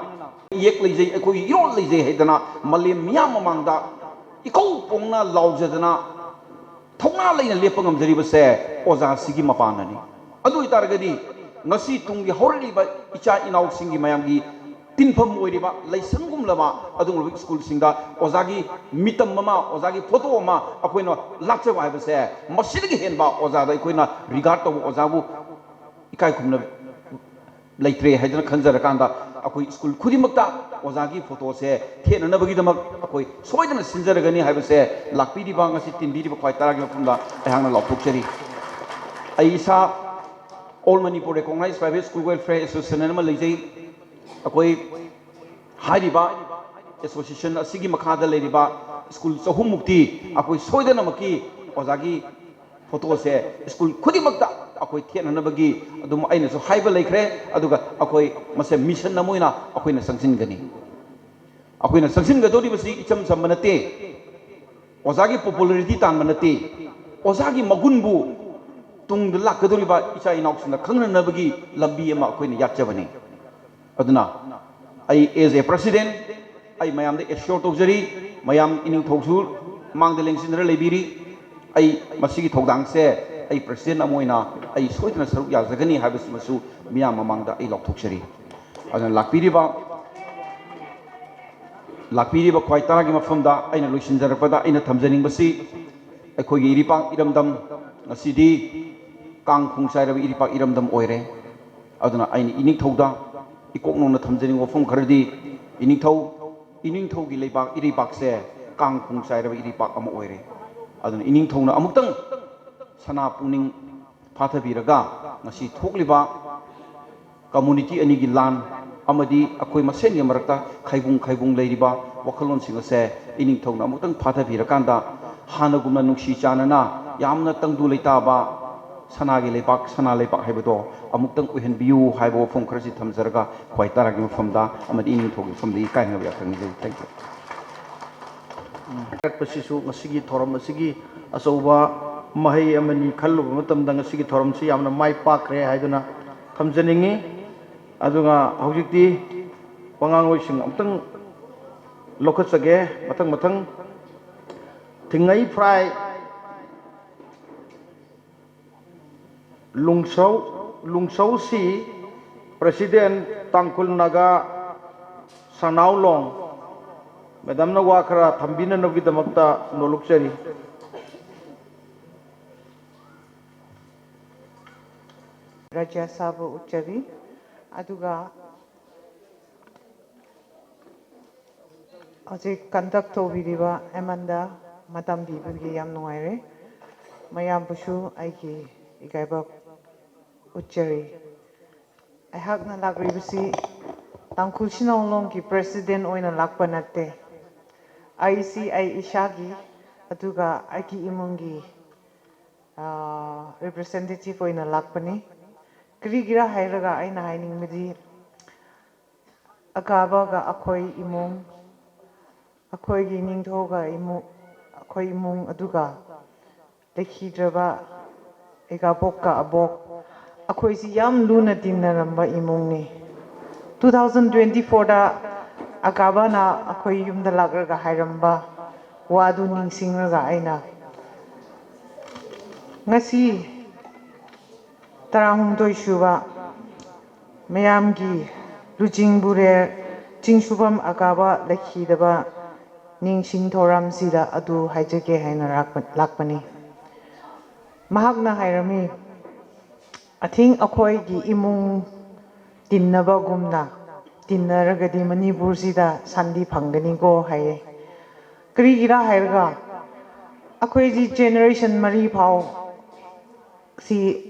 ꯏꯌꯦꯛ ꯂꯩꯖꯩ, ꯑꯩꯈꯣꯏꯒꯤ ꯏꯔꯣꯜ ꯂꯩꯖꯩ ꯍꯥꯏꯗꯅ ꯃꯥꯂꯦꯝ ꯃꯤꯌꯥꯝ ꯃꯃꯥꯡꯗ ꯏꯀꯧ ꯄꯣꯡꯅ ꯂꯥꯎꯖꯗꯅ ꯊꯧꯅꯥ ꯂꯩꯅ ꯂꯦꯞꯄ ꯉꯝꯖꯔꯤꯕꯁꯦ ꯑꯣꯖꯥꯁꯤꯒꯤ ꯃꯄꯥꯟꯅꯅꯤ꯫ ꯑꯗꯨ ꯑꯣꯏꯇꯥꯔꯒꯗꯤ ꯉꯁꯤ ꯇꯨꯡꯒꯤ ꯍꯧꯔꯛꯂꯤꯕ ꯏꯆꯥ ꯏꯅꯥꯎꯁꯤꯡꯒꯤ ꯃꯌꯥꯝꯒꯤ ꯇꯤꯟꯐꯝ ꯑꯣꯏꯔꯤꯕ ꯂꯥꯏꯁꯪꯒꯨꯝꯂꯕ ꯑꯗꯨꯒꯨꯝꯂꯕ ꯁ꯭ꯀꯨꯜꯁꯤꯡꯗ ꯑꯣꯖꯥꯒꯤ ꯃꯤꯇꯝ ꯑꯃ, ꯑꯣꯖꯥꯒꯤ ꯐꯣꯇꯣ ꯑꯃ ꯑꯩꯈꯣꯏꯅ ꯂꯥꯠꯆꯕ ꯍꯥꯏꯕꯁꯦ ꯃꯁꯤꯗꯒꯤ ꯍꯦꯟꯕ ꯑꯣꯖꯥꯗ ꯑꯩꯈꯣꯏꯅ regard ꯇꯧꯕ, ꯑꯣꯖꯥꯕꯨ ꯏꯀꯥꯏ ꯈꯨꯝꯅꯕ ꯂꯩꯇ꯭ꯔꯦ ꯍꯥꯏꯗꯅ ꯈꯟꯖꯔꯀꯥꯟꯗ ꯑꯩꯈꯣꯏ ꯁ꯭ꯀꯨꯜ ꯈꯨꯗꯤꯡꯃꯛꯇ ꯑꯣꯖꯥꯒꯤ ꯐꯣꯇꯣꯁꯦ ꯊꯦꯠꯅꯅꯕꯒꯤꯗꯃꯛ ꯑꯩꯈꯣꯏ ꯁꯣꯏꯗꯅ ꯁꯤꯟꯖꯔꯒꯅꯤ ꯍꯥꯏꯕꯁꯦ ꯂꯥꯛꯄꯤꯔꯤꯕ, ꯉꯁꯤ ꯇꯤꯟꯕꯤꯔꯤꯕ ꯈ꯭ꯋꯥꯏ ꯇꯔꯥꯒꯤ ꯃꯐꯝꯗ ꯑꯩꯍꯥꯛꯅ ꯂꯥꯎꯊꯣꯛꯆꯔꯤ꯫ ꯑꯩ ꯏꯁꯥ All Manipur Recognized Private School Welfare Association ꯑꯃ ꯂꯩꯖꯩ꯫ ꯑꯩꯈꯣꯏ ꯍꯥꯏꯔꯤꯕ association ꯑꯁꯤꯒꯤ ꯃꯈꯥꯗ ꯂꯩꯔꯤꯕ ꯁ꯭ꯀꯨꯜ ꯆꯍꯨꯝꯃꯨꯛꯇꯤ ꯑꯩꯈꯣꯏ ꯁꯣꯏꯗꯅꯃꯛꯀꯤ ꯑꯣꯖꯥꯒꯤ ꯐꯣꯇꯣꯁꯦ ꯁ꯭ꯀꯨꯜ ꯈꯨꯗꯤꯡꯃꯛꯇ ꯑꯩꯈꯣꯏ ꯊꯦꯠꯅꯅꯕꯒꯤ ꯑꯗꯨꯝ ꯑꯩꯅꯁꯨ ꯍꯥꯏꯕ ꯂꯩꯈ꯭ꯔꯦ꯫ ꯑꯗꯨꯒ ꯑꯩꯈꯣꯏ ꯃꯁꯦ mission ꯑꯃ ꯑꯣꯏꯅ ꯑꯩꯈꯣꯏꯅ ꯆꯪꯁꯤꯟꯒꯅꯤ꯫ ꯑꯩꯈꯣꯏꯅ ꯆꯪꯁꯤꯟꯒꯗꯧꯔꯤꯕꯁꯤ ꯏꯆꯝ ꯆꯝꯕ ꯅꯠꯇꯦ꯫ ꯑꯣꯖꯥꯒꯤ popularity ꯇꯥꯟꯕ ꯅꯠꯇꯦ꯫ ꯑꯣꯖꯥꯒꯤ ꯃꯒꯨꯟꯕꯨ ꯇꯨꯡꯗ ꯂꯥꯛꯀꯗꯧꯔꯤꯕ ꯏꯆꯥ ꯏꯅꯥꯎꯁꯤꯡꯗ ꯈꯪꯅꯅꯕꯒꯤ ꯂꯝꯕꯤ ꯑꯃ ꯑꯩꯈꯣꯏꯅ ꯌꯥꯠꯆꯕꯅꯤ꯫ ꯑꯗꯨꯅ ꯑꯩ as a president, ꯑꯩ ꯃꯌꯥꯝꯗ assure ꯇꯧꯖꯔꯤ, ꯃꯌꯥꯝ ꯏꯅꯤꯡꯊꯧꯁꯨ ꯃꯥꯡꯗ ꯂꯦꯡꯁꯤꯟꯗꯨꯅ ꯂꯩꯕꯤꯔꯤ꯫ ꯑꯩ ꯃꯁꯤꯒꯤ ꯊꯧꯗꯥꯡꯁꯦ ꯑꯩ president ꯑꯃ ꯑꯣꯏꯅ ꯑꯩ ꯁꯣꯏꯗꯅ ꯁꯔꯨꯛ ꯌꯥꯖꯒꯅꯤ ꯍꯥꯏꯕꯁꯤꯃꯁꯨ ꯃꯤꯌꯥꯝ ꯃꯃꯥꯡꯗ ꯑꯩ ꯂꯥꯎꯊꯣꯛꯆꯔꯤ꯫ ꯑꯗꯨꯅ ꯂꯥꯛꯄꯤꯔꯤꯕ, ꯂꯥꯛꯄꯤꯔꯤꯕ ꯈ꯭ꯋꯥꯏ ꯇꯔꯥꯒꯤ ꯃꯐꯝꯗ ꯑꯩꯅ ꯂꯣꯏꯁꯤꯟꯖꯔꯛꯄꯗ ꯑꯩꯅ ꯊꯝꯖꯅꯤꯡꯕꯁꯤ, ꯑꯩꯈꯣꯏꯒꯤ ꯏꯔꯤꯄꯥꯛ ꯏꯔꯝꯗꯝ ꯉꯁꯤꯗꯤ ꯀꯥꯡ ꯈꯣꯡ ꯆꯥꯏꯔꯕ ꯏꯔꯤꯄꯥꯛ ꯏꯔꯝꯗꯝ ꯑꯣꯏꯔꯦ꯫ ꯑꯗꯨꯅ ꯑꯩꯅ ꯏꯅꯤꯡꯊꯧꯗ ꯀꯣꯛꯅꯧꯅ ꯊꯝꯖꯅꯤꯡꯕ ꯋꯥꯐꯝ ꯈꯔꯗꯤ, ꯏꯅꯤꯡꯊꯧ, ꯏꯅꯤꯡꯊꯧꯒꯤ ꯂꯩꯕꯥꯛ, ꯏꯔꯩꯕꯥꯛꯁꯦ ꯀꯥꯡ ꯈꯣꯡ ꯆꯥꯏꯔꯕ ꯏꯔꯩꯕꯥꯛ ꯑꯃ ꯑꯣꯏꯔꯦ꯫ ꯑꯗꯨꯅ ꯏꯅꯤꯡꯊꯧꯅ ꯑꯃꯨꯛꯇꯪ ꯁꯅꯥ ꯄꯨꯛꯅꯤꯡ ꯐꯥꯊꯕꯤꯔꯒ, ꯉꯁꯤ ꯊꯣꯛꯂꯤꯕ ꯀꯝꯃꯨꯅꯤꯇꯤ ꯑꯅꯤꯒꯤ ꯂꯥꯟ ꯑꯃꯗꯤ ꯑꯩꯈꯣꯏ ꯃꯁꯦꯟꯒꯤ ꯃꯔꯛꯇ ꯈꯥꯏꯕꯨꯡ ꯈꯥꯏꯕꯨꯡ ꯂꯩꯔꯤꯕ ꯋꯥꯈꯜꯂꯣꯟꯁꯤꯡ ꯑꯁꯦ ꯏꯅꯤꯡꯊꯧꯅ ꯑꯃꯨꯛꯇꯪ ꯐꯥꯊꯕꯤꯔꯀꯥꯟꯗ, ꯍꯥꯟꯅꯒꯨꯝꯅ ꯅꯨꯡꯁꯤ ꯆꯥꯟꯅꯅ ꯌꯥꯝꯅ ꯇꯪꯗꯨ ꯂꯩꯇꯥꯕ ꯁꯅꯥꯒꯤ ꯂꯩꯕꯥꯛ, ꯁꯅꯥ ꯂꯩꯕꯥꯛ ꯍꯥꯏꯕꯗꯣ ꯑꯃꯨꯛꯇꯪ ꯑꯣꯏꯍꯟꯕꯤꯌꯨ ꯍꯥꯏꯕ ꯋꯥꯐꯝ ꯈꯔꯁꯤ ꯊꯝꯖꯔꯒ, ꯈ꯭ꯋꯥꯏ ꯇꯔꯥꯒꯤ ꯃꯐꯝꯗ ꯑꯃꯗꯤ ꯏꯅꯤꯡꯊꯧꯒꯤ ꯃꯐꯝꯗ ꯏꯀꯥꯏꯅꯕ ꯌꯥꯊꯪ ꯅꯤꯖꯔꯤ꯫ Thank you꯫ ꯍꯥꯏꯔꯛꯄꯁꯤꯁꯨ ꯉꯁꯤꯒꯤ ꯊꯧꯔꯝ ꯑꯁꯤꯒꯤ ꯑꯆꯧꯕ ꯃꯍꯩ ꯑꯃꯅꯤ ꯈꯜꯂꯨꯕ ꯃꯇꯝꯗ, ꯉꯁꯤꯒꯤ ꯊꯧꯔꯝꯁꯤ ꯌꯥꯝꯅ ꯃꯥꯏ ꯄꯥꯛꯈ꯭ꯔꯦ ꯍꯥꯏꯗꯨꯅ ꯊꯝꯖꯅꯤꯡꯉꯤ꯫ ꯑꯗꯨꯒ ꯍꯧꯖꯤꯛꯇꯤ ꯋꯥꯉꯥꯡꯂꯣꯏꯁꯤꯡ ꯑꯃꯨꯛꯇꯪ ꯂꯧꯈꯠꯆꯒꯦ꯫ ꯃꯊꯪ ꯃꯊꯪ, ꯊꯤꯡꯉꯩ ꯐ꯭ꯔꯥꯏ ꯂꯨꯡꯁꯧ, ꯂꯨꯡꯁꯧꯁꯤ, President, ꯇꯥꯡꯈꯨꯜ ꯅꯥꯒꯥ ꯁꯅꯥꯎꯂꯣꯡ꯫ ꯃꯦꯗꯥꯝꯅ ꯋꯥ ꯈꯔ ꯊꯝꯕꯤꯅꯅꯕꯒꯤꯗꯃꯛꯇ ꯅꯣꯂꯨꯛꯆꯔꯤ꯫ ꯔꯥꯖ꯭ꯌ ꯁꯚꯥꯕꯨ ꯎꯠꯆꯔꯤ꯫ ꯑꯗꯨꯒ ꯍꯧꯖꯤꯛ ꯀꯟꯗꯛ ꯇꯧꯕꯤꯔꯤꯕ ꯑꯦꯃꯟꯗ ꯃꯇꯝ ꯄꯤꯕꯒꯤ ꯌꯥꯝ ꯅꯨꯡꯉꯥꯏꯔꯦ꯫ ꯃꯌꯥꯝꯕꯨꯁꯨ ꯑꯩꯒꯤ ꯏꯀꯥꯏꯕ ꯎꯠꯆꯔꯤ꯫ ꯑꯩꯍꯥꯛꯅ ꯂꯥꯛꯂꯤꯕꯁꯤ ꯇꯥꯡꯈꯨꯜ ꯁꯤꯅꯥꯎꯂꯣꯡꯒꯤ president ꯑꯣꯏꯅ ꯂꯥꯛꯄ ꯅꯠꯇꯦ꯫ ꯑꯩꯁꯤ ꯑꯩ ꯏꯁꯥꯒꯤ ꯑꯗꯨꯒ ꯑꯩꯒꯤ ꯏꯃꯨꯡꯒꯤ representative ꯑꯣꯏꯅ ꯂꯥꯛꯄꯅꯤ꯫ ꯀꯔꯤꯒꯤꯔ ꯍꯥꯏꯔꯒ ꯑꯩꯅ ꯍꯥꯏꯅꯤꯡꯕꯗꯤ, ꯑꯀꯥꯕꯒ ꯑꯩꯈꯣꯏ ꯏꯃꯨꯡ, ꯑꯩꯈꯣꯏꯒꯤ ꯅꯤꯡꯊꯧꯒ ꯏꯃꯨꯡ, ꯑꯩꯈꯣꯏ ꯏꯃꯨꯡ ꯑꯗꯨꯒ ꯂꯩꯈꯤꯗ꯭ꯔꯕ ꯑꯩꯒ ꯑꯕꯣꯛꯀ ꯑꯕꯣꯛ, ꯑꯩꯈꯣꯏꯁꯤ ꯌꯥꯝ ꯂꯨꯅ ꯇꯤꯟꯅꯔꯝꯕ ꯏꯃꯨꯡꯅꯤ꯫ Two thousand twenty fourꯗ ꯑꯀꯥꯕꯅ ꯑꯩꯈꯣꯏ ꯌꯨꯝꯗ ꯂꯥꯛꯂꯒ ꯍꯥꯏꯔꯝꯕ ꯋꯥꯗꯨ ꯅꯤꯡꯁꯤꯡꯂꯒ ꯑꯩꯅ ꯉꯁꯤ ꯇꯔꯥꯍꯨꯝꯗꯣꯏ ꯁꯨꯕ ꯃꯌꯥꯝꯒꯤ ꯂꯨꯆꯤꯡꯕꯨꯔꯦꯜ ꯆꯤꯡꯁꯨꯕꯝ ꯑꯀꯥꯕ ꯂꯩꯈꯤꯗꯕ ꯅꯤꯡꯁꯤꯡ ꯊꯧꯔꯝꯁꯤꯗ ꯑꯗꯨ ꯍꯥꯏꯖꯒꯦ ꯍꯥꯏꯅ ꯂꯥꯛꯄ-, ꯂꯥꯛꯄꯅꯤ꯫ ꯃꯍꯥꯛꯅ ꯍꯥꯏꯔꯝꯃꯤ, ꯑꯊꯤꯡ ꯑꯩꯈꯣꯏꯒꯤ ꯏꯃꯨꯡ ꯇꯤꯟꯅꯕꯒꯨꯝꯅ ꯇꯤꯟꯅꯔꯒꯗꯤ ꯃꯅꯤꯄꯨꯔꯁꯤꯗ ꯁꯥꯟꯇꯤ ꯐꯪꯒꯅꯤꯀꯣ ꯍꯥꯏꯌꯦ꯫ ꯀꯔꯤꯒꯤꯔꯥ ꯍꯥꯏꯔꯒ ꯑꯩꯈꯣꯏꯗꯤ ꯖꯦꯅꯦꯔꯦꯁꯟ ꯃꯔꯤ ꯐꯥꯎ ꯁꯤ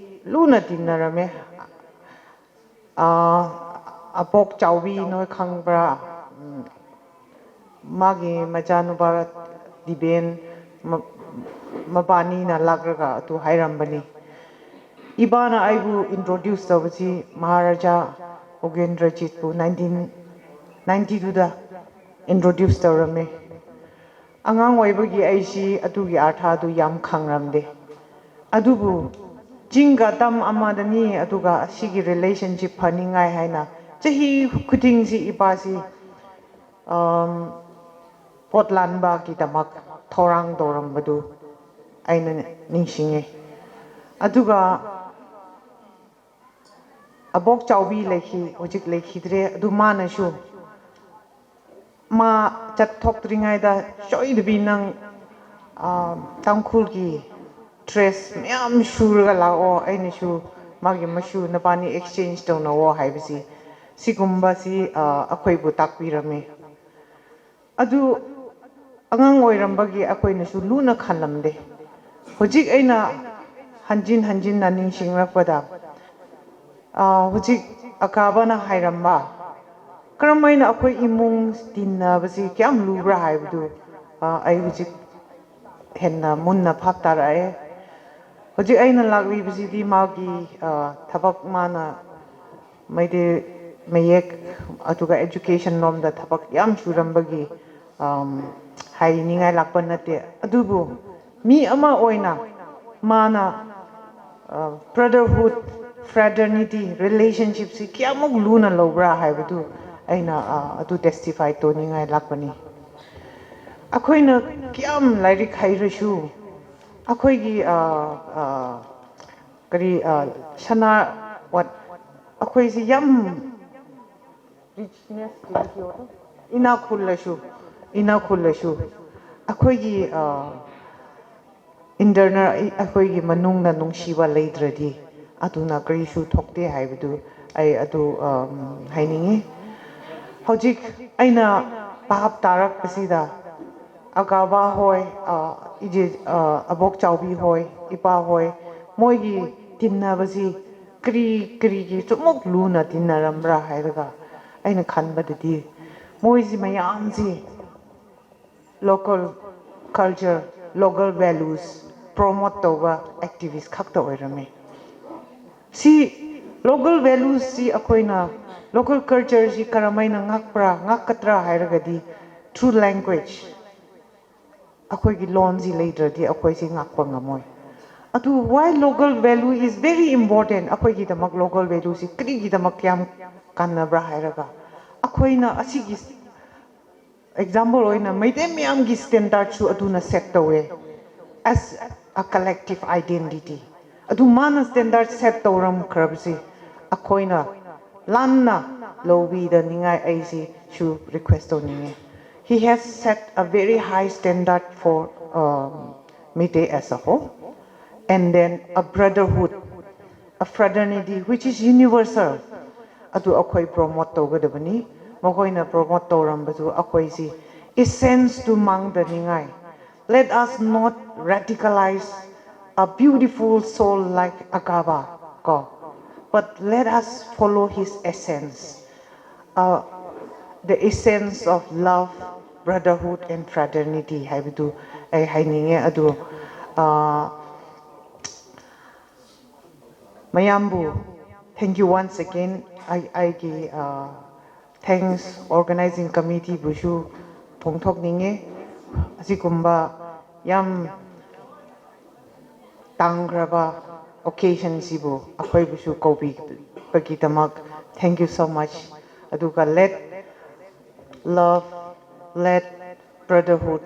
ꯂꯨꯅ ꯇꯤꯟꯅꯔꯝꯃꯦ꯫ ꯑꯥ, ꯑꯕꯣꯛ ꯆꯥꯎꯕꯤ ꯅꯣꯏ ꯈꯪꯕ꯭ꯔꯥ? ꯎꯝ, ꯃꯥꯒꯤ ꯃꯆꯥꯅꯨꯄꯥ ꯗꯤꯕꯦꯟ ꯃ-, ꯃꯕꯥꯅꯤꯅ ꯂꯥꯛꯂꯒ ꯑꯗꯨ ꯍꯥꯏꯔꯝꯕꯅꯤ꯫ ꯏꯕꯥꯅ ꯑꯩꯕꯨ ꯏꯟꯇ꯭ꯔꯣꯗ꯭ꯌꯨꯁ ꯇꯧꯕꯁꯤ ꯃꯍꯥꯔꯥꯖꯥ ꯎꯒꯦꯟꯗ꯭ꯔꯖꯤꯠꯄꯨ ꯅꯥꯏꯟꯇꯤꯟ ꯅꯥꯏꯟꯇꯤ ꯇꯨꯗ ꯏꯟꯇ꯭ꯔꯣꯗ꯭ꯌꯨꯁ ꯇꯧꯔꯝꯃꯦ꯫ ꯑꯉꯥꯡ ꯑꯣꯏꯕꯒꯤ ꯑꯩꯁꯤ ꯑꯗꯨꯒꯤ ꯑꯥꯔꯊꯥꯗꯨ ꯌꯥꯝ ꯈꯪꯔꯝꯗꯦ꯫ ꯑꯗꯨꯕꯨ ꯆꯤꯡꯒ ꯇꯝ ꯑꯃꯗꯅꯤ, ꯑꯗꯨꯒ ꯑꯁꯤꯒꯤ ꯔꯤꯂꯦꯁꯟꯁꯤꯞ ꯐꯅꯤꯡꯉꯥꯏ ꯍꯥꯏꯅ ꯆꯍꯤ ꯈꯨꯗꯤꯡꯁꯤ ꯏꯄꯥꯁꯤ, ꯑꯝ, ꯄꯣꯠ ꯂꯥꯟꯕꯒꯤꯗꯃꯛ ꯊꯧꯔꯥꯡ ꯇꯧꯔꯝꯕꯗꯨ ꯑꯩꯅ ꯅꯤꯡꯁꯤꯡꯉꯤ꯫ ꯑꯗꯨꯒ ꯑꯕꯣꯛ ꯆꯥꯎꯕꯤ ꯂꯩꯈꯤ, ꯍꯧꯖꯤꯛ ꯂꯩꯈꯤꯗ꯭ꯔꯦ꯫ ꯑꯗꯨ ꯃꯥꯅꯁꯨ, ꯃꯥ ꯆꯠꯊꯣꯛꯇ꯭ꯔꯤꯉꯩꯗ ꯁꯣꯏꯗꯕꯤ ꯅꯪ, ꯑ, ꯇꯥꯡꯈꯨꯜꯒꯤ ꯗ꯭ꯔꯦꯁ ꯃꯌꯥꯝ ꯁꯨꯔꯒ ꯂꯥꯛꯑꯣ, ꯑꯩꯅꯁꯨ ꯃꯥꯒꯤ ꯃꯁꯨ ꯅꯕꯥꯅꯤ ꯑꯦꯛꯁꯆꯦꯟꯖ ꯇꯧꯅꯧꯑꯣ ꯍꯥꯏꯕꯁꯤ, ꯁꯤꯒꯨꯝꯕꯁꯤ, ꯑ, ꯑꯩꯈꯣꯏꯕꯨ ꯇꯥꯛꯄꯤꯔꯝꯃꯤ꯫ ꯑꯗꯨ ꯑꯉꯥꯡ ꯑꯣꯏꯔꯝꯕꯒꯤ ꯑꯩꯈꯣꯏꯅꯁꯨ ꯂꯨꯅ ꯈꯜꯂꯝꯗꯦ꯫ ꯍꯧꯖꯤꯛ ꯑꯩꯅ ꯍꯟꯖꯤꯟ ꯍꯟꯖꯤꯟꯅ ꯅꯤꯡꯁꯤꯡꯂꯛꯄꯗ, ꯑ, ꯍꯧꯖꯤꯛ ꯑꯀꯥꯕꯅ ꯍꯥꯏꯔꯝꯕ, ꯀꯔꯝ ꯍꯥꯏꯅ ꯑꯩꯈꯣꯏ ꯏꯃꯨꯡ ꯇꯤꯟꯅꯕꯁꯤ ꯀꯌꯥꯝ ꯂꯨꯕ꯭ꯔꯥ ꯍꯥꯏꯕꯗꯨ, ꯑ, ꯑꯩ ꯍꯧꯖꯤꯛ ꯍꯦꯟꯅ ꯃꯨꯟꯅ ꯚꯥꯞ ꯇꯥꯔꯛꯑꯦ꯫ ꯍꯧꯖꯤꯛ ꯑꯩꯅ ꯂꯥꯛꯂꯤꯕꯁꯤꯗꯤ ꯃꯥꯒꯤ, ꯑ, ꯊꯕꯛ, ꯃꯥꯅ ꯃꯩꯇꯩ ꯃꯌꯦꯛ ꯑꯗꯨꯒ ꯑꯦꯖꯨꯀꯦꯁꯟ ꯂꯣꯝꯗ ꯊꯕꯛ ꯌꯥꯝ ꯁꯨꯔꯝꯕꯒꯤ, ꯑꯝ, ꯍꯥꯏꯅꯤꯡꯉꯥꯏ ꯂꯥꯛꯄ ꯅꯠꯇꯦ꯫ ꯑꯗꯨꯕꯨ ꯃꯤ ꯑꯃ ꯑꯣꯏꯅ ꯃꯥꯅ, ꯑ, ꯕ꯭ꯔꯗꯔꯍꯨꯗ, ꯐ꯭ꯔꯦꯇꯔꯅꯤꯇꯤ, ꯔꯤꯂꯦꯁꯟꯁꯤꯞꯁꯤ ꯀꯌꯥꯃꯨꯛ ꯂꯨꯅ ꯂꯧꯕ꯭ꯔꯥ ꯍꯥꯏꯕꯗꯨ ꯑꯩꯅ, ꯑ, ꯑꯗꯨ ꯇꯦꯁꯇꯤꯐꯥꯏ ꯇꯧꯅꯤꯡꯉꯥꯏ ꯂꯥꯛꯄꯅꯤ꯫ ꯑꯩꯈꯣꯏꯅ ꯀꯌꯥꯝ ꯂꯥꯏꯔꯤꯛ ꯍꯩꯔꯁꯨ, ꯑꯩꯈꯣꯏꯒꯤ, ꯑ, ꯑ, ꯀꯔꯤ, ꯑ, ꯁꯅꯥ, what, ꯑꯩꯈꯣꯏꯁꯤ ꯌꯥꯝ ꯔꯤꯆꯅꯦꯁ, ꯏꯅꯥꯛ ꯈꯨꯜꯂꯁꯨ, ꯏꯅꯥꯛ ꯈꯨꯜꯂꯁꯨ, ꯑꯩꯈꯣꯏꯒꯤ, ꯑ, ꯏꯟꯇꯔꯅꯦꯜ, ꯑꯩꯈꯣꯏꯒꯤ ꯃꯅꯨꯡꯗ ꯅꯨꯡꯁꯤꯕ ꯂꯩꯇ꯭ꯔꯗꯤ ꯑꯗꯨꯅ ꯀꯔꯤꯁꯨ ꯊꯣꯛꯇꯦ ꯍꯥꯏꯕꯗꯨ ꯑꯩ ꯑꯗꯨ ꯍꯥꯏꯅꯤꯡꯉꯤ꯫ ꯍꯧꯖꯤꯛ ꯑꯩꯅ ꯚꯥꯞ ꯇꯥꯔꯛꯄꯁꯤꯗ ꯑꯒꯥꯕꯥ ꯍꯣꯏ, ꯏꯆꯦ, ꯑꯕꯣꯛ ꯆꯥꯎꯕꯤ ꯍꯣꯏ, ꯏꯄꯥ ꯍꯣꯏ, ꯃꯣꯏꯒꯤ ꯇꯤꯟꯅꯕꯁꯤ ꯀꯔꯤ ꯀꯔꯤꯒꯤ ꯁꯨꯃꯨꯛ ꯂꯨꯅ ꯇꯤꯟꯅꯔꯝꯕ꯭ꯔꯥ ꯍꯥꯏꯔꯒ ꯑꯩꯅ ꯈꯟꯕꯗꯗꯤ ꯃꯣꯏꯁꯤ ꯃꯌꯥꯝꯁꯤ local culture, local values promote ꯇꯧꯕ activist ꯈꯛꯇ ꯑꯣꯏꯔꯝꯃꯤ꯫ ꯁꯤ local values ꯁꯤ ꯑꯩꯈꯣꯏꯅ local culture ꯁꯤ ꯀꯔꯝꯍꯥꯏꯅ ꯉꯥꯛꯄ꯭ꯔꯥ, ꯉꯥꯛꯀꯗ꯭ꯔꯥ ꯍꯥꯏꯔꯒꯗꯤ through language꯫ ꯑꯩꯈꯣꯏꯒꯤ ꯂꯣꯟꯁꯤ ꯂꯩꯇ꯭ꯔꯗꯤ ꯑꯩꯈꯣꯏꯁꯤ ꯉꯥꯛꯄ ꯉꯝꯃꯣꯏ꯫ ꯑꯗꯨ why local value is very important? ꯑꯩꯈꯣꯏꯒꯤꯗꯃꯛ local value ꯁꯤ ꯀꯔꯤꯒꯤꯗꯃꯛ ꯌꯥꯝ ꯀꯥꯟꯅꯕ꯭ꯔꯥ ꯍꯥꯏꯔꯒ ꯑꯩꯈꯣꯏꯅ ꯑꯁꯤꯒꯤ example ꯑꯣꯏꯅ ꯃꯩꯇꯩ ꯃꯌꯥꯝꯒꯤ standard ꯁꯨ ꯑꯗꯨꯅ set ꯇꯧꯋꯦ as a collective identity꯫ ꯑꯗꯨ ꯃꯥꯅ standard set ꯇꯧꯔꯝꯈ꯭ꯔꯕꯁꯤ ꯑꯩꯈꯣꯏꯅ ꯂꯥꯟꯅ ꯂꯧꯕꯤꯗꯅꯤꯡꯉꯥꯏ ꯑꯩꯁꯤꯁꯨ request ꯇꯧꯅꯤꯡꯉꯤ꯫ He has set a very high standard for, um, Meitei as a whole, and then a brotherhood, a fraternity which is universal꯫ ꯑꯗꯨ ꯑꯩꯈꯣꯏ promote ꯇꯧꯒꯗꯕꯅꯤ꯫ ꯃꯈꯣꯏꯅ promote ꯇꯧꯔꯝꯕꯗꯨ ꯑꯩꯈꯣꯏꯁꯤ essence ꯇꯨ ꯃꯥꯡꯗꯅꯤꯡꯉꯥꯏ꯫ Let us not radicalize a beautiful soul like Agaba, ꯀꯣ, but let us follow his essence, uh, the essence of love, brotherhood and fraternity ꯍꯥꯏꯕꯗꯨ ꯑꯩ ꯍꯥꯏꯅꯤꯡꯉꯦ꯫ ꯑꯗꯨ, ꯑ, ꯃꯌꯥꯝꯕꯨ thank you once again꯫ ꯑꯩ, ꯑꯩꯒꯤ, ꯑ, thanks organizing committee ꯕꯨꯁꯨ ꯐꯣꯡꯊꯣꯛꯅꯤꯡꯉꯦ꯫ ꯑꯁꯤꯒꯨꯝꯕ ꯌꯥꯝ ꯇꯥꯡꯈ꯭ꯔꯕ occasion ꯁꯤꯕꯨ ꯑꯩꯈꯣꯏꯕꯨꯁꯨ ꯀꯧꯕꯤꯕꯒꯤꯗꯃꯛ thank you so much꯫ ꯑꯗꯨꯒ let love, let brotherhood,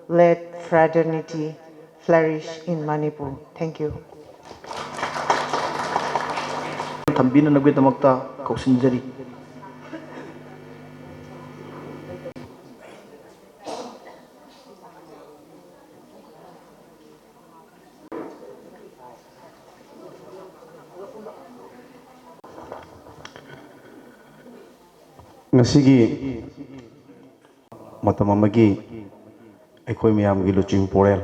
let fraternity flourish in Manipur. Thank you. ꯊꯝꯕꯤꯅꯅꯕꯒꯤꯗꯃꯛꯇ ꯀꯧꯁꯤꯟꯖꯔꯤ꯫ ꯉꯁꯤꯒꯤ ꯃꯇꯝ ꯑꯃꯒꯤ ꯑꯩꯈꯣꯏ ꯃꯌꯥꯝꯒꯤ ꯂꯨꯆꯤꯡ ꯄꯨꯔꯦꯜ,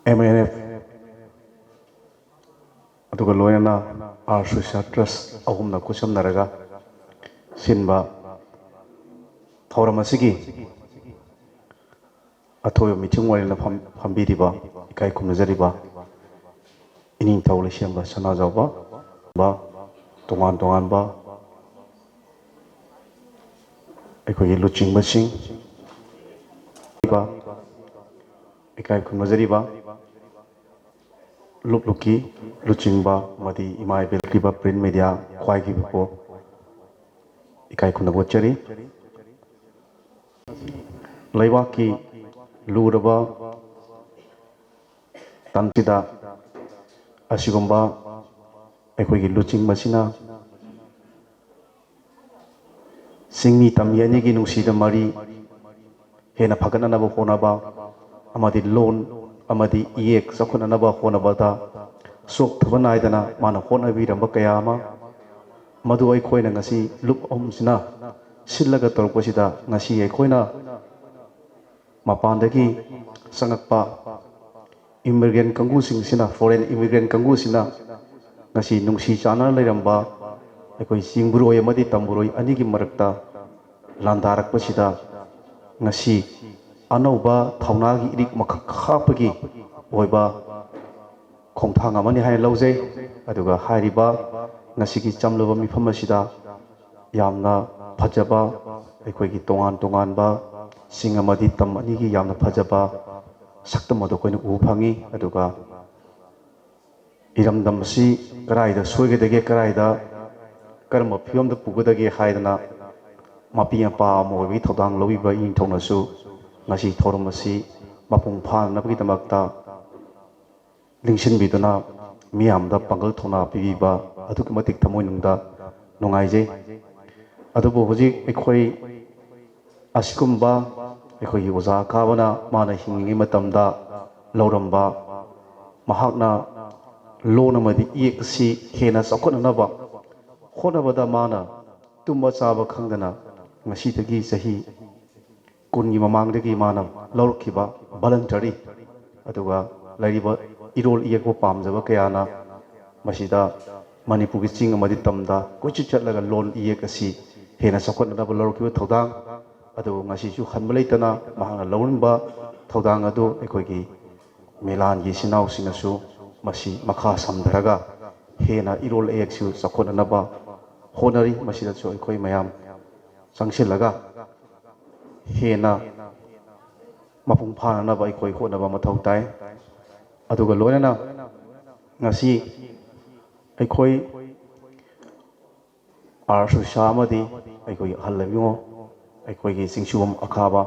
ꯑꯦꯝ ꯑꯦꯟ ꯑꯦꯐ, ꯑꯗꯨꯒ ꯂꯣꯏꯅꯅ ꯑꯥꯔ ꯁꯨꯁꯥ ꯇ꯭ꯔꯁ ꯑꯍꯨꯝꯅ ꯈꯨꯠꯁꯝꯅꯔꯒ ꯁꯤꯟꯕ ꯊꯧꯔꯝ ꯑꯁꯤꯒꯤ ꯑꯊꯣꯏꯕ ꯃꯤꯆꯪ ꯑꯣꯏꯅ ꯐꯝ-, ꯐꯝꯕꯤꯔꯤꯕ, ꯏꯀꯥꯏ ꯈꯨꯝꯅꯖꯔꯤꯕ ꯏꯅꯤꯡꯊꯧ ꯂꯩꯁꯦꯝꯕ ꯁꯅꯥꯖꯥꯎꯕ, ꯇꯣꯉꯥꯟ ꯇꯣꯉꯥꯟꯕ ꯑꯩꯈꯣꯏꯒꯤ ꯂꯨꯆꯤꯡꯕꯁꯤꯡ, ꯏꯀꯥꯏ ꯈꯨꯝꯅꯖꯔꯤꯕ ꯂꯨꯞ ꯂꯨꯞꯀꯤ ꯂꯨꯆꯤꯡꯕ ꯑꯃꯗꯤ ꯏꯃꯥ ꯏꯕꯦꯜꯂꯤꯕ ꯄ꯭ꯔꯤꯟ ꯃꯦꯗꯤꯌꯥ ꯈ꯭ꯋꯥꯏꯒꯤ ꯄꯣ ꯏꯀꯥꯏ ꯈꯨꯝꯅꯕ ꯎꯠꯆꯔꯤ꯫ ꯂꯩꯕꯥꯛꯀꯤ ꯂꯨꯔꯕ ꯇꯝꯁꯤꯗ ꯑꯁꯤꯒꯨꯝꯕ ꯑꯩꯈꯣꯏꯒꯤ ꯂꯨꯆꯤꯡꯕꯁꯤꯅ ꯆꯤꯡꯃꯤ ꯇꯝꯃꯤ ꯑꯅꯤꯒꯤ ꯅꯨꯡꯁꯤꯅ ꯃꯔꯤ ꯍꯦꯟꯅ ꯐꯒꯠꯅꯅꯕ ꯍꯣꯠꯅꯕ ꯑꯃꯗꯤ ꯂꯣꯟ ꯑꯃꯗꯤ ꯏꯌꯦꯛ ꯆꯥꯎꯈꯠꯅꯅꯕ ꯍꯣꯠꯅꯕꯗ ꯆꯣꯛꯊꯕ ꯅꯥꯏꯗꯅ ꯃꯥꯅ ꯍꯣꯠꯅꯕꯤꯔꯝꯕ ꯀꯌꯥ ꯑꯃ, ꯃꯗꯨ ꯑꯩꯈꯣꯏꯅ ꯉꯁꯤ ꯂꯨꯞ ꯑꯍꯨꯝꯁꯤꯅ ꯁꯤꯜꯂꯒ ꯇꯧꯔꯛꯄꯁꯤꯗ ꯉꯁꯤ ꯑꯩꯈꯣꯏꯅ ꯃꯄꯥꯟꯗꯒꯤ ꯆꯪꯉꯛꯄ ꯏꯃꯤꯒ꯭ꯔꯦꯟ ꯀꯥꯡꯕꯨꯁꯤꯡꯁꯤꯅ, ꯐꯣꯔꯦꯟ ꯏꯃꯤꯒ꯭ꯔꯦꯟ ꯀꯥꯡꯕꯨꯁꯤꯅ ꯉꯁꯤ ꯅꯨꯡꯁꯤ ꯆꯥꯟꯅꯅ ꯂꯩꯔꯝꯕ ꯑꯩꯈꯣꯏ ꯆꯤꯡꯕꯨꯔꯣꯏ ꯑꯃꯗꯤ ꯇꯝꯕꯨꯔꯣꯏ ꯑꯅꯤꯒꯤ ꯃꯔꯛꯇ ꯂꯥꯟꯗꯥꯔꯛꯄꯁꯤꯗ ꯉꯁꯤ ꯑꯅꯧꯕ ꯊꯧꯅꯥꯒꯤ ꯏꯔꯤꯛ ꯃꯈꯛ ꯍꯥꯞꯄꯒꯤ ꯑꯣꯏꯕ ꯈꯣꯡꯊꯥꯡ ꯑꯃꯅꯤ ꯍꯥꯏꯅ ꯂꯧꯖꯩ꯫ ꯑꯗꯨꯒ ꯍꯥꯏꯔꯤꯕ ꯉꯁꯤꯒꯤ ꯆꯝꯂꯕ ꯃꯤꯐꯝ ꯑꯁꯤꯗ ꯌꯥꯝꯅ ꯐꯖꯕ, ꯑꯩꯈꯣꯏꯒꯤ ꯇꯣꯉꯥꯟ ꯇꯣꯉꯥꯟꯕ ꯆꯤꯡ ꯑꯃꯗꯤ ꯇꯝ ꯑꯅꯤꯒꯤ ꯌꯥꯝꯅ ꯐꯖꯕ ꯁꯛꯇꯝ ꯑꯗꯨ ꯑꯩꯈꯣꯏꯅ ꯎꯕ ꯐꯪꯉꯤ꯫ ꯑꯗꯨꯒ ꯏꯔꯝꯗꯝ ꯑꯁꯤ ꯀꯗꯥꯏꯗ ꯁꯣꯏꯒꯗꯒꯦ, ꯀꯗꯥꯏꯗ ꯀꯔꯝꯕ ꯐꯤꯕꯝꯗ ꯄꯨꯒꯗꯒꯦ ꯍꯥꯏꯗꯅ ꯃꯄꯤ ꯃꯄꯥ ꯑꯃ ꯑꯣꯏꯕꯒꯤ ꯊꯧꯗꯥꯡ ꯂꯧꯕꯤꯕ ꯏꯅꯤꯡꯊꯧꯅꯁꯨ ꯉꯁꯤ ꯊꯧꯔꯝ ꯑꯁꯤ ꯃꯄꯨꯡ ꯐꯥꯅꯅꯕꯒꯤꯗꯃꯛꯇ ꯂꯤꯡꯁꯤꯟꯕꯤꯗꯨꯅ ꯃꯤꯌꯥꯝꯗ ꯄꯥꯡꯒꯜ ꯊꯧꯅꯥ ꯄꯤꯕꯤꯕ ꯑꯗꯨꯛꯀꯤ ꯃꯇꯤꯛ ꯊꯃꯣꯏꯅꯨꯡꯗ ꯅꯨꯡꯉꯥꯏꯖꯩ꯫ ꯑꯗꯨꯕꯨ ꯍꯧꯖꯤꯛ ꯑꯩꯈꯣꯏ ꯑꯁꯤꯒꯨꯝꯕ ꯑꯩꯈꯣꯏꯒꯤ ꯑꯣꯖꯥ ꯀꯥꯕꯅ ꯃꯥꯅ ꯍꯤꯡꯂꯤꯉꯩ ꯃꯇꯝꯗ ꯂꯧꯔꯝꯕ, ꯃꯍꯥꯛꯅ ꯂꯣꯟ ꯑꯃꯗꯤ ꯏꯌꯦꯛ ꯑꯁꯤ ꯍꯦꯟꯅ ꯆꯥꯎꯈꯠꯅꯅꯕ ꯍꯣꯠꯅꯕꯗ ꯃꯥꯅ ꯇꯨꯝꯕ ꯆꯥꯕ ꯈꯪꯗꯅ ꯉꯁꯤꯗꯒꯤ ꯆꯍꯤ ꯀꯨꯟꯒꯤ ꯃꯃꯥꯡꯗꯒꯤ ꯃꯥꯅ ꯂꯧꯔꯛꯈꯤꯕ voluntary, ꯑꯗꯨꯒ ꯂꯩꯔꯤꯕ ꯏꯔꯣꯜ ꯏꯌꯦꯛꯄꯨ ꯄꯥꯝꯖꯕ ꯀꯌꯥꯅ ꯃꯁꯤꯗ ꯃꯅꯤꯄꯨꯔꯒꯤ ꯆꯤꯡ ꯑꯃꯗꯤ ꯇꯝꯗ ꯀꯣꯏꯆꯠ ꯆꯠꯂꯒ ꯂꯣꯟ ꯏꯌꯦꯛ ꯑꯁꯤ ꯍꯦꯟꯅ ꯆꯥꯎꯈꯠꯅꯅꯕ ꯂꯧꯔꯛꯈꯤꯕ ꯊꯧꯗꯥꯡ ꯑꯗꯨ ꯉꯁꯤꯁꯨ ꯍꯟꯕ ꯂꯩꯇꯅ ꯃꯍꯥꯛꯅ ꯂꯧꯔꯝꯕ ꯊꯧꯗꯥꯡ ꯑꯗꯨ ꯑꯩꯈꯣꯏꯒꯤ ꯃꯤꯂꯥꯟꯒꯤ ꯏꯆꯤꯟ ꯏꯅꯥꯎꯁꯤꯡꯅꯁꯨ ꯃꯁꯤ ꯃꯈꯥ ꯁꯝꯊꯔꯒ ꯍꯦꯟꯅ ꯏꯔꯣꯜ ꯏꯌꯦꯛꯁꯨ ꯆꯥꯎꯈꯠꯅꯅꯕ ꯍꯣꯠꯅꯔꯤ꯫ ꯃꯁꯤꯗꯁꯨ ꯑꯩꯈꯣꯏ ꯃꯌꯥꯝ ꯆꯪꯁꯤꯜꯂꯒ ꯍꯦꯟꯅ ꯃꯄꯨꯡ ꯐꯥꯅꯅꯕ ꯑꯩꯈꯣꯏ ꯍꯣꯠꯅꯕ ꯃꯊꯧ ꯇꯥꯏ꯫ ꯑꯗꯨꯒ ꯂꯣꯏꯅꯅ ꯉꯁꯤ ꯑꯩꯈꯣꯏ ꯑꯥꯔ ꯁꯨꯁꯥ ꯑꯃꯗꯤ ꯑꯩꯈꯣꯏꯒꯤ ꯑꯍꯜ ꯂꯩꯃꯤꯉꯣ, ꯑꯩꯈꯣꯏꯒꯤ ꯆꯤꯡꯁꯨꯕꯝ ꯑꯈꯥꯕ,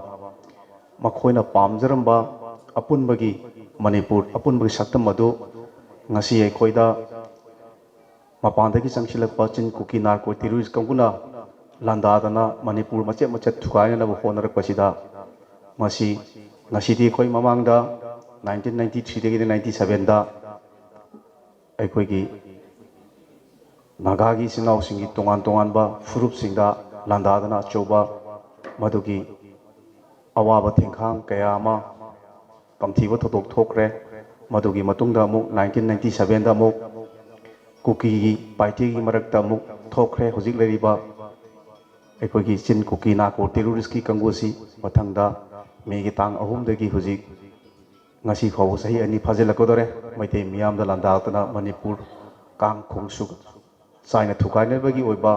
ꯃꯈꯣꯏꯅ ꯄꯥꯝꯖꯔꯝꯕ ꯑꯄꯨꯟꯕꯒꯤ ꯃꯅꯤꯄꯨꯔ ꯑꯄꯨꯟꯕꯒꯤ ꯁꯛꯇꯝ ꯑꯗꯨ ꯉꯁꯤ ꯑꯩꯈꯣꯏꯗ ꯃꯄꯥꯟꯗꯒꯤ ꯆꯪꯁꯤꯜꯂꯛꯄ ꯆꯤꯟ ꯀꯨꯀꯤ ꯅꯥꯔꯀꯣ ꯇꯦꯔꯣꯔꯤꯁ ꯀꯥꯡꯕꯨꯅ ꯂꯥꯟꯗꯥꯗꯅ ꯃꯅꯤꯄꯨꯔ ꯃꯆꯦꯠ ꯃꯆꯦꯠ ꯊꯨꯒꯥꯏꯅꯅꯕ ꯍꯣꯠꯅꯔꯛꯄꯁꯤꯗ ꯃꯁꯤ ꯉꯁꯤꯗꯤ ꯑꯩꯈꯣꯏ ꯃꯃꯥꯡꯗ nineteen ninety three ꯗꯒꯤꯅ ninety seven ꯗ ꯑꯩꯈꯣꯏꯒꯤ ꯅꯥꯒꯥꯒꯤ ꯏꯆꯤꯟ ꯏꯅꯥꯎꯁꯤꯡꯒꯤ ꯇꯣꯉꯥꯟ ꯇꯣꯉꯥꯟꯕ ꯐꯨꯔꯨꯞꯁꯤꯡꯗ ꯂꯥꯟꯗꯥꯗꯅ ꯑꯆꯧꯕ ꯃꯗꯨꯒꯤ ꯑꯋꯥꯕ ꯊꯦꯡꯈꯥꯡ ꯀꯌꯥ ꯑꯃ ꯇꯝꯊꯤꯕ ꯊꯧꯗꯣꯛ ꯊꯣꯛꯈ꯭ꯔꯦ꯫ ꯃꯗꯨꯒꯤ ꯃꯇꯨꯡꯗ ꯑꯃꯨꯛ nineteen ninety seven ꯗ ꯑꯃꯨꯛ ꯀꯨꯀꯤꯒꯤ ꯄꯥꯏꯇꯦꯒꯤ ꯃꯔꯛꯇ ꯑꯃꯨꯛ ꯊꯣꯛꯈ꯭ꯔꯦ꯫ ꯍꯧꯖꯤꯛ ꯂꯩꯔꯤꯕ ꯑꯩꯈꯣꯏꯒꯤ ꯆꯤꯟ ꯀꯨꯀꯤ ꯅꯥꯔꯀꯣ ꯇꯦꯔꯣꯔꯤꯁꯀꯤ ꯀꯥꯡꯕꯨꯁꯤ ꯃꯊꯪꯗ ꯃꯦꯒꯤ ꯇꯥꯡ ꯑꯍꯨꯝꯗꯒꯤ ꯍꯧꯖꯤꯛ ꯉꯁꯤ ꯐꯥꯎꯕ ꯆꯍꯤ ꯑꯅꯤ ꯐꯥꯖꯤꯜꯂꯛꯀꯗꯧꯔꯦ꯫ ꯃꯩꯇꯩ ꯃꯤꯌꯥꯝꯗ ꯂꯥꯟꯗꯥꯗꯨꯅ ꯃꯅꯤꯄꯨꯔ ꯀꯥꯡ ꯈꯣꯡꯁꯨ ꯆꯥꯏꯅ ꯊꯨꯒꯥꯏꯅꯕꯒꯤ ꯑꯣꯏꯕ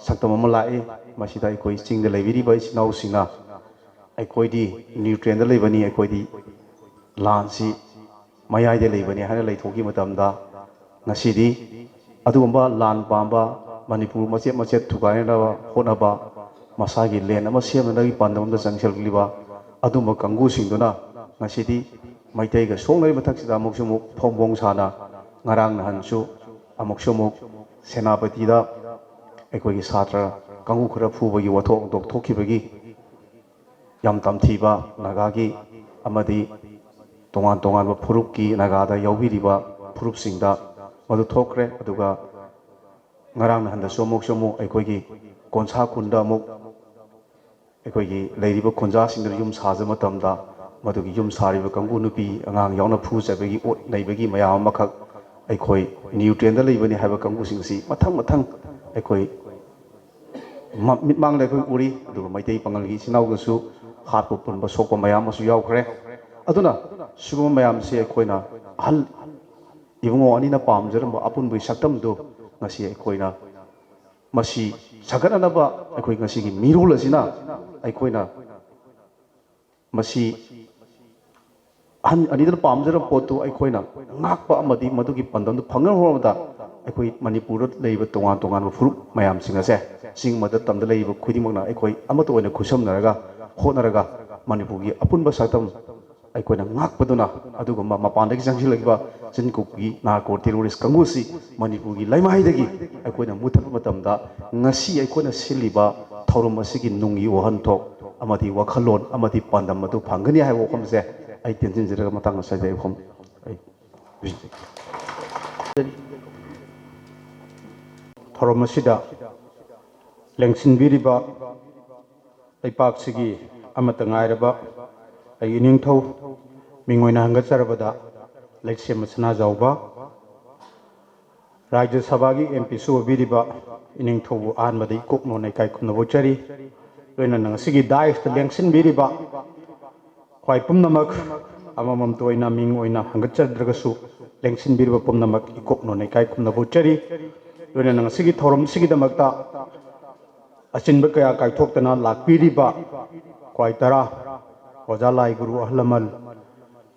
ꯁꯛꯇꯝ ꯑꯃ ꯂꯥꯛꯏ꯫ ꯃꯁꯤꯗ ꯑꯩꯈꯣꯏ ꯆꯤꯡꯗ ꯂꯩꯕꯤꯔꯤꯕ ꯏꯆꯤꯟ ꯏꯅꯥꯎꯁꯤꯡꯅ ꯑꯩꯈꯣꯏꯗꯤ ꯅ꯭ꯌꯨꯇ꯭ꯔꯦꯟꯗ ꯂꯩꯕꯅꯤ, ꯑꯩꯈꯣꯏꯗꯤ ꯂꯥꯟꯁꯤ ꯃꯌꯥꯏꯗ ꯂꯩꯕꯅꯤ ꯍꯥꯏꯅ ꯂꯩꯊꯣꯛꯈꯤꯕ ꯃꯇꯝꯗ ꯉꯁꯤꯗꯤ ꯑꯗꯨꯒꯨꯝꯕ ꯂꯥꯟ ꯄꯥꯝꯕ, ꯃꯅꯤꯄꯨꯔ ꯃꯆꯦꯠ ꯃꯆꯦꯠ ꯊꯨꯒꯥꯏꯅꯅꯕ ꯍꯣꯠꯅꯕ, ꯃꯁꯥꯒꯤ ꯂꯦꯟ ꯑꯃ ꯁꯦꯝꯅꯅꯕꯒꯤ ꯄꯥꯟꯗꯝ ꯑꯃꯗ ꯆꯪꯁꯤꯜꯂꯛꯂꯤꯕ ꯑꯗꯨꯝꯕ ꯀꯥꯡꯕꯨꯁꯤꯡꯗꯨꯅ ꯉꯁꯤꯗꯤ ꯃꯩꯇꯩꯒ ꯁꯣꯛꯅꯔꯤꯕ ꯃꯊꯛꯁꯤꯗ ꯑꯃꯨꯛꯁꯨ ꯑꯃꯨꯛ ꯐꯣꯡ ꯐꯣꯡ ꯁꯥꯅ ꯉꯔꯥꯡ ꯅꯍꯥꯟꯁꯨ ꯑꯃꯨꯛꯁꯨ ꯑꯃꯨꯛ ꯁꯦꯅꯥꯄꯇꯤꯗ ꯑꯩꯈꯣꯏꯒꯤ ꯁꯥꯇ꯭ꯔ ꯀꯥꯡꯕꯨ ꯈꯔ ꯐꯨꯕꯒꯤ ꯋꯥꯊꯣꯛ ꯊꯧꯗꯣꯛ ꯊꯣꯛꯈꯤꯕꯒꯤ ꯌꯥꯝ ꯇꯝꯊꯤꯕ ꯅꯥꯒꯥꯒꯤ ꯑꯃꯗꯤ ꯇꯣꯉꯥꯟ ꯇꯣꯉꯥꯟꯕ ꯐꯨꯔꯨꯞꯀꯤ ꯅꯥꯒꯥꯗ ꯌꯥꯎꯕꯤꯔꯤꯕ ꯐꯨꯔꯨꯞꯁꯤꯡꯗ ꯃꯗꯨ ꯊꯣꯛꯈ꯭ꯔꯦ꯫ ꯑꯗꯨꯒ ꯉꯔꯥꯡ ꯅꯍꯥꯟꯗꯁꯨ ꯑꯃꯨꯛꯁꯨ ꯑꯃꯨꯛ ꯑꯩꯈꯣꯏꯒꯤ ꯀꯣꯟꯁꯥ ꯈꯨꯟꯗ ꯑꯃꯨꯛ ꯑꯩꯈꯣꯏꯒꯤ ꯂꯩꯔꯤꯕ ꯈꯨꯟꯖꯥꯁꯤꯡꯗꯨꯅ ꯌꯨꯝ ꯁꯥꯖꯕ ꯃꯇꯝꯗ ꯃꯗꯨꯒꯤ ꯌꯨꯝ ꯁꯥꯔꯤꯕ ꯀꯥꯡꯕꯨ, ꯅꯨꯄꯤ ꯑꯉꯥꯡ ꯌꯥꯎꯅ ꯐꯨ ꯆꯩꯕꯒꯤ ꯑꯣꯠ ꯅꯩꯕꯒꯤ ꯃꯌꯥꯝ ꯑꯃꯈꯛ ꯑꯩꯈꯣꯏ ꯅ꯭ꯌꯨꯇ꯭ꯔꯦꯟꯗ ꯂꯩꯕꯅꯤ ꯍꯥꯏꯕ ꯀꯥꯡꯕꯨꯁꯤꯡꯁꯤ ꯃꯊꯪ ꯃꯊꯪ ꯑꯩꯈꯣꯏ ꯃ-, ꯃꯤꯠꯃꯥꯡꯗ ꯑꯩꯈꯣꯏ ꯎꯔꯤ꯫ ꯑꯗꯨꯒ ꯃꯩꯇꯩ ꯄꯥꯉꯜꯒꯤ ꯏꯆꯤꯟ ꯏꯅꯥꯎꯗꯁꯨ ꯍꯥꯠꯄ ꯄꯨꯟꯕ ꯁꯣꯛꯄ ꯃꯌꯥꯝ ꯑꯃꯁꯨ ꯌꯥꯎꯈ꯭ꯔꯦ꯫ ꯑꯗꯨꯅ ꯁꯤꯒꯨꯝꯕ ꯃꯌꯥꯝꯁꯤ ꯑꯩꯈꯣꯏꯅ ꯑꯍꯜ ꯏꯕꯨꯡꯉꯣ ꯑꯅꯤꯅ ꯄꯥꯝꯖꯔꯝꯕ ꯑꯄꯨꯟꯕꯒꯤ ꯁꯛꯇꯝꯗꯨ ꯉꯁꯤ ꯑꯩꯈꯣꯏꯅ ꯃꯁꯤ ꯁꯥꯒꯠꯅꯅꯕ ꯑꯩꯈꯣꯏ ꯉꯁꯤꯒꯤ ꯃꯤꯔꯣꯜ ꯑꯁꯤꯅ ꯑꯩꯈꯣꯏꯅ ꯃꯁꯤ ꯑꯍꯟ ꯑꯅꯤꯗꯨꯅ ꯄꯥꯝꯖꯔꯕ ꯄꯣꯠꯇꯨ ꯑꯩꯈꯣꯏꯅ ꯉꯥꯛꯄ ꯑꯃꯗꯤ ꯃꯗꯨꯒꯤ ꯄꯥꯟꯗꯝꯗꯨ ꯐꯪꯅꯕ ꯍꯣꯠꯅꯕꯗ ꯑꯩꯈꯣꯏ ꯃꯅꯤꯄꯨꯔꯗ ꯂꯩꯔꯤꯕ ꯇꯣꯉꯥꯟ ꯇꯣꯉꯥꯟꯕ ꯐꯨꯔꯨꯞ ꯃꯌꯥꯝꯁꯤꯡ ꯑꯁꯦ, ꯆꯤꯡ ꯃꯊꯛ ꯇꯝꯗ ꯂꯩꯔꯤꯕ ꯈꯨꯗꯤꯡꯃꯛꯅ ꯑꯩꯈꯣꯏ ꯑꯃꯠꯇ ꯑꯣꯏꯅ ꯈꯨꯠꯁꯝꯅꯔꯒ ꯍꯣꯠꯅꯔꯒ ꯃꯅꯤꯄꯨꯔꯒꯤ ꯑꯄꯨꯟꯕ ꯁꯛꯇꯝ ꯑꯩꯈꯣꯏꯅ ꯉꯥꯛꯄꯗꯨꯅ ꯑꯗꯨꯒꯨꯝꯕ ꯃꯄꯥꯟꯗꯒꯤ ꯆꯪꯁꯤꯜꯂꯛꯂꯤꯕ ꯆꯤꯟ ꯀꯣꯛꯄꯤ ꯅꯥꯔꯀꯣ ꯇꯦꯔꯣꯔꯤꯁ ꯀꯥꯡꯕꯨꯁꯤ ꯃꯅꯤꯄꯨꯔꯒꯤ ꯂꯩꯃꯥꯏꯗꯒꯤ ꯑꯩꯈꯣꯏꯅ ꯃꯨꯊꯠꯄ ꯃꯇꯝꯗ ꯉꯁꯤ ꯑꯩꯈꯣꯏꯅ ꯁꯤꯜꯂꯤꯕ ꯊꯧꯔꯝ ꯑꯁꯤꯒꯤ ꯅꯨꯡꯒꯤ ꯋꯥꯍꯟꯊꯣꯛ ꯑꯃꯗꯤ ꯋꯥꯈꯜꯂꯣꯟ ꯑꯃꯗꯤ ꯄꯥꯟꯗꯝ ꯑꯗꯨ ꯐꯪꯒꯅꯤ ꯍꯥꯏꯕ ꯋꯥꯐꯝꯁꯦ ꯑꯩ ꯇꯦꯟꯁꯤꯟꯖꯔꯒ ꯃꯇꯥꯡ ꯑꯁꯤꯗ ꯑꯩ ꯋꯥꯐꯝ ꯑꯩ ꯂꯣꯏꯁꯤꯟꯖꯒꯦ꯫ ꯊꯧꯔꯝ ꯑꯁꯤꯗ ꯂꯦꯡꯁꯤꯟꯕꯤꯔꯤꯕ ꯂꯩꯄꯥꯛꯁꯤꯒꯤ ꯑꯃꯠꯇ ꯉꯥꯏꯔꯕ ꯑꯩꯒꯤ ꯏꯅꯤꯡꯊꯧ, ꯃꯤꯡ ꯑꯣꯏꯅ ꯍꯪꯒꯠꯆꯔꯕꯗ ꯂꯩꯁꯦꯝꯕ ꯁꯅꯥꯖꯥꯎꯕ, ꯔꯥꯖ꯭ꯌ ꯁꯚꯥꯒꯤ ꯑꯦꯝ ꯄꯤꯁꯨ ꯑꯣꯏꯕꯤꯔꯤꯕ ꯏꯅꯤꯡꯊꯧꯕꯨ ꯑꯍꯥꯟꯕꯗ ꯏꯀꯣꯛ ꯅꯣꯟꯅ ꯏꯀꯥꯏ ꯈꯨꯝꯅꯕ ꯎꯠꯆꯔꯤ꯫ ꯂꯣꯏꯅꯅ ꯉꯁꯤꯒꯤ ꯗꯥꯏꯁꯇ ꯂꯦꯡꯁꯤꯟꯕꯤꯔꯤꯕ ꯈ꯭ꯋꯥꯏ ꯄꯨꯝꯅꯃꯛ ꯑꯃꯃꯝꯇ ꯑꯣꯏꯅ ꯃꯤꯡ ꯑꯣꯏꯅ ꯍꯪꯒꯠꯆꯗ꯭ꯔꯒꯁꯨ ꯂꯦꯡꯁꯤꯟꯕꯤꯔꯤꯕ ꯄꯨꯝꯅꯃꯛ ꯏꯀꯣꯛ ꯅꯣꯟꯅ ꯏꯀꯥꯏ ꯈꯨꯝꯅꯕ ꯎꯠꯆꯔꯤ꯫ ꯂꯣꯏꯅꯅ ꯉꯁꯤꯒꯤ ꯊꯧꯔꯝꯁꯤꯒꯤꯗꯃꯛꯇ ꯑꯆꯤꯟꯕ ꯀꯌꯥ ꯀꯥꯏꯊꯣꯛꯇꯅ ꯂꯥꯛꯄꯤꯔꯤꯕ ꯈ꯭ꯋꯥꯏ ꯇꯔꯥ ꯑꯣꯖꯥ ꯂꯥꯏ ꯒꯨꯔꯨ ꯑꯍꯜ ꯂꯃꯟ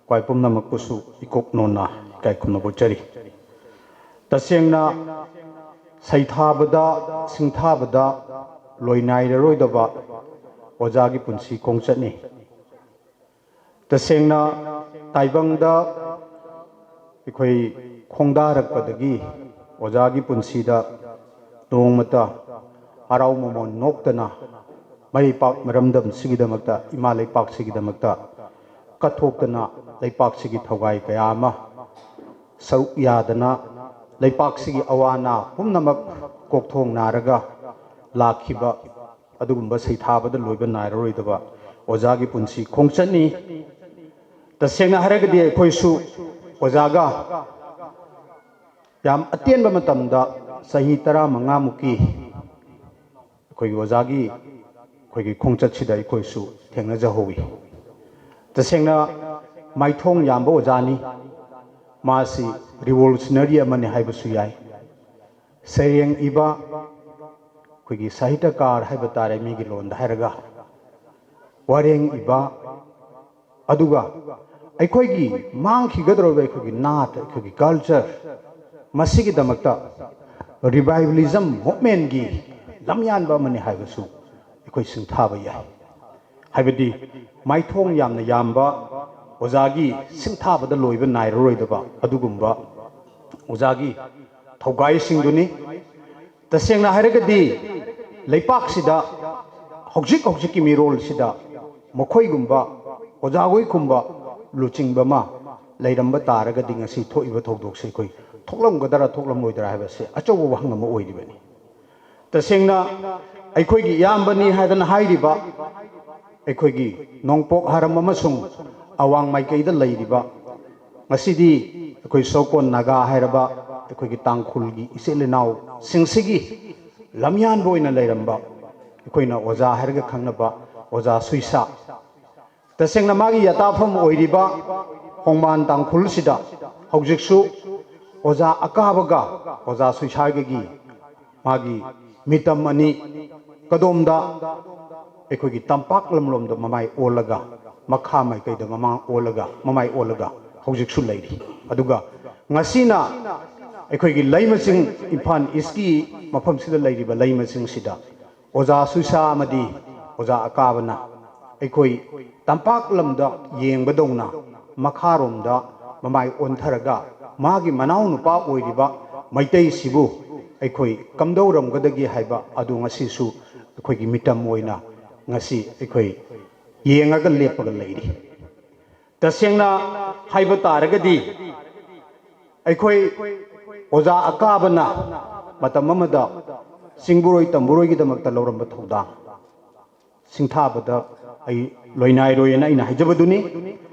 ꯈ꯭ꯋꯥꯏ ꯄꯨꯝꯅꯃꯛꯄꯨꯁꯨ ꯏꯀꯣꯛ ꯅꯣꯟꯅ ꯏꯀꯥꯏ ꯈꯨꯝꯅꯕ ꯎꯠꯆꯔꯤ꯫ ꯇꯁꯦꯡꯅ ꯁꯩꯊꯥꯕꯗ, ꯁꯤꯡꯊꯥꯕꯗ ꯂꯣꯏꯅꯥꯏꯔꯔꯣꯏꯗꯕ ꯑꯣꯖꯥꯒꯤ ꯄꯨꯟꯁꯤ ꯈꯣꯡꯆꯠꯅꯤ꯫ ꯇꯁꯦꯡꯅ ꯇꯥꯏꯕꯪꯗ ꯑꯩꯈꯣꯏ ꯈꯣꯡꯗꯥꯔꯛꯄꯗꯒꯤ ꯑꯣꯖꯥꯒꯤ ꯄꯨꯟꯁꯤꯗ ꯅꯣꯡꯃꯇ ꯍꯔꯥꯎ ꯃꯃꯣꯟ ꯅꯣꯛꯇꯅ ꯃꯔꯩꯄꯥꯛ ꯃꯔꯝꯗꯝꯁꯤꯒꯤꯗꯃꯛꯇ, ꯏꯃꯥ ꯂꯩꯄꯥꯛꯁꯤꯒꯤꯗꯃꯛꯇ ꯀꯠꯊꯣꯛꯇꯅ ꯂꯩꯄꯥꯛꯁꯤꯒꯤ ꯊꯧꯒꯥꯏ ꯀꯌꯥ ꯑꯃ ꯁꯔꯨꯛ ꯌꯥꯗꯅ ꯂꯩꯄꯥꯛꯁꯤꯒꯤ ꯑꯋꯥ ꯑꯅꯥ ꯄꯨꯝꯅꯃꯛ ꯀꯣꯛꯊꯣꯡ ꯅꯥꯔꯒ ꯂꯥꯛꯈꯤꯕ ꯑꯗꯨꯒꯨꯝꯕ ꯁꯩꯊꯥꯕꯗ ꯂꯣꯏꯕ ꯅꯥꯏꯔꯔꯣꯏꯗꯕ ꯑꯣꯖꯥꯒꯤ ꯄꯨꯟꯁꯤ ꯈꯣꯡꯆꯠꯅꯤ꯫ ꯇꯁꯦꯡꯅ ꯍꯥꯏꯔꯒꯗꯤ ꯑꯩꯈꯣꯏꯁꯨ ꯑꯣꯖꯥꯒ ꯌꯥꯝ ꯑꯇꯦꯟꯕ ꯃꯇꯝꯗ, ꯆꯍꯤ ꯇꯔꯥꯃꯉꯥꯃꯨꯛꯀꯤ ꯑꯩꯈꯣꯏꯒꯤ ꯑꯣꯖꯥꯒꯤ ꯑꯩꯈꯣꯏꯒꯤ ꯈꯣꯡꯆꯠꯁꯤꯗ ꯑꯩꯈꯣꯏꯁꯨ ꯊꯦꯡꯅꯖꯍꯧꯋꯤ꯫ ꯇꯁꯦꯡꯅ ꯃꯥꯏꯊꯣꯡ ꯌꯥꯝꯕ ꯑꯣꯖꯥꯅꯤ꯫ ꯃꯥꯁꯤ ꯔꯤꯚꯣꯂꯨꯁꯅꯔꯤ ꯑꯃꯅꯤ ꯍꯥꯏꯕꯁꯨ ꯌꯥꯏ꯫ ꯁꯩꯔꯦꯡ ꯏꯕ, ꯑꯩꯈꯣꯏꯒꯤ ꯁꯥꯍꯤꯇ꯭ꯌꯀꯥꯔ ꯍꯥꯏꯕ ꯇꯥꯔꯦ ꯃꯤꯒꯤ ꯂꯣꯟꯗ ꯍꯥꯏꯔꯒ, ꯋꯥꯔꯦꯡ ꯏꯕ, ꯑꯗꯨꯒ ꯑꯩꯈꯣꯏꯒꯤ ꯃꯥꯡꯈꯤꯒꯗꯧꯔꯤꯕ ꯑꯩꯈꯣꯏꯒꯤ ꯅꯥꯠ, ꯑꯩꯈꯣꯏꯒꯤ ꯀꯜꯆꯔ, ꯃꯁꯤꯒꯤꯗꯃꯛꯇ ꯔꯤꯚꯥꯏꯕꯦꯂꯤꯖꯝ ꯃꯨꯚꯃꯦꯟꯒꯤ ꯂꯝꯌꯥꯟꯕ ꯑꯃꯅꯤ ꯍꯥꯏꯕꯁꯨ ꯑꯩꯈꯣꯏ ꯁꯤꯡꯊꯥꯕ ꯌꯥꯏ꯫ ꯍꯥꯏꯕꯗꯤ ꯃꯥꯏꯊꯣꯡ ꯌꯥꯝꯅ ꯌꯥꯝꯕ, ꯑꯣꯖꯥꯒꯤ ꯁꯤꯡꯊꯥꯕꯗ ꯂꯣꯏꯕ ꯅꯥꯏꯔꯔꯣꯏꯗꯕ ꯑꯗꯨꯒꯨꯝꯕ ꯑꯣꯖꯥꯒꯤ ꯊꯧꯒꯥꯏꯁꯤꯡꯗꯨꯅꯤ꯫ ꯇꯁꯦꯡꯅ ꯍꯥꯏꯔꯒꯗꯤ ꯂꯩꯄꯥꯛꯁꯤꯗ ꯍꯧꯖꯤꯛ ꯍꯧꯖꯤꯛꯀꯤ ꯃꯤꯔꯣꯜꯁꯤꯗ ꯃꯈꯣꯏꯒꯨꯝꯕ, ꯑꯣꯖꯥꯈꯣꯏꯒꯨꯝꯕ ꯂꯨꯆꯤꯡꯕ ꯑꯃ ꯂꯩꯔꯝꯕ ꯇꯥꯔꯒꯗꯤ ꯉꯁꯤ ꯊꯣꯛꯏꯕ ꯊꯧꯗꯣꯛꯁꯦ ꯑꯩꯈꯣꯏ ꯊꯣꯛꯂꯝꯒꯗ꯭ꯔꯥ ꯊꯣꯛꯂꯝꯂꯣꯏꯗ꯭ꯔꯥ ꯍꯥꯏꯕꯁꯦ ꯑꯆꯧꯕ ꯋꯥꯍꯪ ꯑꯃ ꯑꯣꯏꯔꯤꯕꯅꯤ꯫ ꯇꯁꯦꯡꯅ ꯑꯩꯈꯣꯏꯒꯤ ꯏꯌꯥꯝꯕꯅꯤ ꯍꯥꯏꯗꯅ ꯍꯥꯏꯔꯤꯕ ꯑꯩꯈꯣꯏꯒꯤ ꯅꯣꯡꯄꯣꯛ ꯍꯥꯔꯝ ꯑꯃꯁꯨꯡ ꯑꯋꯥꯡ ꯃꯥꯏꯀꯩꯗ ꯂꯩꯔꯤꯕ, ꯉꯁꯤꯗꯤ ꯑꯩꯈꯣꯏ ꯁꯣꯀꯣꯟ ꯅꯥꯒꯥ ꯍꯥꯏꯔꯕ ꯑꯩꯈꯣꯏꯒꯤ ꯇꯥꯡꯈꯨꯜꯒꯤ ꯏꯆꯤꯜ ꯏꯅꯥꯎꯁꯤꯡꯁꯤꯒꯤ ꯂꯝꯌꯥꯟꯕ ꯑꯣꯏꯅ ꯂꯩꯔꯝꯕ, ꯑꯩꯈꯣꯏꯅ ꯑꯣꯖꯥ ꯍꯥꯏꯔꯒ ꯈꯪꯅꯕ ꯑꯣꯖꯥ ꯁꯨꯏꯁꯥ, ꯇꯁꯦꯡꯅ ꯃꯥꯒꯤ ꯌꯥꯇꯥꯐꯝ ꯑꯣꯏꯔꯤꯕ ꯈꯣꯡꯕꯥꯟ ꯇꯥꯡꯈꯨꯜꯁꯤꯗ ꯍꯧꯖꯤꯛꯁꯨ ꯑꯣꯖꯥ ꯑꯀꯥꯕꯒ ꯑꯣꯖꯥ ꯁꯨꯏꯁꯥꯒꯒꯤ ꯃꯥꯒꯤ ꯃꯤꯇꯝ ꯑꯅꯤ, ꯀꯗꯣꯝꯗ ꯑꯩꯈꯣꯏꯒꯤ ꯇꯝꯄꯥꯛ ꯂꯝꯂꯣꯝꯗ ꯃꯃꯥꯏ ꯑꯣꯜꯂꯒ, ꯃꯈꯥ ꯃꯥꯏꯀꯩꯗ ꯃꯃꯥꯡ ꯑꯣꯜꯂꯒ, ꯃꯃꯥꯏ ꯑꯣꯜꯂꯒ ꯍꯧꯖꯤꯛꯁꯨ ꯂꯩꯔꯤ꯫ ꯑꯗꯨꯒ ꯉꯁꯤꯅ ꯑꯩꯈꯣꯏꯒꯤ ꯂꯩꯃꯆꯤꯡ, ꯏꯝꯐꯥꯜ ꯏꯁꯀꯤ ꯃꯐꯝꯁꯤꯗ ꯂꯩꯔꯤꯕ ꯂꯩꯃꯆꯤꯡꯁꯤꯗ ꯑꯣꯖꯥ ꯁꯨꯏꯁꯥ ꯑꯃꯗꯤ ꯑꯣꯖꯥ ꯑꯀꯥꯕꯅ ꯑꯩꯈꯣꯏ ꯇꯝꯄꯥꯛ ꯂꯝꯗ ꯌꯦꯡꯕꯗꯧꯅ ꯃꯈꯥꯔꯣꯝꯗ ꯃꯃꯥꯏ ꯑꯣꯟꯊꯔꯒ ꯃꯥꯒꯤ ꯃꯅꯥꯎꯅꯨꯄꯥ ꯑꯣꯏꯔꯤꯕ ꯃꯩꯇꯩꯁꯤꯕꯨ ꯑꯩꯈꯣꯏ ꯀꯝꯗꯧꯔꯝꯒꯗꯒꯦ ꯍꯥꯏꯕ ꯑꯗꯨ ꯉꯁꯤꯁꯨ ꯑꯩꯈꯣꯏꯒꯤ ꯃꯤꯇꯝ ꯑꯣꯏꯅ ꯉꯁꯤ ꯑꯩꯈꯣꯏ ꯌꯦꯡꯉꯒ ꯂꯦꯞꯄꯒ ꯂꯩꯔꯤ꯫ ꯇꯁꯦꯡꯅ ꯍꯥꯏꯕ ꯇꯥꯔꯒꯗꯤ ꯑꯩꯈꯣꯏ ꯑꯣꯖꯥ ꯑꯀꯥꯕꯅ ꯃꯇꯝ ꯑꯃꯗ ꯆꯤꯡꯕꯨꯔꯣꯏ ꯇꯝꯕꯨꯔꯣꯏꯒꯤꯗꯃꯛꯇ ꯂꯧꯔꯝꯕ ꯊꯧꯗꯥꯡ ꯁꯤꯡꯊꯥꯕꯗ ꯑꯩ ꯂꯣꯏꯅꯥꯏꯔꯣꯏꯅ ꯑꯩꯅ ꯍꯥꯏꯖꯕꯗꯨꯅꯤ꯫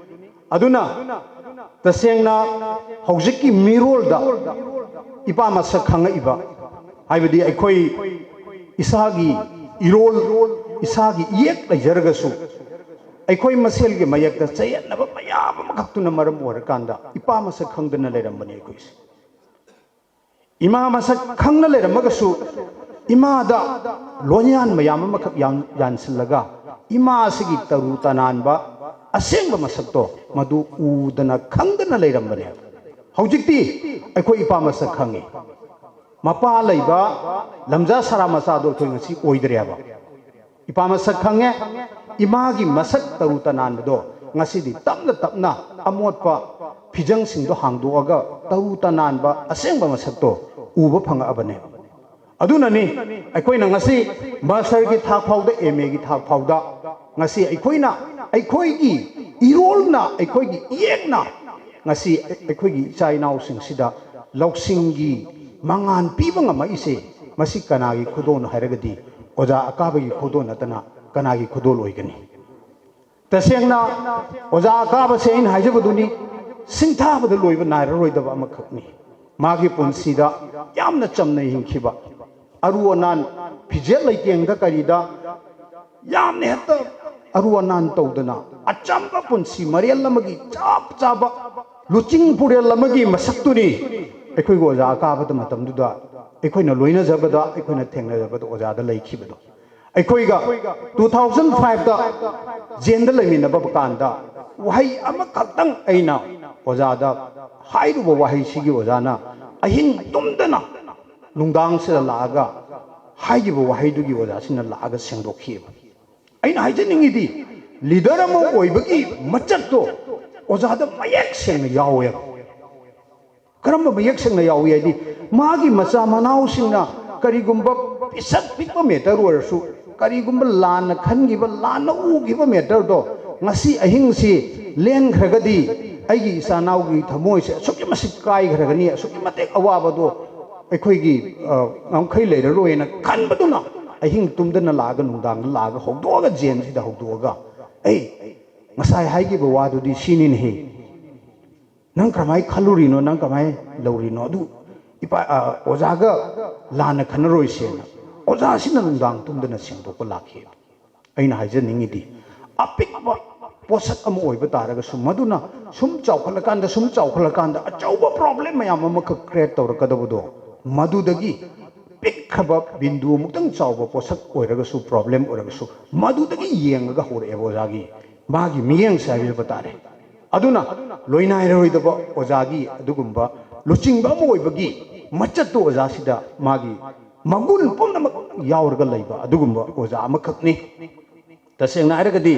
ꯑꯗꯨꯅ ꯇꯁꯦꯡꯅ ꯍꯧꯖꯤꯛꯀꯤ ꯃꯤꯔꯣꯜꯗ ꯏꯄꯥ ꯃꯁꯛ ꯈꯪꯉꯛꯏꯕ, ꯍꯥꯏꯕꯗꯤ ꯑꯩꯈꯣꯏ ꯏꯁꯥꯒꯤ ꯏꯔꯣꯜ, ꯏꯁꯥꯒꯤ ꯏꯌꯦꯛ ꯂꯩꯖꯔꯒꯁꯨ ꯑꯩꯈꯣꯏ ꯃꯁꯦꯜꯒꯤ ꯃꯌꯦꯛꯇ ꯆꯌꯦꯠꯅꯕ ꯃꯌꯥꯝ ꯑꯃꯈꯛꯇꯨꯅ ꯃꯔꯝ ꯑꯣꯏꯔꯀꯥꯟꯗ ꯏꯄꯥ ꯃꯁꯛ ꯈꯪꯗꯅ ꯂꯩꯔꯝꯕꯅꯤ ꯑꯩꯈꯣꯏꯁꯦ꯫ ꯏꯃꯥ ꯃꯁꯛ ꯈꯪꯅ ꯂꯩꯔꯝꯃꯒꯁꯨ ꯏꯃꯥꯗ ꯂꯣꯟꯌꯥꯟ ꯃꯌꯥꯝ ꯑꯃꯈꯛ ꯌꯥꯟ-, ꯌꯥꯟꯁꯤꯜꯂꯒ ꯏꯃꯥꯁꯤꯒꯤ ꯇꯔꯨ ꯇꯅꯥꯟꯕ ꯑꯁꯦꯡꯕ ꯃꯁꯛꯇꯣ ꯃꯗꯨ ꯎꯗꯅ ꯈꯪꯗꯅ ꯂꯩꯔꯝꯕꯅꯦ꯫ ꯍꯧꯖꯤꯛꯇꯤ ꯑꯩꯈꯣꯏ ꯏꯄꯥ ꯃꯁꯛ ꯈꯪꯉꯤ꯫ ꯃꯄꯥ ꯂꯩꯕ ꯂꯝꯖꯥ ꯁꯔꯥ ꯃꯆꯥꯗꯣ ꯑꯩꯈꯣꯏ ꯉꯁꯤ ꯑꯣꯏꯗ꯭ꯔꯦꯕ꯫ ꯏꯄꯥ ꯃꯁꯛ ꯈꯪꯉꯦ꯫ ꯏꯃꯥꯒꯤ ꯃꯁꯛ ꯇꯔꯨ ꯇꯅꯥꯟꯕꯗꯣ ꯉꯁꯤꯗꯤ ꯇꯞꯅ ꯇꯞꯅ ꯑꯃꯣꯠꯄ ꯐꯤꯖꯪꯁꯤꯡꯗꯣ ꯍꯥꯡꯗꯣꯛꯑꯒ ꯇꯔꯨ ꯇꯅꯥꯟꯕ ꯑꯁꯦꯡꯕ ꯃꯁꯛꯇꯣ ꯎꯕ ꯐꯪꯉꯛꯑꯕꯅꯦ꯫ ꯑꯗꯨꯅꯅꯤ ꯑꯩꯈꯣꯏꯅ ꯉꯁꯤ ꯃꯥꯁꯇꯔꯒꯤ ꯊꯥꯛ ꯐꯥꯎꯗ, ꯑꯦꯝ ꯑꯦꯒꯤ ꯊꯥꯛ ꯐꯥꯎꯗ ꯉꯁꯤ ꯑꯩꯈꯣꯏꯅ ꯑꯩꯈꯣꯏꯒꯤ ꯏꯔꯣꯜꯅ, ꯑꯩꯈꯣꯏꯒꯤ ꯏꯌꯦꯛꯅ ꯉꯁꯤ ꯑꯩꯈꯣꯏꯒꯤ ꯏꯆꯥ ꯏꯅꯥꯎꯁꯤꯡꯁꯤꯗ ꯂꯧꯁꯤꯡꯒꯤ ꯃꯉꯥꯜ ꯄꯤꯕ ꯉꯝꯃꯛꯏꯁꯦ, ꯃꯁꯤ ꯀꯅꯥꯒꯤ ꯈꯨꯗꯣꯜꯅꯣ ꯍꯥꯏꯔꯒꯗꯤ ꯑꯣꯖꯥ ꯑꯀꯥꯕꯒꯤ ꯈꯨꯗꯣꯜ ꯅꯠꯇꯅ ꯀꯅꯥꯒꯤ ꯈꯨꯗꯣꯜ ꯑꯣꯏꯒꯅꯤ? ꯇꯁꯦꯡꯅ ꯑꯣꯖꯥ ꯑꯀꯥꯕꯁꯦ ꯑꯩꯅ ꯍꯥꯏꯖꯕꯗꯨꯅꯤ, ꯁꯤꯡꯊꯥꯕꯗ ꯂꯣꯏꯕ ꯅꯥꯏꯔꯔꯣꯏꯗꯕ ꯑꯃꯈꯛꯅꯤ꯫ ꯃꯥꯒꯤ ꯄꯨꯟꯁꯤꯗ ꯌꯥꯝꯅ ꯆꯝꯅ ꯍꯤꯡꯈꯤꯕ, ꯑꯔꯨ ꯑꯅꯥꯟ, ꯐꯤꯖꯦꯠ ꯂꯩꯇꯦꯡꯗ ꯀꯔꯤꯗ ꯌꯥꯝꯅ ꯍꯦꯛꯇ ꯑꯔꯨ ꯑꯅꯥꯟ ꯇꯧꯗꯅ ꯑꯆꯝꯕ ꯄꯨꯟꯁꯤ ꯃꯔꯦꯜ ꯑꯃꯒꯤ ꯆꯞ ꯆꯥꯕ ꯂꯨꯆꯤꯡ ꯄꯨꯔꯦꯜ ꯑꯃꯒꯤ ꯃꯁꯛꯇꯨꯅꯤ ꯑꯩꯈꯣꯏꯒꯤ ꯑꯣꯖꯥ ꯑꯀꯥꯕꯗ ꯃꯇꯝꯗꯨꯗ ꯑꯩꯈꯣꯏꯅ ꯂꯣꯏꯅꯖꯕꯗ, ꯑꯩꯈꯣꯏꯅ ꯊꯦꯡꯅꯖꯕꯗ ꯑꯣꯖꯥꯗ ꯂꯩꯈꯤꯕꯗꯣ꯫ ꯑꯩꯈꯣꯏꯒ two thousand five ꯇ ꯖꯦꯟꯗ ꯂꯩꯃꯤꯟꯅꯕ ꯀꯥꯟꯗ ꯋꯥꯍꯩ ꯑꯃꯈꯛꯇꯪ ꯑꯩꯅ ꯑꯣꯖꯥꯗ ꯍꯥꯏꯔꯨꯕ ꯋꯥꯍꯩꯁꯤꯒꯤ ꯑꯣꯖꯥꯅ ꯑꯍꯤꯡ ꯇꯨꯝꯗꯅ ꯅꯨꯡꯗꯥꯡꯁꯤꯗ ꯂꯥꯛꯑꯒ ꯍꯥꯏꯈꯤꯕ ꯋꯥꯍꯩꯗꯨꯒꯤ ꯑꯣꯖꯥꯁꯤꯅ ꯂꯥꯛꯑꯒ ꯁꯦꯡꯗꯣꯛꯈꯤꯑꯕ꯫ ꯑꯩꯅ ꯍꯥꯏꯖꯅꯤꯡꯉꯤꯗꯤ, ꯂꯤꯗꯔ ꯑꯃ ꯑꯣꯏꯕꯒꯤ ꯃꯆꯠꯇꯣ ꯑꯣꯖꯥꯗ ꯃꯌꯦꯛ ꯁꯦꯡꯅ ꯌꯥꯎꯋꯦꯕ꯫ ꯀꯔꯝꯕ ꯃꯌꯦꯛ ꯁꯦꯡꯅ ꯌꯥꯎꯏ ꯍꯥꯏꯗꯤ, ꯃꯥꯒꯤ ꯃꯆꯥ ꯃꯅꯥꯎꯁꯤꯡꯅ ꯀꯔꯤꯒꯨꯝꯕ ꯄꯤꯁꯛ ꯄꯤꯛꯄ ꯃꯦꯇꯔ ꯑꯣꯏꯔꯁꯨ, ꯀꯔꯤꯒꯨꯝꯕ ꯂꯥꯟꯅ ꯈꯟꯈꯤꯕ, ꯂꯥꯟꯅ ꯎꯈꯤꯕ ꯃꯦꯇꯔꯗꯣ ꯉꯁꯤ ꯑꯍꯤꯡꯁꯤ ꯂꯦꯟꯈ꯭ꯔꯒꯗꯤ ꯑꯩꯒꯤ ꯏꯆꯥꯅꯥꯎꯒꯤ ꯊꯃꯣꯏꯁꯦ ꯑꯁꯨꯛꯀꯤ ꯃꯇꯤꯛ ꯀꯥꯏꯈ꯭ꯔꯒꯅꯤ, ꯑꯁꯨꯛꯀꯤ ꯃꯇꯤꯛ ꯑꯋꯥꯕꯗꯣ ꯑꯩꯈꯣꯏꯒꯤ, ꯑ, ꯉꯝꯈꯩ ꯂꯩꯔꯔꯣꯏꯅ ꯈꯟꯕꯗꯨꯅ ꯑꯍꯤꯡ ꯇꯨꯝꯗꯅ ꯂꯥꯛꯑꯒ, ꯅꯨꯡꯗꯥꯡꯗ ꯂꯥꯛꯑꯒ ꯍꯧꯗꯣꯛꯑꯒ, ꯖꯦꯟꯁꯤꯗ ꯍꯧꯗꯣꯛꯑꯒ, "ꯑꯩ ꯉꯁꯥꯏ ꯍꯥꯏꯈꯤꯕ ꯋꯥꯗꯨꯗꯤ ꯁꯤꯅꯤꯅꯦꯍꯦ, ꯅꯪ ꯀꯃꯥꯏꯅ ꯈꯜꯂꯨꯔꯤꯅꯣ, ꯅꯪ ꯀꯃꯥꯏꯅ ꯂꯧꯔꯤꯅꯣ?" ꯑꯗꯨ ꯏꯄꯥ, ꯑ, ꯑꯣꯖꯥꯒ ꯂꯥꯟꯅ ꯈꯟꯅꯔꯣꯏꯁꯦꯅ ꯑꯣꯖꯥꯁꯤꯅ ꯅꯨꯡꯗꯥꯡ ꯇꯨꯝꯗꯅ ꯁꯦꯡꯗꯣꯛꯄ ꯂꯥꯛꯈꯤ꯫ ꯑꯩꯅ ꯍꯥꯏꯖꯅꯤꯡꯉꯤꯗꯤ, ꯑꯄꯤꯛꯄ ꯄꯣꯠꯁꯛ ꯑꯃ ꯑꯣꯏꯕ ꯇꯥꯔꯒꯁꯨ, ꯃꯗꯨꯅ ꯁꯨꯝ ꯆꯥꯎꯈꯠꯂꯀꯥꯟꯗ, ꯁꯨꯝ ꯆꯥꯎꯈꯠꯂꯀꯥꯟꯗ ꯑꯆꯧꯕ ꯄ꯭ꯔꯣꯕ꯭ꯂꯦꯝ ꯃꯌꯥꯝ ꯑꯃꯈꯛ ꯀ꯭ꯔꯤꯌꯦꯠ ꯇꯧꯔꯛꯀꯗꯕꯗꯣ, ꯃꯗꯨꯗꯒꯤ ꯄꯤꯛꯈ꯭ꯔꯕ ꯕꯤꯟꯗꯨ ꯑꯃꯨꯛꯇꯪ ꯆꯥꯎꯕ ꯄꯣꯠꯁꯛ ꯑꯣꯏꯔꯒꯁꯨ, ꯄ꯭ꯔꯣꯕ꯭ꯂꯦꯝ ꯑꯣꯏꯔꯒꯁꯨ, ꯃꯗꯨꯗꯒꯤ ꯌꯦꯡꯉꯒ ꯍꯧꯔꯛꯑꯦꯕ ꯑꯣꯖꯥꯒꯤ, ꯃꯥꯒꯤ ꯃꯤꯠꯌꯦꯡꯁꯦ ꯍꯥꯏꯕ ꯇꯥꯔꯦ꯫ ꯑꯗꯨꯅ ꯂꯣꯏꯅꯥꯏꯔꯣꯏꯗꯕ ꯑꯣꯖꯥꯒꯤ ꯑꯗꯨꯒꯨꯝꯕ ꯂꯨꯆꯤꯡꯕ ꯑꯃ ꯑꯣꯏꯕꯒꯤ ꯃꯆꯠꯇꯨ ꯑꯣꯖꯥꯁꯤꯗ ꯃꯥꯒꯤ ꯃꯒꯨꯟ ꯄꯨꯝꯅꯃꯛ ꯌꯥꯎꯔꯒ ꯂꯩꯕ ꯑꯗꯨꯒꯨꯝꯕ ꯑꯣꯖꯥ ꯑꯃꯈꯛꯅꯤ꯫ ꯇꯁꯦꯡꯅ ꯍꯥꯏꯔꯒꯗꯤ,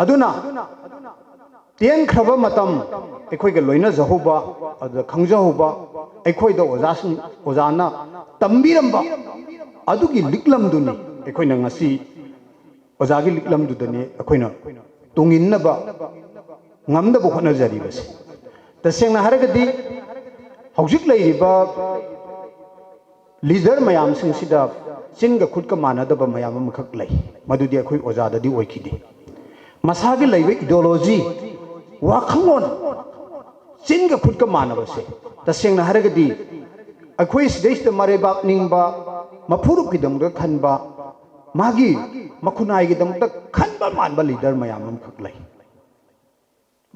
ꯑꯗꯨꯅ ꯇꯦꯟꯈ꯭ꯔꯕ ꯃꯇꯝ ꯑꯩꯈꯣꯏꯒ ꯂꯣꯏꯅꯖꯍꯧꯕ, ꯑꯗꯨꯗ ꯈꯪꯖꯍꯧꯕ, ꯑꯩꯈꯣꯏꯗ ꯑꯣꯖꯥꯁꯤꯡ, ꯑꯣꯖꯥꯅ ꯇꯝꯕꯤꯔꯝꯕ ꯑꯗꯨꯒꯤ ꯂꯤꯛꯂꯝꯗꯨꯅꯤ ꯑꯩꯈꯣꯏꯅ ꯉꯁꯤ ꯑꯣꯖꯥꯒꯤ ꯂꯤꯛꯂꯝꯗꯨꯗꯅꯤ ꯑꯩꯈꯣꯏꯅ ꯇꯨꯡꯏꯟꯅꯕ ꯉꯝꯅꯕ ꯍꯣꯠꯅꯖꯔꯤꯕꯁꯦ꯫ ꯇꯁꯦꯡꯅ ꯍꯥꯏꯔꯒꯗꯤ, ꯍꯧꯖꯤꯛ ꯂꯩꯔꯤꯕ ꯂꯤꯗꯔ ꯃꯌꯥꯝꯁꯤꯡꯁꯤꯗ ꯆꯤꯟꯒ ꯈꯨꯠꯀ ꯃꯥꯟꯅꯗꯕ ꯃꯌꯥꯝ ꯑꯃꯈꯛ ꯂꯩ, ꯃꯗꯨꯗꯤ ꯑꯩꯈꯣꯏ ꯑꯣꯖꯥꯗꯗꯤ ꯑꯣꯏꯈꯤꯗꯦ꯫ ꯃꯁꯥꯒꯤ ꯂꯩꯕ ꯏꯗꯤꯑꯣꯂꯣꯖꯤ, ꯋꯥꯈꯜꯂꯣꯟ, ꯆꯤꯟꯒ ꯈꯨꯠꯀ ꯃꯥꯟꯅꯕꯁꯦ, ꯇꯁꯦꯡꯅ ꯍꯥꯏꯔꯒꯗꯤ, ꯑꯩꯈꯣꯏ ꯁꯤꯗꯩꯁꯤꯗ ꯃꯔꯩꯕꯥꯛ ꯅꯤꯡꯕ, ꯃꯐꯨꯔꯨꯞꯀꯤꯗꯃꯛꯇ ꯈꯟꯕ, ꯃꯥꯒꯤ ꯃꯈꯨꯟꯅꯥꯏꯒꯤꯗꯃꯛꯇ ꯈꯟꯕ ꯃꯥꯟꯕ ꯂꯤꯗꯔ ꯃꯌꯥꯝ ꯑꯃꯈꯛ ꯂꯩ,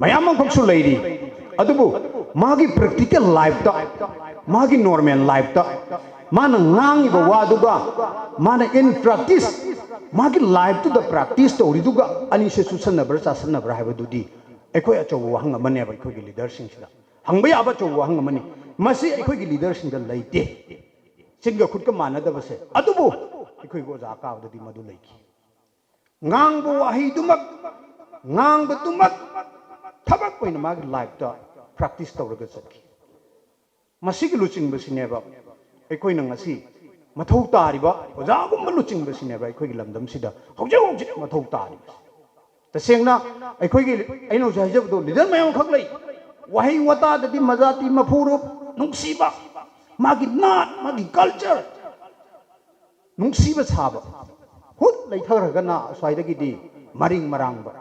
ꯃꯌꯥꯝ ꯑꯃꯈꯛꯁꯨ ꯂꯩꯔꯤ꯫ ꯑꯗꯨꯕꯨ ꯃꯥꯒꯤ ꯄ꯭ꯔꯦꯛꯇꯤꯀꯦꯜ ꯂꯥꯏꯐꯇ, ꯃꯥꯒꯤ ꯅꯣꯔꯃꯦꯜ ꯂꯥꯏꯐꯇ ꯃꯥꯅ ꯉꯥꯡꯉꯤꯕ ꯋꯥꯗꯨꯒ, ꯃꯥꯅ in practice, ꯃꯥꯒꯤ ꯂꯥꯏꯐꯇꯨꯗ ꯄ꯭ꯔꯦꯛꯇꯤꯁ ꯇꯧꯔꯤꯗꯨꯒ ꯑꯅꯤꯁꯦ ꯆꯨꯁꯟꯅꯕ꯭ꯔꯥ, ꯆꯥꯁꯟꯅꯕ꯭ꯔꯥ ꯍꯥꯏꯕꯗꯨꯗꯤ ꯑꯩꯈꯣꯏ ꯑꯆꯧꯕ ꯋꯥꯍꯪ ꯑꯃꯅꯦꯕ꯫ ꯑꯩꯈꯣꯏꯒꯤ ꯂꯤꯗꯔꯁꯤꯡꯁꯤꯗ ꯍꯪꯕ ꯌꯥꯕ ꯑꯆꯧꯕ ꯋꯥꯍꯪ ꯑꯃꯅꯤ꯫ ꯃꯁꯤ ꯑꯩꯈꯣꯏꯒꯤ ꯂꯤꯗꯔꯁꯤꯡꯗ ꯂꯩꯇꯦ, ꯆꯤꯟꯒ ꯈꯨꯠꯀ ꯃꯥꯟꯅꯗꯕꯁꯦ꯫ ꯑꯗꯨꯕꯨ ꯑꯩꯈꯣꯏꯒꯤ ꯑꯣꯖꯥ ꯑꯀꯥꯕꯗꯗꯤ ꯃꯗꯨ ꯂꯩꯈꯤ꯫ ꯉꯥꯡꯕ ꯋꯥꯍꯩꯗꯨꯃꯛ, ꯉꯥꯡꯕꯗꯨꯃꯛ ꯊꯕꯛ ꯑꯣꯏꯅ ꯃꯥꯒꯤ ꯂꯥꯏꯐꯇ ꯄ꯭ꯔꯦꯛꯇꯤꯁ ꯇꯧꯔꯒ ꯆꯠꯈꯤ꯫ ꯃꯁꯤꯒꯤ ꯂꯨꯆꯤꯡꯕꯁꯤꯅꯦꯕ ꯑꯩꯈꯣꯏꯅ ꯉꯁꯤ ꯃꯊꯧ ꯇꯥꯔꯤꯕ, ꯑꯣꯖꯥꯒꯨꯝꯕ ꯂꯨꯆꯤꯡꯕꯁꯤꯅꯦꯕ ꯑꯩꯈꯣꯏꯒꯤ ꯂꯝꯗꯝꯁꯤꯗ ꯍꯧꯖꯤꯛ ꯍꯧꯖꯤꯛ ꯃꯊꯧ ꯇꯥꯔꯤꯕꯁꯤ꯫ ꯇꯁꯦꯡꯅ ꯑꯩꯈꯣꯏꯒꯤ, ꯑꯩꯅ ꯍꯧꯖꯤꯛ ꯍꯥꯏꯖꯕꯗꯣ, ꯂꯤꯗꯔ ꯃꯌꯥꯝ ꯑꯃꯈꯛ ꯂꯩ꯫ ꯋꯥꯍꯩ ꯋꯥꯇꯥꯗꯗꯤ ꯃꯖꯥꯇꯤ, ꯃꯐꯨꯔꯨꯞ, ꯅꯨꯡꯁꯤꯕ, ꯃꯥꯒꯤ ꯅꯥꯠ, ꯃꯥꯒꯤ ꯀꯜꯆꯔ, ꯅꯨꯡꯁꯤꯕ ꯁꯥꯕ, ꯍꯨꯠ ꯂꯩꯊꯈ꯭ꯔꯒꯅ ꯑꯁ꯭ꯋꯥꯏꯗꯒꯤꯗꯤ ꯃꯔꯤꯡ ꯃꯔꯥꯡꯕ꯫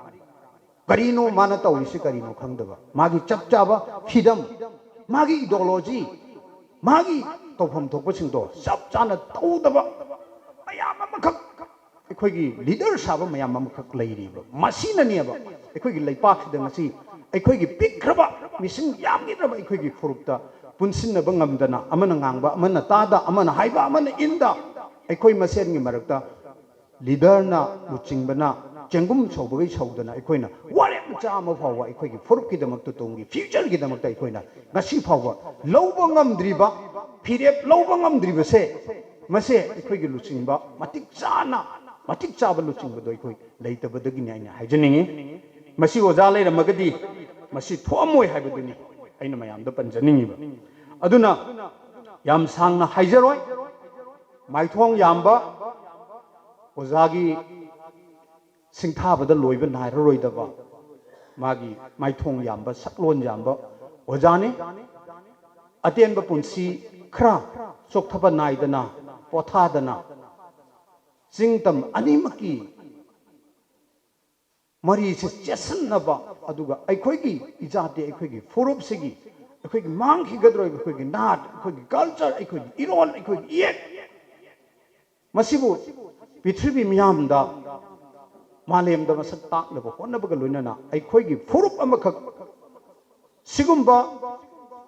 ꯀꯔꯤꯅꯣ ꯃꯥꯅ ꯇꯧꯔꯤꯁꯤ, ꯀꯔꯤꯅꯣ ꯈꯪꯗꯕ, ꯃꯥꯒꯤ ꯆꯞ ꯆꯥꯕ ꯐꯤꯗꯝ, ꯃꯥꯒꯤ ꯏꯗꯣꯂꯣꯖꯤ, ꯃꯥꯒꯤ ꯇꯧꯐꯝ ꯊꯣꯛꯄꯁꯤꯡꯗꯣ ꯆꯞ ꯆꯥꯅ ꯇꯧꯗꯕ ꯃꯌꯥꯝ ꯑꯃꯈꯛ, ꯑꯩꯈꯣꯏꯒꯤ ꯂꯤꯗꯔ ꯁꯥꯕ ꯃꯌꯥꯝ ꯑꯃꯈꯛ ꯂꯩꯔꯤꯕ꯫ ꯃꯁꯤꯅꯅꯦꯕ ꯑꯩꯈꯣꯏꯒꯤ ꯂꯩꯄꯥꯛꯁꯤꯗ ꯉꯁꯤ ꯑꯩꯈꯣꯏꯒꯤ ꯄꯤꯛꯈ꯭ꯔꯕ, ꯃꯤꯁꯤꯡ ꯌꯥꯝꯈꯤꯗ꯭ꯔꯕ ꯑꯩꯈꯣꯏꯒꯤ ꯐꯨꯔꯨꯞꯇ ꯄꯨꯟꯁꯤꯟꯅꯕ ꯉꯝꯗꯅ, ꯑꯃꯅ ꯉꯥꯡꯕ ꯑꯃꯅ ꯇꯥꯗ, ꯑꯃꯅ ꯍꯥꯏꯕ ꯑꯃꯅ ꯏꯟꯗ, ꯑꯩꯈꯣꯏ ꯃꯁꯦꯟꯒꯤ ꯃꯔꯛꯇ ꯂꯤꯗꯔꯅ, ꯂꯨꯆꯤꯡꯕꯅ ꯆꯦꯡꯒꯨꯝ ꯁꯧꯕꯒꯤ ꯁꯧꯗꯅ ꯑꯩꯈꯣꯏꯅ ꯋꯥꯔꯦꯞ ꯃꯆꯥ ꯑꯃ ꯐꯥꯎꯕ ꯑꯩꯈꯣꯏꯒꯤ ꯐꯨꯔꯨꯞꯀꯤꯗꯃꯛꯇ, ꯇꯨꯡꯒꯤ ꯐ꯭ꯌꯨꯆꯔꯒꯤꯗꯃꯛꯇ ꯑꯩꯈꯣꯏꯅ ꯉꯁꯤ ꯐꯥꯎꯕ ꯂꯧꯕ ꯉꯝꯗ꯭ꯔꯤꯕ, ꯐꯤꯔꯦꯞ ꯂꯧꯕ ꯉꯝꯗ꯭ꯔꯤꯕꯁꯦ, ꯃꯁꯦ ꯑꯩꯈꯣꯏꯒꯤ ꯂꯨꯆꯤꯡꯕ ꯃꯇꯤꯛ ꯆꯥꯅ, ꯃꯇꯤꯛ ꯆꯥꯕ ꯂꯨꯆꯤꯡꯕꯗꯣ ꯑꯩꯈꯣꯏ ꯂꯩꯇꯕꯗꯒꯤꯅꯤ ꯑꯩꯅ ꯍꯥꯏꯖꯅꯤꯡꯉꯤ꯫ ꯃꯁꯤ ꯑꯣꯖꯥ ꯂꯩꯔꯝꯃꯒꯗꯤ ꯃꯁꯤ ꯊꯣꯛꯑꯝꯃꯣꯏ ꯍꯥꯏꯕꯗꯨꯅꯤ ꯑꯩꯅ ꯃꯌꯥꯝꯗ ꯄꯟꯖꯅꯤꯡꯉꯤꯕ꯫ ꯑꯗꯨꯅ ꯌꯥꯝ ꯁꯥꯡꯅ ꯍꯥꯏꯖꯔꯣꯏ꯫ ꯃꯥꯏꯊꯣꯡ ꯌꯥꯝꯕ ꯑꯣꯖꯥꯒꯤ ꯁꯤꯡꯊꯥꯕꯗ ꯂꯣꯏꯕ ꯅꯥꯏꯔꯔꯣꯏꯗꯕ ꯃꯥꯒꯤ ꯃꯥꯏꯊꯣꯡ ꯌꯥꯝꯕ, ꯁꯛꯂꯣꯟ ꯌꯥꯝꯕ ꯑꯣꯖꯥꯅꯤ꯫ ꯑꯇꯦꯟꯕ ꯄꯨꯟꯁꯤ ꯈꯔ ꯆꯣꯛꯊꯕ ꯅꯥꯏꯗꯅ, ꯄꯣꯊꯥꯗꯅ, ꯆꯤꯡ ꯇꯝ ꯑꯅꯤꯃꯛꯀꯤ ꯃꯔꯤꯁꯦ ꯆꯦꯠꯁꯤꯟꯅꯕ, ꯑꯗꯨꯒ ꯑꯩꯈꯣꯏꯒꯤ ꯏꯖꯥꯇꯤ, ꯑꯩꯈꯣꯏꯒꯤ ꯐꯨꯔꯨꯞꯁꯤꯒꯤ, ꯑꯩꯈꯣꯏꯒꯤ ꯃꯥꯡꯈꯤꯒꯗꯧꯔꯤꯕ ꯑꯩꯈꯣꯏꯒꯤ ꯅꯥꯠ, ꯑꯩꯈꯣꯏꯒꯤ ꯀꯜꯆꯔ, ꯑꯩꯈꯣꯏꯒꯤ ꯏꯔꯣꯟ, ꯑꯩꯈꯣꯏꯒꯤ ꯏꯌꯦꯛ, ꯃꯁꯤꯕꯨ ꯄ꯭ꯔꯤꯊꯤꯕꯤ ꯃꯤꯌꯥꯝꯗ, ꯃꯥꯂꯦꯝꯗ ꯃꯁꯛ ꯇꯥꯛꯅꯕ ꯍꯣꯠꯅꯕꯒ ꯂꯣꯏꯅꯅ ꯑꯩꯈꯣꯏꯒꯤ ꯐꯨꯔꯨꯞ ꯑꯃꯈꯛ, ꯁꯤꯒꯨꯝꯕ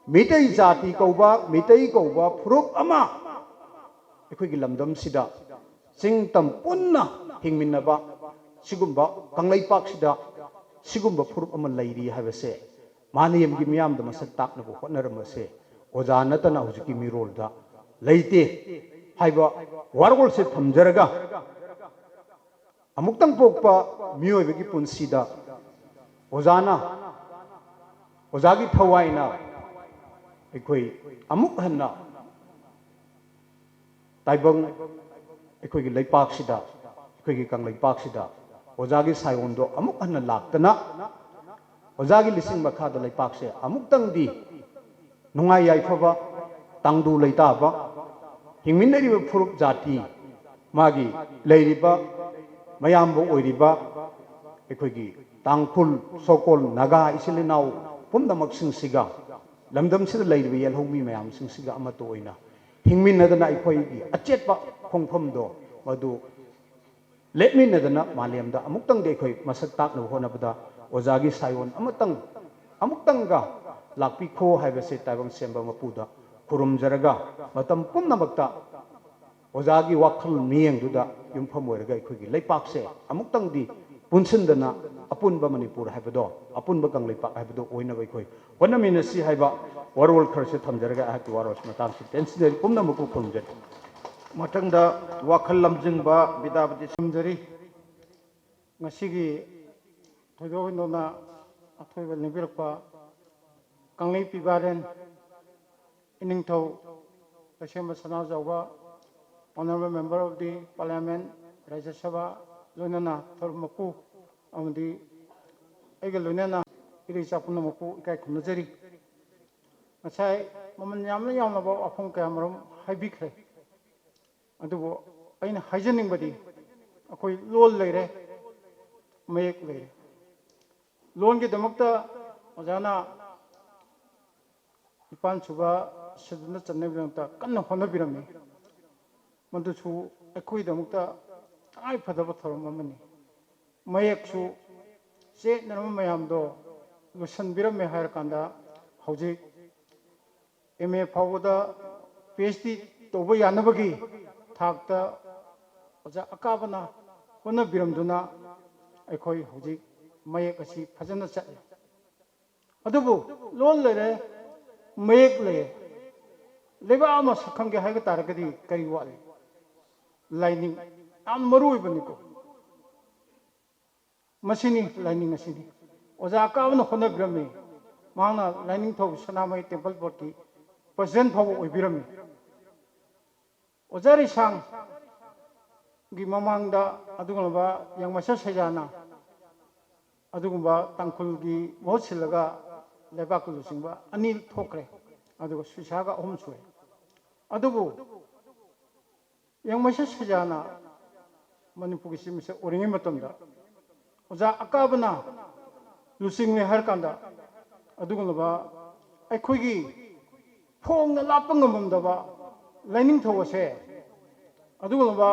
ꯃꯤꯇꯩ ꯖꯥꯇꯤ ꯀꯧꯕ, ꯃꯤꯇꯩ ꯀꯧꯕ ꯐꯨꯔꯨꯞ ꯑꯃ ꯑꯩꯈꯣꯏꯒꯤ ꯂꯝꯗꯝꯁꯤꯗ ꯆꯤꯡ ꯇꯝ ꯄꯨꯟꯅ ꯍꯤꯡꯃꯤꯟꯅꯕ ꯁꯤꯒꯨꯝꯕ ꯀꯪꯂꯩꯄꯥꯛꯁꯤꯗ ꯁꯤꯒꯨꯝꯕ ꯐꯨꯔꯨꯞ ꯑꯃ ꯂꯩꯔꯤ ꯍꯥꯏꯕꯁꯦ ꯃꯥꯂꯦꯝꯒꯤ ꯃꯤꯌꯥꯝꯗ ꯃꯁꯛ ꯇꯥꯛꯅꯕ ꯍꯣꯠꯅꯔꯝꯕꯁꯦ ꯑꯣꯖꯥ ꯅꯠꯇꯅ ꯍꯧꯖꯤꯛꯀꯤ ꯃꯤꯔꯣꯜꯗ ꯂꯩꯇꯦ ꯍꯥꯏꯕ ꯋꯥꯔꯣꯜꯁꯦ ꯊꯝꯖꯔꯒ, ꯑꯃꯨꯛꯇꯪ ꯄꯣꯛꯄ ꯃꯤꯑꯣꯏꯕꯒꯤ ꯄꯨꯟꯁꯤꯗ ꯑꯣꯖꯥꯅ, ꯑꯣꯖꯥꯒꯤ ꯊꯋꯥꯏꯅ ꯑꯩꯈꯣꯏ ꯑꯃꯨꯛ ꯍꯟꯅ ꯇꯥꯏꯕꯪ, ꯑꯩꯈꯣꯏꯒꯤ ꯂꯩꯄꯥꯛꯁꯤꯗ, ꯑꯩꯈꯣꯏꯒꯤ ꯀꯪꯂꯩꯄꯥꯛꯁꯤꯗ ꯑꯣꯖꯥꯒꯤ ꯁꯥꯏꯑꯣꯟꯗꯣ ꯑꯃꯨꯛ ꯍꯟꯅ ꯂꯥꯛꯇꯅ ꯑꯣꯖꯥꯒꯤ ꯂꯤꯁꯤꯡ ꯃꯈꯥꯗ ꯂꯩꯄꯥꯛꯁꯦ ꯑꯃꯨꯛꯇꯪꯗꯤ ꯅꯨꯡꯉꯥꯏ ꯌꯥꯏꯐꯕ, ꯇꯥꯡꯗꯨ ꯂꯩꯇꯥꯕ, ꯍꯤꯡꯃꯤꯟꯅꯔꯤꯕ ꯐꯨꯔꯨꯞ ꯖꯥꯇꯤ, ꯃꯥꯒꯤ ꯂꯩꯔꯤꯕ ꯃꯌꯥꯝꯕ ꯑꯣꯏꯔꯤꯕ ꯑꯩꯈꯣꯏꯒꯤ ꯇꯥꯡꯈꯨꯜ, ꯁꯣꯀꯣꯜ, ꯅꯥꯒꯥ ꯏꯆꯤꯜ ꯏꯅꯥꯎ ꯄꯨꯝꯅꯃꯛꯁꯤꯡꯁꯤꯒ, ꯂꯝꯗꯝꯁꯤꯗ ꯂꯩꯔꯤꯕ ꯌꯦꯜꯍꯧꯃꯤ ꯃꯌꯥꯝꯁꯤꯡꯁꯤꯒ ꯑꯃꯠꯇ ꯑꯣꯏꯅ ꯍꯤꯡꯃꯤꯟꯅꯗꯅ ꯑꯩꯈꯣꯏꯒꯤ ꯑꯆꯦꯠꯄ ꯈꯣꯡꯐꯝꯗꯣ ꯃꯗꯨ ꯂꯦꯞꯃꯤꯟꯅꯗꯅ ꯃꯥꯂꯦꯝꯗ ꯑꯃꯨꯛꯇꯪꯗꯤ ꯑꯩꯈꯣꯏ ꯃꯁꯛ ꯇꯥꯛꯅꯕ ꯍꯣꯠꯅꯕꯗ ꯑꯣꯖꯥꯒꯤ ꯁꯥꯏꯑꯣꯟ ꯑꯃꯇꯪ, ꯑꯃꯨꯛꯇꯪꯒ ꯂꯥꯛꯄꯤꯈꯣ ꯍꯥꯏꯕꯁꯦ ꯇꯥꯏꯕꯪ ꯁꯦꯝꯕ ꯃꯄꯨꯗ ꯈꯨꯔꯨꯝꯖꯔꯒ, ꯃꯇꯝ ꯄꯨꯝꯅꯃꯛꯇ ꯑꯣꯖꯥꯒꯤ ꯋꯥꯈꯜ ꯃꯤꯠꯌꯦꯡꯗꯨꯗ ꯌꯨꯝꯐꯝ ꯑꯣꯏꯔꯒ ꯑꯩꯈꯣꯏꯒꯤ ꯂꯩꯄꯥꯛꯁꯦ ꯑꯃꯨꯛꯇꯪꯗꯤ ꯄꯨꯟꯁꯤꯟꯗꯅ ꯑꯄꯨꯟꯕ ꯃꯅꯤꯄꯨꯔ ꯍꯥꯏꯕꯗꯣ, ꯑꯄꯨꯟꯕ ꯀꯪꯂꯩꯄꯥꯛ ꯍꯥꯏꯕꯗꯣ ꯑꯣꯏꯅꯕ ꯑꯩꯈꯣꯏ ꯍꯣꯠꯅꯃꯤꯟꯅꯁꯤ ꯍꯥꯏꯕ ꯋꯥꯔꯣꯜ ꯈꯔꯁꯨ ꯊꯝꯖꯔꯒ ꯑꯩꯍꯥꯛꯀꯤ ꯋꯥꯔꯣꯜꯁꯤ ꯃꯇꯥꯡꯁꯤ ꯇꯦꯟꯁꯤꯟꯖꯔꯤ꯫ ꯄꯨꯝꯅꯃꯛꯄꯨ ꯈꯨꯔꯨꯝꯖꯔꯤ꯫ ꯃꯊꯪꯗ ꯋꯥꯈꯜ ꯂꯝꯖꯤꯡꯕ ꯕꯤꯗ꯭ꯌꯥꯄꯇꯤ ꯊꯝꯖꯔꯤ꯫ ꯉꯁꯤꯒꯤ ꯊꯣꯏꯗꯣꯛ ꯍꯦꯟꯗꯣꯛꯅ ꯑꯊꯣꯏꯕ ꯂꯦꯡꯕꯤꯔꯛꯄ ꯀꯪꯂꯩ ꯄꯤꯕꯥꯔꯦꯟ ꯏꯅꯤꯡꯊꯧ ꯂꯩꯁꯦꯝꯕ ꯁꯅꯥꯖꯥꯎꯕ, Honourable Member of the Parliament, ꯔꯥꯖ꯭ꯌ ꯁꯚꯥ, ꯂꯣꯏꯅꯅ ꯊꯧꯔꯝ ꯃꯄꯨ ꯑꯃꯗꯤ ꯑꯩꯒ ꯂꯣꯏꯅꯅ ꯏꯔꯩ ꯏꯆꯥ ꯄꯨꯝꯅꯃꯛꯄꯨ ꯏꯀꯥꯏ ꯈꯨꯝꯅꯖꯔꯤ꯫ ꯉꯁꯥꯏ ꯃꯃꯜ ꯌꯥꯝꯅ ꯌꯥꯝꯂꯕ ꯋꯥꯐꯝ ꯀꯌꯥ ꯃꯔꯨꯝ ꯍꯥꯏꯕꯤꯈ꯭ꯔꯦ꯫ ꯑꯗꯨꯕꯨ ꯑꯩꯅ ꯍꯥꯏꯖꯅꯤꯡꯕꯗꯤ ꯑꯩꯈꯣꯏ ꯂꯣꯜ ꯂꯩꯔꯦ, ꯃꯌꯦꯛ ꯂꯩꯔꯦ꯫ ꯂꯣꯟꯒꯤꯗꯃꯛꯇ ꯑꯣꯖꯥꯅ ꯅꯤꯄꯥꯟ ꯁꯨꯕ ꯁꯦꯗꯨꯜꯗ ꯆꯟꯅꯕꯒꯤꯗꯃꯛꯇ ꯀꯟꯅ ꯍꯣꯠꯅꯕꯤꯔꯝꯃꯤ꯫ ꯃꯗꯨꯁꯨ ꯑꯩꯈꯣꯏꯒꯤꯗꯃꯛꯇ ꯇꯉꯥꯏ ꯐꯗꯕ ꯊꯧꯔꯝ ꯑꯃꯅꯤ꯫ ꯃꯌꯦꯛꯁꯨ ꯆꯦꯠꯅꯔꯝꯕ ꯃꯌꯥꯝꯗꯣ ꯂꯣꯏꯁꯤꯟꯕꯤꯔꯝꯃꯦ ꯍꯥꯏꯔꯀꯥꯟꯗ ꯍꯧꯖꯤꯛ ꯑꯦꯝ ꯑꯦ ꯐꯥꯎꯕꯗ ꯄꯤ ꯑꯩꯆ ꯗꯤ ꯇꯧꯕ ꯌꯥꯅꯕꯒꯤ ꯊꯥꯛꯇ ꯑꯣꯖꯥ ꯑꯀꯥꯕꯅ ꯍꯣꯠꯅꯕꯤꯔꯝꯗꯨꯅ ꯑꯩꯈꯣꯏ ꯍꯧꯖꯤꯛ ꯃꯌꯦꯛ ꯑꯁꯤ ꯐꯖꯅ ꯆꯠꯂꯤ꯫ ꯑꯗꯨꯕꯨ ꯂꯣꯟ ꯂꯩꯔꯦ, ꯃꯌꯦꯛ ꯂꯩꯔꯦ, ꯂꯩꯕꯥꯛ ꯑꯃ ꯁꯛꯈꯪꯒꯦ ꯍꯥꯏꯕ ꯇꯥꯔꯒꯗꯤ ꯀꯔꯤ ꯋꯥꯠꯂꯤ? ꯂꯥꯏꯅꯤꯡ ꯌꯥꯝ ꯃꯔꯨ ꯑꯣꯏꯕꯅꯤꯀꯣ꯫ ꯃꯁꯤꯅꯤ ꯂꯥꯏꯅꯤꯡ ꯑꯁꯤꯅꯤ꯫ ꯑꯣꯖꯥ ꯑꯀꯥꯕꯅ ꯍꯣꯠꯅꯕꯤꯔꯝꯃꯤ꯫ ꯃꯍꯥꯛꯅ ꯂꯥꯏꯅꯤꯡꯊꯧ ꯁꯅꯥꯃꯍꯤ ꯇꯦꯝꯄꯜ ꯕꯣꯔꯗꯀꯤ ꯄ꯭ꯔꯁꯤꯗꯦꯟ ꯐꯥꯎꯕ ꯑꯣꯏꯕꯤꯔꯝꯃꯤ꯫ ꯑꯣꯖꯥ ꯔꯤꯁꯥꯡ ꯒꯤ ꯃꯃꯥꯡꯗ ꯑꯗꯨꯒꯨꯝꯂꯕ ꯌꯦꯡꯃꯩꯁꯥ ꯁꯩꯖꯥꯅ ꯑꯗꯨꯒꯨꯝꯕ ꯇꯥꯡꯈꯨꯜꯒꯤ ꯃꯍꯨꯠ ꯁꯤꯜꯂꯒ ꯂꯩꯕꯥꯛꯀꯤ ꯂꯨꯆꯤꯡꯕ ꯑꯅꯤ ꯊꯣꯛꯈ꯭ꯔꯦ꯫ ꯑꯗꯨꯒ ꯁꯨꯏꯁꯥꯒ ꯑꯍꯨꯝ ꯁꯨꯏ꯫ ꯑꯗꯨꯕꯨ ꯌꯦꯡꯃꯩꯁꯥ ꯁꯩꯖꯥꯅ ꯃꯅꯤꯄꯨꯔꯒꯤ ꯆꯤꯞ ꯃꯤꯅꯤꯁꯇꯔ ꯑꯣꯏꯔꯤꯉꯩ ꯃꯇꯝꯗ ꯑꯣꯖꯥ ꯑꯀꯥꯕꯅ ꯂꯨꯆꯤꯡꯉꯦ ꯍꯥꯏꯔ ꯀꯥꯟꯗ ꯑꯗꯨꯒꯨꯝꯂꯕ ꯑꯩꯈꯣꯏꯒꯤ ꯐꯣꯡꯅ ꯂꯥꯛꯄ ꯉꯝꯃꯝꯗꯕ ꯂꯥꯏꯅꯤꯡꯊꯧ ꯑꯁꯦ ꯑꯗꯨꯒꯨꯝꯂꯕ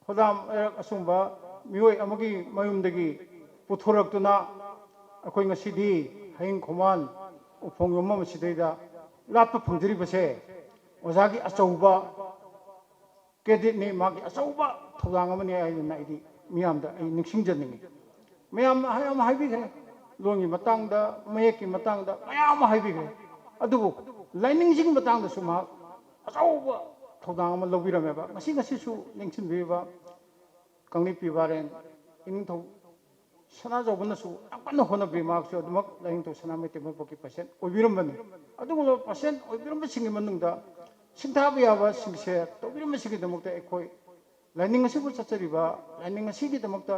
ꯍꯣꯗꯥꯝ ꯑꯩꯔꯛ ꯑꯁꯨꯝꯕ ꯃꯤꯑꯣꯏ ꯑꯃꯒꯤ ꯃꯌꯨꯝꯗꯒꯤ ꯄꯨꯊꯣꯔꯛꯇꯨꯅ ꯑꯩꯈꯣꯏ ꯉꯁꯤꯗꯤ ꯍꯌꯤꯡ ꯈꯣꯡꯕꯥꯟ ꯎꯐꯣꯡ ꯌꯨꯝꯐꯝ ꯑꯁꯤꯗꯩꯗ ꯂꯥꯠꯄ ꯐꯪꯖꯔꯤꯕꯁꯦ ꯑꯣꯖꯥꯒꯤ ꯑꯆꯧꯕ ꯀ꯭ꯔꯦꯗꯤꯠꯅꯤ, ꯃꯥꯒꯤ ꯑꯆꯧꯕ ꯊꯧꯗꯥꯡ ꯑꯃꯅꯤ ꯍꯥꯏꯗꯅ ꯑꯩꯗꯤ ꯃꯤꯌꯥꯝꯗ ꯑꯩ ꯅꯤꯡꯁꯤꯡꯖꯅꯤꯡꯉꯤ꯫ ꯃꯌꯥꯝꯅ ꯃꯌꯥꯝ ꯍꯥꯏꯕꯤꯈ꯭ꯔꯦ, ꯂꯣꯟꯒꯤ ꯃꯇꯥꯡꯗ, ꯃꯌꯦꯛꯀꯤ ꯃꯇꯥꯡꯗ ꯃꯌꯥꯝ ꯑꯃ ꯍꯥꯏꯕꯤꯈ꯭ꯔꯦ꯫ ꯑꯗꯨꯕꯨ ꯂꯥꯏꯅꯤꯡꯁꯤꯒꯤ ꯃꯇꯥꯡꯗꯁꯨ ꯃꯍꯥꯛ ꯑꯆꯧꯕ ꯊꯧꯗꯥꯡ ꯑꯃ ꯂꯧꯕꯤꯔꯝꯃꯦꯕ꯫ ꯉꯁꯤ ꯉꯁꯤꯁꯨ ꯅꯤꯡꯁꯤꯡꯕꯤꯔꯤꯕ ꯀꯪꯂꯩ ꯄꯤꯕꯥꯔꯦꯟ ꯏꯅꯤꯡꯊꯧ ꯁꯅꯥꯖꯥꯎꯕꯅꯁꯨ ꯌꯥꯝ ꯀꯟꯅ ꯍꯣꯠꯅꯕꯤ꯫ ꯃꯍꯥꯛꯁꯨ ꯑꯗꯨꯃꯛ ꯂꯥꯏꯅꯤꯡꯊꯧ ꯁꯅꯥꯃꯍꯤ ꯇꯦꯝꯕꯜ ꯕꯣꯔꯗꯀꯤ ꯄ꯭ꯔꯁꯤꯗꯦꯟ ꯑꯣꯏꯕꯤꯔꯝꯕꯅꯤ꯫ ꯑꯗꯨꯒꯨꯝꯂꯕ ꯄ꯭ꯔꯁꯤꯗꯦꯟ ꯑꯣꯏꯕꯤꯔꯝꯕꯁꯤꯡꯒꯤ ꯃꯅꯨꯡꯗ ꯁꯤꯡꯊꯥꯕ ꯌꯥꯕꯁꯤꯡꯁꯦ ꯇꯧꯕꯤꯔꯝꯕꯁꯤꯒꯤꯗꯃꯛꯇ ꯑꯩꯈꯣꯏ ꯂꯥꯏꯅꯤꯡ ꯑꯁꯤꯕꯨ ꯆꯠꯆꯔꯤꯕ ꯂꯥꯏꯅꯤꯡ ꯑꯁꯤꯒꯤꯗꯃꯛꯇ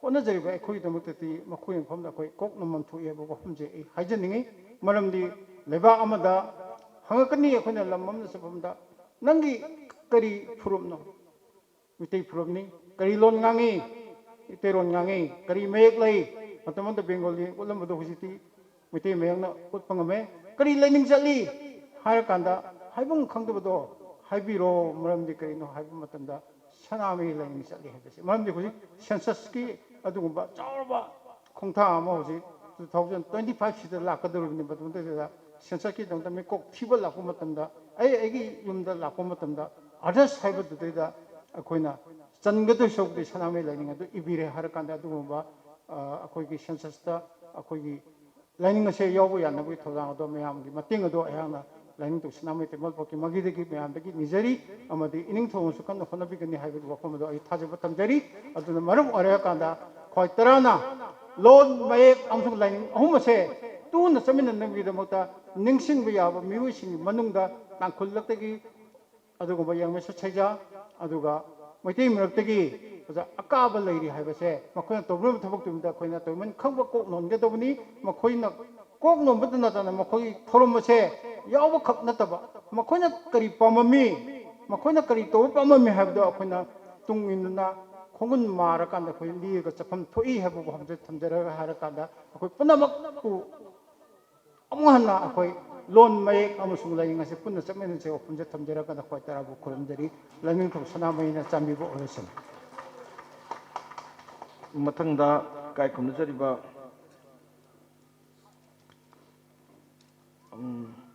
ꯍꯣꯠꯅꯖꯔꯤꯕ ꯑꯩꯈꯣꯏꯒꯤꯗꯃꯛꯇꯗꯤ ꯃꯈꯣꯏꯒꯤ ꯃꯐꯝꯗ ꯑꯩꯈꯣꯏ ꯀꯣꯛ ꯅꯝꯐꯝ ꯊꯣꯛꯏ ꯍꯥꯏꯕ ꯋꯥꯐꯝꯁꯦ ꯑꯩ ꯍꯥꯏꯖꯅꯤꯡꯉꯤ꯫ ꯃꯔꯝꯗꯤ ꯂꯩꯕꯥꯛ ꯑꯃꯗ ꯍꯪꯉꯛꯀꯅꯤ, ꯑꯩꯈꯣꯏꯅ ꯂꯝ ꯑꯃꯗ ꯆꯠꯄ ꯃꯇꯝꯗ ꯅꯪꯒꯤ ꯀꯔꯤ ꯐꯨꯔꯨꯞꯅꯣ? ꯃꯤꯇꯩ ꯐꯨꯔꯨꯞꯅꯤ꯫ ꯀꯔꯤ ꯂꯣꯟ ꯉꯥꯡꯉꯤ? ꯃꯤꯇꯩꯔꯣꯟ ꯉꯥꯡꯉꯤ꯫ ꯀꯔꯤ ꯃꯌꯦꯛ ꯂꯩ? ꯃꯇꯝ ꯑꯃꯗ ꯕꯦꯡꯒꯣꯂꯤ ꯎꯠꯂꯝꯕꯗꯣ ꯍꯧꯖꯤꯛꯇꯤ ꯃꯩꯇꯩ ꯃꯌꯦꯛꯅ ꯎꯠꯄ ꯉꯝꯃꯦ꯫ ꯀꯔꯤ ꯂꯥꯏꯅꯤꯡ ꯆꯠꯂꯤ ꯍꯥꯏꯔꯀꯥꯟꯗ ꯍꯥꯏꯐꯝ ꯈꯪꯗꯕꯗꯣ ꯍꯥꯏꯕꯤꯔꯣ꯫ ꯃꯔꯝꯗꯤ ꯀꯔꯤꯅꯣ ꯍꯥꯏꯕ ꯃꯇꯝꯗ ꯁꯅꯥꯃꯍꯤ ꯂꯥꯏꯅꯤꯡ ꯆꯠꯂꯤ ꯍꯥꯏꯕꯁꯦ꯫ ꯃꯔꯝꯗꯤ ꯍꯧꯖꯤꯛ censusꯀꯤ ꯑꯗꯨꯒꯨꯝꯕ ꯆꯥꯎꯔꯕ ꯈꯣꯡꯊꯥꯡ ꯑꯃ ꯍꯧꯖꯤꯛ two thousand twenty fiveꯁꯤꯗ ꯂꯥꯛꯀꯗꯧꯔꯤꯕꯅꯤ꯫ ꯃꯇꯝꯗꯨꯗ censusꯀꯤꯗꯃꯛꯇ ꯃꯤꯀꯣꯛ ꯊꯤꯕ ꯂꯥꯛꯄ ꯃꯇꯝꯗ, ꯑꯩ ꯑꯩꯒꯤ ꯌꯨꯝꯗ ꯂꯥꯛꯄ ꯃꯇꯝꯗ others ꯍꯥꯏꯕꯗꯨꯗꯩꯗ ꯑꯩꯈꯣꯏꯅ ꯆꯟꯒꯗꯣꯏ ꯁꯔꯨꯛꯇꯤ ꯁꯅꯥꯃꯍꯤ ꯂꯥꯏꯅꯤꯡ ꯑꯗꯨ ꯏꯕꯤꯔꯦ ꯍꯥꯏꯔꯀꯥꯟꯗ ꯑꯗꯨꯒꯨꯝꯕ, ꯑ, ꯑꯩꯈꯣꯏꯒꯤ censusꯇ ꯑꯩꯈꯣꯏꯒꯤ ꯂꯥꯏꯅꯤꯡ ꯑꯁꯦ ꯌꯥꯎꯕ ꯌꯥꯅꯕꯒꯤ ꯊꯧꯗꯥꯡ ꯑꯗꯣ ꯃꯌꯥꯝꯒꯤ ꯃꯇꯦꯡ ꯑꯗꯣ ꯑꯩꯍꯥꯛꯅ ꯂꯥꯏꯅꯤꯡꯊꯧ ꯁꯅꯥꯃꯍꯤ ꯇꯦꯝꯕꯜ ꯕꯣꯔꯗꯀꯤ ꯃꯥꯏꯀꯩꯗꯒꯤ ꯃꯌꯥꯝꯗꯒꯤ ꯅꯤꯖꯔꯤ ꯑꯃꯗꯤ ꯏꯅꯤꯡꯊꯧꯅꯁꯨ ꯀꯟꯅ ꯍꯣꯠꯅꯕꯤꯒꯅꯤ ꯍꯥꯏꯕꯒꯤ ꯋꯥꯐꯝ ꯑꯗꯣ ꯑꯩ ꯊꯥꯖꯕ ꯊꯝꯖꯔꯤ꯫ ꯑꯗꯨꯅ ꯃꯔꯝ ꯑꯣꯏꯔꯀꯥꯟꯗ ꯈ꯭ꯋꯥꯏ ꯇꯔꯥꯅ ꯂꯣꯟ, ꯃꯌꯦꯛ ꯑꯃꯁꯨꯡ ꯂꯥꯏꯅꯤꯡ ꯑꯍꯨꯝ ꯑꯁꯦ ꯇꯨꯅ ꯆꯠꯃꯤꯟꯅꯅꯕꯒꯤꯗꯃꯛꯇ ꯅꯤꯡꯁꯤꯡꯕ ꯌꯥꯕ ꯃꯤꯑꯣꯏꯁꯤꯡꯒꯤ ꯃꯅꯨꯡꯗ ꯇꯥꯡꯈꯨꯜꯂꯛꯇꯒꯤ ꯑꯗꯨꯒꯨꯝꯕ ꯌꯥꯝꯅꯁꯨ ꯁꯩꯖꯥ꯫ ꯑꯗꯨꯒ ꯃꯩꯇꯩ ꯃꯔꯛꯇꯒꯤ ꯑꯣꯖꯥ ꯑꯀꯥꯕ ꯂꯩꯔꯤ ꯍꯥꯏꯕꯁꯦ ꯃꯈꯣꯏꯅ ꯇꯧꯔꯝꯕ ꯊꯕꯛꯇꯨꯗ ꯑꯩꯈꯣꯏꯅ ꯇꯧꯃꯤꯟ ꯈꯪꯕ ꯀꯣꯛ ꯅꯣꯟꯒꯗꯕꯅꯤ꯫ ꯃꯈꯣꯏꯅ ꯀꯣꯛ ꯅꯣꯟꯕꯇ ꯅꯠꯇꯅ ꯃꯈꯣꯏꯒꯤ ꯊꯧꯔꯝ ꯑꯁꯦ ꯌꯥꯎꯕꯈꯛ ꯅꯠꯇꯕ, ꯃꯈꯣꯏꯅ ꯀꯔꯤ ꯄꯥꯝꯃꯝꯃꯤ, ꯃꯈꯣꯏꯅ ꯀꯔꯤ ꯇꯧꯕ ꯄꯥꯝꯃꯝꯃꯤ ꯍꯥꯏꯕꯗꯣ ꯑꯩꯈꯣꯏꯅ ꯇꯨꯡ ꯏꯟꯗꯨꯅ ꯈꯣꯡꯒꯨꯟ ꯃꯥꯔꯀꯥꯟꯗ ꯑꯩꯈꯣꯏ ꯂꯤꯔꯒ ꯆꯠꯐꯝ ꯊꯣꯛꯏ ꯍꯥꯏꯕ ꯋꯥꯐꯝꯁꯦ ꯊꯝꯖꯔꯒ ꯍꯥꯏꯔꯀꯥꯟꯗ ꯑꯩꯈꯣꯏ ꯄꯨꯝꯅꯃꯛꯄꯨ ꯑꯃꯨꯛ ꯍꯟꯅ ꯑꯩꯈꯣꯏ ꯂꯣꯟ ꯃꯌꯦꯛ ꯑꯃꯁꯨꯡ ꯂꯥꯏꯅꯤꯡ ꯑꯁꯤ ꯄꯨꯟꯅ ꯆꯠꯃꯤꯟꯅꯁꯦ ꯋꯥꯐꯝꯁꯦ ꯊꯝꯖꯔꯒ ꯅꯈꯣꯏ ꯇꯔꯥꯕꯨ ꯈꯨꯔꯨꯝꯖꯔꯤ꯫ ꯂꯥꯏꯅꯤꯡꯊꯧ ꯁꯅꯥꯃꯍꯤꯅ ꯆꯥꯟꯕꯤꯕ ꯑꯣꯏꯔꯁꯅꯨ꯫ ꯃꯊꯪꯗ ꯏꯀꯥꯏ ꯈꯨꯝꯅꯖꯔꯤꯕ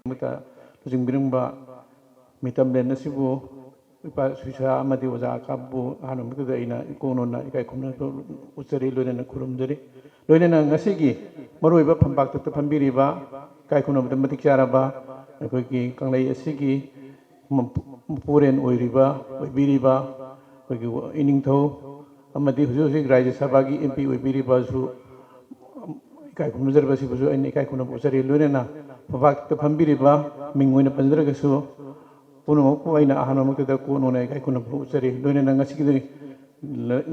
ꯃꯇ ꯂꯨꯆꯤꯡꯕꯤꯔꯝꯕ ꯃꯤꯇꯝꯂꯦꯟ ꯑꯁꯤꯕꯨ ꯏꯄꯥ ꯁꯨꯏꯁꯥ ꯑꯃꯗꯤ ꯑꯣꯖꯥ ꯑꯀꯥꯞꯄꯨ ꯑꯍꯥꯟꯕ ꯃꯛꯇꯗ ꯑꯩꯅ ꯏꯀꯣꯛ ꯅꯣꯟꯅ ꯏꯀꯥꯏ ꯈꯨꯝꯅꯕ ꯎꯠꯆꯔꯤ, ꯂꯣꯏꯅꯅ ꯈꯨꯔꯨꯝꯖꯔꯤ꯫ ꯂꯣꯏꯅꯅ ꯉꯁꯤꯒꯤ ꯃꯔꯨꯑꯣꯏꯕ ꯐꯝꯄꯥꯛꯇ ꯐꯝꯕꯤꯔꯤꯕ ꯏꯀꯥꯏ ꯈꯨꯝꯅꯕꯗ ꯃꯇꯤꯛ ꯆꯥꯔꯕ ꯑꯩꯈꯣꯏꯒꯤ ꯀꯪꯂꯩ ꯑꯁꯤꯒꯤ ꯃꯄꯨꯔꯦꯟ ꯑꯣꯏꯔꯤꯕ, ꯑꯣꯏꯕꯤꯔꯤꯕ ꯑꯩꯈꯣꯏꯒꯤ ꯏꯅꯤꯡꯊꯧ ꯑꯃꯗꯤ ꯍꯧꯖꯤꯛ ꯍꯧꯖꯤꯛ ꯔꯥꯖ꯭ꯌ ꯁꯚꯥꯒꯤ ꯑꯦꯝ ꯄꯤ ꯑꯣꯏꯕꯤꯔꯤꯕꯁꯨ ꯏꯀꯥꯏ ꯈꯨꯝꯅꯖꯔꯤꯕ ꯑꯁꯤꯕꯨꯁꯨ ꯑꯩꯅ ꯏꯀꯥꯏ ꯈꯨꯝꯅꯕ ꯎꯠꯆꯔꯤ꯫ ꯂꯣꯏꯅꯅ ꯐꯝꯄꯥꯛꯇ ꯐꯝꯕꯤꯔꯤꯕ ꯃꯤꯡ ꯑꯣꯏꯅ ꯄꯟꯖꯔꯒꯁꯨ ꯄꯨꯝꯅꯃꯛꯄꯨ ꯑꯩꯅ ꯑꯍꯥꯟꯕꯃꯛꯇꯗ ꯀꯣꯛ ꯅꯣꯟꯅ ꯏꯀꯥꯏ ꯈꯨꯝꯅꯕ ꯎꯠꯆꯔꯤ꯫ ꯂꯣꯏꯅꯅ ꯉꯁꯤꯒꯤ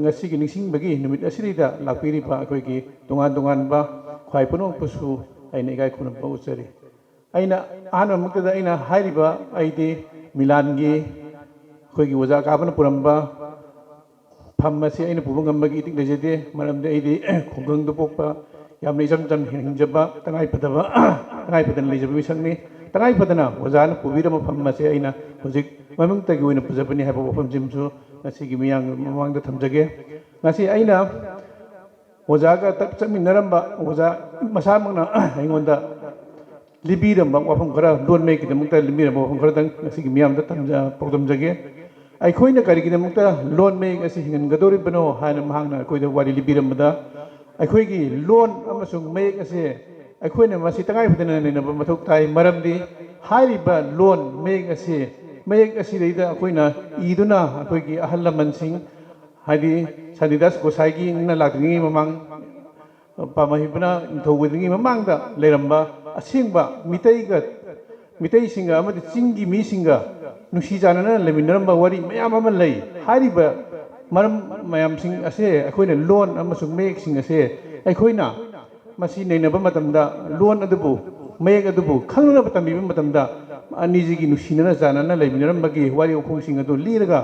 ꯉꯁꯤꯒꯤ ꯅꯤꯡꯁꯤꯡꯕꯒꯤ ꯅꯨꯃꯤꯠ ꯑꯁꯤꯗ ꯂꯥꯛꯄꯤꯔꯤꯕ ꯑꯩꯈꯣꯏꯒꯤ ꯇꯣꯉꯥꯟ ꯇꯣꯉꯥꯟꯕ ꯈ꯭ꯋꯥꯏ ꯄꯨꯝꯅꯃꯛꯄꯨꯁꯨ ꯑꯩꯅ ꯏꯀꯥꯏ ꯈꯨꯝꯅꯕ ꯎꯠꯆꯔꯤ꯫ ꯑꯩꯅ ꯑꯍꯥꯟꯕꯃꯛꯇꯗ ꯑꯩꯅ ꯍꯥꯏꯔꯤꯕ ꯑꯩꯗꯤ ꯃꯤꯂꯥꯟꯒꯤ ꯑꯩꯈꯣꯏꯒꯤ ꯑꯣꯖꯥ ꯀꯥꯕꯅ ꯄꯨꯔꯝꯕ ꯐꯝ ꯑꯁꯤ ꯑꯩꯅ ꯄꯨꯕ ꯉꯝꯕꯒꯤ ꯏꯇꯤꯛ ꯂꯩꯖꯗꯦ꯫ ꯃꯔꯝꯗꯤ ꯑꯩꯗꯤ ꯈꯨꯡꯒꯪꯗ ꯄꯣꯛꯄ, ꯌꯥꯝꯅ ꯏꯆꯝ ꯆꯝꯅ ꯍꯤꯡꯖꯕ, ꯇꯉꯥꯏ ꯐꯗꯕ ꯇꯉꯥꯏ ꯐꯗꯅ ꯂꯩꯖꯕ ꯃꯤꯁꯛꯅꯤ꯫ ꯇꯉꯥꯏ ꯐꯗꯅ ꯑꯣꯖꯥꯅ ꯄꯨꯕꯤꯔꯝꯕ ꯐꯝ ꯑꯁꯦ ꯑꯩꯅ ꯍꯧꯖꯤꯛ ꯃꯃꯤꯡꯇꯒꯤ ꯑꯣꯏꯅ ꯄꯨꯖꯕꯅꯤ ꯍꯥꯏꯕ ꯋꯥꯐꯝꯁꯤꯃꯁꯨ ꯉꯁꯤꯒꯤ ꯃꯤꯌꯥꯝꯒꯤ ꯃꯃꯥꯡꯗ ꯊꯝꯖꯒꯦ꯫ ꯉꯁꯤ ꯑꯩꯅ ꯑꯣꯖꯥꯒ ꯆꯠꯃꯤꯟꯅꯔꯝꯕ ꯑꯣꯖꯥ ꯃꯁꯥꯃꯛꯅ ꯑꯩꯉꯣꯟꯗ ꯂꯤꯕꯤꯔꯝꯕ ꯋꯥꯐꯝ ꯈꯔ, ꯂꯣꯟ ꯃꯌꯦꯛꯀꯤꯗꯃꯛꯇ ꯂꯤꯕꯤꯔꯝꯕ ꯋꯥꯐꯝ ꯈꯔꯗꯪ ꯉꯁꯤꯒꯤ ꯃꯤꯌꯥꯝꯗ ꯄꯥꯎꯗꯝꯖꯒꯦ꯫ ꯑꯩꯈꯣꯏꯅ ꯀꯔꯤꯒꯤꯗꯃꯛꯇ ꯂꯣꯟ ꯃꯌꯦꯛ ꯑꯁꯤ ꯍꯤꯡꯍꯟꯒꯗꯧꯔꯤꯕꯅꯣ ꯍꯥꯏꯅ ꯃꯍꯥꯛꯅ ꯑꯩꯈꯣꯏꯗ ꯋꯥꯔꯤ ꯂꯤꯕꯤꯔꯝꯕꯗ, ꯑꯩꯈꯣꯏꯒꯤ ꯂꯣꯟ ꯑꯃꯁꯨꯡ ꯃꯌꯦꯛ ꯑꯁꯦ ꯑꯩꯈꯣꯏꯅ ꯃꯁꯤ ꯇꯉꯥꯏ ꯐꯗꯅ ꯅꯩꯅꯕ ꯃꯊꯧ ꯇꯥꯏ꯫ ꯃꯔꯝꯗꯤ ꯍꯥꯏꯔꯤꯕ ꯂꯣꯟ ꯃꯌꯦꯛ ꯑꯁꯤ, ꯃꯌꯦꯛ ꯑꯁꯤꯗꯩꯗ ꯑꯩꯈꯣꯏꯅ ꯏꯗꯨꯅ ꯑꯩꯈꯣꯏꯒꯤ ꯑꯍꯜ ꯂꯃꯟꯁꯤꯡ, ꯍꯥꯏꯗꯤ ꯁꯥꯟꯇꯤꯗꯥꯁ ꯒꯣꯁꯥꯏꯒꯤꯅ ꯂꯥꯛꯇ꯭ꯔꯤꯉꯩ ꯃꯃꯥꯡ, ꯄꯥꯃꯍꯤꯕꯅ ꯅꯤꯡꯊꯧ ꯑꯣꯏꯗ꯭ꯔꯤꯉꯩ ꯃꯃꯥꯡꯗ ꯂꯩꯔꯝꯕ ꯑꯁꯦꯡꯕ ꯃꯤꯇꯩꯒ ꯃꯤꯇꯩꯁꯤꯡꯒ ꯑꯃꯗꯤ ꯆꯤꯡꯒꯤ ꯃꯤꯁꯤꯡꯒ ꯅꯨꯡꯁꯤ ꯆꯥꯟꯅꯅ ꯂꯩꯃꯤꯟꯅꯔꯝꯕ ꯋꯥꯔꯤ ꯃꯌꯥꯝ ꯑꯃ ꯂꯩ꯫ ꯍꯥꯏꯔꯤꯕ ꯃꯔꯝ ꯃꯌꯥꯝꯁꯤꯡ ꯑꯁꯦ ꯑꯩꯈꯣꯏꯅ ꯂꯣꯟ ꯑꯃꯁꯨꯡ ꯃꯌꯦꯛꯁꯤꯡ ꯑꯁꯦ ꯑꯩꯈꯣꯏꯅ ꯃꯁꯤ ꯅꯩꯅꯕ ꯃꯇꯝꯗ ꯂꯣꯟ ꯑꯗꯨꯕꯨ, ꯃꯌꯦꯛ ꯑꯗꯨꯕꯨ ꯈꯪꯅꯅꯕ ꯇꯝꯕꯤꯕ ꯃꯇꯝꯗ ꯑꯅꯤꯁꯤꯒꯤ ꯅꯨꯡꯁꯤꯅꯅ ꯆꯥꯟꯅꯅ ꯂꯩꯃꯤꯟꯅꯔꯝꯕꯒꯤ ꯋꯥꯔꯤ ꯋꯥꯈꯣꯡꯁꯤꯡ ꯑꯗꯨ ꯂꯤꯔꯒ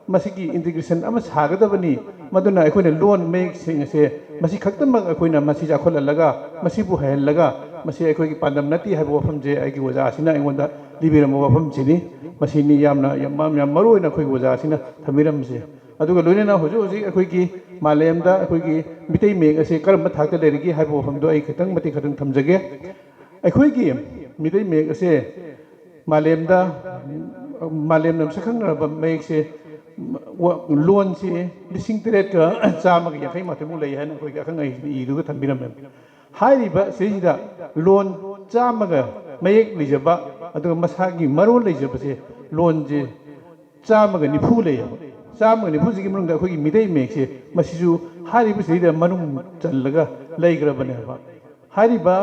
ꯃꯁꯤꯒꯤ integration ꯑꯃ ꯁꯥꯒꯗꯕꯅꯤ꯫ ꯃꯗꯨꯅ ꯑꯩꯈꯣꯏꯅ ꯂꯣꯟ ꯃꯌꯦꯛꯁꯤꯡ ꯑꯁꯦ ꯃꯁꯤ ꯈꯛꯇꯃꯛ ꯑꯩꯈꯣꯏꯅ ꯃꯁꯤ ꯆꯥꯎꯈꯠꯍꯜꯂꯒ, ꯃꯁꯤꯕꯨ ꯍꯩꯍꯜꯂꯒ, ꯃꯁꯤ ꯑꯩꯈꯣꯏꯒꯤ ꯄꯥꯟꯗꯝ ꯅꯠꯇꯦ ꯍꯥꯏꯕ ꯋꯥꯐꯝꯁꯦ ꯑꯩꯒꯤ ꯑꯣꯖꯥ ꯑꯁꯤꯅ ꯑꯩꯉꯣꯟꯗ ꯂꯤꯕꯤꯔꯝꯕ ꯋꯥꯐꯝꯁꯤꯅꯤ꯫ ꯃꯁꯤꯅꯤ ꯌꯥꯝꯅ, ꯌꯥꯝ, ꯌꯥꯝ ꯃꯔꯨ ꯑꯣꯏꯅ ꯑꯩꯈꯣꯏꯒꯤ ꯑꯣꯖꯥ ꯑꯁꯤꯅ ꯊꯝꯕꯤꯔꯝꯕꯁꯦ꯫ ꯑꯗꯨꯒ ꯂꯣꯏꯅꯅ ꯍꯧꯖꯤꯛ ꯍꯧꯖꯤꯛ ꯑꯩꯈꯣꯏꯒꯤ ꯃꯥꯂꯦꯝꯗ ꯑꯩꯈꯣꯏꯒꯤ ꯃꯤꯇꯩ ꯃꯌꯦꯛ ꯑꯁꯤ ꯀꯔꯝꯕ ꯊꯥꯛꯇ ꯂꯩꯔꯤꯒꯦ ꯍꯥꯏꯕ ꯋꯥꯐꯝꯗꯣ ꯑꯩ ꯈꯤꯇꯪ ꯃꯇꯦꯛ ꯈꯛꯇꯪ ꯊꯝꯖꯒꯦ꯫ ꯑꯩꯈꯣꯏꯒꯤ ꯃꯤꯇꯩ ꯃꯌꯦꯛ ꯑꯁꯦ ꯃꯥꯂꯦꯝꯗ, ꯃꯥꯂꯦꯝꯅ ꯃꯁꯛ ꯈꯪꯅꯔꯕ ꯃꯌꯦꯛꯁꯦ ꯂꯣꯟꯁꯤ ꯂꯤꯁꯤꯡ ꯇꯔꯦꯠꯀ ꯆꯥꯝꯃꯒ ꯌꯥꯡꯈꯩ ꯃꯥꯊꯣꯏꯃꯨꯛ ꯂꯩ ꯍꯥꯏꯅ ꯑꯩꯈꯣꯏꯒꯤ ꯑꯈꯪ ꯑꯍꯩꯁꯤꯡꯅ ꯏꯗꯨꯒ ꯊꯝꯕꯤꯔꯝꯃꯦ꯫ ꯍꯥꯏꯔꯤꯕ ꯁꯤꯗꯩꯁꯤꯗ ꯂꯣꯟ ꯆꯥꯝꯃꯒ ꯃꯌꯦꯛ ꯂꯩꯖꯕ, ꯑꯗꯨꯒ ꯃꯁꯥꯒꯤ ꯃꯔꯣꯟ ꯂꯩꯖꯕꯁꯦ ꯂꯣꯟꯁꯦ ꯆꯥꯝꯃꯒ ꯅꯤꯐꯨ ꯂꯩꯌꯦꯕ꯫ ꯆꯥꯝꯃꯒ ꯅꯤꯐꯨꯁꯤꯒꯤ ꯃꯅꯨꯡꯗ ꯑꯩꯈꯣꯏꯒꯤ ꯃꯤꯇꯩ ꯃꯌꯦꯛꯁꯦ ꯃꯁꯤꯁꯨ ꯍꯥꯏꯔꯤꯕꯁꯤꯗꯩꯗ ꯃꯅꯨꯡ ꯆꯜꯂꯒ ꯂꯩꯈ꯭ꯔꯕꯅꯦꯕ꯫ ꯍꯥꯏꯔꯤꯕ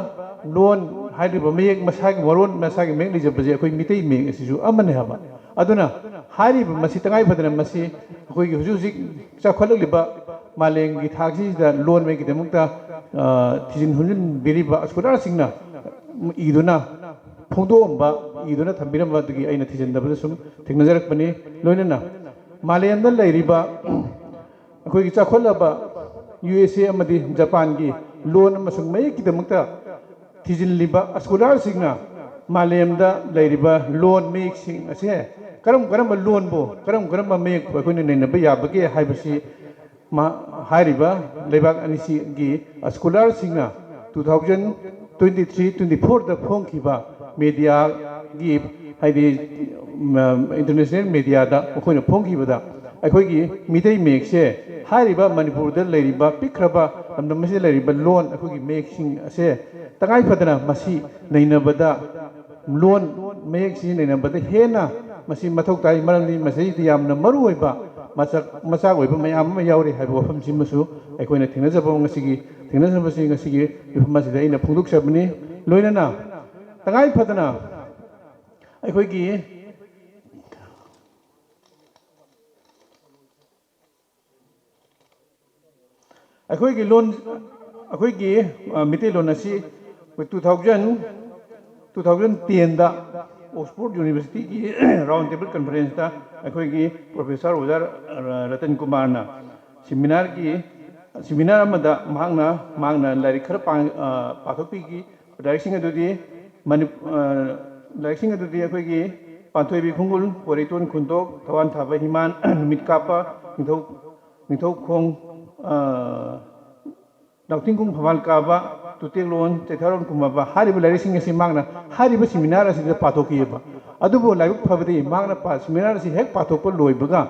ꯂꯣꯟ, ꯍꯥꯏꯔꯤꯕ ꯃꯌꯦꯛ, ꯃꯁꯥꯒꯤ ꯃꯔꯣꯟ, ꯃꯁꯥꯒꯤ ꯃꯌꯦꯛ ꯂꯩꯖꯕꯁꯦ ꯑꯩꯈꯣꯏ ꯃꯤꯇꯩ ꯃꯌꯦꯛ ꯑꯁꯤꯁꯨ ꯑꯃꯅꯦ ꯍꯥꯏꯕ꯫ ꯑꯗꯨꯅ ꯍꯥꯏꯔꯤꯕ ꯃꯁꯤ ꯇꯉꯥꯏ ꯐꯗꯅ ꯃꯁꯤ ꯑꯩꯈꯣꯏꯒꯤ ꯍꯧꯖꯤꯛ ꯍꯧꯖꯤꯛ ꯆꯥꯎꯈꯠꯂꯛꯂꯤꯕ ꯃꯥꯂꯦꯝꯒꯤ ꯊꯥꯛꯁꯤꯗ ꯂꯣꯟ ꯃꯌꯦꯛꯀꯤꯗꯃꯛꯇ, ꯑ, ꯊꯤꯖꯤꯟ ꯍꯨꯝꯖꯤꯟꯕꯤꯔꯤꯕ ꯁ꯭ꯀꯣꯂꯔꯁꯤꯡꯅ ꯏꯗꯨꯅ ꯐꯣꯡꯗꯣꯛꯑꯝꯕ, ꯏꯗꯨꯅ ꯊꯝꯕꯤꯔꯝꯕ ꯑꯗꯨꯒꯤ ꯑꯩꯅ ꯊꯤꯖꯤꯟꯗꯕꯗ ꯁꯨꯝ ꯊꯦꯡꯅꯖꯔꯛꯄꯅꯤ꯫ ꯂꯣꯏꯅꯅ ꯃꯥꯂꯦꯝꯗ ꯂꯩꯔꯤꯕ ꯑꯩꯈꯣꯏꯒꯤ ꯆꯥꯎꯈꯠꯂꯕ ꯌꯨ ꯑꯦꯁ ꯑꯦ ꯑꯃꯗꯤ ꯖꯄꯥꯟꯒꯤ ꯂꯣꯟ ꯑꯃꯁꯨꯡ ꯃꯌꯦꯛꯀꯤꯗꯃꯛꯇ ꯊꯤꯖꯤꯜꯂꯤꯕ ꯁ꯭ꯀꯣꯂꯔꯁꯤꯡꯅ ꯃꯥꯂꯦꯝꯗ ꯂꯩꯔꯤꯕ ꯂꯣꯟ ꯃꯌꯦꯛꯁꯤꯡ ꯑꯁꯦ ꯀꯔꯝ ꯀꯔꯝꯕ ꯂꯣꯟꯕꯨ, ꯀꯔꯝ ꯀꯔꯝꯕ ꯃꯌꯦꯛꯄꯨ ꯑꯩꯈꯣꯏꯅ ꯅꯩꯅꯕ ꯌꯥꯕꯒꯦ ꯍꯥꯏꯕꯁꯤ ꯃꯥ-, ꯍꯥꯏꯔꯤꯕ ꯂꯩꯕꯥꯛ ꯑꯅꯤꯁꯤꯒꯤ ꯁ꯭ꯀꯣꯂꯔꯁꯤꯡꯅ two thousand twenty three twenty fourꯗ ꯐꯣꯡꯈꯤꯕ ꯃꯦꯗꯤꯌꯥꯒꯤ, ꯍꯥꯏꯗꯤ, ꯏꯟꯇꯔꯅꯦꯁꯅꯦꯜ ꯃꯦꯗꯤꯌꯥꯗ ꯃꯈꯣꯏꯅ ꯐꯣꯡꯈꯤꯕꯗ ꯑꯩꯈꯣꯏꯒꯤ ꯃꯤꯇꯩ ꯃꯌꯦꯛꯁꯦ ꯍꯥꯏꯔꯤꯕ ꯃꯅꯤꯄꯨꯔꯗ ꯂꯩꯔꯤꯕ ꯄꯤꯛꯈ꯭ꯔꯕ ꯂꯝꯗꯝ ꯑꯁꯤꯗ ꯂꯩꯔꯤꯕ ꯂꯣꯟ ꯑꯩꯈꯣꯏꯒꯤ ꯃꯌꯦꯛꯁꯤꯡ ꯑꯁꯦ ꯇꯉꯥꯏ ꯐꯗꯅ ꯃꯁꯤ ꯅꯩꯅꯕꯗ, ꯂꯣꯟ ꯃꯌꯦꯛ ꯁꯤꯖꯤꯟꯅꯅꯕꯗ ꯍꯦꯟꯅ ꯃꯁꯤ ꯃꯊꯧ ꯇꯥꯏ, ꯃꯔꯝꯗꯤ ꯃꯁꯤꯗ ꯌꯥꯝꯅ ꯃꯔꯨꯑꯣꯏꯕ ꯃꯆꯥꯛ, ꯃꯆꯥꯛ ꯑꯣꯏꯕ ꯃꯌꯥꯝ ꯑꯃ ꯌꯥꯎꯔꯤ ꯍꯥꯏꯕ ꯋꯥꯐꯝꯁꯤꯃꯁꯨ ꯑꯩꯈꯣꯏꯅ ꯊꯦꯡꯅꯖꯕ ꯉꯁꯤꯒꯤ, ꯊꯦꯡꯅꯖꯕꯁꯤ ꯉꯁꯤꯒꯤ ꯃꯤꯐꯝ ꯑꯁꯤꯗ ꯑꯩꯅ ꯐꯣꯡꯗꯣꯛꯆꯕꯅꯤ꯫ ꯂꯣꯏꯅꯅ ꯇꯉꯥꯏ ꯐꯗꯅ ꯑꯩꯈꯣꯏꯒꯤ ꯑꯩꯈꯣꯏꯒꯤ ꯂꯣꯟ ꯑꯩꯈꯣꯏꯒꯤ ꯃꯤꯇꯩꯂꯣꯟ ꯑꯁꯤ ꯇꯨ ꯊꯥꯎꯖꯟ ꯇꯨ ꯊꯥꯎꯖꯟ ꯇꯦꯟꯗ ꯑꯣꯛꯁꯐꯣꯔꯗ ꯌꯨꯅꯤꯚꯔꯁꯤꯇꯤꯒꯤ ꯔꯥꯎꯟ ꯇꯦꯕꯜ ꯀꯟꯐꯔꯦꯟꯁꯇ ꯑꯩꯈꯣꯏꯒꯤ ꯄ꯭ꯔꯣꯐꯦꯁꯔ ꯑꯣꯖꯥ ꯔꯇꯟ ꯀꯨꯃꯥꯔꯅ ꯁꯤꯃꯤꯅꯥꯔꯒꯤ ꯁꯤꯃꯤꯅꯥꯔ ꯑꯃꯗ ꯃꯍꯥꯛꯅ ꯃꯍꯥꯛꯅ ꯂꯥꯏꯔꯤꯛ ꯈꯔ ꯄꯥꯊꯣꯛꯄꯤꯈꯤ꯫ ꯂꯥꯏꯔꯤꯛꯁꯤꯡ ꯑꯗꯨꯗꯤ ꯂꯥꯏꯔꯤꯛꯁꯤꯡ ꯑꯗꯨꯗꯤ ꯑꯩꯈꯣꯏꯒꯤ ꯄꯥꯟꯊꯣꯏꯕꯤ ꯈꯣꯡꯒꯨꯜ, ꯄꯣꯏꯔꯩꯇꯣꯟ ꯈꯨꯟꯗꯣꯛ, ꯊꯋꯥꯟ ꯊꯥꯕ ꯍꯤꯃꯥꯟ, ꯅꯨꯃꯤꯠ ꯀꯥꯞꯄ, ꯅꯤꯡꯊꯧ ꯅꯤꯡꯊꯧꯈꯣꯡ ꯅꯥꯎꯊꯤꯡꯈꯣꯡ ꯐꯝꯕꯥꯜ ꯀꯥꯕ, ꯇꯨꯇꯦꯛꯂꯣꯟ, ꯆꯩꯊꯥꯔꯣꯟ ꯀꯨꯝꯃꯕ ꯍꯥꯏꯔꯤꯕ ꯂꯥꯏꯔꯤꯛꯁꯤꯡ ꯑꯁꯤ ꯃꯍꯥꯛꯅ ꯍꯥꯏꯔꯤꯕ ꯁꯤꯃꯤꯅꯥꯔ ꯑꯁꯤꯗ ꯄꯥꯊꯣꯛꯈꯤꯑꯕ꯫ ꯑꯗꯨꯕꯨ ꯂꯥꯏꯕꯛ ꯐꯕꯗꯤ ꯃꯍꯥꯛꯅ ꯁꯤꯃꯤꯅꯥꯔ ꯑꯁꯤ ꯍꯦꯛ ꯄꯥꯊꯣꯛꯄ ꯂꯣꯏꯕꯒ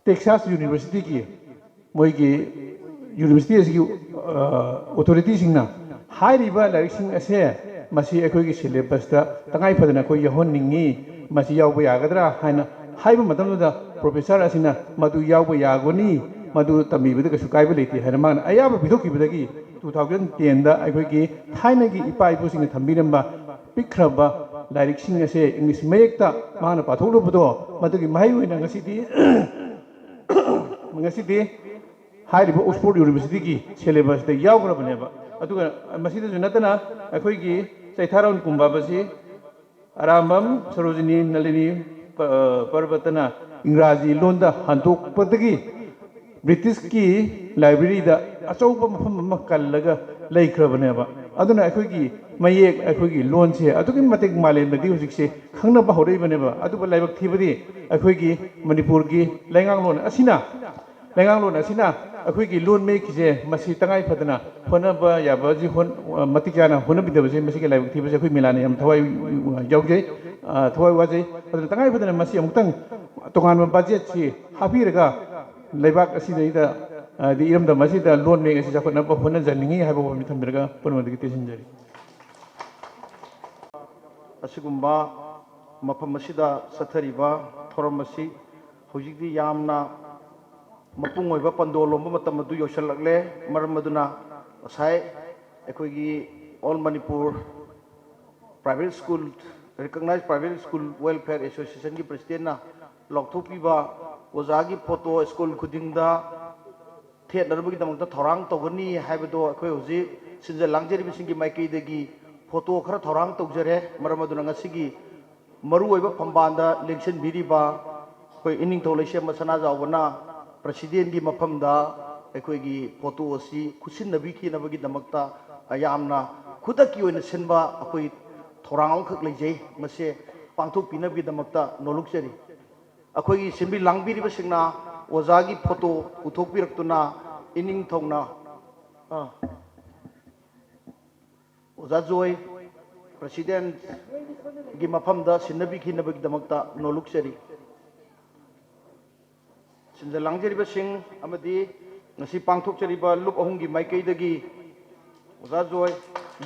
ꯇꯦꯛꯁꯥꯁ ꯌꯨꯅꯤꯚꯔꯁꯤꯇꯤꯒꯤ ꯃꯣꯏꯒꯤ ꯌꯨꯅꯤꯚꯔꯁꯤꯇꯤ ꯑꯁꯤꯒꯤ ꯑꯣꯊꯣꯔꯤꯇꯤꯁꯤꯡꯅ ꯍꯥꯏꯔꯤꯕ ꯂꯥꯏꯔꯤꯛꯁꯤꯡ ꯑꯁꯦ ꯃꯁꯤ ꯑꯩꯈꯣꯏꯒꯤ ꯁꯤꯂꯦꯕꯁꯇ ꯇꯉꯥꯏ ꯐꯗꯅ ꯑꯩꯈꯣꯏ ꯌꯥꯎꯍꯟꯅꯤꯡꯉꯤ, ꯃꯁꯤ ꯌꯥꯎꯕ ꯌꯥꯒꯗ꯭ꯔꯥ ꯍꯥꯏꯅ ꯍꯥꯏꯕ ꯃꯇꯝꯗꯨꯗ ꯄ꯭ꯔꯣꯐꯦꯁꯔ ꯑꯁꯤꯅ ꯃꯗꯨ ꯌꯥꯎꯕ ꯌꯥꯒꯅꯤ, ꯃꯗꯨ ꯇꯝꯕꯤꯕꯗ ꯀꯩꯁꯨ ꯀꯥꯏꯕ ꯂꯩꯇꯦ ꯍꯥꯏꯅ ꯃꯥꯅ ꯑꯌꯥꯕ ꯄꯤꯊꯣꯛꯈꯤꯕꯗꯒꯤ ꯇꯨ ꯊꯥꯎꯖꯟ ꯇꯦꯟꯗ ꯑꯩꯈꯣꯏꯒꯤ ꯊꯥꯏꯅꯒꯤ ꯏꯄꯥ ꯏꯄꯨꯁꯤꯡꯅ ꯊꯝꯕꯤꯔꯝꯕ ꯄꯤꯛꯈ꯭ꯔꯕ ꯂꯥꯏꯔꯤꯛꯁꯤꯡ ꯑꯁꯦ ꯏꯪꯂꯤꯁ ꯃꯌꯦꯛꯇ ꯃꯥꯅ ꯄꯥꯊꯣꯛꯂꯨꯕꯗꯣ ꯃꯗꯨꯒꯤ ꯃꯍꯩ ꯑꯣꯏꯅ ꯉꯁꯤꯗꯤ ꯉꯁꯤꯗꯤ ꯍꯥꯏꯔꯤꯕ ꯑꯣꯛꯁꯐꯣꯔꯗ ꯌꯨꯅꯤꯚꯔꯁꯤꯇꯤꯒꯤ ꯁꯤꯂꯦꯕꯁꯇ ꯌꯥꯎꯈ꯭ꯔꯕꯅꯦꯕ꯫ ꯑꯗꯨꯒ ꯃꯁꯤꯗꯁꯨ ꯅꯠꯇꯅ ꯑꯩꯈꯣꯏꯒꯤ ꯆꯩꯊꯥꯔꯣꯟ ꯀꯨꯝꯕꯥꯕꯁꯤ ꯑꯔꯥꯝꯕꯝ ꯁꯔꯣꯖꯤꯅꯤ ꯅꯂꯤꯅꯤ ꯄ-, ꯄꯔꯕꯇꯅ ꯏꯪꯒ꯭ꯔꯥꯖꯤ ꯂꯣꯟꯗ ꯍꯟꯗꯣꯛꯄꯗꯒꯤ ꯕ꯭ꯔꯤꯇꯤꯁꯀꯤ ꯂꯥꯏꯕ꯭ꯔꯦꯔꯤꯗ ꯑꯆꯧꯕ ꯃꯐꯝ ꯑꯃ ꯀꯜꯂꯒ ꯂꯩꯈ꯭ꯔꯕꯅꯦꯕ꯫ ꯑꯗꯨꯅ ꯑꯩꯈꯣꯏꯒꯤ ꯃꯌꯦꯛ, ꯑꯩꯈꯣꯏꯒꯤ ꯂꯣꯟꯁꯦ ꯑꯗꯨꯛꯀꯤ ꯃꯇꯤꯛ ꯃꯥꯂꯦꯝꯗꯗꯤ ꯍꯧꯖꯤꯛꯁꯦ ꯈꯪꯅꯕ ꯍꯧꯔꯛꯏꯕꯅꯦꯕ꯫ ꯑꯗꯨꯕꯨ ꯂꯥꯏꯕꯛ ꯊꯤꯕꯗꯤ ꯑꯩꯈꯣꯏꯒꯤ ꯃꯅꯤꯄꯨꯔꯒꯤ ꯂꯩꯉꯥꯛꯂꯣꯟ ꯑꯁꯤꯅ ꯂꯩꯉꯥꯛꯂꯣꯟ ꯑꯁꯤꯅ ꯑꯩꯈꯣꯏꯒꯤ ꯂꯣꯟ ꯃꯌꯦꯛꯀꯤꯁꯦ ꯃꯁꯤ ꯇꯉꯥꯏ ꯐꯗꯅ ꯍꯣꯠꯅꯕ ꯌꯥꯕꯁꯤ ꯍꯣꯠ-, ꯃꯇꯤꯛ ꯆꯥꯅ ꯍꯣꯠꯅꯕꯤꯗꯕꯁꯦ, ꯃꯁꯤꯒꯤ ꯂꯥꯏꯕꯛ ꯊꯤꯕꯁꯦ ꯑꯩꯈꯣꯏ ꯃꯤꯂꯥꯟꯅ ꯌꯥꯝ ꯊꯋꯥꯏ ꯌꯥꯎꯖꯩ, ꯑ, ꯊꯋꯥꯏ ꯋꯥꯖꯩ꯫ ꯑꯗꯨꯅ ꯇꯉꯥꯏ ꯐꯗꯅ ꯃꯁꯤ ꯑꯃꯨꯛꯇꯪ ꯇꯣꯉꯥꯟꯕ ꯕꯖꯦꯠꯁꯤ ꯍꯥꯞꯄꯤꯔꯒ ꯂꯩꯕꯥꯛ ꯑꯁꯤꯗꯩꯗ, ꯍꯥꯏꯗꯤ ꯏꯔꯝꯗꯝ ꯑꯁꯤꯗ ꯂꯣꯟ ꯃꯌꯦꯛ ꯑꯁꯤ ꯆꯥꯎꯈꯠꯅꯕ ꯍꯣꯠꯅꯖꯅꯤꯡꯉꯤ ꯍꯥꯏꯕ ꯋꯥꯐꯝꯁꯤ ꯊꯝꯖꯔꯒ ꯄꯨꯝꯅꯃꯛꯇꯒꯤ ꯇꯦꯟꯁꯤꯟꯖꯔꯤ꯫ ꯑꯁꯤꯒꯨꯝꯕ ꯃꯐꯝ ꯑꯁꯤꯗ ꯆꯠꯊꯔꯤꯕ ꯊꯧꯔꯝ ꯑꯁꯤ ꯍꯧꯖꯤꯛꯇꯤ ꯌꯥꯝꯅ ꯃꯄꯨꯡ ꯑꯣꯏꯕ ꯄꯟꯗꯣ ꯂꯣꯝꯕ ꯃꯇꯝ ꯑꯗꯨ ꯌꯧꯁꯤꯜꯂꯛꯂꯦ꯫ ꯃꯔꯝ ꯑꯗꯨꯅ ꯉꯁꯥꯏ ꯑꯩꯈꯣꯏꯒꯤ All Manipur Private School, Recognized Private School Welfare Associationꯒꯤ presidentꯅ ꯂꯥꯎꯊꯣꯛꯄꯤꯕ ꯑꯣꯖꯥꯒꯤ photo school ꯈꯨꯗꯤꯡꯗ ꯊꯦꯠꯅꯅꯕꯒꯤꯗꯃꯛꯇ ꯊꯧꯔꯥꯡ ꯇꯧꯒꯅꯤ ꯍꯥꯏꯕꯗꯣ ꯑꯩꯈꯣꯏ ꯍꯧꯖꯤꯛ ꯁꯤꯟꯖ ꯂꯥꯡꯖꯔꯤꯕꯁꯤꯡꯒꯤ ꯃꯥꯏꯀꯩꯗꯒꯤ photo ꯈꯔ ꯊꯧꯔꯥꯡ ꯇꯧꯖꯔꯦ꯫ ꯃꯔꯝ ꯑꯗꯨꯅ ꯉꯁꯤꯒꯤ ꯃꯔꯨꯑꯣꯏꯕ ꯐꯝꯕꯥꯜꯗ ꯂꯦꯡꯁꯤꯟꯕꯤꯔꯤꯕ ꯑꯩꯈꯣꯏ ꯏꯅꯤꯡꯊꯧ ꯂꯩꯁꯦꯝꯕ ꯁꯅꯥꯖꯥꯎꯕꯅ presidentꯒꯤ ꯃꯐꯝꯗ ꯑꯩꯈꯣꯏꯒꯤ photo ꯑꯁꯤ ꯈꯨꯠꯁꯤꯟꯅꯕꯤꯈꯤꯅꯕꯒꯤꯗꯃꯛꯇ ꯌꯥꯝꯅ ꯈꯨꯗꯛꯀꯤ ꯑꯣꯏꯅ ꯁꯤꯟꯕ ꯑꯩꯈꯣꯏ ꯊꯧꯔꯥꯡ ꯑꯃꯈꯛ ꯂꯩꯖꯩ꯫ ꯃꯁꯦ ꯄꯥꯡꯊꯣꯛꯄꯤꯅꯕꯒꯤꯗꯃꯛꯇ ꯅꯣꯂꯨꯛꯆꯔꯤ꯫ ꯑꯩꯈꯣꯏꯒꯤ ꯁꯤꯟꯕꯤ ꯂꯥꯡꯕꯤꯔꯤꯕꯁꯤꯡꯅ ꯑꯣꯖꯥꯒꯤ photo ꯄꯨꯊꯣꯛꯄꯤꯔꯛꯇꯨꯅ ꯏꯅꯤꯡꯊꯧꯅ, ꯑ, ꯑꯣꯖꯥ ꯖꯣꯏ, presidentꯒꯤ ꯃꯐꯝꯗ ꯁꯤꯟꯅꯕꯤꯈꯤꯅꯕꯒꯤꯗꯃꯛꯇ ꯅꯣꯂꯨꯛꯆꯔꯤ꯫ ꯁꯤꯟꯖ ꯂꯥꯡꯖꯔꯤꯕꯁꯤꯡ ꯑꯃꯗꯤ ꯉꯁꯤ ꯄꯥꯡꯊꯣꯛꯆꯔꯤꯕ ꯂꯨꯞ ꯑꯍꯨꯝꯒꯤ ꯃꯥꯏꯀꯩꯗꯒꯤ ꯑꯣꯖꯥ ꯖꯣꯏ,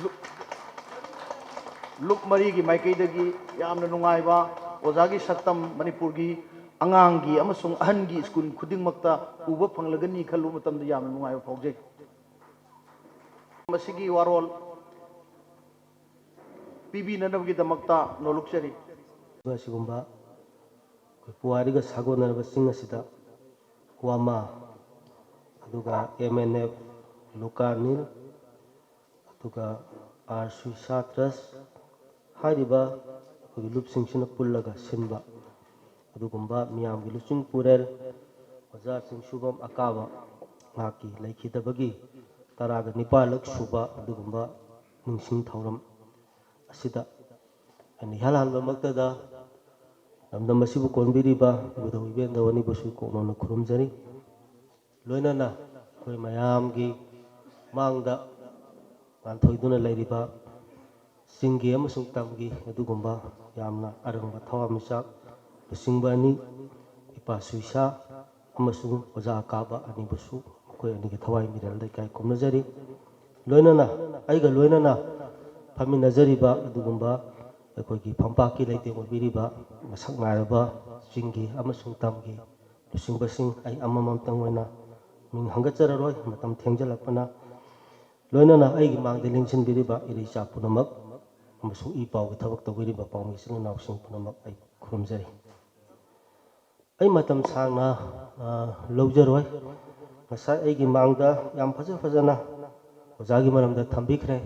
ꯂꯨꯞ, ꯂꯨꯞ ꯃꯔꯤꯒꯤ ꯃꯥꯏꯀꯩꯗꯒꯤ ꯌꯥꯝꯅ ꯅꯨꯡꯉꯥꯏꯕ ꯑꯣꯖꯥꯒꯤ ꯁꯛꯇꯝ ꯃꯅꯤꯄꯨꯔꯒꯤ ꯑꯉꯥꯡꯒꯤ ꯑꯃꯁꯨꯡ ꯑꯍꯟꯒꯤ school ꯈꯨꯗꯤꯡꯃꯛꯇ ꯎꯕ ꯐꯪꯂꯒꯅꯤ ꯈꯜꯂꯨꯕ ꯃꯇꯝꯗ ꯌꯥꯝꯅ ꯅꯨꯡꯉꯥꯏꯕ ꯐꯥꯎꯖꯩ꯫ ꯃꯁꯤꯒꯤ ꯋꯥꯔꯣꯜ ꯄꯤꯕꯤꯅꯅꯕꯒꯤꯗꯃꯛꯇ ꯅꯣꯂꯨꯛꯆꯔꯤ꯫ ꯑꯁꯤꯒꯨꯝꯕ ꯑꯩꯈꯣꯏ ꯄꯨꯋꯥꯔꯤꯒ ꯁꯥꯒꯣꯟꯅꯔꯕ ꯆꯤꯡ ꯑꯁꯤꯗ ꯋꯥꯃꯥ, ꯑꯗꯨꯒ M N F, ꯂꯣꯀꯥꯔꯅꯤꯜ, ꯑꯗꯨꯒ R ꯁꯨꯏꯁꯥ ꯇ꯭ꯔꯁ ꯍꯥꯏꯔꯤꯕ ꯑꯩꯈꯣꯏꯒꯤ ꯂꯨꯞꯁꯤꯡꯁꯤꯅ ꯄꯨꯜꯂꯒ ꯁꯤꯟꯕ ꯑꯗꯨꯒꯨꯝꯕ ꯃꯤꯌꯥꯝꯒꯤ ꯂꯨꯆꯤꯡ ꯄꯨꯔꯦꯜ ꯑꯣꯖꯥ ꯆꯤꯡꯁꯨꯕꯝ ꯑꯀꯥꯕ ꯃꯍꯥꯛꯀꯤ ꯂꯩꯈꯤꯗꯕꯒꯤ ꯇꯔꯥꯒ ꯅꯤꯄꯥꯜꯂꯛ ꯁꯨꯕ ꯑꯗꯨꯒꯨꯝꯕ ꯅꯤꯡꯁꯤꯡ ꯊꯧꯔꯝ ꯑꯁꯤꯗ ꯑꯩꯅ ꯏꯍꯥꯟ ꯍꯥꯟꯕꯃꯛꯇꯗ ꯂꯝꯗꯝ ꯑꯁꯤꯕꯨ ꯀꯣꯟꯕꯤꯔꯤꯕ ꯏꯕꯨꯙꯧ ꯏꯕꯦꯟꯗꯧ ꯑꯅꯤꯕꯨꯁꯨ ꯀꯣꯛꯅꯣꯟꯅ ꯈꯨꯔꯨꯝꯖꯔꯤ꯫ ꯂꯣꯏꯅꯅ ꯑꯩꯈꯣꯏ ꯃꯌꯥꯝꯒꯤ ꯃꯥꯡꯗ ꯉꯥꯟꯊꯣꯏꯗꯨꯅ ꯂꯩꯔꯤꯕ ꯆꯤꯡꯒꯤ ꯑꯃꯁꯨꯡ ꯇꯝꯒꯤ ꯑꯗꯨꯒꯨꯝꯕ ꯌꯥꯝꯅ ꯑꯔꯪꯕ ꯊꯋꯥꯟꯃꯤꯆꯥꯛ ꯂꯨꯆꯤꯡꯕ ꯑꯅꯤ, ꯏꯄꯥ ꯁꯨꯏꯁꯥ ꯑꯃꯁꯨꯡ ꯑꯣꯖꯥ ꯑꯀꯥꯕ ꯑꯅꯤꯕꯨꯁꯨ ꯃꯈꯣꯏ ꯑꯅꯤꯒꯤ ꯊꯋꯥꯏ ꯃꯤꯔꯦꯜꯗ ꯏꯀꯥꯏ ꯈꯨꯝꯅꯖꯔꯤ꯫ ꯂꯣꯏꯅꯅ ꯑꯩꯒ ꯂꯣꯏꯅꯅ ꯐꯝꯃꯤꯟꯅꯖꯔꯤꯕ ꯑꯗꯨꯒꯨꯝꯕ ꯑꯩꯈꯣꯏꯒꯤ ꯐꯝꯄꯥꯛꯀꯤ ꯂꯩꯇꯦꯡ ꯑꯣꯏꯕꯤꯔꯤꯕ ꯃꯁꯛ ꯅꯥꯏꯔꯕ ꯆꯤꯡꯒꯤ ꯑꯃꯁꯨꯡ ꯇꯝꯒꯤ ꯂꯨꯆꯤꯡꯕꯁꯤꯡ, ꯑꯩ ꯑꯃꯃꯝꯇꯪ ꯑꯣꯏꯅ ꯃꯤꯡ ꯍꯪꯒꯠꯆꯔꯔꯣꯏ, ꯃꯇꯝ ꯊꯦꯡꯖꯤꯜꯂꯛꯄꯅ꯫ ꯂꯣꯏꯅꯅ ꯑꯩꯒꯤ ꯃꯥꯡꯗ ꯂꯦꯡꯁꯤꯟꯕꯤꯔꯤꯕ ꯏꯔꯩꯆꯥ ꯄꯨꯝꯅꯃꯛ ꯑꯃꯁꯨꯡ ꯏ ꯄꯥꯎꯒꯤ ꯊꯕꯛ ꯇꯧꯕꯤꯔꯤꯕ ꯄꯥꯎꯃꯤ ꯏꯆꯤꯟ ꯏꯅꯥꯎꯁꯤꯡ ꯄꯨꯝꯅꯃꯛ ꯑꯩ ꯈꯨꯔꯨꯝꯖꯔꯤ꯫ ꯑꯩ ꯃꯇꯝ ꯁꯥꯡꯅ, ꯑ, ꯂꯧꯖꯔꯣꯏ꯫ ꯉꯁꯥꯏ ꯑꯩꯒꯤ ꯃꯥꯡꯗ ꯌꯥꯝ ꯐꯖ ꯐꯖꯅ ꯑꯣꯖꯥꯒꯤ ꯃꯔꯝꯗ ꯊꯝꯕꯤꯈ꯭ꯔꯦ꯫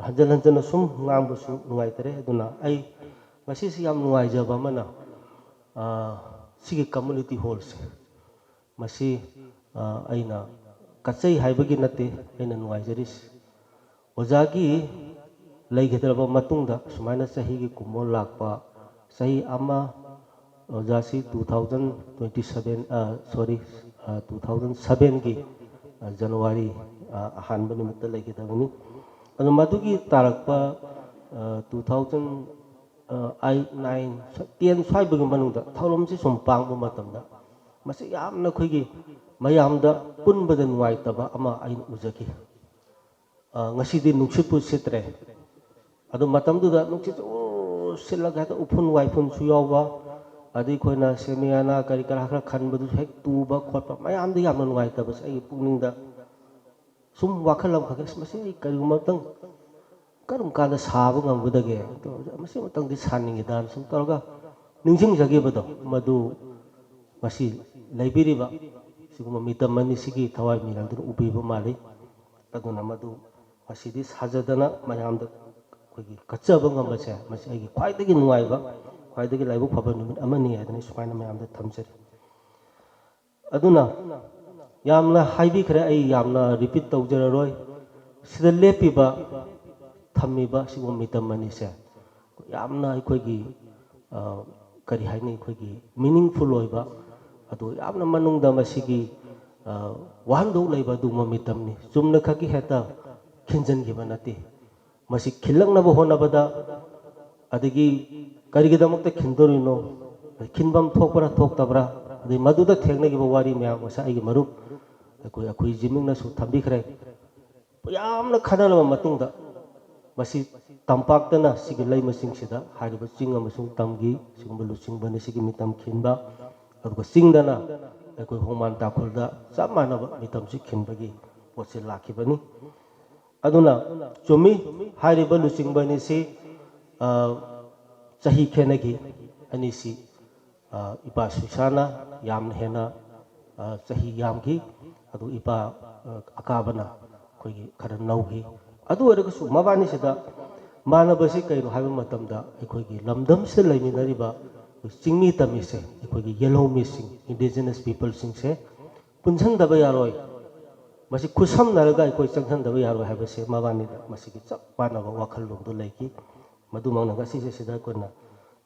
ꯍꯟꯖꯟ ꯍꯟꯖꯟꯅ ꯁꯨꯝ ꯉꯥꯡꯕꯁꯨ ꯅꯨꯡꯉꯥꯏꯇꯔꯦ, ꯑꯗꯨꯅ ꯑꯩ ꯉꯁꯤꯁꯤ ꯌꯥꯝ ꯅꯨꯡꯉꯥꯏꯖꯕ ꯑꯃꯅ, ꯑ, ꯁꯤꯒꯤ community hallꯁꯦ, ꯃꯁꯤ, ꯑ, ꯑꯩꯅ ꯀꯠꯆꯩ ꯍꯥꯏꯕꯒꯤ ꯅꯠꯇꯦ ꯑꯩꯅ ꯅꯨꯡꯉꯥꯏꯖꯔꯤꯁꯤ꯫ ꯑꯣꯖꯥꯒꯤ ꯂꯩꯈꯤꯗ꯭ꯔꯕ ꯃꯇꯨꯡꯗ ꯁꯨꯃꯥꯏꯅ ꯆꯍꯤꯒꯤ ꯀꯨꯝꯑꯣꯜ ꯂꯥꯛꯄ, ꯆꯍꯤ ꯑꯃ ꯑꯣꯖꯥꯁꯤ two thousand twenty seven, ꯑ, sorry, ꯑ, two thousand sevenꯒꯤ, ꯑ, January, ꯑ, ꯑꯍꯥꯟꯕ ꯅꯨꯃꯤꯠꯇ ꯂꯩꯈꯤꯗꯕꯅꯤ꯫ ꯑꯗꯣ ꯃꯗꯨꯒꯤ ꯇꯥꯔꯛꯄ, ꯑ, two thousand eight, nine, ten ꯁ꯭ꯋꯥꯏꯕꯒꯤ ꯃꯅꯨꯡꯗ ꯊꯧꯔꯝꯁꯤ ꯁꯨꯝ ꯄꯥꯡꯕ ꯃꯇꯝꯗ ꯃꯁꯤ ꯌꯥꯝꯅ ꯑꯩꯈꯣꯏꯒꯤ ꯃꯌꯥꯝꯗ ꯄꯨꯟꯕꯗ ꯅꯨꯡꯉꯥꯏꯇꯕ ꯑꯃ ꯑꯩꯅ ꯎꯖꯈꯤ꯫ ꯑ, ꯉꯁꯤꯗꯤ ꯅꯨꯡꯁꯤꯠꯄꯨ ꯁꯤꯠꯇ꯭ꯔꯦ꯫ ꯑꯗꯨ ꯃꯇꯝꯗꯨꯗ ꯅꯨꯡꯁꯤꯠꯁꯦ ꯎ ꯁꯤꯠꯂꯒ ꯍꯦꯛꯇ ꯎꯐꯨꯟ ꯋꯥꯏꯐꯨꯟꯁꯨ ꯌꯥꯎꯕ, ꯑꯗꯩ ꯑꯩꯈꯣꯏꯅ ꯁꯦꯃꯤꯌꯥꯅ ꯀꯔꯤ ꯀꯔꯥ ꯈꯔ ꯈꯟꯕꯗꯨꯁꯨ ꯍꯦꯛ ꯇꯨꯕ ꯈꯣꯠꯄ ꯃꯌꯥꯝꯗ ꯌꯥꯝꯅ ꯅꯨꯡꯉꯥꯏꯇꯕꯁꯦ ꯑꯩꯒꯤ ꯄꯨꯛꯅꯤꯡꯗ ꯁꯨꯝ ꯋꯥꯈꯜ ꯑꯃꯈꯛ, "ꯑꯁ, ꯃꯁꯤ ꯑꯩ ꯀꯔꯤꯒꯨꯝꯕ ꯑꯃꯇꯪ ꯀꯔꯝ ꯀꯥꯟꯗ ꯁꯥꯕ ꯉꯝꯒꯗꯒꯦ? ꯃꯁꯤ ꯑꯃꯇꯪꯗꯤ ꯁꯥꯅꯤꯡꯉꯤꯗꯥꯅ" ꯁꯨꯝ ꯇꯧꯔꯒ ꯅꯤꯡꯁꯤꯡꯖꯈꯤꯕꯗꯣ, ꯃꯗꯨ ꯉꯁꯤ ꯂꯩꯕꯤꯔꯤꯕ ꯁꯤꯒꯨꯝꯕ ꯃꯤꯇꯝ ꯑꯅꯤꯁꯤꯒꯤ ꯊꯋꯥꯏ ꯃꯤꯔꯦꯜꯗꯨꯅ ꯎꯕꯤꯕ ꯃꯥꯜꯂꯤ꯫ ꯑꯗꯨꯅ ꯃꯗꯨ ꯉꯁꯤꯗꯤ ꯁꯥꯖꯗꯅ ꯃꯌꯥꯝꯗ ꯑꯩꯈꯣꯏꯒꯤ ꯀꯠꯆꯕ ꯉꯝꯕꯁꯦ, ꯃꯁꯤ ꯑꯩꯒꯤ ꯈ꯭ꯋꯥꯏꯗꯒꯤ ꯅꯨꯡꯉꯥꯏꯕ, ꯈ꯭ꯋꯥꯏꯗꯒꯤ ꯂꯥꯏꯕꯛ ꯐꯕ ꯅꯨꯃꯤꯠ ꯑꯃꯅꯤ ꯍꯥꯏꯗꯅ ꯁꯨꯃꯥꯏꯅ ꯃꯌꯥꯝꯗ ꯊꯝꯖꯔꯤ꯫ ꯑꯗꯨꯅ ꯌꯥꯝꯅ ꯍꯥꯏꯕꯤꯈ꯭ꯔꯦ, ꯑꯩ ꯌꯥꯝꯅ repeat ꯇꯧꯖꯔꯔꯣꯏ꯫ ꯁꯤꯗ ꯂꯦꯞꯄꯤꯕ, ꯊꯝꯃꯤꯕ ꯁꯤꯒꯨꯝꯕ ꯃꯤꯇꯝ ꯑꯅꯤꯁꯦ ꯌꯥꯝꯅ ꯑꯩꯈꯣꯏꯒꯤ, ꯑ, ꯀꯔꯤ ꯍꯥꯏꯅꯤ, ꯑꯩꯈꯣꯏꯒꯤ meaningful ꯑꯣꯏꯕ, ꯑꯗꯨ ꯌꯥꯝꯅ ꯃꯅꯨꯡꯗ ꯃꯁꯤꯒꯤ, ꯑ, ꯋꯥꯍꯟꯊꯣꯛ ꯂꯩꯕ ꯑꯗꯨꯒꯨꯝꯕ ꯃꯤꯇꯝꯅꯤ꯫ ꯆꯨꯝꯅ ꯈꯛꯀꯤ ꯍꯦꯛꯇ ꯈꯤꯟꯖꯤꯟꯈꯤꯕ ꯅꯠꯇꯦ꯫ ꯃꯁꯤ ꯈꯤꯜꯂꯛꯅꯕ ꯍꯣꯠꯅꯕꯗ, ꯑꯗꯒꯤ ꯀꯔꯤꯒꯤꯗꯃꯛꯇ ꯈꯤꯟꯗꯣꯔꯤꯅꯣ, ꯈꯤꯟꯐꯝ ꯊꯣꯛꯄ꯭ꯔꯥ ꯊꯣꯛꯇꯕ꯭ꯔꯥ, ꯑꯗꯩ ꯃꯗꯨꯗ ꯊꯦꯡꯅꯈꯤꯕ ꯋꯥꯔꯤ ꯃꯌꯥꯝ ꯉꯁꯥꯏ ꯑꯩꯒꯤ ꯃꯔꯨꯞ ꯑꯩꯈꯣꯏ, ꯑꯩꯈꯣꯏ ꯖꯤꯃꯤꯡꯅꯁꯨ ꯊꯝꯕꯤꯈ꯭ꯔꯦ꯫ ꯌꯥꯝꯅ ꯈꯟꯅꯔꯕ ꯃꯇꯨꯡꯗ ꯃꯁꯤ ꯇꯝꯄꯥꯛꯇꯅ ꯁꯤꯒꯤ ꯂꯩꯃꯁꯤꯡꯁꯤꯗ ꯍꯥꯏꯔꯤꯕ ꯆꯤꯡ ꯑꯃꯁꯨꯡ ꯇꯝꯒꯤ ꯁꯤꯒꯨꯝꯕ ꯂꯨꯆꯤꯡꯕꯅꯤ ꯁꯤꯒꯤ ꯃꯤꯇꯝ ꯈꯤꯟꯕ, ꯑꯗꯨꯒ ꯆꯤꯡꯗꯅ ꯑꯩꯈꯣꯏ ꯍꯣꯡꯃꯥꯟ ꯇꯥꯈꯨꯜꯗ ꯆꯞ ꯃꯥꯟꯅꯕ ꯃꯤꯇꯝꯁꯤ ꯈꯤꯟꯕꯒꯤ ꯄꯣꯠꯁꯤ ꯂꯥꯛꯈꯤꯕꯅꯤ꯫ ꯑꯗꯨꯅ ꯆꯨꯝꯃꯤ, ꯍꯥꯏꯔꯤꯕ ꯂꯨꯆꯤꯡꯕ ꯑꯅꯤꯁꯤ, ꯑ, ꯆꯍꯤ ꯈꯦꯠꯅꯈꯤ꯫ ꯑꯅꯤꯁꯤ, ꯑ, ꯏꯄꯥ ꯁꯨꯏꯁꯥꯅ ꯌꯥꯝꯅ ꯍꯦꯟꯅ, ꯑ, ꯆꯍꯤ ꯌꯥꯝꯈꯤ, ꯑꯗꯨ ꯏꯄꯥ, ꯑ, ꯑꯀꯥꯕꯅ ꯑꯩꯈꯣꯏꯒꯤ ꯈꯔ ꯅꯧꯈꯤ꯫ ꯑꯗꯨ ꯑꯣꯏꯔꯒꯁꯨ ꯃꯕꯥꯅꯤꯁꯤꯗ ꯃꯥꯟꯅꯕꯁꯤ ꯀꯩꯅꯣ ꯍꯥꯏꯕ ꯃꯇꯝꯗ, ꯑꯩꯈꯣꯏꯒꯤ ꯂꯝꯗꯝꯁꯤꯗ ꯂꯩꯃꯤꯟꯅꯔꯤꯕ ꯆꯤꯡꯃꯤ ꯇꯝꯃꯤꯁꯦ, ꯑꯩꯈꯣꯏꯒꯤ ꯌꯦꯜꯍꯧꯃꯤꯁꯤꯡ, indigenous peopleꯁꯤꯡꯁꯦ ꯄꯨꯟꯁꯤꯟꯗꯕ ꯌꯥꯔꯣꯏ, ꯃꯁꯤ ꯈꯨꯠꯁꯝꯅꯔꯒ ꯑꯩꯈꯣꯏ ꯆꯪꯁꯤꯟꯗꯕ ꯌꯥꯔꯣꯏ ꯍꯥꯏꯕꯁꯦ ꯃꯕꯥꯅꯤꯗ ꯃꯁꯤꯒꯤ ꯆꯞ ꯃꯥꯟꯅꯕ ꯋꯥꯈꯜꯂꯣꯟꯗꯨ ꯂꯩꯈꯤ꯫ ꯃꯗꯨꯃꯛꯅ ꯉꯁꯤꯁꯦ ꯁꯤꯗ ꯑꯩꯈꯣꯏꯅ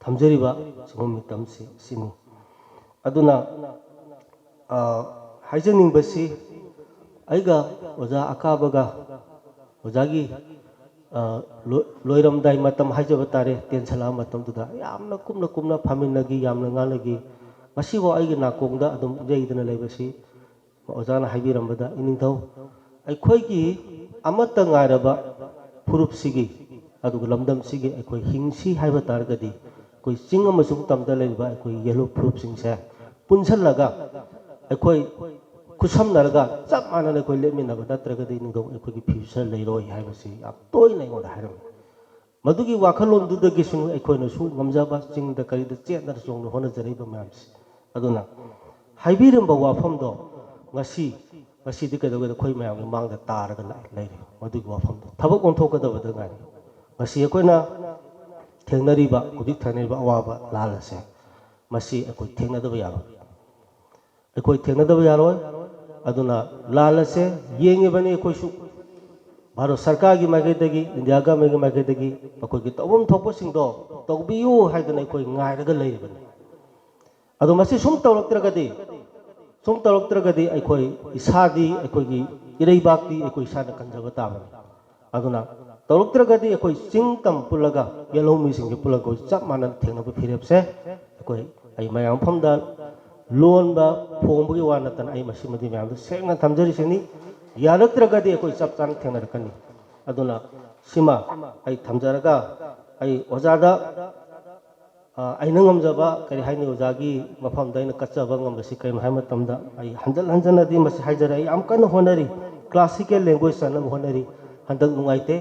ꯊꯝꯖꯔꯤꯕ ꯁꯤꯒꯨꯝꯕ ꯃꯤꯇꯝꯁꯤ ꯁꯤꯅꯤ꯫ ꯑꯗꯨꯅ, ꯑ, ꯍꯥꯏꯖꯅꯤꯡꯕꯁꯤ, ꯑꯩꯒ ꯑꯣꯖꯥ ꯑꯀꯥꯕꯒ ꯑꯣꯖꯥꯒꯤ, ꯑ, ꯂꯣ-, ꯂꯣꯏꯔꯝꯗꯥꯏ ꯃꯇꯝ ꯍꯥꯏꯖꯕ ꯇꯥꯔꯦ, ꯇꯦꯟꯁꯤꯜꯂꯛꯑ ꯃꯇꯝꯗꯨꯗ ꯌꯥꯝꯅ ꯀꯨꯞꯅ ꯀꯨꯞꯅ ꯐꯝꯃꯤꯟꯅꯈꯤ, ꯌꯥꯝꯅ ꯉꯥꯡꯅꯈꯤ꯫ ꯉꯁꯤꯐꯥꯎ ꯑꯩꯒꯤ ꯅꯥꯀꯣꯡꯗ ꯑꯗꯨꯝ ꯌꯩꯗꯅ ꯂꯩꯕꯁꯤ ꯑꯣꯖꯥꯅ ꯍꯥꯏꯕꯤꯔꯝꯕꯗ, "ꯏꯅꯤꯡꯊꯧ, ꯑꯩꯈꯣꯏꯒꯤ ꯑꯃꯠꯇ ꯉꯥꯏꯔꯕ ꯐꯨꯔꯨꯞꯁꯤꯒꯤ, ꯑꯗꯨꯒ ꯂꯝꯗꯝꯁꯤꯒꯤ ꯑꯩꯈꯣꯏ ꯍꯤꯡꯁꯤ ꯍꯥꯏꯕ ꯇꯥꯔꯒꯗꯤ, ꯑꯩꯈꯣꯏ ꯆꯤꯡ ꯑꯃꯁꯨꯡ ꯇꯝꯗ ꯂꯩꯔꯤꯕ ꯑꯩꯈꯣꯏ ꯌꯦꯜꯍꯧ ꯐꯨꯔꯨꯞꯁꯤꯡꯁꯦ ꯄꯨꯟꯁꯤꯜꯂꯒ ꯑꯩꯈꯣꯏ ꯈꯨꯠꯁꯝꯅꯔꯒ ꯆꯞ ꯃꯥꯟꯅꯅ ꯑꯩꯈꯣꯏ ꯂꯦꯞꯃꯤꯟꯅꯕ ꯅꯠꯇ꯭ꯔꯒꯗꯤ ꯏꯅꯤꯡꯊꯧ ꯑꯩꯈꯣꯏꯒꯤ future ꯂꯩꯔꯣꯏ" ꯍꯥꯏꯕꯁꯤ ꯌꯥꯝ ꯇꯣꯏꯅ ꯑꯩꯉꯣꯟꯗ ꯍꯥꯏꯔꯝꯃꯤ꯫ ꯃꯗꯨꯒꯤ ꯋꯥꯈꯜꯂꯣꯟꯗꯨꯗꯒꯤꯁꯨ ꯑꯩꯈꯣꯏꯅꯁꯨ ꯉꯝꯖꯕ ꯆꯤꯡꯗ ꯀꯔꯤꯗ ꯆꯦꯟꯗꯅ ꯆꯣꯡꯗꯅ ꯍꯣꯠꯅꯖꯔꯛꯏꯕ ꯃꯌꯥꯝꯁꯦ꯫ ꯑꯗꯨꯅ ꯍꯥꯏꯕꯤꯔꯝꯕ ꯋꯥꯐꯝꯗꯣ ꯉꯁꯤ, ꯉꯁꯤꯗꯤ ꯀꯩꯗꯧꯒꯦꯗ ꯑꯩꯈꯣꯏ ꯃꯌꯥꯝꯒꯤ ꯃꯥꯡꯗ ꯇꯥꯔꯒ ꯂꯥꯛ-, ꯂꯩꯔꯦ꯫ ꯃꯗꯨꯒꯤ ꯋꯥꯐꯝꯗꯣ ꯊꯕꯛ ꯑꯣꯟꯊꯣꯛꯀꯗꯕꯗ ꯉꯥꯏꯔꯦ꯫ ꯉꯁꯤ ꯑꯩꯈꯣꯏꯅ ꯊꯦꯡꯅꯔꯤꯕ, ꯍꯧꯖꯤꯛ ꯊꯦꯡꯅꯔꯤꯕ ꯑꯋꯥꯕ ꯂꯥꯜ ꯑꯁꯦ, ꯃꯁꯤ ꯑꯩꯈꯣꯏ ꯊꯦꯡꯅꯗꯕ ꯌꯥꯔꯣꯏ꯫ ꯑꯩꯈꯣꯏ ꯊꯦꯡꯅꯗꯕ ꯌꯥꯔꯣꯏ꯫ ꯑꯗꯨꯅ ꯂꯥꯜ ꯑꯁꯦ ꯌꯦꯡꯉꯤꯕꯅꯤ ꯑꯩꯈꯣꯏꯁꯨ꯫ ꯚꯥꯔꯠ ꯁꯔꯀꯥꯔꯒꯤ ꯃꯥꯏꯀꯩꯗꯒꯤ, ꯏꯟꯗꯤꯌꯥ ꯒꯚꯔꯟꯃꯦꯟꯒꯤ ꯃꯥꯏꯀꯩꯗꯒꯤ ꯃꯈꯣꯏꯒꯤ ꯇꯧꯐꯝ ꯊꯣꯛꯄꯁꯤꯡꯗꯣ ꯇꯧꯕꯤꯌꯨ ꯍꯥꯏꯗꯅ ꯑꯩꯈꯣꯏ ꯉꯥꯏꯔꯒ ꯂꯩꯔꯤꯕꯅꯤ꯫ ꯑꯗꯣ ꯃꯁꯤ ꯁꯨꯝ ꯇꯧꯔꯛꯇ꯭ꯔꯒꯗꯤ, ꯁꯨꯝ ꯇꯧꯔꯛꯇ꯭ꯔꯒꯗꯤ ꯑꯩꯈꯣꯏ ꯏꯁꯥꯗꯤ ꯑꯩꯈꯣꯏꯒꯤ ꯏꯔꯩꯕꯥꯛꯇꯤ ꯑꯩꯈꯣꯏ ꯏꯁꯥꯅ ꯀꯟꯖꯕ ꯇꯥꯕꯅꯤ꯫ ꯑꯗꯨꯅ ꯇꯧꯔꯛꯇ꯭ꯔꯒꯗꯤ ꯑꯩꯈꯣꯏ ꯆꯤꯡ ꯇꯝ ꯄꯨꯜꯂꯒ, ꯌꯦꯜꯍꯧꯃꯤꯁꯤꯡꯁꯦ ꯄꯨꯜꯂꯒ ꯑꯩꯈꯣꯏ ꯆꯞ ꯃꯥꯟꯅꯅ ꯊꯦꯡꯅꯕ ꯐꯤꯔꯦꯞꯁꯦ ꯑꯩꯈꯣꯏ, ꯑꯩ ꯃꯌꯥꯝ ꯃꯐꯝꯗ ꯂꯣꯟꯕ ꯐꯣꯡꯕꯒꯤ ꯋꯥ ꯅꯠꯇꯅ ꯑꯩ ꯃꯁꯤꯃꯗꯤ ꯃꯌꯥꯝꯗ ꯁꯦꯡꯅ ꯊꯝꯖꯔꯤꯁꯤꯅꯤ꯫ ꯌꯥꯔꯛꯇ꯭ꯔꯒꯗꯤ ꯑꯩꯈꯣꯏ ꯆꯞ ꯆꯥꯅ ꯊꯦꯡꯅꯔꯛꯀꯅꯤ꯫ ꯑꯗꯨꯅ ꯁꯤꯃ ꯑꯩ ꯊꯝꯖꯔꯒ, ꯑꯩ ꯑꯣꯖꯥꯗ, ꯑ, ꯑꯩꯅ ꯉꯝꯖꯕ, ꯀꯔꯤ ꯍꯥꯏꯅꯤ, ꯑꯣꯖꯥꯒꯤ ꯃꯐꯝꯗ ꯑꯩꯅ ꯀꯠꯆꯕ ꯉꯝꯕꯁꯤ ꯀꯔꯤꯅꯣ ꯍꯥꯏꯕ ꯃꯇꯝꯗ, ꯑꯩ ꯍꯟꯖꯟ ꯍꯟꯖꯟꯅꯗꯤ ꯃꯁꯤ ꯍꯥꯏꯖꯔꯦ, ꯑꯩ ꯌꯥꯝ ꯀꯟꯅ ꯍꯣꯠꯅꯔꯤ꯫ classical language ꯆꯟꯅꯕ ꯍꯣꯠꯅꯔꯤ꯫ ꯍꯟꯗꯛ ꯅꯨꯡꯉꯥꯏꯇꯦ,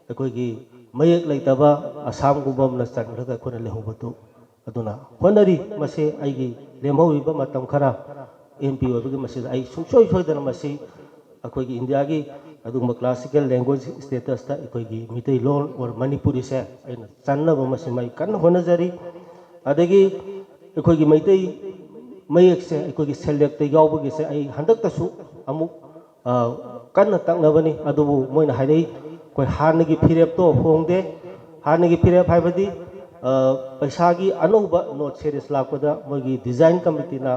ꯑꯩꯈꯣꯏꯒꯤ ꯃꯌꯦꯛ ꯂꯩꯇꯕ ꯑꯁꯥꯝꯒꯨꯝꯕ ꯑꯃꯅ ꯆꯟꯈ꯭ꯔꯒ ꯑꯩꯈꯣꯏꯅ ꯂꯩꯍꯧꯕꯗꯨ꯫ ꯑꯗꯨꯅ ꯍꯣꯠꯅꯔꯤ꯫ ꯃꯁꯤ ꯑꯩꯒꯤ ꯂꯦꯝꯍꯧꯔꯤꯕ ꯃꯇꯝ ꯈꯔ ꯑꯦꯝ ꯄꯤ ꯑꯣꯏꯕꯒꯤ ꯃꯁꯤꯗ ꯑꯩ ꯁꯨꯡꯁꯣꯏ ꯁꯣꯏꯗꯅ ꯃꯁꯤ ꯑꯩꯈꯣꯏꯒꯤ ꯏꯟꯗꯤꯌꯥꯒꯤ ꯑꯗꯨꯒꯨꯝꯕ classical language statusꯇ ꯑꯩꯈꯣꯏꯒꯤ ꯃꯤꯇꯩꯂꯣꯟ or ꯃꯅꯤꯄꯨꯔꯤꯁꯦ ꯑꯩꯅ ꯆꯟꯅꯕ ꯃꯁꯤ ꯑꯩ ꯀꯟꯅ ꯍꯣꯠꯅꯖꯔꯤ꯫ ꯑꯗꯒꯤ ꯑꯩꯈꯣꯏꯒꯤ ꯃꯩꯇꯩ ꯃꯌꯦꯛꯁꯦ ꯑꯩꯈꯣꯏꯒꯤ selectꯇ ꯌꯥꯎꯕꯒꯤꯁꯦ ꯑꯩ ꯍꯟꯗꯛꯇꯁꯨ ꯑꯃꯨꯛ ꯑ, ꯀꯟꯅ ꯇꯛꯅꯕꯅꯤ꯫ ꯑꯗꯨꯕꯨ ꯃꯣꯏꯅ ꯍꯥꯏꯔꯛꯏ, ꯑꯩꯈꯣꯏ ꯍꯥꯟꯅꯒꯤ ꯐꯤꯔꯦꯞꯇꯣ ꯍꯣꯡꯗꯦ꯫ ꯍꯥꯟꯅꯒꯤ ꯐꯤꯔꯦꯞ ꯍꯥꯏꯕꯗꯤ, ꯑ, ꯄꯩꯁꯥꯒꯤ ꯑꯅꯧꯕ note series ꯂꯥꯛꯄꯗ ꯃꯣꯏꯒꯤ design committeeꯅ,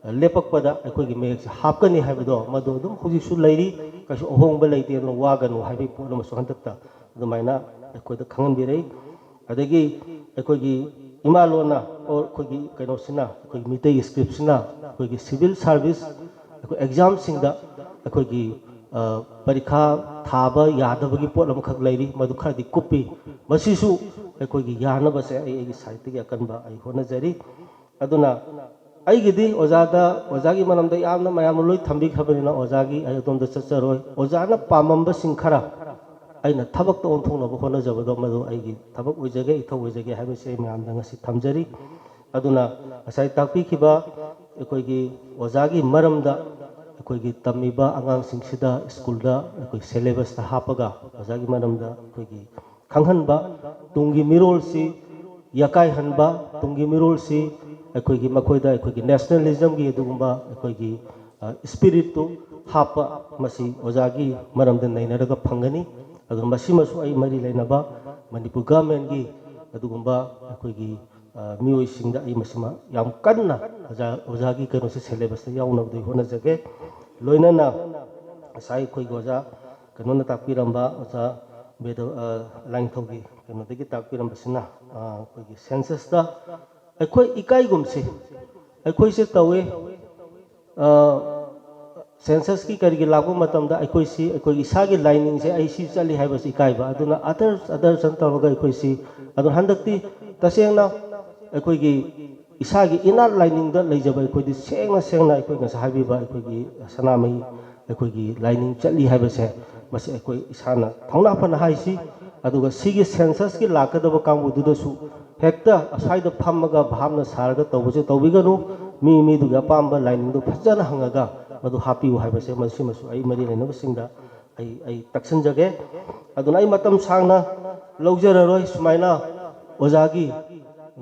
ꯑ, ꯂꯦꯞꯄꯛꯄꯗ ꯑꯩꯈꯣꯏꯒꯤ ꯃꯌꯦꯛꯁꯦ ꯍꯥꯞꯀꯅꯤ ꯍꯥꯏꯕꯗꯣ ꯃꯗꯨ ꯑꯗꯨꯝ ꯍꯧꯖꯤꯛꯁꯨ ꯂꯩꯔꯤ, ꯀꯩꯁꯨ ꯑꯍꯣꯡꯕ ꯂꯩꯇꯦ, ꯑꯗꯨꯅ ꯋꯥꯒꯅꯨ ꯍꯥꯏꯕꯒꯤ ꯄꯣꯠ ꯑꯃꯁꯨ ꯍꯟꯗꯛꯇ ꯑꯗꯨꯃꯥꯏꯅ ꯑꯩꯈꯣꯏꯗ ꯈꯪꯍꯟꯕꯤꯔꯛꯏ꯫ ꯑꯗꯒꯤ ꯑꯩꯈꯣꯏꯒꯤ ꯏꯃꯥ ꯂꯣꯟꯅ, or ꯑꯩꯈꯣꯏꯒꯤ ꯀꯩꯅꯣꯁꯤꯅ, ꯑꯩꯈꯣꯏꯒꯤ ꯃꯤꯇꯩ scriptꯁꯤꯅ ꯑꯩꯈꯣꯏꯒꯤ civil service, ꯑꯩꯈꯣꯏ examꯁꯤꯡꯗ ꯑꯩꯈꯣꯏꯒꯤ, ꯑ, ꯄꯔꯤꯈꯥ ꯊꯥꯕ ꯌꯥꯗꯕꯒꯤ ꯄꯣꯠ ꯑꯃꯈꯛ ꯂꯩꯔꯤ, ꯃꯗꯨ ꯈꯔꯗꯤ ꯀꯨꯞꯄꯤ꯫ ꯃꯁꯤꯁꯨ ꯑꯩꯈꯣꯏꯒꯤ ꯌꯥꯅꯕꯁꯦ ꯑꯩ ꯑꯩꯒꯤ sideꯇꯒꯤ ꯑꯀꯟꯕ ꯑꯩ ꯍꯣꯠꯅꯖꯔꯤ꯫ ꯑꯗꯨꯅ ꯑꯩꯒꯤꯗꯤ ꯑꯣꯖꯥꯗ, ꯑꯣꯖꯥꯒꯤ ꯃꯔꯝꯗ ꯌꯥꯝꯅ ꯃꯌꯥꯝꯅ ꯂꯣꯏ ꯊꯝꯕꯤꯈ꯭ꯔꯕꯅꯤꯅ ꯑꯣꯖꯥꯒꯤ ꯑꯩ ꯑꯗꯣꯝꯗ ꯆꯠꯆꯔꯣꯏ꯫ ꯑꯣꯖꯥꯅ ꯄꯥꯝꯃꯝꯕꯁꯤꯡ ꯈꯔ ꯑꯩꯅ ꯊꯕꯛꯇ ꯑꯣꯟꯊꯣꯛꯅꯕ ꯍꯣꯠꯅꯖꯕꯗꯣ ꯃꯗꯨ ꯑꯩꯒꯤ ꯊꯕꯛ ꯑꯣꯏꯖꯒꯦ, ꯏꯊꯧ ꯑꯣꯏꯖꯒꯦ ꯍꯥꯏꯕꯁꯤ ꯑꯩ ꯃꯌꯥꯝꯗ ꯉꯁꯤ ꯊꯝꯖꯔꯤ꯫ ꯑꯗꯨꯅ ꯉꯁꯥꯏ ꯇꯥꯛꯄꯤꯈꯤꯕ ꯑꯩꯈꯣꯏꯒꯤ ꯑꯣꯖꯥꯒꯤ ꯃꯔꯝꯗ, ꯑꯩꯈꯣꯏꯒꯤ ꯇꯝꯃꯤꯕ ꯑꯉꯥꯡꯁꯤꯡꯁꯤꯗ ꯁ꯭ꯀꯨꯜꯗ ꯑꯩꯈꯣꯏ syllabusꯇ ꯍꯥꯞꯄꯒ ꯑꯣꯖꯥꯒꯤ ꯃꯔꯝꯗ ꯑꯩꯈꯣꯏꯒꯤ ꯈꯪꯍꯟꯕ, ꯇꯨꯡꯒꯤ ꯃꯤꯔꯣꯜꯁꯤ ꯌꯥꯀꯥꯏꯍꯟꯕ, ꯇꯨꯡꯒꯤ ꯃꯤꯔꯣꯜꯁꯤ ꯑꯩꯈꯣꯏꯒꯤ ꯃꯈꯣꯏꯗ ꯑꯩꯈꯣꯏꯒꯤ nationalismꯒꯤ ꯑꯗꯨꯒꯨꯝꯕ ꯑꯩꯈꯣꯏꯒꯤ, ꯑ, spiritꯇꯨ ꯍꯥꯞꯄ, ꯃꯁꯤ ꯑꯣꯖꯥꯒꯤ ꯃꯔꯝꯗ ꯅꯩꯅꯔꯒ ꯐꯪꯒꯅꯤ꯫ ꯑꯗꯨꯅ ꯃꯁꯤꯃꯁꯨ ꯑꯩ ꯃꯔꯤ ꯂꯩꯅꯕ ꯃꯅꯤꯄꯨꯔ governmentꯀꯤ ꯑꯗꯨꯒꯨꯝꯕ ꯑꯩꯈꯣꯏꯒꯤ, ꯑ, ꯃꯤꯑꯣꯏꯁꯤꯡꯗ ꯑꯩ ꯃꯁꯤꯃ ꯌꯥꯝ ꯀꯟꯅ ꯑꯣꯖꯥ, ꯑꯣꯖꯥꯒꯤ ꯀꯩꯅꯣꯁꯦ syllabusꯇ ꯌꯥꯎꯅꯕꯗꯤ ꯍꯣꯠꯅꯖꯒꯦ꯫ ꯂꯣꯏꯅꯅ ꯉꯁꯥꯏ ꯑꯩꯈꯣꯏꯒꯤ ꯑꯣꯖꯥ ꯀꯩꯅꯣꯅ ꯇꯥꯛꯄꯤꯔꯝꯕ, ꯑꯣꯖꯥ ꯕꯦꯗ-, ꯑ, ꯂꯥꯡꯊꯧꯒꯤ ꯀꯩꯅꯣꯗꯒꯤ ꯇꯥꯛꯄꯤꯔꯝꯕꯁꯤꯅ, ꯑ, ꯑꯩꯈꯣꯏꯒꯤ censusꯇ ꯑꯩꯈꯣꯏ ꯏꯀꯥꯏꯒꯨꯝꯁꯤ, ꯑꯩꯈꯣꯏꯁꯦ ꯇꯧꯋꯤ꯫ ꯑ, censusꯀꯤ ꯀꯔꯤꯒꯤ ꯂꯥꯛꯄ ꯃꯇꯝꯗ ꯑꯩꯈꯣꯏꯁꯤ, ꯑꯩꯈꯣꯏꯒꯤ ꯏꯁꯥꯒꯤ ꯂꯥꯏꯅꯤꯡꯁꯦ ꯑꯩ ꯁꯤ ꯆꯠꯂꯤ ꯍꯥꯏꯕꯁꯤ ꯏꯀꯥꯏꯕ꯫ ꯑꯗꯨꯅ others, others ꯑꯅ ꯇꯧꯔꯒ ꯑꯩꯈꯣꯏꯁꯤ, ꯑꯗꯣ ꯍꯟꯗꯛꯇꯤ ꯇꯁꯦꯡꯅ ꯑꯩꯈꯣꯏꯒꯤ ꯏꯁꯥꯒꯤ inner ꯂꯥꯏꯅꯤꯡꯗ ꯂꯩꯖꯕ ꯑꯩꯈꯣꯏꯗꯤ ꯁꯦꯡꯅ ꯁꯦꯡꯅ ꯑꯩꯈꯣꯏ ꯉꯁꯥꯏ ꯍꯥꯏꯕꯤꯕ ꯑꯩꯈꯣꯏꯒꯤ ꯁꯅꯥꯃꯍꯤ ꯑꯩꯈꯣꯏꯒꯤ ꯂꯥꯏꯅꯤꯡ ꯆꯠꯂꯤ ꯍꯥꯏꯕꯁꯦ, ꯃꯁꯤ ꯑꯩꯈꯣꯏ ꯏꯁꯥꯅ ꯊꯧꯅꯥ ꯐꯅ ꯍꯥꯏꯁꯤ꯫ ꯑꯗꯨꯒ ꯁꯤꯒꯤ ꯁꯦꯟꯁꯁꯀꯤ ꯂꯥꯛꯀꯗꯕ ꯀꯥꯡꯕꯨꯗꯨꯗꯁꯨ ꯍꯦꯛꯇ ꯑꯁ꯭ꯋꯥꯏꯗ ꯐꯝꯃꯒ ꯚꯥꯞꯅ ꯁꯥꯔꯒ ꯇꯧꯕꯁꯦ ꯇꯧꯕꯤꯒꯅꯨ꯫ ꯃꯤ ꯃꯤꯗꯨꯒꯤ ꯑꯄꯥꯝꯕ ꯂꯥꯏꯅꯤꯡꯗꯨ ꯐꯖꯅ ꯍꯪꯉꯒ ꯃꯗꯨ ꯍꯥꯞꯄꯤꯌꯨ ꯍꯥꯏꯕꯁꯦ, ꯃꯁꯤꯃꯁꯨ ꯑꯩ ꯃꯔꯤ ꯂꯩꯅꯕꯁꯤꯡꯗ ꯑꯩ ꯑꯩ ꯇꯛꯁꯤꯟꯖꯒꯦ꯫ ꯑꯗꯨꯅ ꯑꯩ ꯃꯇꯝ ꯁꯥꯡꯅ ꯂꯧꯖꯔꯔꯣꯏ꯫ ꯁꯨꯃꯥꯏꯅ ꯑꯣꯖꯥꯒꯤ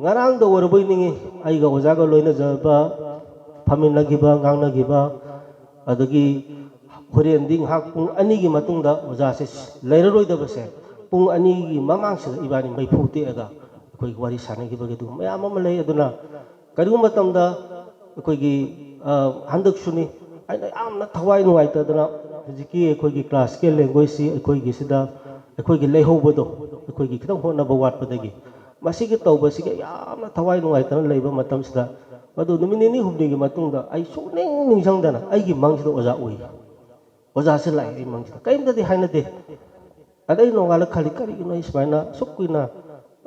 ꯉꯔꯥꯡꯗ ꯑꯣꯏꯔꯕꯣꯏ ꯅꯤꯡꯉꯤ, ꯑꯩꯒ ꯑꯣꯖꯥꯒ ꯂꯣꯏꯅꯖꯕ, ꯐꯝꯃꯤꯟꯅꯈꯤꯕ, ꯉꯥꯡꯅꯈꯤꯕ, ꯑꯗꯒꯤ ꯍꯣꯔꯦꯟꯗꯤ ꯉꯥꯏꯍꯥꯛ ꯄꯨꯡ ꯑꯅꯤꯒꯤ ꯃꯇꯨꯡꯗ ꯑꯣꯖꯥꯁꯦ ꯂꯩꯔꯔꯣꯏꯗꯕꯁꯦ, ꯄꯨꯡ ꯑꯅꯤꯒꯤ ꯃꯃꯥꯡꯁꯤꯗ ꯏꯕꯥꯅꯤ ꯃꯩꯐꯨ ꯇꯦꯛꯑꯒ ꯑꯩꯈꯣꯏꯒꯤ ꯋꯥꯔꯤ ꯁꯥꯟꯅꯈꯤꯕꯒꯤ ꯑꯗꯨꯒꯨꯝꯕ ꯃꯌꯥꯝ ꯑꯃ ꯂꯩ꯫ ꯑꯗꯨꯅ ꯀꯔꯤꯒꯨꯝꯕ ꯃꯇꯝꯗ ꯑꯩꯈꯣꯏꯒꯤ, ꯑ, ꯍꯟꯗꯛꯁꯨꯅꯤ, ꯑꯩꯅ ꯌꯥꯝꯅ ꯊꯋꯥꯏ ꯅꯨꯡꯉꯥꯏꯇꯗꯅ ꯍꯧꯖꯤꯛꯀꯤ ꯑꯩꯈꯣꯏꯒꯤ classical languageetꯁꯤ ꯑꯩꯈꯣꯏꯒꯤꯁꯤꯗ ꯑꯩꯈꯣꯏꯒꯤ ꯂꯩꯍꯧꯕꯗꯣ, ꯑꯩꯈꯣꯏꯒꯤ ꯈꯤꯇꯪ ꯍꯣꯠꯅꯕ ꯋꯥꯠꯄꯗꯒꯤ ꯃꯁꯤꯒꯤ ꯇꯧꯕꯁꯤꯒ ꯌꯥꯝꯅ ꯊꯋꯥꯏ ꯅꯨꯡꯉꯥꯏꯇꯅ ꯂꯩꯕ ꯃꯇꯝꯁꯤꯗ, ꯃꯗꯨ ꯅꯨꯃꯤꯠ ꯅꯤꯅꯤ ꯍꯨꯝꯅꯤꯒꯤ ꯃꯇꯨꯡꯗ ꯑꯩ ꯁꯨꯡꯅꯤꯡ ꯅꯤꯡꯁꯤꯡꯗꯅ ꯑꯩꯒꯤ ꯃꯪꯁꯤꯗ ꯑꯣꯖꯥ ꯎꯏ꯫ ꯑꯣꯖꯥꯁꯦ ꯂꯥꯛꯑꯦ ꯑꯩ ꯃꯪꯁꯤꯗ, ꯀꯔꯤꯝꯇꯗꯤ ꯍꯥꯏꯅꯗꯦ꯫ ꯑꯗꯩ ꯅꯣꯡꯉꯥꯜꯂ ꯈꯜꯂꯤ, "ꯀꯔꯤꯒꯤꯅꯣ ꯑꯩ ꯁꯨꯃꯥꯏꯅ ꯑꯁꯨꯛ ꯀꯨꯏꯅ,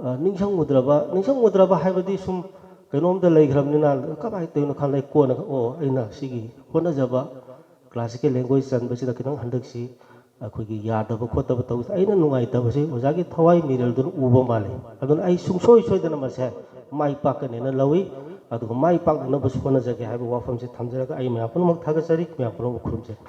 ꯑ, ꯅꯤꯡꯁꯤꯡꯉꯨꯗ꯭ꯔꯕ?" ꯅꯤꯡꯁꯤꯡꯉꯨꯗ꯭ꯔꯕ ꯍꯥꯏꯕꯗꯤ ꯁꯨꯝ ꯀꯩꯅꯣꯝꯗ ꯂꯩꯈ꯭ꯔꯕꯅꯤꯅ ꯀꯃꯥꯏꯅ ꯇꯧꯔꯤꯅꯣ ꯈꯜꯂꯦ꯫ ꯀꯣꯟꯅ, "ꯑꯣ, ꯑꯩꯅ ꯁꯤꯒꯤ ꯍꯣꯠꯅꯖꯕ classical language ꯆꯟꯕꯁꯤꯗ ꯈꯤꯇꯪ ꯍꯟꯗꯛꯁꯤ ꯑꯩꯈꯣꯏꯒꯤ ꯌꯥꯗꯕ ꯈꯣꯠꯇꯕ ꯇꯧꯕꯁꯦ ꯑꯩꯅ ꯅꯨꯡꯉꯥꯏꯇꯕꯁꯦ ꯑꯣꯖꯥꯒꯤ ꯊꯋꯥꯏ ꯃꯤꯔꯦꯜꯗꯨꯅ ꯎꯕ ꯃꯥꯜꯂꯤ꯫ ꯑꯗꯨꯅ ꯑꯩ ꯁꯨꯡꯁꯣꯏ ꯁꯣꯏꯗꯅ ꯃꯁꯦ ꯃꯥꯏ ꯄꯥꯛꯀꯅꯦꯅ ꯂꯧꯏ꯫ ꯑꯗꯨꯒ ꯃꯥꯏ ꯄꯥꯛꯅꯅꯕꯁꯨ ꯍꯣꯠꯅꯖꯒꯦ" ꯍꯥꯏꯕ ꯋꯥꯐꯝꯁꯦ ꯊꯝꯖꯔꯒ ꯑꯩ ꯃꯌꯥꯝ ꯄꯨꯝꯅꯃꯛ ꯊꯥꯒꯠꯆꯔꯤ, ꯃꯌꯥꯝ ꯄꯨꯝꯅꯃꯛ ꯈꯨꯔꯨꯝꯖꯔꯤ꯫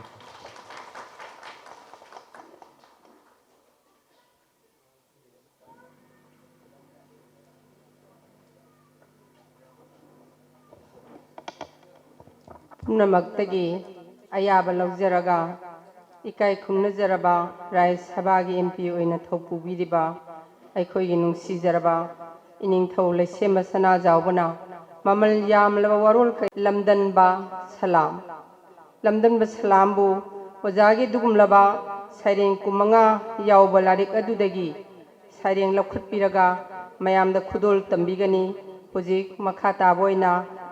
ꯄꯨꯝꯅꯃꯛꯇꯒꯤ ꯑꯌꯥꯕ ꯂꯧꯖꯔꯒ, ꯏꯀꯥꯏ ꯈꯨꯝꯅꯖꯔꯕ ꯔꯥꯖ꯭ꯌ ꯁꯚꯥꯒꯤ MP ꯑꯣꯏꯅ ꯊꯧꯄꯨꯕꯤꯔꯤꯕ ꯑꯩꯈꯣꯏꯒꯤ ꯅꯨꯡꯁꯤꯖꯔꯕ ꯏꯅꯤꯡꯊꯧ ꯂꯩꯁꯦꯝꯕ ꯁꯅꯥꯖꯥꯎꯕꯅ ꯃꯃꯜ ꯌꯥꯝꯂꯕ ꯋꯥꯔꯣꯜ ꯀꯌꯥ ꯂꯝꯗꯟꯕ ꯁꯂꯥꯝ꯫ ꯂꯝꯗꯟꯕ ꯁꯂꯥꯝꯕꯨ ꯑꯣꯖꯥꯒꯤ ꯑꯗꯨꯒꯨꯝꯂꯕ ꯁꯩꯔꯦꯡ ꯀꯨꯟꯃꯉꯥ ꯌꯥꯎꯕ ꯂꯥꯏꯔꯤꯛ ꯑꯗꯨꯗꯒꯤ ꯁꯩꯔꯦꯡ ꯂꯧꯈꯠꯄꯤꯔꯒ ꯃꯌꯥꯝꯗ ꯈꯨꯗꯣꯜ ꯇꯝꯕꯤꯒꯅꯤ꯫ ꯍꯧꯖꯤꯛ ꯃꯈꯥ ꯇꯥꯕ ꯑꯣꯏꯅ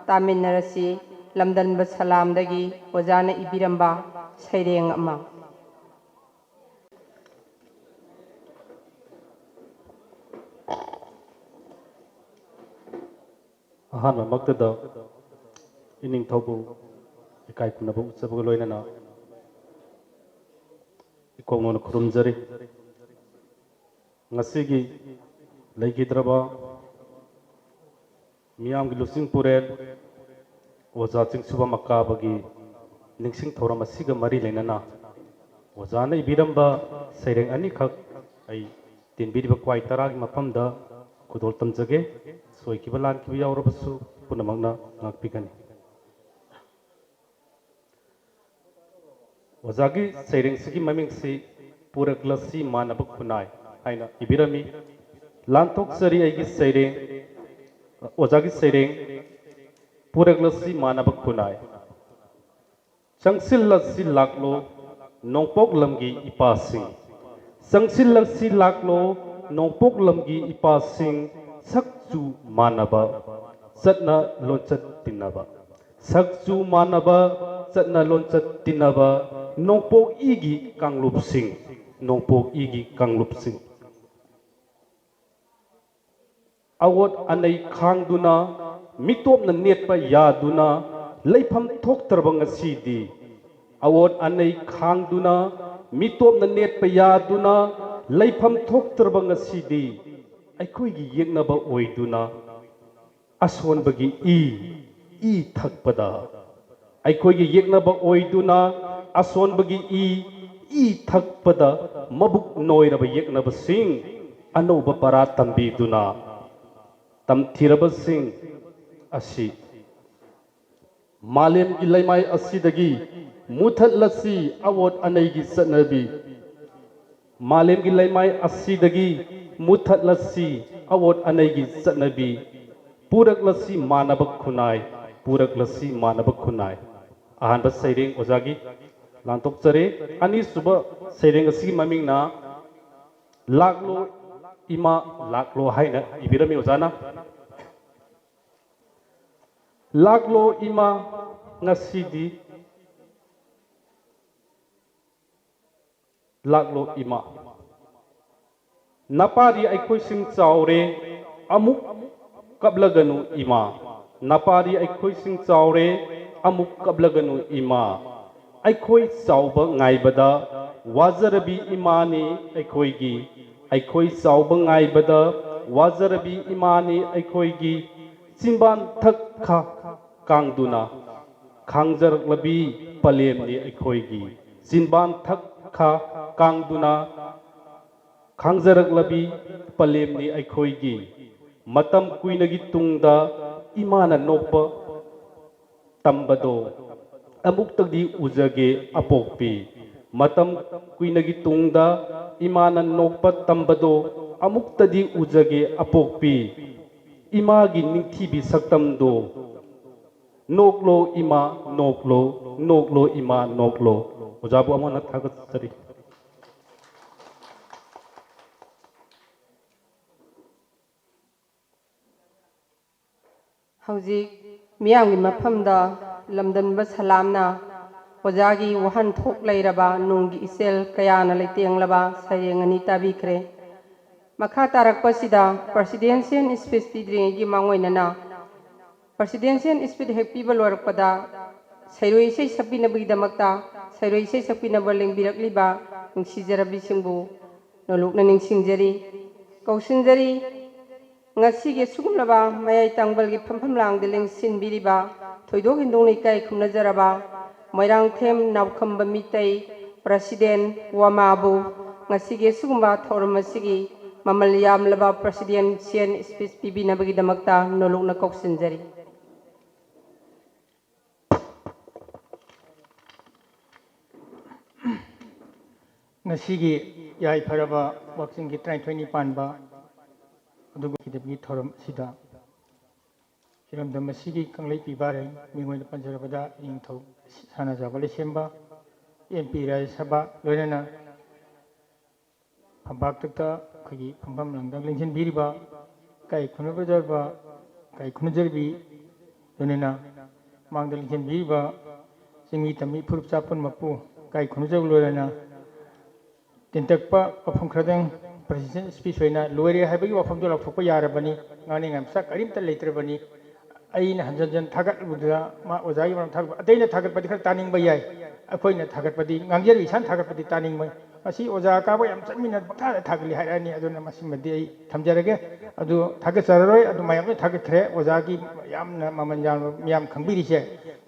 ꯇꯥꯃꯤꯟꯅꯔꯁꯤ꯫ ꯂꯝꯗꯟꯕ ꯁꯂꯥꯝꯗꯒꯤ ꯑꯣꯖꯥꯅ ꯏꯕꯤꯔꯝꯕ ꯁꯩꯔꯦꯡ ꯑꯃ꯫ ꯑꯍꯥꯟꯕꯃꯛꯇꯗ ꯏꯅꯤꯡꯊꯧꯕꯨ ꯏꯀꯥꯏ ꯈꯨꯝꯅꯕ ꯎꯠꯆꯕꯒ ꯂꯣꯏꯅꯅ ꯏꯀꯣꯛꯅꯣꯅ ꯈꯨꯔꯨꯝꯖꯔꯤ꯫ ꯉꯁꯤꯒꯤ ꯂꯩꯈꯤꯗ꯭ꯔꯕ ꯃꯤꯌꯥꯝꯒꯤ ꯂꯨꯆꯤꯡ ꯄꯨꯔꯦꯜ ꯑꯣꯖꯥ ꯆꯤꯡꯁꯨꯕꯝ ꯑꯀꯥꯕꯒꯤ ꯅꯤꯡꯁꯤꯡ ꯊꯧꯔꯝ ꯑꯁꯤꯒ ꯃꯔꯤ ꯂꯩꯅꯅ ꯑꯣꯖꯥꯅ ꯏꯕꯤꯔꯝꯕ ꯁꯩꯔꯦꯡ ꯑꯅꯤꯈꯛ ꯑꯩ ꯇꯤꯟꯕꯤꯔꯤꯕ ꯀ꯭ꯋꯥꯏ ꯇꯔꯥꯒꯤ ꯃꯐꯝꯗ ꯈꯨꯗꯣꯜ ꯇꯝꯖꯒꯦ꯫ ꯁꯣꯏꯈꯤꯕ ꯂꯥꯟꯈꯤꯕ ꯌꯥꯎꯔꯕꯁꯨ ꯄꯨꯝꯅꯃꯛꯅ ꯉꯥꯛꯄꯤꯒꯅꯤ꯫ ꯑꯣꯖꯥꯒꯤ ꯁꯩꯔꯦꯡꯁꯤꯒꯤ ꯃꯃꯤꯡꯁꯤ ꯄꯨꯔꯛꯂꯁꯤ ꯃꯥꯟꯅꯕ ꯈꯨꯟꯅꯥꯏ ꯍꯥꯏꯅ ꯏꯕꯤꯔꯝꯃꯤ꯫ ꯂꯥꯟꯊꯣꯛꯆꯔꯤ ꯑꯩꯒꯤ ꯁꯩꯔꯦꯡ, ꯑꯣꯖꯥꯒꯤ ꯁꯩꯔꯦꯡ ꯄꯨꯔꯛꯂꯁꯤ ꯃꯥꯟꯅꯕ ꯈꯨꯟꯅꯥꯏ꯫ ꯆꯪꯁꯤꯜꯂꯁꯤ ꯂꯥꯛꯂꯣ ꯅꯣꯡꯄꯣꯛ ꯂꯝꯒꯤ ꯏꯄꯥꯁꯤꯡ, ꯆꯪꯁꯤꯜꯂꯁꯤ ꯂꯥꯛꯂꯣ ꯅꯣꯡꯄꯣꯛ ꯂꯝꯒꯤ ꯏꯄꯥꯁꯤꯡ, ꯁꯛꯆꯨ ꯃꯥꯟꯅꯕ ꯆꯠꯅ ꯂꯣꯟꯆꯠ ꯇꯤꯟꯅꯕ, ꯁꯛꯆꯨ ꯃꯥꯟꯅꯕ ꯆꯠꯅ ꯂꯣꯟꯆꯠ ꯇꯤꯟꯅꯕ ꯅꯣꯡꯄꯣꯛ ꯏꯒꯤ ꯀꯥꯡꯂꯨꯞꯁꯤꯡ, ꯅꯣꯡꯄꯣꯛ ꯏꯒꯤ ꯀꯥꯡꯂꯨꯞꯁꯤꯡ꯫ ꯑꯋꯣꯠ ꯑꯅꯩ ꯈꯥꯡꯗꯨꯅ, ꯃꯤꯇꯣꯞꯅ ꯅꯦꯠꯄ ꯌꯥꯗꯨꯅ ꯂꯩꯐꯝ ꯊꯣꯛꯇ꯭ꯔꯕ ꯉꯁꯤꯗꯤ, ꯑꯋꯣꯠ ꯑꯅꯩ ꯈꯥꯡꯗꯨꯅ, ꯃꯤꯇꯣꯞꯅ ꯅꯦꯠꯄ ꯌꯥꯗꯨꯅ ꯂꯩꯐꯝ ꯊꯣꯛꯇ꯭ꯔꯕ ꯉꯁꯤꯗꯤ, ꯑꯩꯈꯣꯏꯒꯤ ꯌꯦꯛꯅꯕ ꯑꯣꯏꯗꯨꯅ ꯑꯁꯣꯟꯕꯒꯤ ꯏ, ꯏ ꯊꯛꯄꯗ, ꯑꯩꯈꯣꯏꯒꯤ ꯌꯦꯛꯅꯕ ꯑꯣꯏꯗꯨꯅ ꯑꯁꯣꯟꯕꯒꯤ ꯏ, ꯏ ꯊꯛꯄꯗ ꯃꯕꯨꯛ ꯅꯣꯏꯔꯕ ꯌꯦꯛꯅꯕꯁꯤꯡ ꯑꯅꯧꯕ ꯄꯔꯥ ꯇꯝꯕꯤꯗꯨꯅ ꯇꯝꯊꯤꯔꯕꯁꯤꯡ ꯑꯁꯤ ꯃꯥꯂꯦꯝꯒꯤ ꯂꯩꯃꯥꯏ ꯑꯁꯤꯗꯒꯤ ꯃꯨꯊꯠꯂꯁꯤ ꯑꯋꯣꯠ ꯑꯅꯩꯒꯤ ꯆꯠꯅꯕꯤ꯫ ꯃꯥꯂꯦꯝꯒꯤ ꯂꯩꯃꯥꯏ ꯑꯁꯤꯗꯒꯤ ꯃꯨꯊꯠꯂꯁꯤ ꯑꯋꯣꯠ ꯑꯅꯩꯒꯤ ꯆꯠꯅꯕꯤ꯫ ꯄꯨꯔꯛꯂꯁꯤ ꯃꯥꯟꯅꯕ ꯈꯨꯟꯅꯥꯏ, ꯄꯨꯔꯛꯂꯁꯤ ꯃꯥꯟꯅꯕ ꯈꯨꯟꯅꯥꯏ꯫ ꯑꯍꯥꯟꯕ ꯁꯩꯔꯦꯡ ꯑꯣꯖꯥꯒꯤ ꯂꯥꯟꯊꯣꯛꯆꯔꯦ꯫ ꯑꯅꯤꯁꯨꯕ ꯁꯩꯔꯦꯡ ꯑꯁꯤꯒꯤ ꯃꯃꯤꯡꯅ ꯂꯥꯛꯂꯣ ꯏꯃꯥ ꯂꯥꯛꯂꯣ ꯍꯥꯏꯅ ꯏꯕꯤꯔꯝꯃꯤ ꯑꯣꯖꯥꯅ꯫ ꯂꯥꯛꯂꯣ ꯏꯃꯥ ꯉꯁꯤꯗꯤ, ꯂꯥꯛꯂꯣ ꯏꯃꯥ꯫ ꯅꯄꯥꯗꯤ ꯑꯩꯈꯣꯏꯁꯤꯡ ꯆꯥꯎꯔꯦ, ꯑꯃꯨꯛ ꯀꯞꯂꯒꯅꯨ ꯏꯃꯥ꯫ ꯅꯄꯥꯗꯤ ꯑꯩꯈꯣꯏꯁꯤꯡ ꯆꯥꯎꯔꯦ, ꯑꯃꯨꯛ ꯀꯞꯂꯒꯅꯨ ꯏꯃꯥ꯫ ꯑꯩꯈꯣꯏ ꯆꯥꯎꯕ ꯉꯥꯏꯕꯗ ꯋꯥꯖꯔꯕꯤ ꯏꯃꯥꯅꯤ ꯑꯩꯈꯣꯏꯒꯤ꯫ ꯑꯩꯈꯣꯏ ꯆꯥꯎꯕ ꯉꯥꯏꯕꯗ ꯋꯥꯖꯔꯕꯤ ꯏꯃꯥꯅꯤ ꯑꯩꯈꯣꯏꯒꯤ꯫ ꯆꯤꯟꯕꯥꯟ ꯊꯛ ꯈꯥ ꯀꯥꯡꯗꯨꯅ ꯈꯥꯡꯖꯔꯛꯂꯕꯤ ꯄꯂꯦꯝꯅꯤ ꯑꯩꯈꯣꯏꯒꯤ꯫ ꯆꯤꯟꯕꯥꯟ ꯊꯛ ꯈꯥ ꯀꯥꯡꯗꯨꯅ ꯈꯥꯡꯖꯔꯛꯂꯕꯤ ꯄꯂꯦꯝꯅꯤ ꯑꯩꯈꯣꯏꯒꯤ꯫ ꯃꯇꯝ ꯀꯨꯏꯅꯒꯤ ꯇꯨꯡꯗ ꯏꯃꯥꯅ ꯅꯣꯛꯄ ꯇꯝꯕꯗꯣ ꯑꯃꯨꯛꯇꯗꯤ ꯎꯖꯒꯦ ꯑꯄꯣꯛꯄꯤ꯫ ꯃꯇꯝ ꯀꯨꯏꯅꯒꯤ ꯇꯨꯡꯗ ꯏꯃꯥꯅ ꯅꯣꯛꯄ ꯇꯝꯕꯗꯣ ꯑꯃꯨꯛꯇꯗꯤ ꯎꯖꯒꯦ ꯑꯄꯣꯛꯄꯤ꯫ ꯏꯃꯥꯒꯤ ꯅꯤꯡꯊꯤꯕꯤ ꯁꯛꯇꯝꯗꯣ꯫ ꯅꯣꯛꯂꯣ ꯏꯃꯥ, ꯅꯣꯛꯂꯣ, ꯅꯣꯛꯂꯣ ꯏꯃꯥ, ꯅꯣꯛꯂꯣ꯫ ꯑꯣꯖꯥꯕꯨ ꯑꯃꯨꯛ ꯍꯟꯅ ꯊꯥꯒꯠꯆꯔꯤ꯫ ꯍꯧꯖꯤꯛ ꯃꯤꯌꯥꯝꯒꯤ ꯃꯐꯝꯗ ꯂꯝꯗꯝꯕ ꯁꯂꯥꯝꯅ ꯑꯣꯖꯥꯒꯤ ꯋꯥꯍꯟꯊꯣꯛ ꯂꯩꯔꯕ ꯅꯨꯡꯒꯤ ꯏꯆꯦꯜ ꯀꯌꯥꯅ ꯂꯩꯇꯦꯡꯂꯕ ꯁꯩꯔꯦꯡ ꯑꯅꯤ ꯇꯥꯕꯤꯈ꯭ꯔꯦ꯫ ꯃꯈꯥ ꯇꯥꯔꯛꯄꯁꯤꯗ presidential speech ꯄꯤꯗ꯭ꯔꯤꯉꯩꯒꯤ ꯃꯥꯡꯑꯣꯏꯅꯅ presidential speech ꯍꯦꯛ ꯄꯤꯕ ꯂꯣꯏꯔꯛꯄꯗ ꯁꯩꯔꯣꯏ ꯏꯁꯩ ꯁꯛꯄꯤꯅꯕꯒꯤꯗꯃꯛꯇ ꯁꯩꯔꯣꯏ ꯏꯁꯩ ꯁꯛꯄꯤꯅꯕ ꯂꯦꯡꯕꯤꯔꯛꯂꯤꯕ ꯅꯨꯡꯁꯤꯖꯔꯕꯤꯁꯤꯡꯕꯨ ꯅꯣꯂꯨꯛꯅ ꯅꯤꯡꯁꯤꯡꯖꯔꯤ, ꯀꯧꯁꯤꯟꯖꯔꯤ꯫ ꯉꯁꯤꯒꯤ ꯑꯁꯤꯒꯨꯝꯂꯕ ꯃꯌꯥꯏ ꯇꯥꯡꯕꯜꯒꯤ ꯐꯝꯐꯝ ꯂꯥꯡꯗ ꯂꯦꯡꯁꯤꯟꯕꯤꯔꯤꯕ ꯊꯣꯏꯗꯣꯛ ꯍꯦꯟꯗꯣꯛꯅ ꯏꯀꯥꯏ ꯈꯨꯝꯅꯖꯔꯕ ꯃꯣꯏꯔꯥꯡꯊꯦꯝ ꯅꯥꯎꯈꯝꯕ ꯃꯤꯇꯩ president ꯋꯥꯃꯥꯕꯨ ꯉꯁꯤꯒꯤ ꯑꯁꯤꯒꯨꯝꯕ ꯊꯧꯔꯝ ꯑꯁꯤꯒꯤ ꯃꯃꯜ ꯌꯥꯝꯂꯕ presidential speech ꯄꯤꯕꯤꯅꯕꯒꯤꯗꯃꯛꯇ ꯅꯣꯂꯨꯛꯅ ꯀꯧꯁꯤꯟꯖꯔꯤ꯫ ꯉꯁꯤꯒꯤ ꯌꯥꯏꯐꯔꯕ ꯋꯥꯛꯆꯤꯡꯒꯤ ꯇꯔꯥꯅꯤꯊꯣꯏꯅꯤ ꯄꯥꯟꯕ ꯑꯗꯨꯒꯤ ꯊꯧꯔꯝ ꯑꯁꯤꯗ ꯏꯔꯝꯗꯝ ꯑꯁꯤꯒꯤ ꯀꯪꯂꯩ ꯄꯤꯕꯥꯔꯦꯜ ꯃꯤꯡ ꯑꯣꯏꯅ ꯄꯟꯖꯔꯕꯗ ꯏꯅꯤꯡꯊꯧ ꯁꯅꯥꯖꯥꯎꯕ ꯂꯩꯁꯦꯝꯕ, ꯑꯦꯝ ꯄꯤ ꯔꯥꯖ꯭ꯌ ꯁꯚꯥ, ꯂꯣꯏꯅꯅ ꯐꯝꯄꯥꯛꯇ ꯑꯩꯈꯣꯏꯒꯤ ꯐꯝꯐꯝ ꯂꯥꯡꯗ ꯂꯦꯡꯁꯤꯟꯕꯤꯔꯤꯕ ꯏꯀꯥꯏ ꯈꯨꯝꯅꯖꯔꯕ, ꯏꯀꯥꯏ ꯈꯨꯝꯅꯖꯔꯕꯤ, ꯂꯣꯏꯅꯅ ꯃꯥꯡꯗ ꯂꯦꯡꯁꯤꯟꯕꯤꯔꯤꯕ ꯆꯤꯡꯃꯤ ꯇꯝꯃꯤ ꯐꯨꯔꯨꯞ ꯆꯥ ꯄꯨꯝꯅꯃꯛꯄꯨ ꯏꯀꯥꯏ ꯈꯨꯝꯅꯖꯕ ꯂꯣꯏꯅꯅ ꯇꯦꯟꯇꯛꯄ ꯋꯥꯐꯝ ꯈꯔꯗꯪ presidential speech ꯑꯣꯏꯅ ꯂꯣꯏꯔꯦ ꯍꯥꯏꯕꯒꯤ ꯋꯥꯐꯝꯗꯨ ꯂꯥꯎꯊꯣꯛꯄ ꯌꯥꯔꯕꯅꯤ꯫ ꯉꯥꯡꯅꯤꯡꯉꯥꯏ ꯃꯆꯥꯛ ꯀꯔꯤꯝꯇ ꯂꯩꯇ꯭ꯔꯕꯅꯤ꯫ ꯑꯩꯅ ꯍꯟꯖꯟ ꯍꯟꯖꯟ ꯊꯥꯒꯠꯂꯨꯕꯗ ꯃꯥ ꯑꯣꯖꯥꯒꯤ ꯃꯔꯝ ꯊꯥꯒꯠꯄ, ꯑꯇꯩꯅ ꯊꯥꯒꯠꯄꯗꯤ ꯈꯔ ꯇꯥꯅꯤꯡꯕ ꯌꯥꯏ, ꯑꯩꯈꯣꯏꯅ ꯊꯥꯒꯠꯄꯗꯤ, ꯉꯥꯡꯖꯔꯤ, ꯏꯁꯥꯅ ꯊꯥꯒꯠꯄꯗꯤ ꯇꯥꯅꯤꯡꯕ꯫ ꯃꯁꯤ ꯑꯣꯖꯥ ꯑꯀꯥꯕ ꯌꯥꯝ ꯆꯠꯃꯤꯟꯅ ꯄꯪꯊꯥꯗ ꯊꯥꯒꯠꯂꯤ ꯍꯥꯏꯔꯛꯑꯅꯤ꯫ ꯑꯗꯨꯅ ꯃꯁꯤꯃꯗꯤ ꯑꯩ ꯊꯝꯖꯔꯒꯦ꯫ ꯑꯗꯨ ꯊꯥꯒꯠꯆꯔꯔꯣꯏ꯫ ꯑꯗꯨ ꯃꯌꯥꯝ ꯂꯣꯏ ꯊꯥꯒꯠꯈ꯭ꯔꯦ꯫ ꯑꯣꯖꯥꯒꯤ ꯌꯥꯝꯅ ꯃꯃꯜ ꯌꯥꯝꯕ, ꯃꯤꯌꯥꯝ ꯈꯪꯕꯤꯔꯤꯁꯦ꯫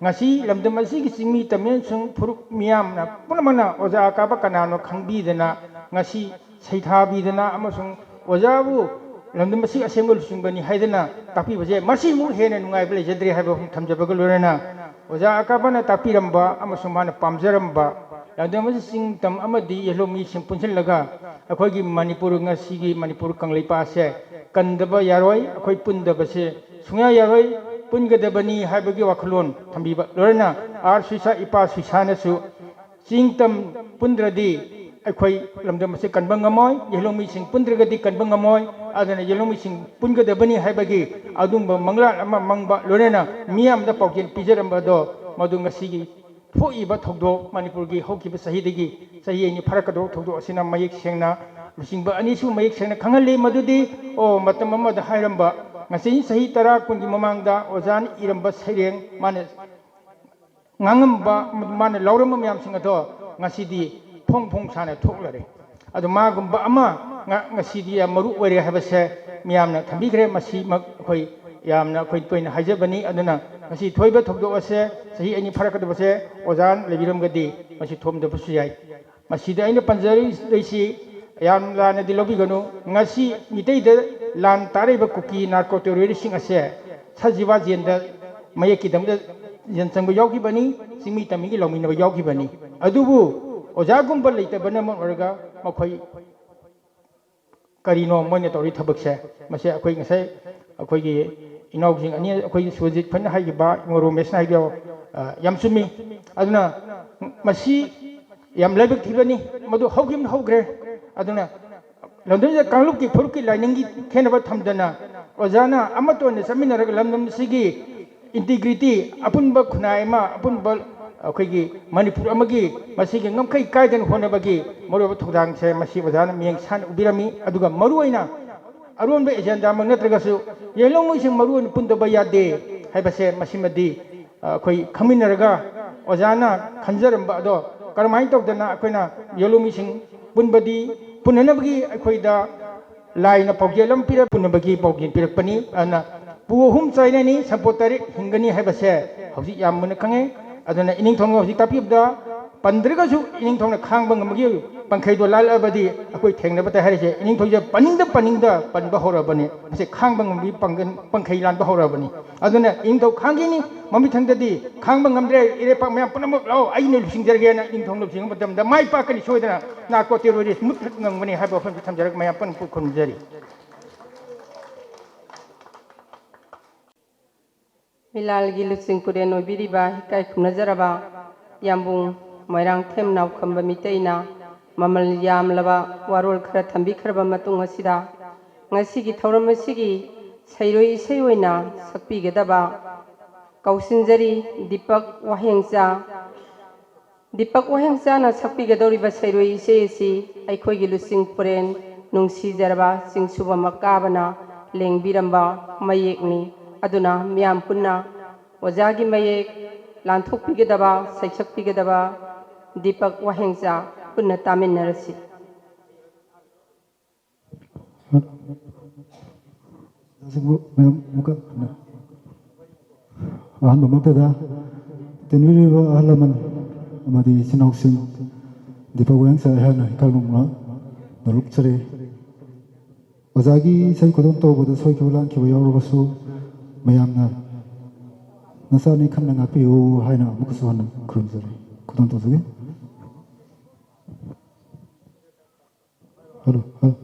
ꯉꯁꯤ ꯂꯝꯗꯝ ꯑꯁꯤꯒꯤ ꯆꯤꯡꯃꯤ ꯇꯝꯃꯤ ꯑꯃꯁꯨꯡ ꯐꯨꯔꯨꯞ ꯃꯤꯌꯥꯝꯅ ꯄꯨꯝꯅꯃꯛꯅ ꯑꯣꯖꯥ ꯑꯀꯥꯕ ꯀꯅꯥꯅꯣ ꯈꯪꯕꯤꯗꯅ, ꯉꯁꯤ ꯁꯩꯊꯥꯕꯤꯗꯅ ꯑꯃꯁꯨꯡ ꯑꯣꯖꯥꯕꯨ ꯂꯝꯗꯝ ꯑꯁꯤ ꯑꯁꯦꯡꯕ ꯂꯨꯆꯤꯡꯕꯅꯤ ꯍꯥꯏꯗꯅ ꯇꯥꯛꯄꯤꯕꯁꯦ, ꯃꯁꯤꯃꯨꯛ ꯍꯦꯟꯅ ꯅꯨꯡꯉꯥꯏꯕ ꯂꯩꯖꯗ꯭ꯔꯦ ꯍꯥꯏꯕ ꯋꯥꯐꯝ ꯊꯝꯖꯕꯒ ꯂꯣꯏꯅꯅ, ꯑꯣꯖꯥ ꯑꯀꯥꯕꯅ ꯇꯥꯛꯄꯤꯔꯝꯕ ꯑꯃꯁꯨꯡ ꯃꯥꯅ ꯄꯥꯝꯖꯔꯝꯕ ꯂꯝꯗꯝ ꯑꯁꯤ ꯆꯤꯡ ꯇꯝ ꯑꯃꯗꯤ ꯌꯦꯜꯍꯧꯃꯤꯁꯤꯡ ꯄꯨꯟꯁꯤꯜꯂꯒ ꯑꯩꯈꯣꯏꯒꯤ ꯃꯅꯤꯄꯨꯔ, ꯉꯁꯤꯒꯤ ꯃꯅꯤꯄꯨꯔ ꯀꯪꯂꯩꯄꯥꯛ ꯑꯁꯦ ꯀꯟꯗꯕ ꯌꯥꯔꯣꯏ, ꯑꯩꯈꯣꯏ ꯄꯨꯟꯗꯕꯁꯦ ꯁꯨꯡꯌꯥ ꯌꯥꯔꯣꯏ, ꯄꯨꯟꯒꯗꯕꯅꯤ ꯍꯥꯏꯕꯒꯤ ꯋꯥꯈꯜꯂꯣꯟ ꯊꯝꯕꯤꯕ ꯂꯣꯏꯅꯅ, ꯑꯥꯔ ꯁꯨꯏꯁꯥ, ꯏꯄꯥ ꯁꯨꯏꯁꯥꯅꯁꯨ ꯆꯤꯡ ꯇꯝ ꯄꯨꯟꯗ꯭ꯔꯗꯤ ꯑꯩꯈꯣꯏ ꯂꯝꯗꯝ ꯑꯁꯤ ꯀꯟꯕ ꯉꯝꯃꯣꯏ, ꯌꯦꯜꯍꯧꯃꯤꯁꯤꯡ ꯄꯨꯟꯗ꯭ꯔꯒꯗꯤ ꯀꯟꯕ ꯉꯝꯃꯣꯏ꯫ ꯑꯗꯨꯅ ꯌꯦꯜꯍꯧꯃꯤꯁꯤꯡ ꯄꯨꯟꯒꯗꯕꯅꯤ ꯍꯥꯏꯕꯒꯤ ꯑꯗꯨꯒꯨꯝꯕ ꯃꯪꯂꯥꯟ ꯑꯃ ꯃꯪꯕ ꯂꯣꯏꯅꯅ ꯃꯤꯌꯥꯝꯗ ꯄꯥꯎꯖꯦꯜ ꯄꯤꯖꯔꯝꯕꯗꯣ, ꯃꯗꯨ ꯉꯁꯤꯒꯤ ꯊꯣꯛꯏꯕ ꯊꯧꯗꯣꯛ, ꯃꯅꯤꯄꯨꯔꯒꯤ ꯍꯧꯈꯤꯕ ꯆꯍꯤꯗꯒꯤ ꯆꯍꯤ ꯑꯅꯤ ꯐꯥꯔꯛꯀꯗꯧꯕ ꯊꯧꯗꯣꯛ ꯑꯁꯤꯅ ꯃꯌꯦꯛ ꯁꯦꯡꯅ, ꯂꯨꯆꯤꯡꯕ ꯑꯅꯤꯁꯨ ꯃꯌꯦꯛ ꯁꯦꯡꯅ ꯈꯪꯍꯜꯂꯤ꯫ ꯃꯗꯨꯗꯤ, ꯑꯣ, ꯃꯇꯝ ꯑꯃꯗ ꯍꯥꯏꯔꯝꯕ, ꯉꯁꯤ ꯆꯍꯤ ꯇꯔꯥ, ꯀꯨꯟꯒꯤ ꯃꯃꯥꯡꯗ ꯑꯣꯖꯥꯅ ꯏꯔꯝꯕ ꯁꯩꯔꯦꯡ, ꯃꯥꯅ ꯉꯥꯡꯉꯝꯕ, ꯃꯥꯅ ꯂꯥꯎꯔꯝꯕ ꯃꯌꯥꯝꯁꯤꯡ ꯑꯗꯣ ꯉꯁꯤꯗꯤ ꯐꯣꯡ ꯐꯣꯡ ꯁꯥꯅ ꯊꯣꯛꯂꯔꯦ꯫ ꯑꯗꯣ ꯃꯥꯒꯨꯝꯕ ꯑꯃ ꯉ-, ꯉꯁꯤꯗꯤ ꯌꯥꯝ ꯃꯔꯨ ꯑꯣꯏꯔꯦ ꯍꯥꯏꯕꯁꯦ ꯃꯤꯌꯥꯝꯅ ꯊꯝꯕꯤꯈ꯭ꯔꯦ꯫ ꯃꯁꯤꯃꯛ ꯑꯩꯈꯣꯏ ꯌꯥꯝꯅ, ꯑꯩꯈꯣꯏ ꯇꯣꯏꯅ ꯍꯥꯏꯖꯕꯅꯤ꯫ ꯑꯗꯨꯅ ꯉꯁꯤ ꯊꯣꯛꯏꯕ ꯊꯧꯗꯣꯛ ꯑꯁꯦ, ꯆꯍꯤ ꯑꯅꯤ ꯐꯥꯔꯛꯀꯗꯕꯁꯦ, ꯑꯣꯖꯥꯅ ꯂꯩꯕꯤꯔꯝꯒꯗꯤ ꯃꯁꯤ ꯊꯣꯛꯂꯝꯗꯕꯁꯨ ꯌꯥꯏ꯫ ꯃꯁꯤꯗ ꯑꯩꯅ ꯄꯟꯖꯔꯤꯁꯤ ꯌꯥꯝ ꯂꯥꯟꯅꯗꯤ ꯂꯧꯕꯤꯒꯅꯨ꯫ ꯉꯁꯤ ꯃꯤꯇꯩꯗ ꯂꯥꯟ ꯇꯥꯔꯛꯏꯕ ꯀꯨꯀꯤ ꯅꯥꯔꯀꯣ ꯇꯦꯔꯣꯔꯤꯁꯁꯤꯡ ꯑꯁꯦ ꯁꯖꯤꯋꯥ ꯖꯦꯜꯗ ꯃꯌꯦꯛꯀꯤꯗꯃꯛꯇ ꯖꯦꯜ ꯆꯪꯕ ꯌꯥꯎꯈꯤꯕꯅꯤ, ꯆꯤꯡꯃꯤ ꯇꯝꯃꯤꯒꯤ ꯂꯧꯃꯤꯟꯅꯕ ꯌꯥꯎꯈꯤꯕꯅꯤ꯫ ꯑꯗꯨꯕꯨ ꯑꯣꯖꯥꯒꯨꯝꯕ ꯂꯩꯇꯕꯅ ꯃꯔꯝ ꯑꯣꯏꯔꯒ ꯃꯈꯣꯏ ꯀꯔꯤꯅꯣ ꯃꯣꯏꯅ ꯇꯧꯔꯤ ꯊꯕꯛꯁꯦ? ꯃꯁꯤ ꯑꯩꯈꯣꯏ ꯉꯁꯥꯏ ꯑꯩꯈꯣꯏꯒꯤ ꯏꯅꯥꯎꯁꯤꯡ ꯑꯅꯤ, ꯑꯩꯈꯣꯏꯒꯤ ꯁꯨꯔꯖꯤꯠ ꯈꯣꯏꯅ ꯍꯥꯏꯈꯤꯕ, ꯏꯃꯣ ꯔꯣꯃꯦꯁꯅ ꯍꯥꯏꯈꯤꯕ, ꯑ, ꯌꯥꯝ ꯆꯨꯝꯃꯤ꯫ ꯑꯗꯨꯅ ꯃꯁꯤ ꯌꯥꯝ ꯂꯥꯏꯕꯛ ꯊꯤꯕꯅꯤ, ꯃꯗꯨ ꯍꯧꯈꯤꯕꯅ ꯍꯧꯈ꯭ꯔꯦ꯫ ꯑꯗꯨꯅ ꯂꯝꯗꯝꯁꯤꯗ ꯀꯥꯡꯂꯨꯞꯀꯤ ꯐꯨꯔꯨꯞꯀꯤ ꯂꯥꯏꯅꯤꯡꯒꯤ ꯈꯦꯠꯅꯕ ꯊꯝꯗꯅ ꯑꯣꯖꯥꯅ ꯑꯃꯠꯇ ꯑꯣꯏꯅ ꯆꯠꯃꯤꯟꯅꯔꯒ ꯂꯝꯗꯝꯁꯤꯒꯤ integrity, ꯑꯄꯨꯟꯕ ꯈꯨꯟꯅꯥꯏ ꯑꯃ, ꯑꯄꯨꯟꯕ ꯑꯩꯈꯣꯏꯒꯤ ꯃꯅꯤꯄꯨꯔ ꯑꯃꯒꯤ ꯃꯁꯤꯒꯤ ꯉꯝꯈꯩ ꯀꯥꯏꯗꯅ ꯍꯣꯠꯅꯕꯒꯤ ꯃꯔꯨꯑꯣꯏꯕ ꯊꯧꯗꯥꯡꯁꯦ ꯃꯁꯤ ꯑꯣꯖꯥꯅ ꯃꯤꯠꯌꯦꯡ ꯁꯥꯟꯅ ꯎꯕꯤꯔꯝꯃꯤ꯫ ꯑꯗꯨꯒ ꯃꯔꯨꯑꯣꯏꯅ ꯑꯔꯣꯟꯕ ꯑꯦꯖꯦꯟꯗꯥꯃꯛ ꯅꯠꯇ꯭ꯔꯒꯁꯨ ꯌꯦꯜꯍꯧꯃꯤꯁꯤꯡ ꯃꯔꯨ ꯑꯣꯏꯅ ꯄꯨꯟꯗꯕ ꯌꯥꯗꯦ ꯍꯥꯏꯕꯁꯦ, ꯃꯁꯤꯃꯗꯤ, ꯑ, ꯑꯩꯈꯣꯏ ꯈꯪꯃꯤꯟꯅꯔꯒ ꯑꯣꯖꯥꯅ ꯈꯟꯖꯔꯝꯕ ꯑꯗꯣ ꯀꯔꯝꯍꯥꯏꯅ ꯇꯧꯗꯅ ꯑꯩꯈꯣꯏꯅ ꯌꯦꯜꯍꯧꯃꯤꯁꯤꯡ ꯄꯨꯟꯕꯗꯤ, ꯄꯨꯟꯅꯅꯕꯒꯤ ꯑꯩꯈꯣꯏꯗ ꯂꯥꯏꯅ ꯄꯥꯎꯖꯦꯜ ꯑꯃ ꯄꯤꯔ-, ꯄꯨꯟꯅꯕꯒꯤ ꯄꯥꯎꯖꯦꯜ ꯄꯤꯔꯛꯄꯅꯤ꯫ ꯑꯗꯨꯅ ꯄꯨ ꯑꯍꯨꯝ ꯆꯥꯏꯅꯅꯤ, ꯁꯝꯄꯣ ꯇꯔꯦꯠ ꯍꯤꯡꯒꯅꯤ ꯍꯥꯏꯕꯁꯦ ꯍꯧꯖꯤꯛ ꯌꯥꯝ ꯃꯨꯟꯅ ꯈꯪꯉꯦ꯫ ꯑꯗꯨꯅ ꯏꯅꯤꯡꯊꯧꯅ ꯍꯧꯖꯤꯛ ꯇꯥꯛꯄꯤꯕꯗ ꯄꯟꯗ꯭ꯔꯒꯁꯨ ꯏꯅꯤꯡꯊꯧꯅ ꯈꯥꯡꯕ ꯉꯝꯕꯒꯤ ꯄꯟꯈꯩꯗꯣ ꯂꯥꯜꯂꯛꯑꯕꯗꯤ ꯑꯩꯈꯣꯏ ꯊꯦꯡꯅꯕ ꯇꯥꯏ ꯍꯥꯏꯔꯤꯁꯦ꯫ ꯏꯅꯤꯡꯊꯧꯁꯦ ꯄꯟꯅꯤꯡꯗ ꯄꯟꯅꯤꯡꯗ ꯄꯟꯕ ꯍꯧꯔꯛꯑꯕꯅꯤ꯫ ꯃꯁꯤ ꯈꯥꯡꯕ ꯉꯝꯕꯒꯤ ꯄꯥꯡꯒꯜ, ꯄꯟꯈꯩ ꯂꯥꯟꯕ ꯍꯧꯔꯛꯑꯕꯅꯤ꯫ ꯑꯗꯨꯅ ꯏꯅꯤꯡꯊꯧ ꯈꯥꯡꯈꯤꯅꯤ, ꯃꯃꯤꯊꯪꯗꯗꯤ ꯈꯥꯡꯕ ꯉꯝꯗ꯭ꯔꯦ, ꯏꯔꯩꯄꯥꯛ ꯃꯌꯥꯝ ꯄꯨꯝꯅꯃꯛ ꯂꯥꯛꯑꯣ, ꯑꯩꯅ ꯂꯨꯆꯤꯡꯖꯔꯒꯦꯅ ꯏꯅꯤꯡꯊꯧꯅ ꯂꯨꯆꯤꯡꯕ ꯃꯇꯝꯗ ꯃꯥꯏ ꯄꯥꯛꯀꯅꯤ ꯁꯣꯏꯗꯅ, ꯅꯥꯔꯀꯣ ꯇꯦꯔꯣꯔꯤꯁ ꯃꯨꯠꯊꯠ ꯉꯝꯒꯅꯤ ꯍꯥꯏꯕ ꯋꯥꯐꯝꯁꯤ ꯊꯝꯖꯔꯒ ꯃꯌꯥꯝ ꯄꯨꯝꯅꯃꯛꯄꯨ ꯈꯨꯔꯨꯝꯖꯔꯤ꯫ ꯃꯤꯂꯥꯜꯒꯤ ꯂꯨꯆꯤꯡ ꯄꯨꯔꯦꯟ ꯑꯣꯏꯕꯤꯔꯤꯕ ꯏꯀꯥꯏ ꯈꯨꯝꯅꯖꯔꯕ ꯌꯥꯝꯕꯨꯡ ꯃꯣꯏꯔꯥꯡꯊꯦꯝ ꯅꯥꯎꯈꯝꯕ ꯃꯤꯇꯩꯅ ꯃꯃꯜ ꯌꯥꯝꯂꯕ ꯋꯥꯔꯣꯜ ꯈꯔ ꯊꯝꯕꯤꯈ꯭ꯔꯕ ꯃꯇꯨꯡ ꯑꯁꯤꯗ, ꯉꯁꯤꯒꯤ ꯊꯧꯔꯝ ꯑꯁꯤꯒꯤ ꯁꯩꯔꯣꯏ ꯏꯁꯩ ꯑꯣꯏꯅ ꯁꯛꯄꯤꯒꯗꯕ ꯀꯧꯁꯤꯟꯖꯔꯤ ꯗꯤꯄꯛ ꯋꯥꯍꯦꯡꯆꯥ꯫ ꯗꯤꯄꯛ ꯋꯥꯍꯦꯡꯆꯥꯅ ꯁꯛꯄꯤꯒꯗꯧꯔꯤꯕ ꯁꯩꯔꯣꯏ ꯏꯁꯩ ꯑꯁꯤ ꯑꯩꯈꯣꯏꯒꯤ ꯂꯨꯆꯤꯡ ꯄꯨꯔꯦꯟ ꯅꯨꯡꯁꯤꯖꯔꯕ ꯆꯤꯡꯁꯨꯕ ꯃꯀꯥꯕꯅ ꯂꯦꯡꯕꯤꯔꯝꯕ ꯃꯌꯦꯛꯅꯤ꯫ ꯑꯗꯨꯅ ꯃꯤꯌꯥꯝ ꯄꯨꯟꯅ ꯑꯣꯖꯥꯒꯤ ꯃꯌꯦꯛ ꯂꯥꯟꯊꯣꯛꯄꯤꯒꯗꯕ, ꯁꯩꯁꯛꯄꯤꯒꯗꯕ ꯗꯤꯄꯛ ꯋꯥꯍꯦꯡꯆꯥ ꯄꯨꯟꯅ ꯇꯥꯃꯤꯟꯅꯔꯁꯤ꯫ ꯑꯣꯖꯥꯁꯤꯡꯕꯨ ꯃꯌꯥꯝ ꯑꯃꯨꯛꯀ ꯍꯟꯅ ꯑꯍꯥꯟꯕꯃꯛꯇꯗ ꯇꯤꯟꯕꯤꯔꯤꯕ ꯑꯍꯜ ꯂꯃꯟ ꯑꯃꯗꯤ ꯏꯆꯤꯟ ꯏꯅꯥꯎꯁꯤꯡ, ꯗꯤꯄꯛ ꯋꯥꯍꯦꯡꯆꯥ ꯑꯩꯍꯥꯛꯅ ꯏꯀꯥꯏ ꯈꯨꯝꯅꯅ ꯅꯣꯂꯨꯛꯆꯔꯤ꯫ ꯑꯣꯖꯥꯒꯤ ꯏꯁꯩ ꯈꯨꯗꯣꯜ ꯇꯧꯕꯗ ꯁꯣꯏꯈꯤꯕ ꯂꯥꯟꯈꯤꯕ ꯌꯥꯎꯔꯕꯁꯨ ꯃꯌꯥꯝꯅ ꯅꯆꯥꯅꯤ ꯈꯟꯅ ꯉꯥꯛꯄꯤꯌꯨ ꯍꯥꯏꯅ ꯑꯃꯨꯛꯀꯁꯨ ꯍꯟꯅ ꯈꯨꯔꯨꯝꯖꯔꯤ, ꯈꯨꯗꯣꯜ ꯇꯧꯖꯒꯦ꯫ Hello, hello.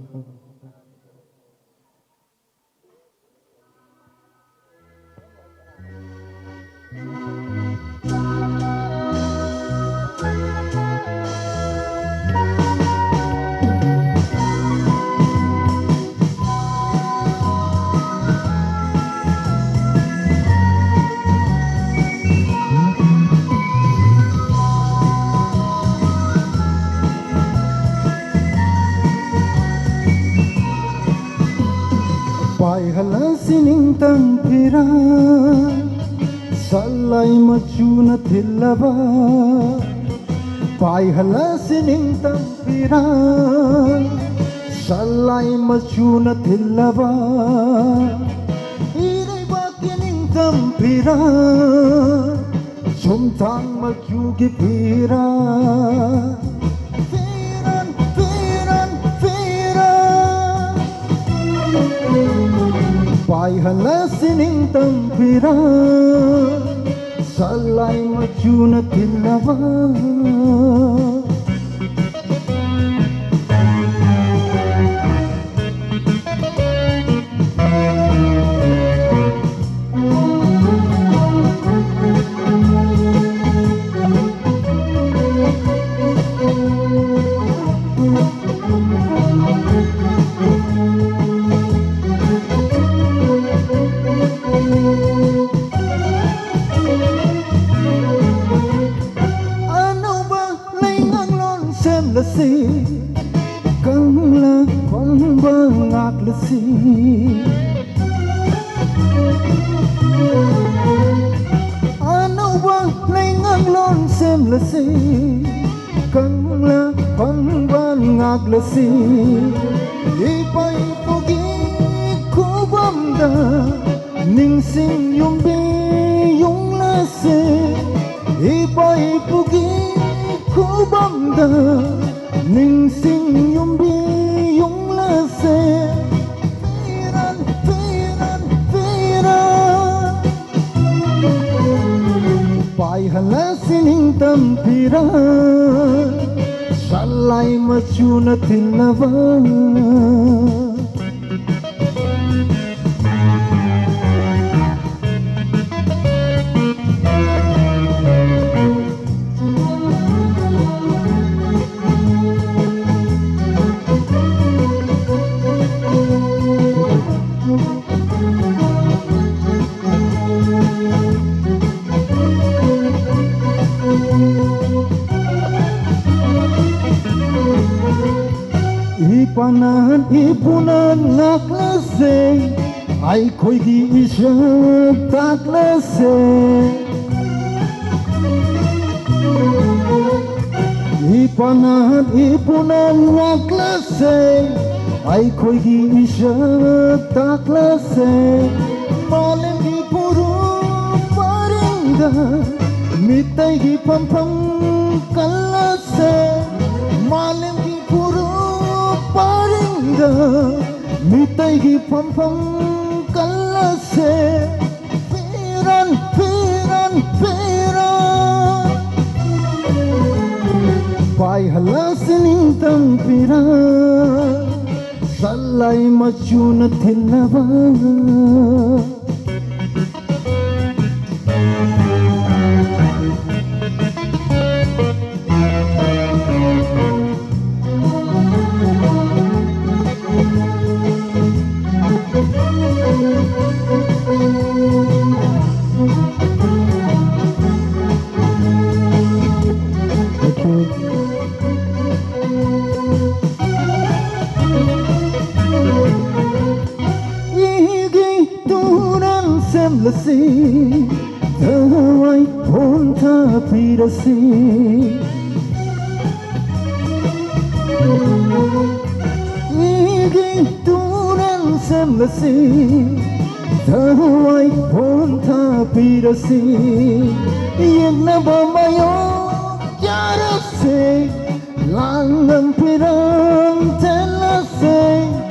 ꯄꯥꯏꯍꯜꯂꯁꯤ ꯅꯤꯡꯇꯝ ꯐꯤꯔꯥ, ꯁꯟꯂꯥꯏ ꯃꯆꯨꯅ ꯊꯤꯜꯂꯕ꯫ ꯄꯥꯏꯍꯜꯂꯁꯤ ꯅꯤꯡꯇꯝ ꯐꯤꯔꯥ, ꯁꯟꯂꯥꯏ ꯃꯆꯨꯅ ꯊꯤꯜꯂꯕ꯫ ꯏꯔꯩꯕꯥꯛꯀꯤ ꯅꯤꯡꯇꯝ ꯐꯤꯔꯥ, ꯁꯨꯝꯊꯥꯡ ꯃꯆꯨꯒꯤ ꯐꯤꯔꯥ꯫ ꯐꯤꯔꯥꯟ, ꯐꯤꯔꯥꯟ, ꯐꯤꯔꯥꯟ꯫ ꯄꯥꯏꯍꯜꯂꯁꯤ ꯅꯤꯡꯇꯝ ꯐꯤꯔꯥ, ꯁꯟꯂꯥꯏ ꯃꯆꯨꯅ ꯊꯤꯜꯂꯕ꯫ ꯑꯅꯧꯕ ꯂꯩꯉꯥꯛꯂꯣꯟ ꯁꯦꯝꯂꯁꯤ, ꯀꯪꯂꯥ ꯐꯝꯕ ꯉꯥꯛꯂꯁꯤ꯫ ꯑꯅꯧꯕ ꯂꯩꯉꯥꯛꯂꯣꯟ ꯁꯦꯝꯂꯁꯤ, ꯀꯪꯂꯥ ꯐꯝꯕ ꯉꯥꯛꯂꯁꯤ꯫ ꯏꯄꯥ ꯏꯄꯨꯒꯤ ꯈꯨꯕꯝꯗ ꯅꯤꯡꯁꯤꯡ ꯌꯨꯝꯕꯤ ꯌꯨꯡꯂꯁꯦ, ꯏꯄꯥ ꯏꯄꯨꯒꯤ ꯈꯨꯕꯝꯗ ꯅꯤꯡꯁꯤꯡ ꯌꯨꯝꯕꯤ ꯌꯨꯡꯂꯁꯦ꯫ ꯐꯤꯔꯥꯟ, ꯐꯤꯔꯥꯟ, ꯐꯤꯔꯥꯟ꯫ ꯄꯥꯏꯍꯜꯂꯁꯤ ꯅꯤꯡꯇꯝ ꯐꯤꯔꯥꯟ, ꯁꯟꯂꯥꯏ ꯃꯆꯨꯅ ꯊꯤꯜꯂꯕ꯫ ꯏꯄꯥꯅ ꯏꯄꯨꯅ ꯉꯥꯛꯂꯁꯦ, ꯑꯩꯈꯣꯏꯒꯤ ꯏꯖꯠ ꯇꯥꯛꯂꯁꯦ꯫ ꯏꯄꯥꯅ ꯏꯄꯨꯅ ꯉꯥꯛꯂꯁꯦ꯫ ꯑꯩꯈꯣꯏꯒꯤ ꯏꯖꯠ ꯇꯥꯛꯂꯁꯦ꯫ ꯃꯥꯂꯦꯝꯒꯤ ꯐꯨꯔꯨꯞ ꯄꯔꯤꯡꯗ ꯃꯤꯇꯩꯒꯤ ꯐꯝꯐꯝ ꯀꯜꯂꯁꯦ꯫ ꯃꯥꯂꯦꯝꯒꯤ ꯐꯨꯔꯨꯞ ꯄꯔꯤꯡꯗ ꯃꯤꯇꯩꯒꯤ ꯐꯝꯐꯝ ꯀꯜꯂꯁꯦ꯫ ꯐꯤꯔꯥꯟ, ꯐꯤꯔꯥꯟ, ꯐꯤꯔꯥꯟ ꯄꯥꯏꯍꯜꯂꯁꯤ ꯅꯤꯡꯇꯝ ꯐꯤꯔꯥꯟ, ꯁꯂꯥꯏ ꯃꯆꯨꯅ ꯊꯤꯜꯂꯕ꯫ ꯏꯒꯤ ꯇꯨꯔꯦꯜ ꯁꯦꯝꯂꯁꯤ, ꯊꯋꯥꯏ ꯄꯣꯟꯊꯥ ꯄꯤꯔꯁꯤ꯫ ꯏꯒꯤ ꯇꯨꯔꯦꯜ ꯁꯦꯝꯂꯁꯤ, ꯊꯋꯥꯏ ꯄꯣꯟꯊꯥ ꯄꯤꯔꯁꯤ꯫ ꯌꯦꯛꯅꯕ ꯃꯥꯌꯣꯛ ꯌꯥꯔꯁꯤ, ꯂꯥꯡꯕꯟ ꯐꯤꯔꯥꯟ ꯊꯤꯜꯂꯁꯤ꯫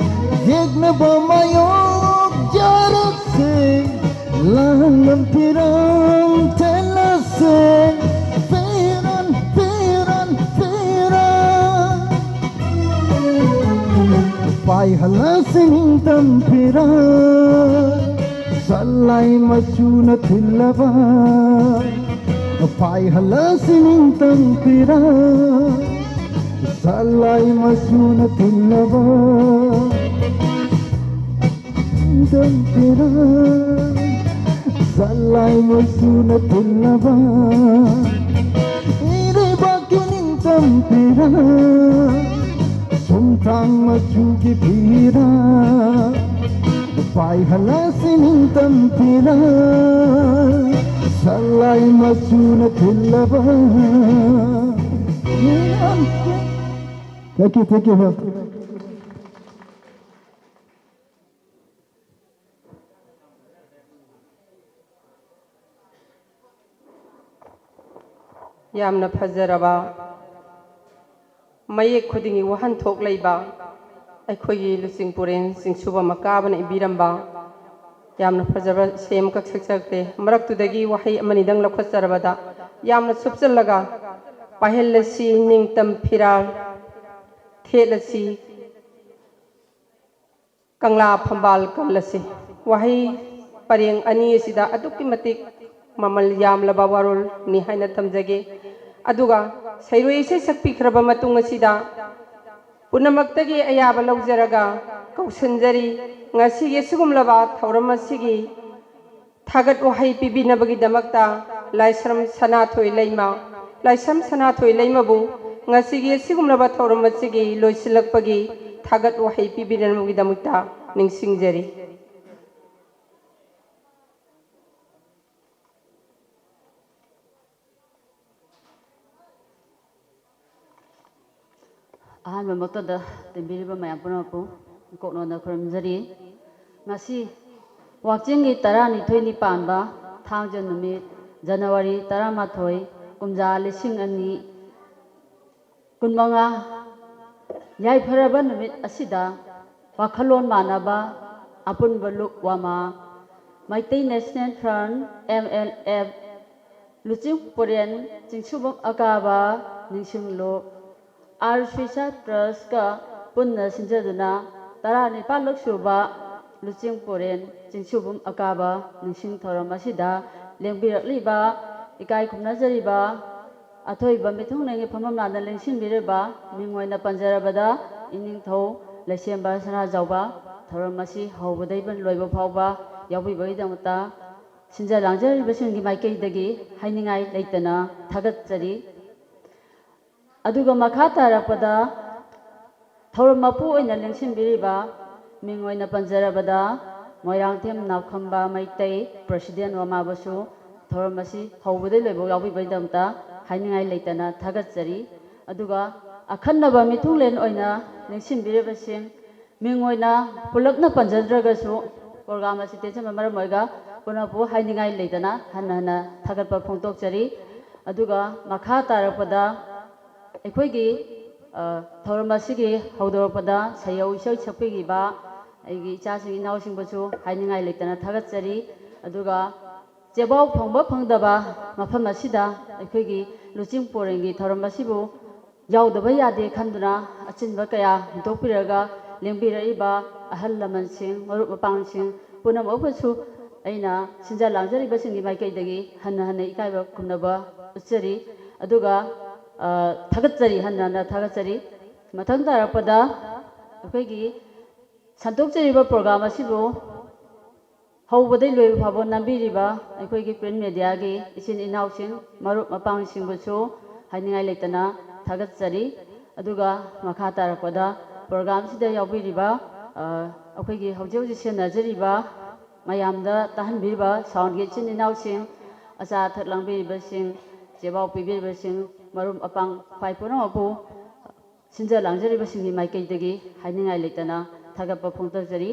ꯌꯦꯛꯅꯕ ꯃꯥꯌꯣꯛ ꯌꯥꯔꯁꯤ, ꯂꯥꯡꯕꯟ ꯐꯤꯔꯥꯟ ꯊꯤꯜꯂꯁꯤ꯫ ꯐꯤꯔꯥꯟ, ꯐꯤꯔꯥꯟ, ꯐꯤꯔꯥꯟ ꯄꯥꯏꯍꯜꯂꯁꯤ ꯅꯤꯡꯇꯝ ꯐꯤꯔꯥꯟ, ꯁꯂꯥꯏ ꯃꯆꯨꯅ ꯊꯤꯜꯂꯕ꯫ ꯄꯥꯏꯍꯜꯂꯁꯤ ꯅꯤꯡꯇꯝ ꯐꯤꯔꯥꯟ, ꯁꯂꯥꯏ ꯃꯆꯨꯅ ꯊꯤꯜꯂꯕ꯫ ꯅꯤꯡꯇꯝ ꯐꯤꯔꯥꯟ, ꯁꯂꯥꯏ ꯃꯆꯨꯅ ꯊꯤꯜꯂꯕ꯫ ꯏꯔꯩꯕꯥꯛꯀꯤ ꯅꯤꯡꯇꯝ ꯐꯤꯔꯥꯟ, ꯁꯨꯝꯊꯥꯡ ꯃꯆꯨꯒꯤ ꯐꯤꯔꯥꯟ ꯄꯥꯏꯍꯜꯂꯁꯤ ꯅꯤꯡꯇꯝ ꯐꯤꯔꯥꯜ, ꯁꯟꯂꯥꯏ ꯃꯆꯨꯅ ꯊꯤꯜꯂꯕ꯫ Thank you, thank you, ma'am. ꯌꯥꯝꯅ ꯐꯖꯔꯕ, ꯃꯌꯦꯛ ꯈꯨꯗꯤꯡꯒꯤ ꯋꯥꯍꯟꯊꯣꯛ ꯂꯩꯕ ꯑꯩꯈꯣꯏꯒꯤ ꯂꯨꯆꯤꯡ ꯄꯨꯔꯦꯟ ꯆꯤꯡꯁꯨꯕꯝ ꯑꯀꯥꯕꯅ ꯏꯕꯤꯔꯝꯕ ꯌꯥꯝꯅ ꯐꯖꯕ ꯏꯁꯩ ꯑꯃꯈꯛ ꯁꯛꯆꯔꯛꯂꯦ꯫ ꯃꯔꯛꯇꯨꯗꯒꯤ ꯋꯥꯍꯩ ꯑꯃꯅꯤꯗꯪ ꯂꯧꯈꯠꯆꯔꯕꯗ, ꯌꯥꯝꯅ ꯁꯨꯞꯆꯜꯂꯒ ꯄꯥꯏꯍꯜꯂꯁꯤ ꯅꯤꯡꯇꯝ ꯐꯤꯔꯥꯜ, ꯊꯦꯠꯂꯁꯤ ꯀꯪꯂꯥ ꯐꯝꯕꯥꯜ ꯀꯜꯂꯁꯤ꯫ ꯋꯥꯍꯩ ꯄꯔꯦꯡ ꯑꯅꯤ ꯑꯁꯤꯗ ꯑꯗꯨꯛꯀꯤ ꯃꯇꯤꯛ ꯃꯃꯜ ꯌꯥꯝꯂꯕ ꯋꯥꯔꯣꯜꯅꯤ ꯍꯥꯏꯅ ꯊꯝꯖꯒꯦ꯫ ꯑꯗꯨꯒ ꯁꯩꯔꯣꯏ ꯏꯁꯩ ꯁꯛꯄꯤꯈ꯭ꯔꯕ ꯃꯇꯨꯡ ꯑꯁꯤꯗ ꯄꯨꯝꯅꯃꯛꯇꯒꯤ ꯑꯌꯥꯕ ꯂꯧꯖꯔꯒ ꯀꯧꯁꯤꯟꯖꯔꯤ꯫ ꯉꯁꯤꯒꯤ ꯑꯁꯤꯒꯨꯝꯂꯕ ꯊꯧꯔꯝ ꯑꯁꯤꯒꯤ ꯊꯥꯒꯠ ꯋꯥꯍꯩ ꯄꯤꯕꯤꯅꯕꯒꯤꯗꯃꯛꯇ ꯂꯥꯏꯁ꯭ꯔꯝ ꯁꯅꯥꯊꯣꯏ ꯂꯩꯃ, ꯂꯥꯏꯁ꯭ꯔꯝ ꯁꯅꯥꯊꯣꯏ ꯂꯩꯃꯕꯨ ꯉꯁꯤꯒꯤ ꯑꯁꯤꯒꯨꯝꯂꯕ ꯊꯧꯔꯝ ꯑꯁꯤꯒꯤ ꯂꯣꯏꯁꯤꯜꯂꯛꯄꯒꯤ ꯊꯥꯒꯠ ꯋꯥꯍꯩ ꯄꯤꯕꯤꯅꯕꯒꯤꯗꯃꯛꯇ ꯅꯤꯡꯁꯤꯡꯖꯔꯤ꯫ ꯑꯍꯥꯟꯕꯃꯛꯇꯗ ꯇꯤꯟꯕꯤꯔꯤꯕ ꯃꯌꯥꯝ ꯄꯨꯝꯅꯃꯛꯄꯨ ꯏꯀꯣꯛꯅꯣꯟꯅ ꯈꯨꯔꯨꯝꯖꯔꯤ꯫ ꯉꯁꯤ ꯋꯥꯛꯆꯤꯡꯒꯤ ꯇꯔꯥꯅꯤꯊꯣꯏꯅꯤ ꯄꯥꯟꯕ ꯊꯥꯡꯖ ꯅꯨꯃꯤꯠ, ꯖꯅꯋꯥꯔꯤ ꯇꯔꯥꯃꯥꯊꯣꯏ, ꯀꯨꯝꯖꯥ ꯂꯤꯁꯤꯡ ꯑꯅꯤ ꯀꯨꯟꯃꯉꯥ, ꯌꯥꯏꯐꯔꯕ ꯅꯨꯃꯤꯠ ꯑꯁꯤꯗ ꯋꯥꯈꯜꯂꯣꯟ ꯃꯥꯟꯅꯕ ꯑꯄꯨꯟꯕ ꯂꯨꯞ ꯋꯥꯃꯥ, Meitei National Front, M L F, ꯂꯨꯆꯤꯡ ꯄꯨꯔꯦꯟ ꯆꯤꯡꯁꯨꯕꯝ ꯑꯀꯥꯕ ꯅꯤꯡꯁꯤꯡꯂꯨ, R Swisha Trustꯀ ꯄꯨꯟꯅ ꯁꯤꯟꯖꯗꯨꯅ ꯇꯔꯥꯅꯤꯄꯥꯜꯂꯛ ꯁꯨꯕ ꯂꯨꯆꯤꯡ ꯄꯨꯔꯦꯟ ꯆꯤꯡꯁꯨꯕꯝ ꯑꯀꯥꯕ ꯅꯤꯡꯁꯤꯡ ꯊꯧꯔꯝ ꯑꯁꯤꯗ ꯂꯦꯡꯕꯤꯔꯛꯂꯤꯕ, ꯏꯀꯥꯏ ꯈꯨꯝꯅꯖꯔꯤꯕ, ꯑꯊꯣꯏꯕ ꯃꯤꯊꯨꯡꯂꯦꯟꯒꯤ ꯐꯝꯐꯝ ꯂꯥꯟꯗ ꯂꯦꯡꯁꯤꯟꯕꯤꯔꯤꯕ ꯃꯤꯡ ꯑꯣꯏꯅ ꯄꯟꯖꯔꯕꯗ ꯏꯅꯤꯡꯊꯧ ꯂꯩꯁꯦꯝꯕ ꯁꯅꯥꯖꯥꯎꯕ ꯊꯧꯔꯝ ꯑꯁꯤ ꯍꯧꯕꯗꯒꯤ ꯂꯣꯏꯕ ꯐꯥꯎꯕ ꯌꯥꯎꯕꯤꯕꯒꯤꯗꯃꯛꯇ ꯁꯤꯟꯖ ꯂꯥꯡꯖꯔꯤꯕꯁꯤꯡꯒꯤ ꯃꯥꯏꯀꯩꯗꯒꯤ ꯍꯥꯏꯅꯤꯡꯉꯥꯏ ꯂꯩꯇꯅ ꯊꯥꯒꯠꯆꯔꯤ꯫ ꯑꯗꯨꯒ ꯃꯈꯥ ꯇꯥꯔꯛꯄꯗ ꯊꯧꯔꯝ ꯃꯄꯨ ꯑꯣꯏꯅ ꯂꯦꯡꯁꯤꯟꯕꯤꯔꯤꯕ ꯃꯤꯡ ꯑꯣꯏꯅ ꯄꯟꯖꯔꯕꯗ ꯃꯣꯏꯔꯥꯡꯊꯦꯝ ꯅꯥꯎꯈꯝꯕ ꯃꯩꯇꯩ, ꯄ꯭ꯔꯦꯁꯤꯗꯦꯟ ꯋꯥꯃꯥꯕꯨꯁꯨ ꯊꯧꯔꯝ ꯑꯁꯤ ꯍꯧꯕꯗꯒꯤ ꯂꯣꯏꯕ ꯌꯥꯎꯕꯤꯕꯒꯤꯗꯃꯛꯇ ꯍꯥꯏꯅꯤꯡꯉꯥꯏ ꯂꯩꯇꯅ ꯊꯥꯒꯠꯆꯔꯤ꯫ ꯑꯗꯨꯒ ꯑꯈꯟꯅꯕ ꯃꯤꯊꯨꯡꯂꯦꯟ ꯑꯣꯏꯅ ꯅꯤꯡꯁꯤꯡꯕꯤꯔꯤꯕꯁꯤꯡ, ꯃꯤꯡ ꯑꯣꯏꯅ ꯄꯨꯂꯞꯅ ꯄꯟꯖꯗ꯭ꯔꯒꯁꯨ, ꯄ꯭ꯔꯣꯒ꯭ꯔꯥꯝ ꯑꯁꯤ ꯇꯦꯟꯁꯤꯟꯕ ꯃꯔꯝ ꯑꯣꯏꯔꯒ ꯄꯨꯝꯅꯃꯛꯄꯨ ꯍꯥꯏꯅꯤꯡꯉꯥꯏ ꯂꯩꯇꯅ ꯍꯟꯅ ꯍꯟꯅ ꯊꯥꯒꯠꯄ ꯐꯣꯡꯗꯣꯛꯆꯔꯤ꯫ ꯑꯗꯨꯒ ꯃꯈꯥ ꯇꯥꯔꯛꯄꯗ ꯑꯩꯈꯣꯏꯒꯤ, ꯑ, ꯊꯧꯔꯝ ꯑꯁꯤꯒꯤ ꯍꯧꯗꯣꯔꯛꯄꯗ ꯁꯩꯌꯧ ꯏꯁꯩ ꯁꯛꯄꯤꯈꯤꯕ ꯑꯩꯒꯤ ꯏꯆꯥꯁꯤꯡ ꯏꯅꯥꯎꯁꯤꯡꯕꯨꯁꯨ ꯍꯥꯏꯅꯤꯡꯉꯥꯏ ꯂꯩꯇꯅ ꯊꯥꯒꯠꯆꯔꯤ꯫ ꯑꯗꯨꯒ ꯆꯦꯕꯥꯎ ꯐꯪꯕ ꯐꯪꯗꯕ ꯃꯐꯝ ꯑꯁꯤꯗ ꯑꯩꯈꯣꯏꯒꯤ ꯂꯨꯆꯤꯡ ꯄꯨꯔꯦꯜꯒꯤ ꯊꯧꯔꯝ ꯑꯁꯤꯕꯨ ꯌꯥꯎꯗꯕ ꯌꯥꯗꯦ ꯈꯟꯗꯨꯅ ꯑꯆꯤꯟꯕ ꯀꯌꯥ ꯍꯨꯟꯗꯣꯛꯄꯤꯔꯒ ꯂꯦꯡꯕꯤꯔꯛꯏꯕ ꯑꯍꯜ ꯂꯃꯟꯁꯤꯡ, ꯃꯔꯨꯞ ꯃꯄꯥꯡꯁꯤꯡ ꯄꯨꯝꯅꯃꯛꯄꯨꯁꯨ ꯑꯩꯅ ꯁꯤꯟꯖ ꯂꯥꯡꯖꯔꯤꯕꯁꯤꯡꯒꯤ ꯃꯥꯏꯀꯩꯗꯒꯤ ꯍꯟꯅ ꯍꯟꯅ ꯏꯀꯥꯏꯕ ꯈꯨꯝꯅꯕ ꯎꯠꯆꯔꯤ꯫ ꯑꯗꯨꯒ, ꯑ, ꯊꯥꯒꯠꯆꯔꯤ, ꯍꯟꯅ ꯍꯟꯅ ꯊꯥꯒꯠꯆꯔꯤ꯫ ꯃꯊꯪ ꯇꯥꯔꯛꯄꯗ ꯑꯩꯈꯣꯏꯒꯤ ꯁꯟꯗꯣꯛꯆꯔꯤꯕ ꯄ꯭ꯔꯣꯒ꯭ꯔꯥꯝ ꯑꯁꯤꯕꯨ ꯍꯧꯕꯗꯒꯤ ꯂꯣꯏꯕ ꯐꯥꯎꯕ ꯅꯝꯕꯤꯔꯤꯕ ꯑꯩꯈꯣꯏꯒꯤ ꯄ꯭ꯔꯤꯟ ꯃꯦꯗꯤꯌꯥꯒꯤ ꯏꯆꯤꯟ ꯏꯅꯥꯎꯁꯤꯡ, ꯃꯔꯨꯞ ꯃꯄꯥꯡꯁꯤꯡꯕꯨꯁꯨ ꯍꯥꯏꯅꯤꯡꯉꯥꯏ ꯂꯩꯇꯅ ꯊꯥꯒꯠꯆꯔꯤ꯫ ꯑꯗꯨꯒ ꯃꯈꯥ ꯇꯥꯔꯛꯄꯗ ꯄ꯭ꯔꯣꯒ꯭ꯔꯥꯝꯁꯤꯗ ꯌꯥꯎꯕꯤꯔꯤꯕ, ꯑ, ꯑꯩꯈꯣꯏꯒꯤ ꯍꯧꯖꯤꯛ ꯍꯧꯖꯤꯛ ꯁꯦꯟꯅꯖꯔꯤꯕ, ꯃꯌꯥꯝꯗ ꯇꯥꯍꯟꯕꯤꯔꯤꯕ ꯁꯥꯎꯟꯒꯤ ꯏꯆꯤꯟ ꯏꯅꯥꯎꯁꯤꯡ, ꯑꯆꯥ ꯑꯊꯛ ꯂꯥꯡꯕꯤꯔꯤꯕꯁꯤꯡ, ꯆꯦꯕꯥꯎ ꯄꯤꯕꯤꯔꯤꯕꯁꯤꯡ, ꯃꯔꯨꯞ ꯃꯄꯥꯡ ꯈ꯭ꯋꯥꯏ ꯄꯨꯝꯅꯃꯛꯄꯨ ꯁꯤꯟꯖ ꯂꯥꯡꯖꯔꯤꯕꯁꯤꯡꯒꯤ ꯃꯥꯏꯀꯩꯗꯒꯤ ꯍꯥꯏꯅꯤꯡꯉꯥꯏ ꯂꯩꯇꯅ ꯊꯥꯒꯠꯄ ꯐꯣꯡꯗꯣꯛꯆꯔꯤ꯫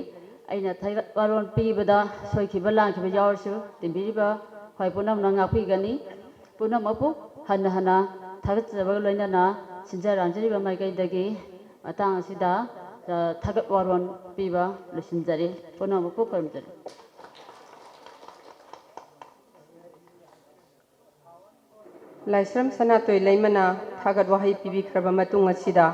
ꯑꯩꯅ ꯊꯥꯒꯠ ꯋꯥꯔꯣꯜ ꯄꯤꯕꯗ ꯁꯣꯏꯈꯤꯕ ꯂꯥꯟꯈꯤꯕ ꯌꯥꯎꯔꯁꯨ, ꯇꯤꯟꯕꯤꯔꯤꯕ ꯈ꯭ꯋꯥꯏ ꯄꯨꯝꯅꯃꯛꯅ ꯉꯥꯛꯄꯤꯒꯅꯤ꯫ ꯄꯨꯝꯅꯃꯛꯄꯨ ꯍꯟꯅ ꯍꯟꯅ ꯊꯥꯒꯠꯆꯕꯒ ꯂꯣꯏꯅꯅ ꯁꯤꯟꯖ ꯂꯥꯡꯖꯔꯤꯕ ꯃꯥꯏꯀꯩꯗꯒꯤ ꯃꯇꯥꯡ ꯑꯁꯤꯗ, ꯑ, ꯊꯥꯒꯠ ꯋꯥꯔꯣꯜ ꯄꯤꯕ ꯂꯣꯏꯁꯤꯟꯖꯔꯤ꯫ ꯄꯨꯝꯅꯃꯛꯄꯨ ꯈꯨꯔꯨꯝꯖꯔꯤ꯫ ꯂꯥꯏꯁ꯭ꯔꯝ ꯁꯅꯥꯇꯣꯏ ꯂꯩꯃꯅ ꯊꯥꯒꯠ ꯋꯥꯍꯩ ꯄꯤꯕꯤꯈ꯭ꯔꯕ ꯃꯇꯨꯡ ꯑꯁꯤꯗ,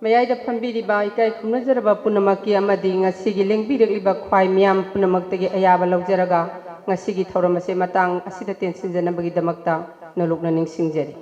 ꯃꯌꯥꯏꯗ ꯐꯝꯕꯤꯔꯤꯕ ꯏꯀꯥꯏ ꯈꯨꯝꯅꯖꯔꯕ ꯄꯨꯝꯅꯃꯛꯀꯤ ꯑꯃꯗꯤ ꯉꯁꯤꯒꯤ ꯂꯦꯡꯕꯤꯔꯛꯂꯤꯕ ꯈ꯭ꯋꯥꯏ ꯃꯤꯌꯥꯝ ꯄꯨꯝꯅꯃꯛꯇꯒꯤ ꯑꯌꯥꯕ ꯂꯧꯖꯔꯒ, ꯉꯁꯤꯒꯤ ꯊꯧꯔꯝ ꯑꯁꯤ ꯃꯇꯥꯡ ꯑꯁꯤꯗ ꯇꯦꯟꯁꯤꯟꯖꯅꯕꯒꯤꯗꯃꯛꯇ ꯅꯣꯂꯨꯛꯅ ꯅꯤꯡꯁꯤꯡꯖꯔꯤ꯫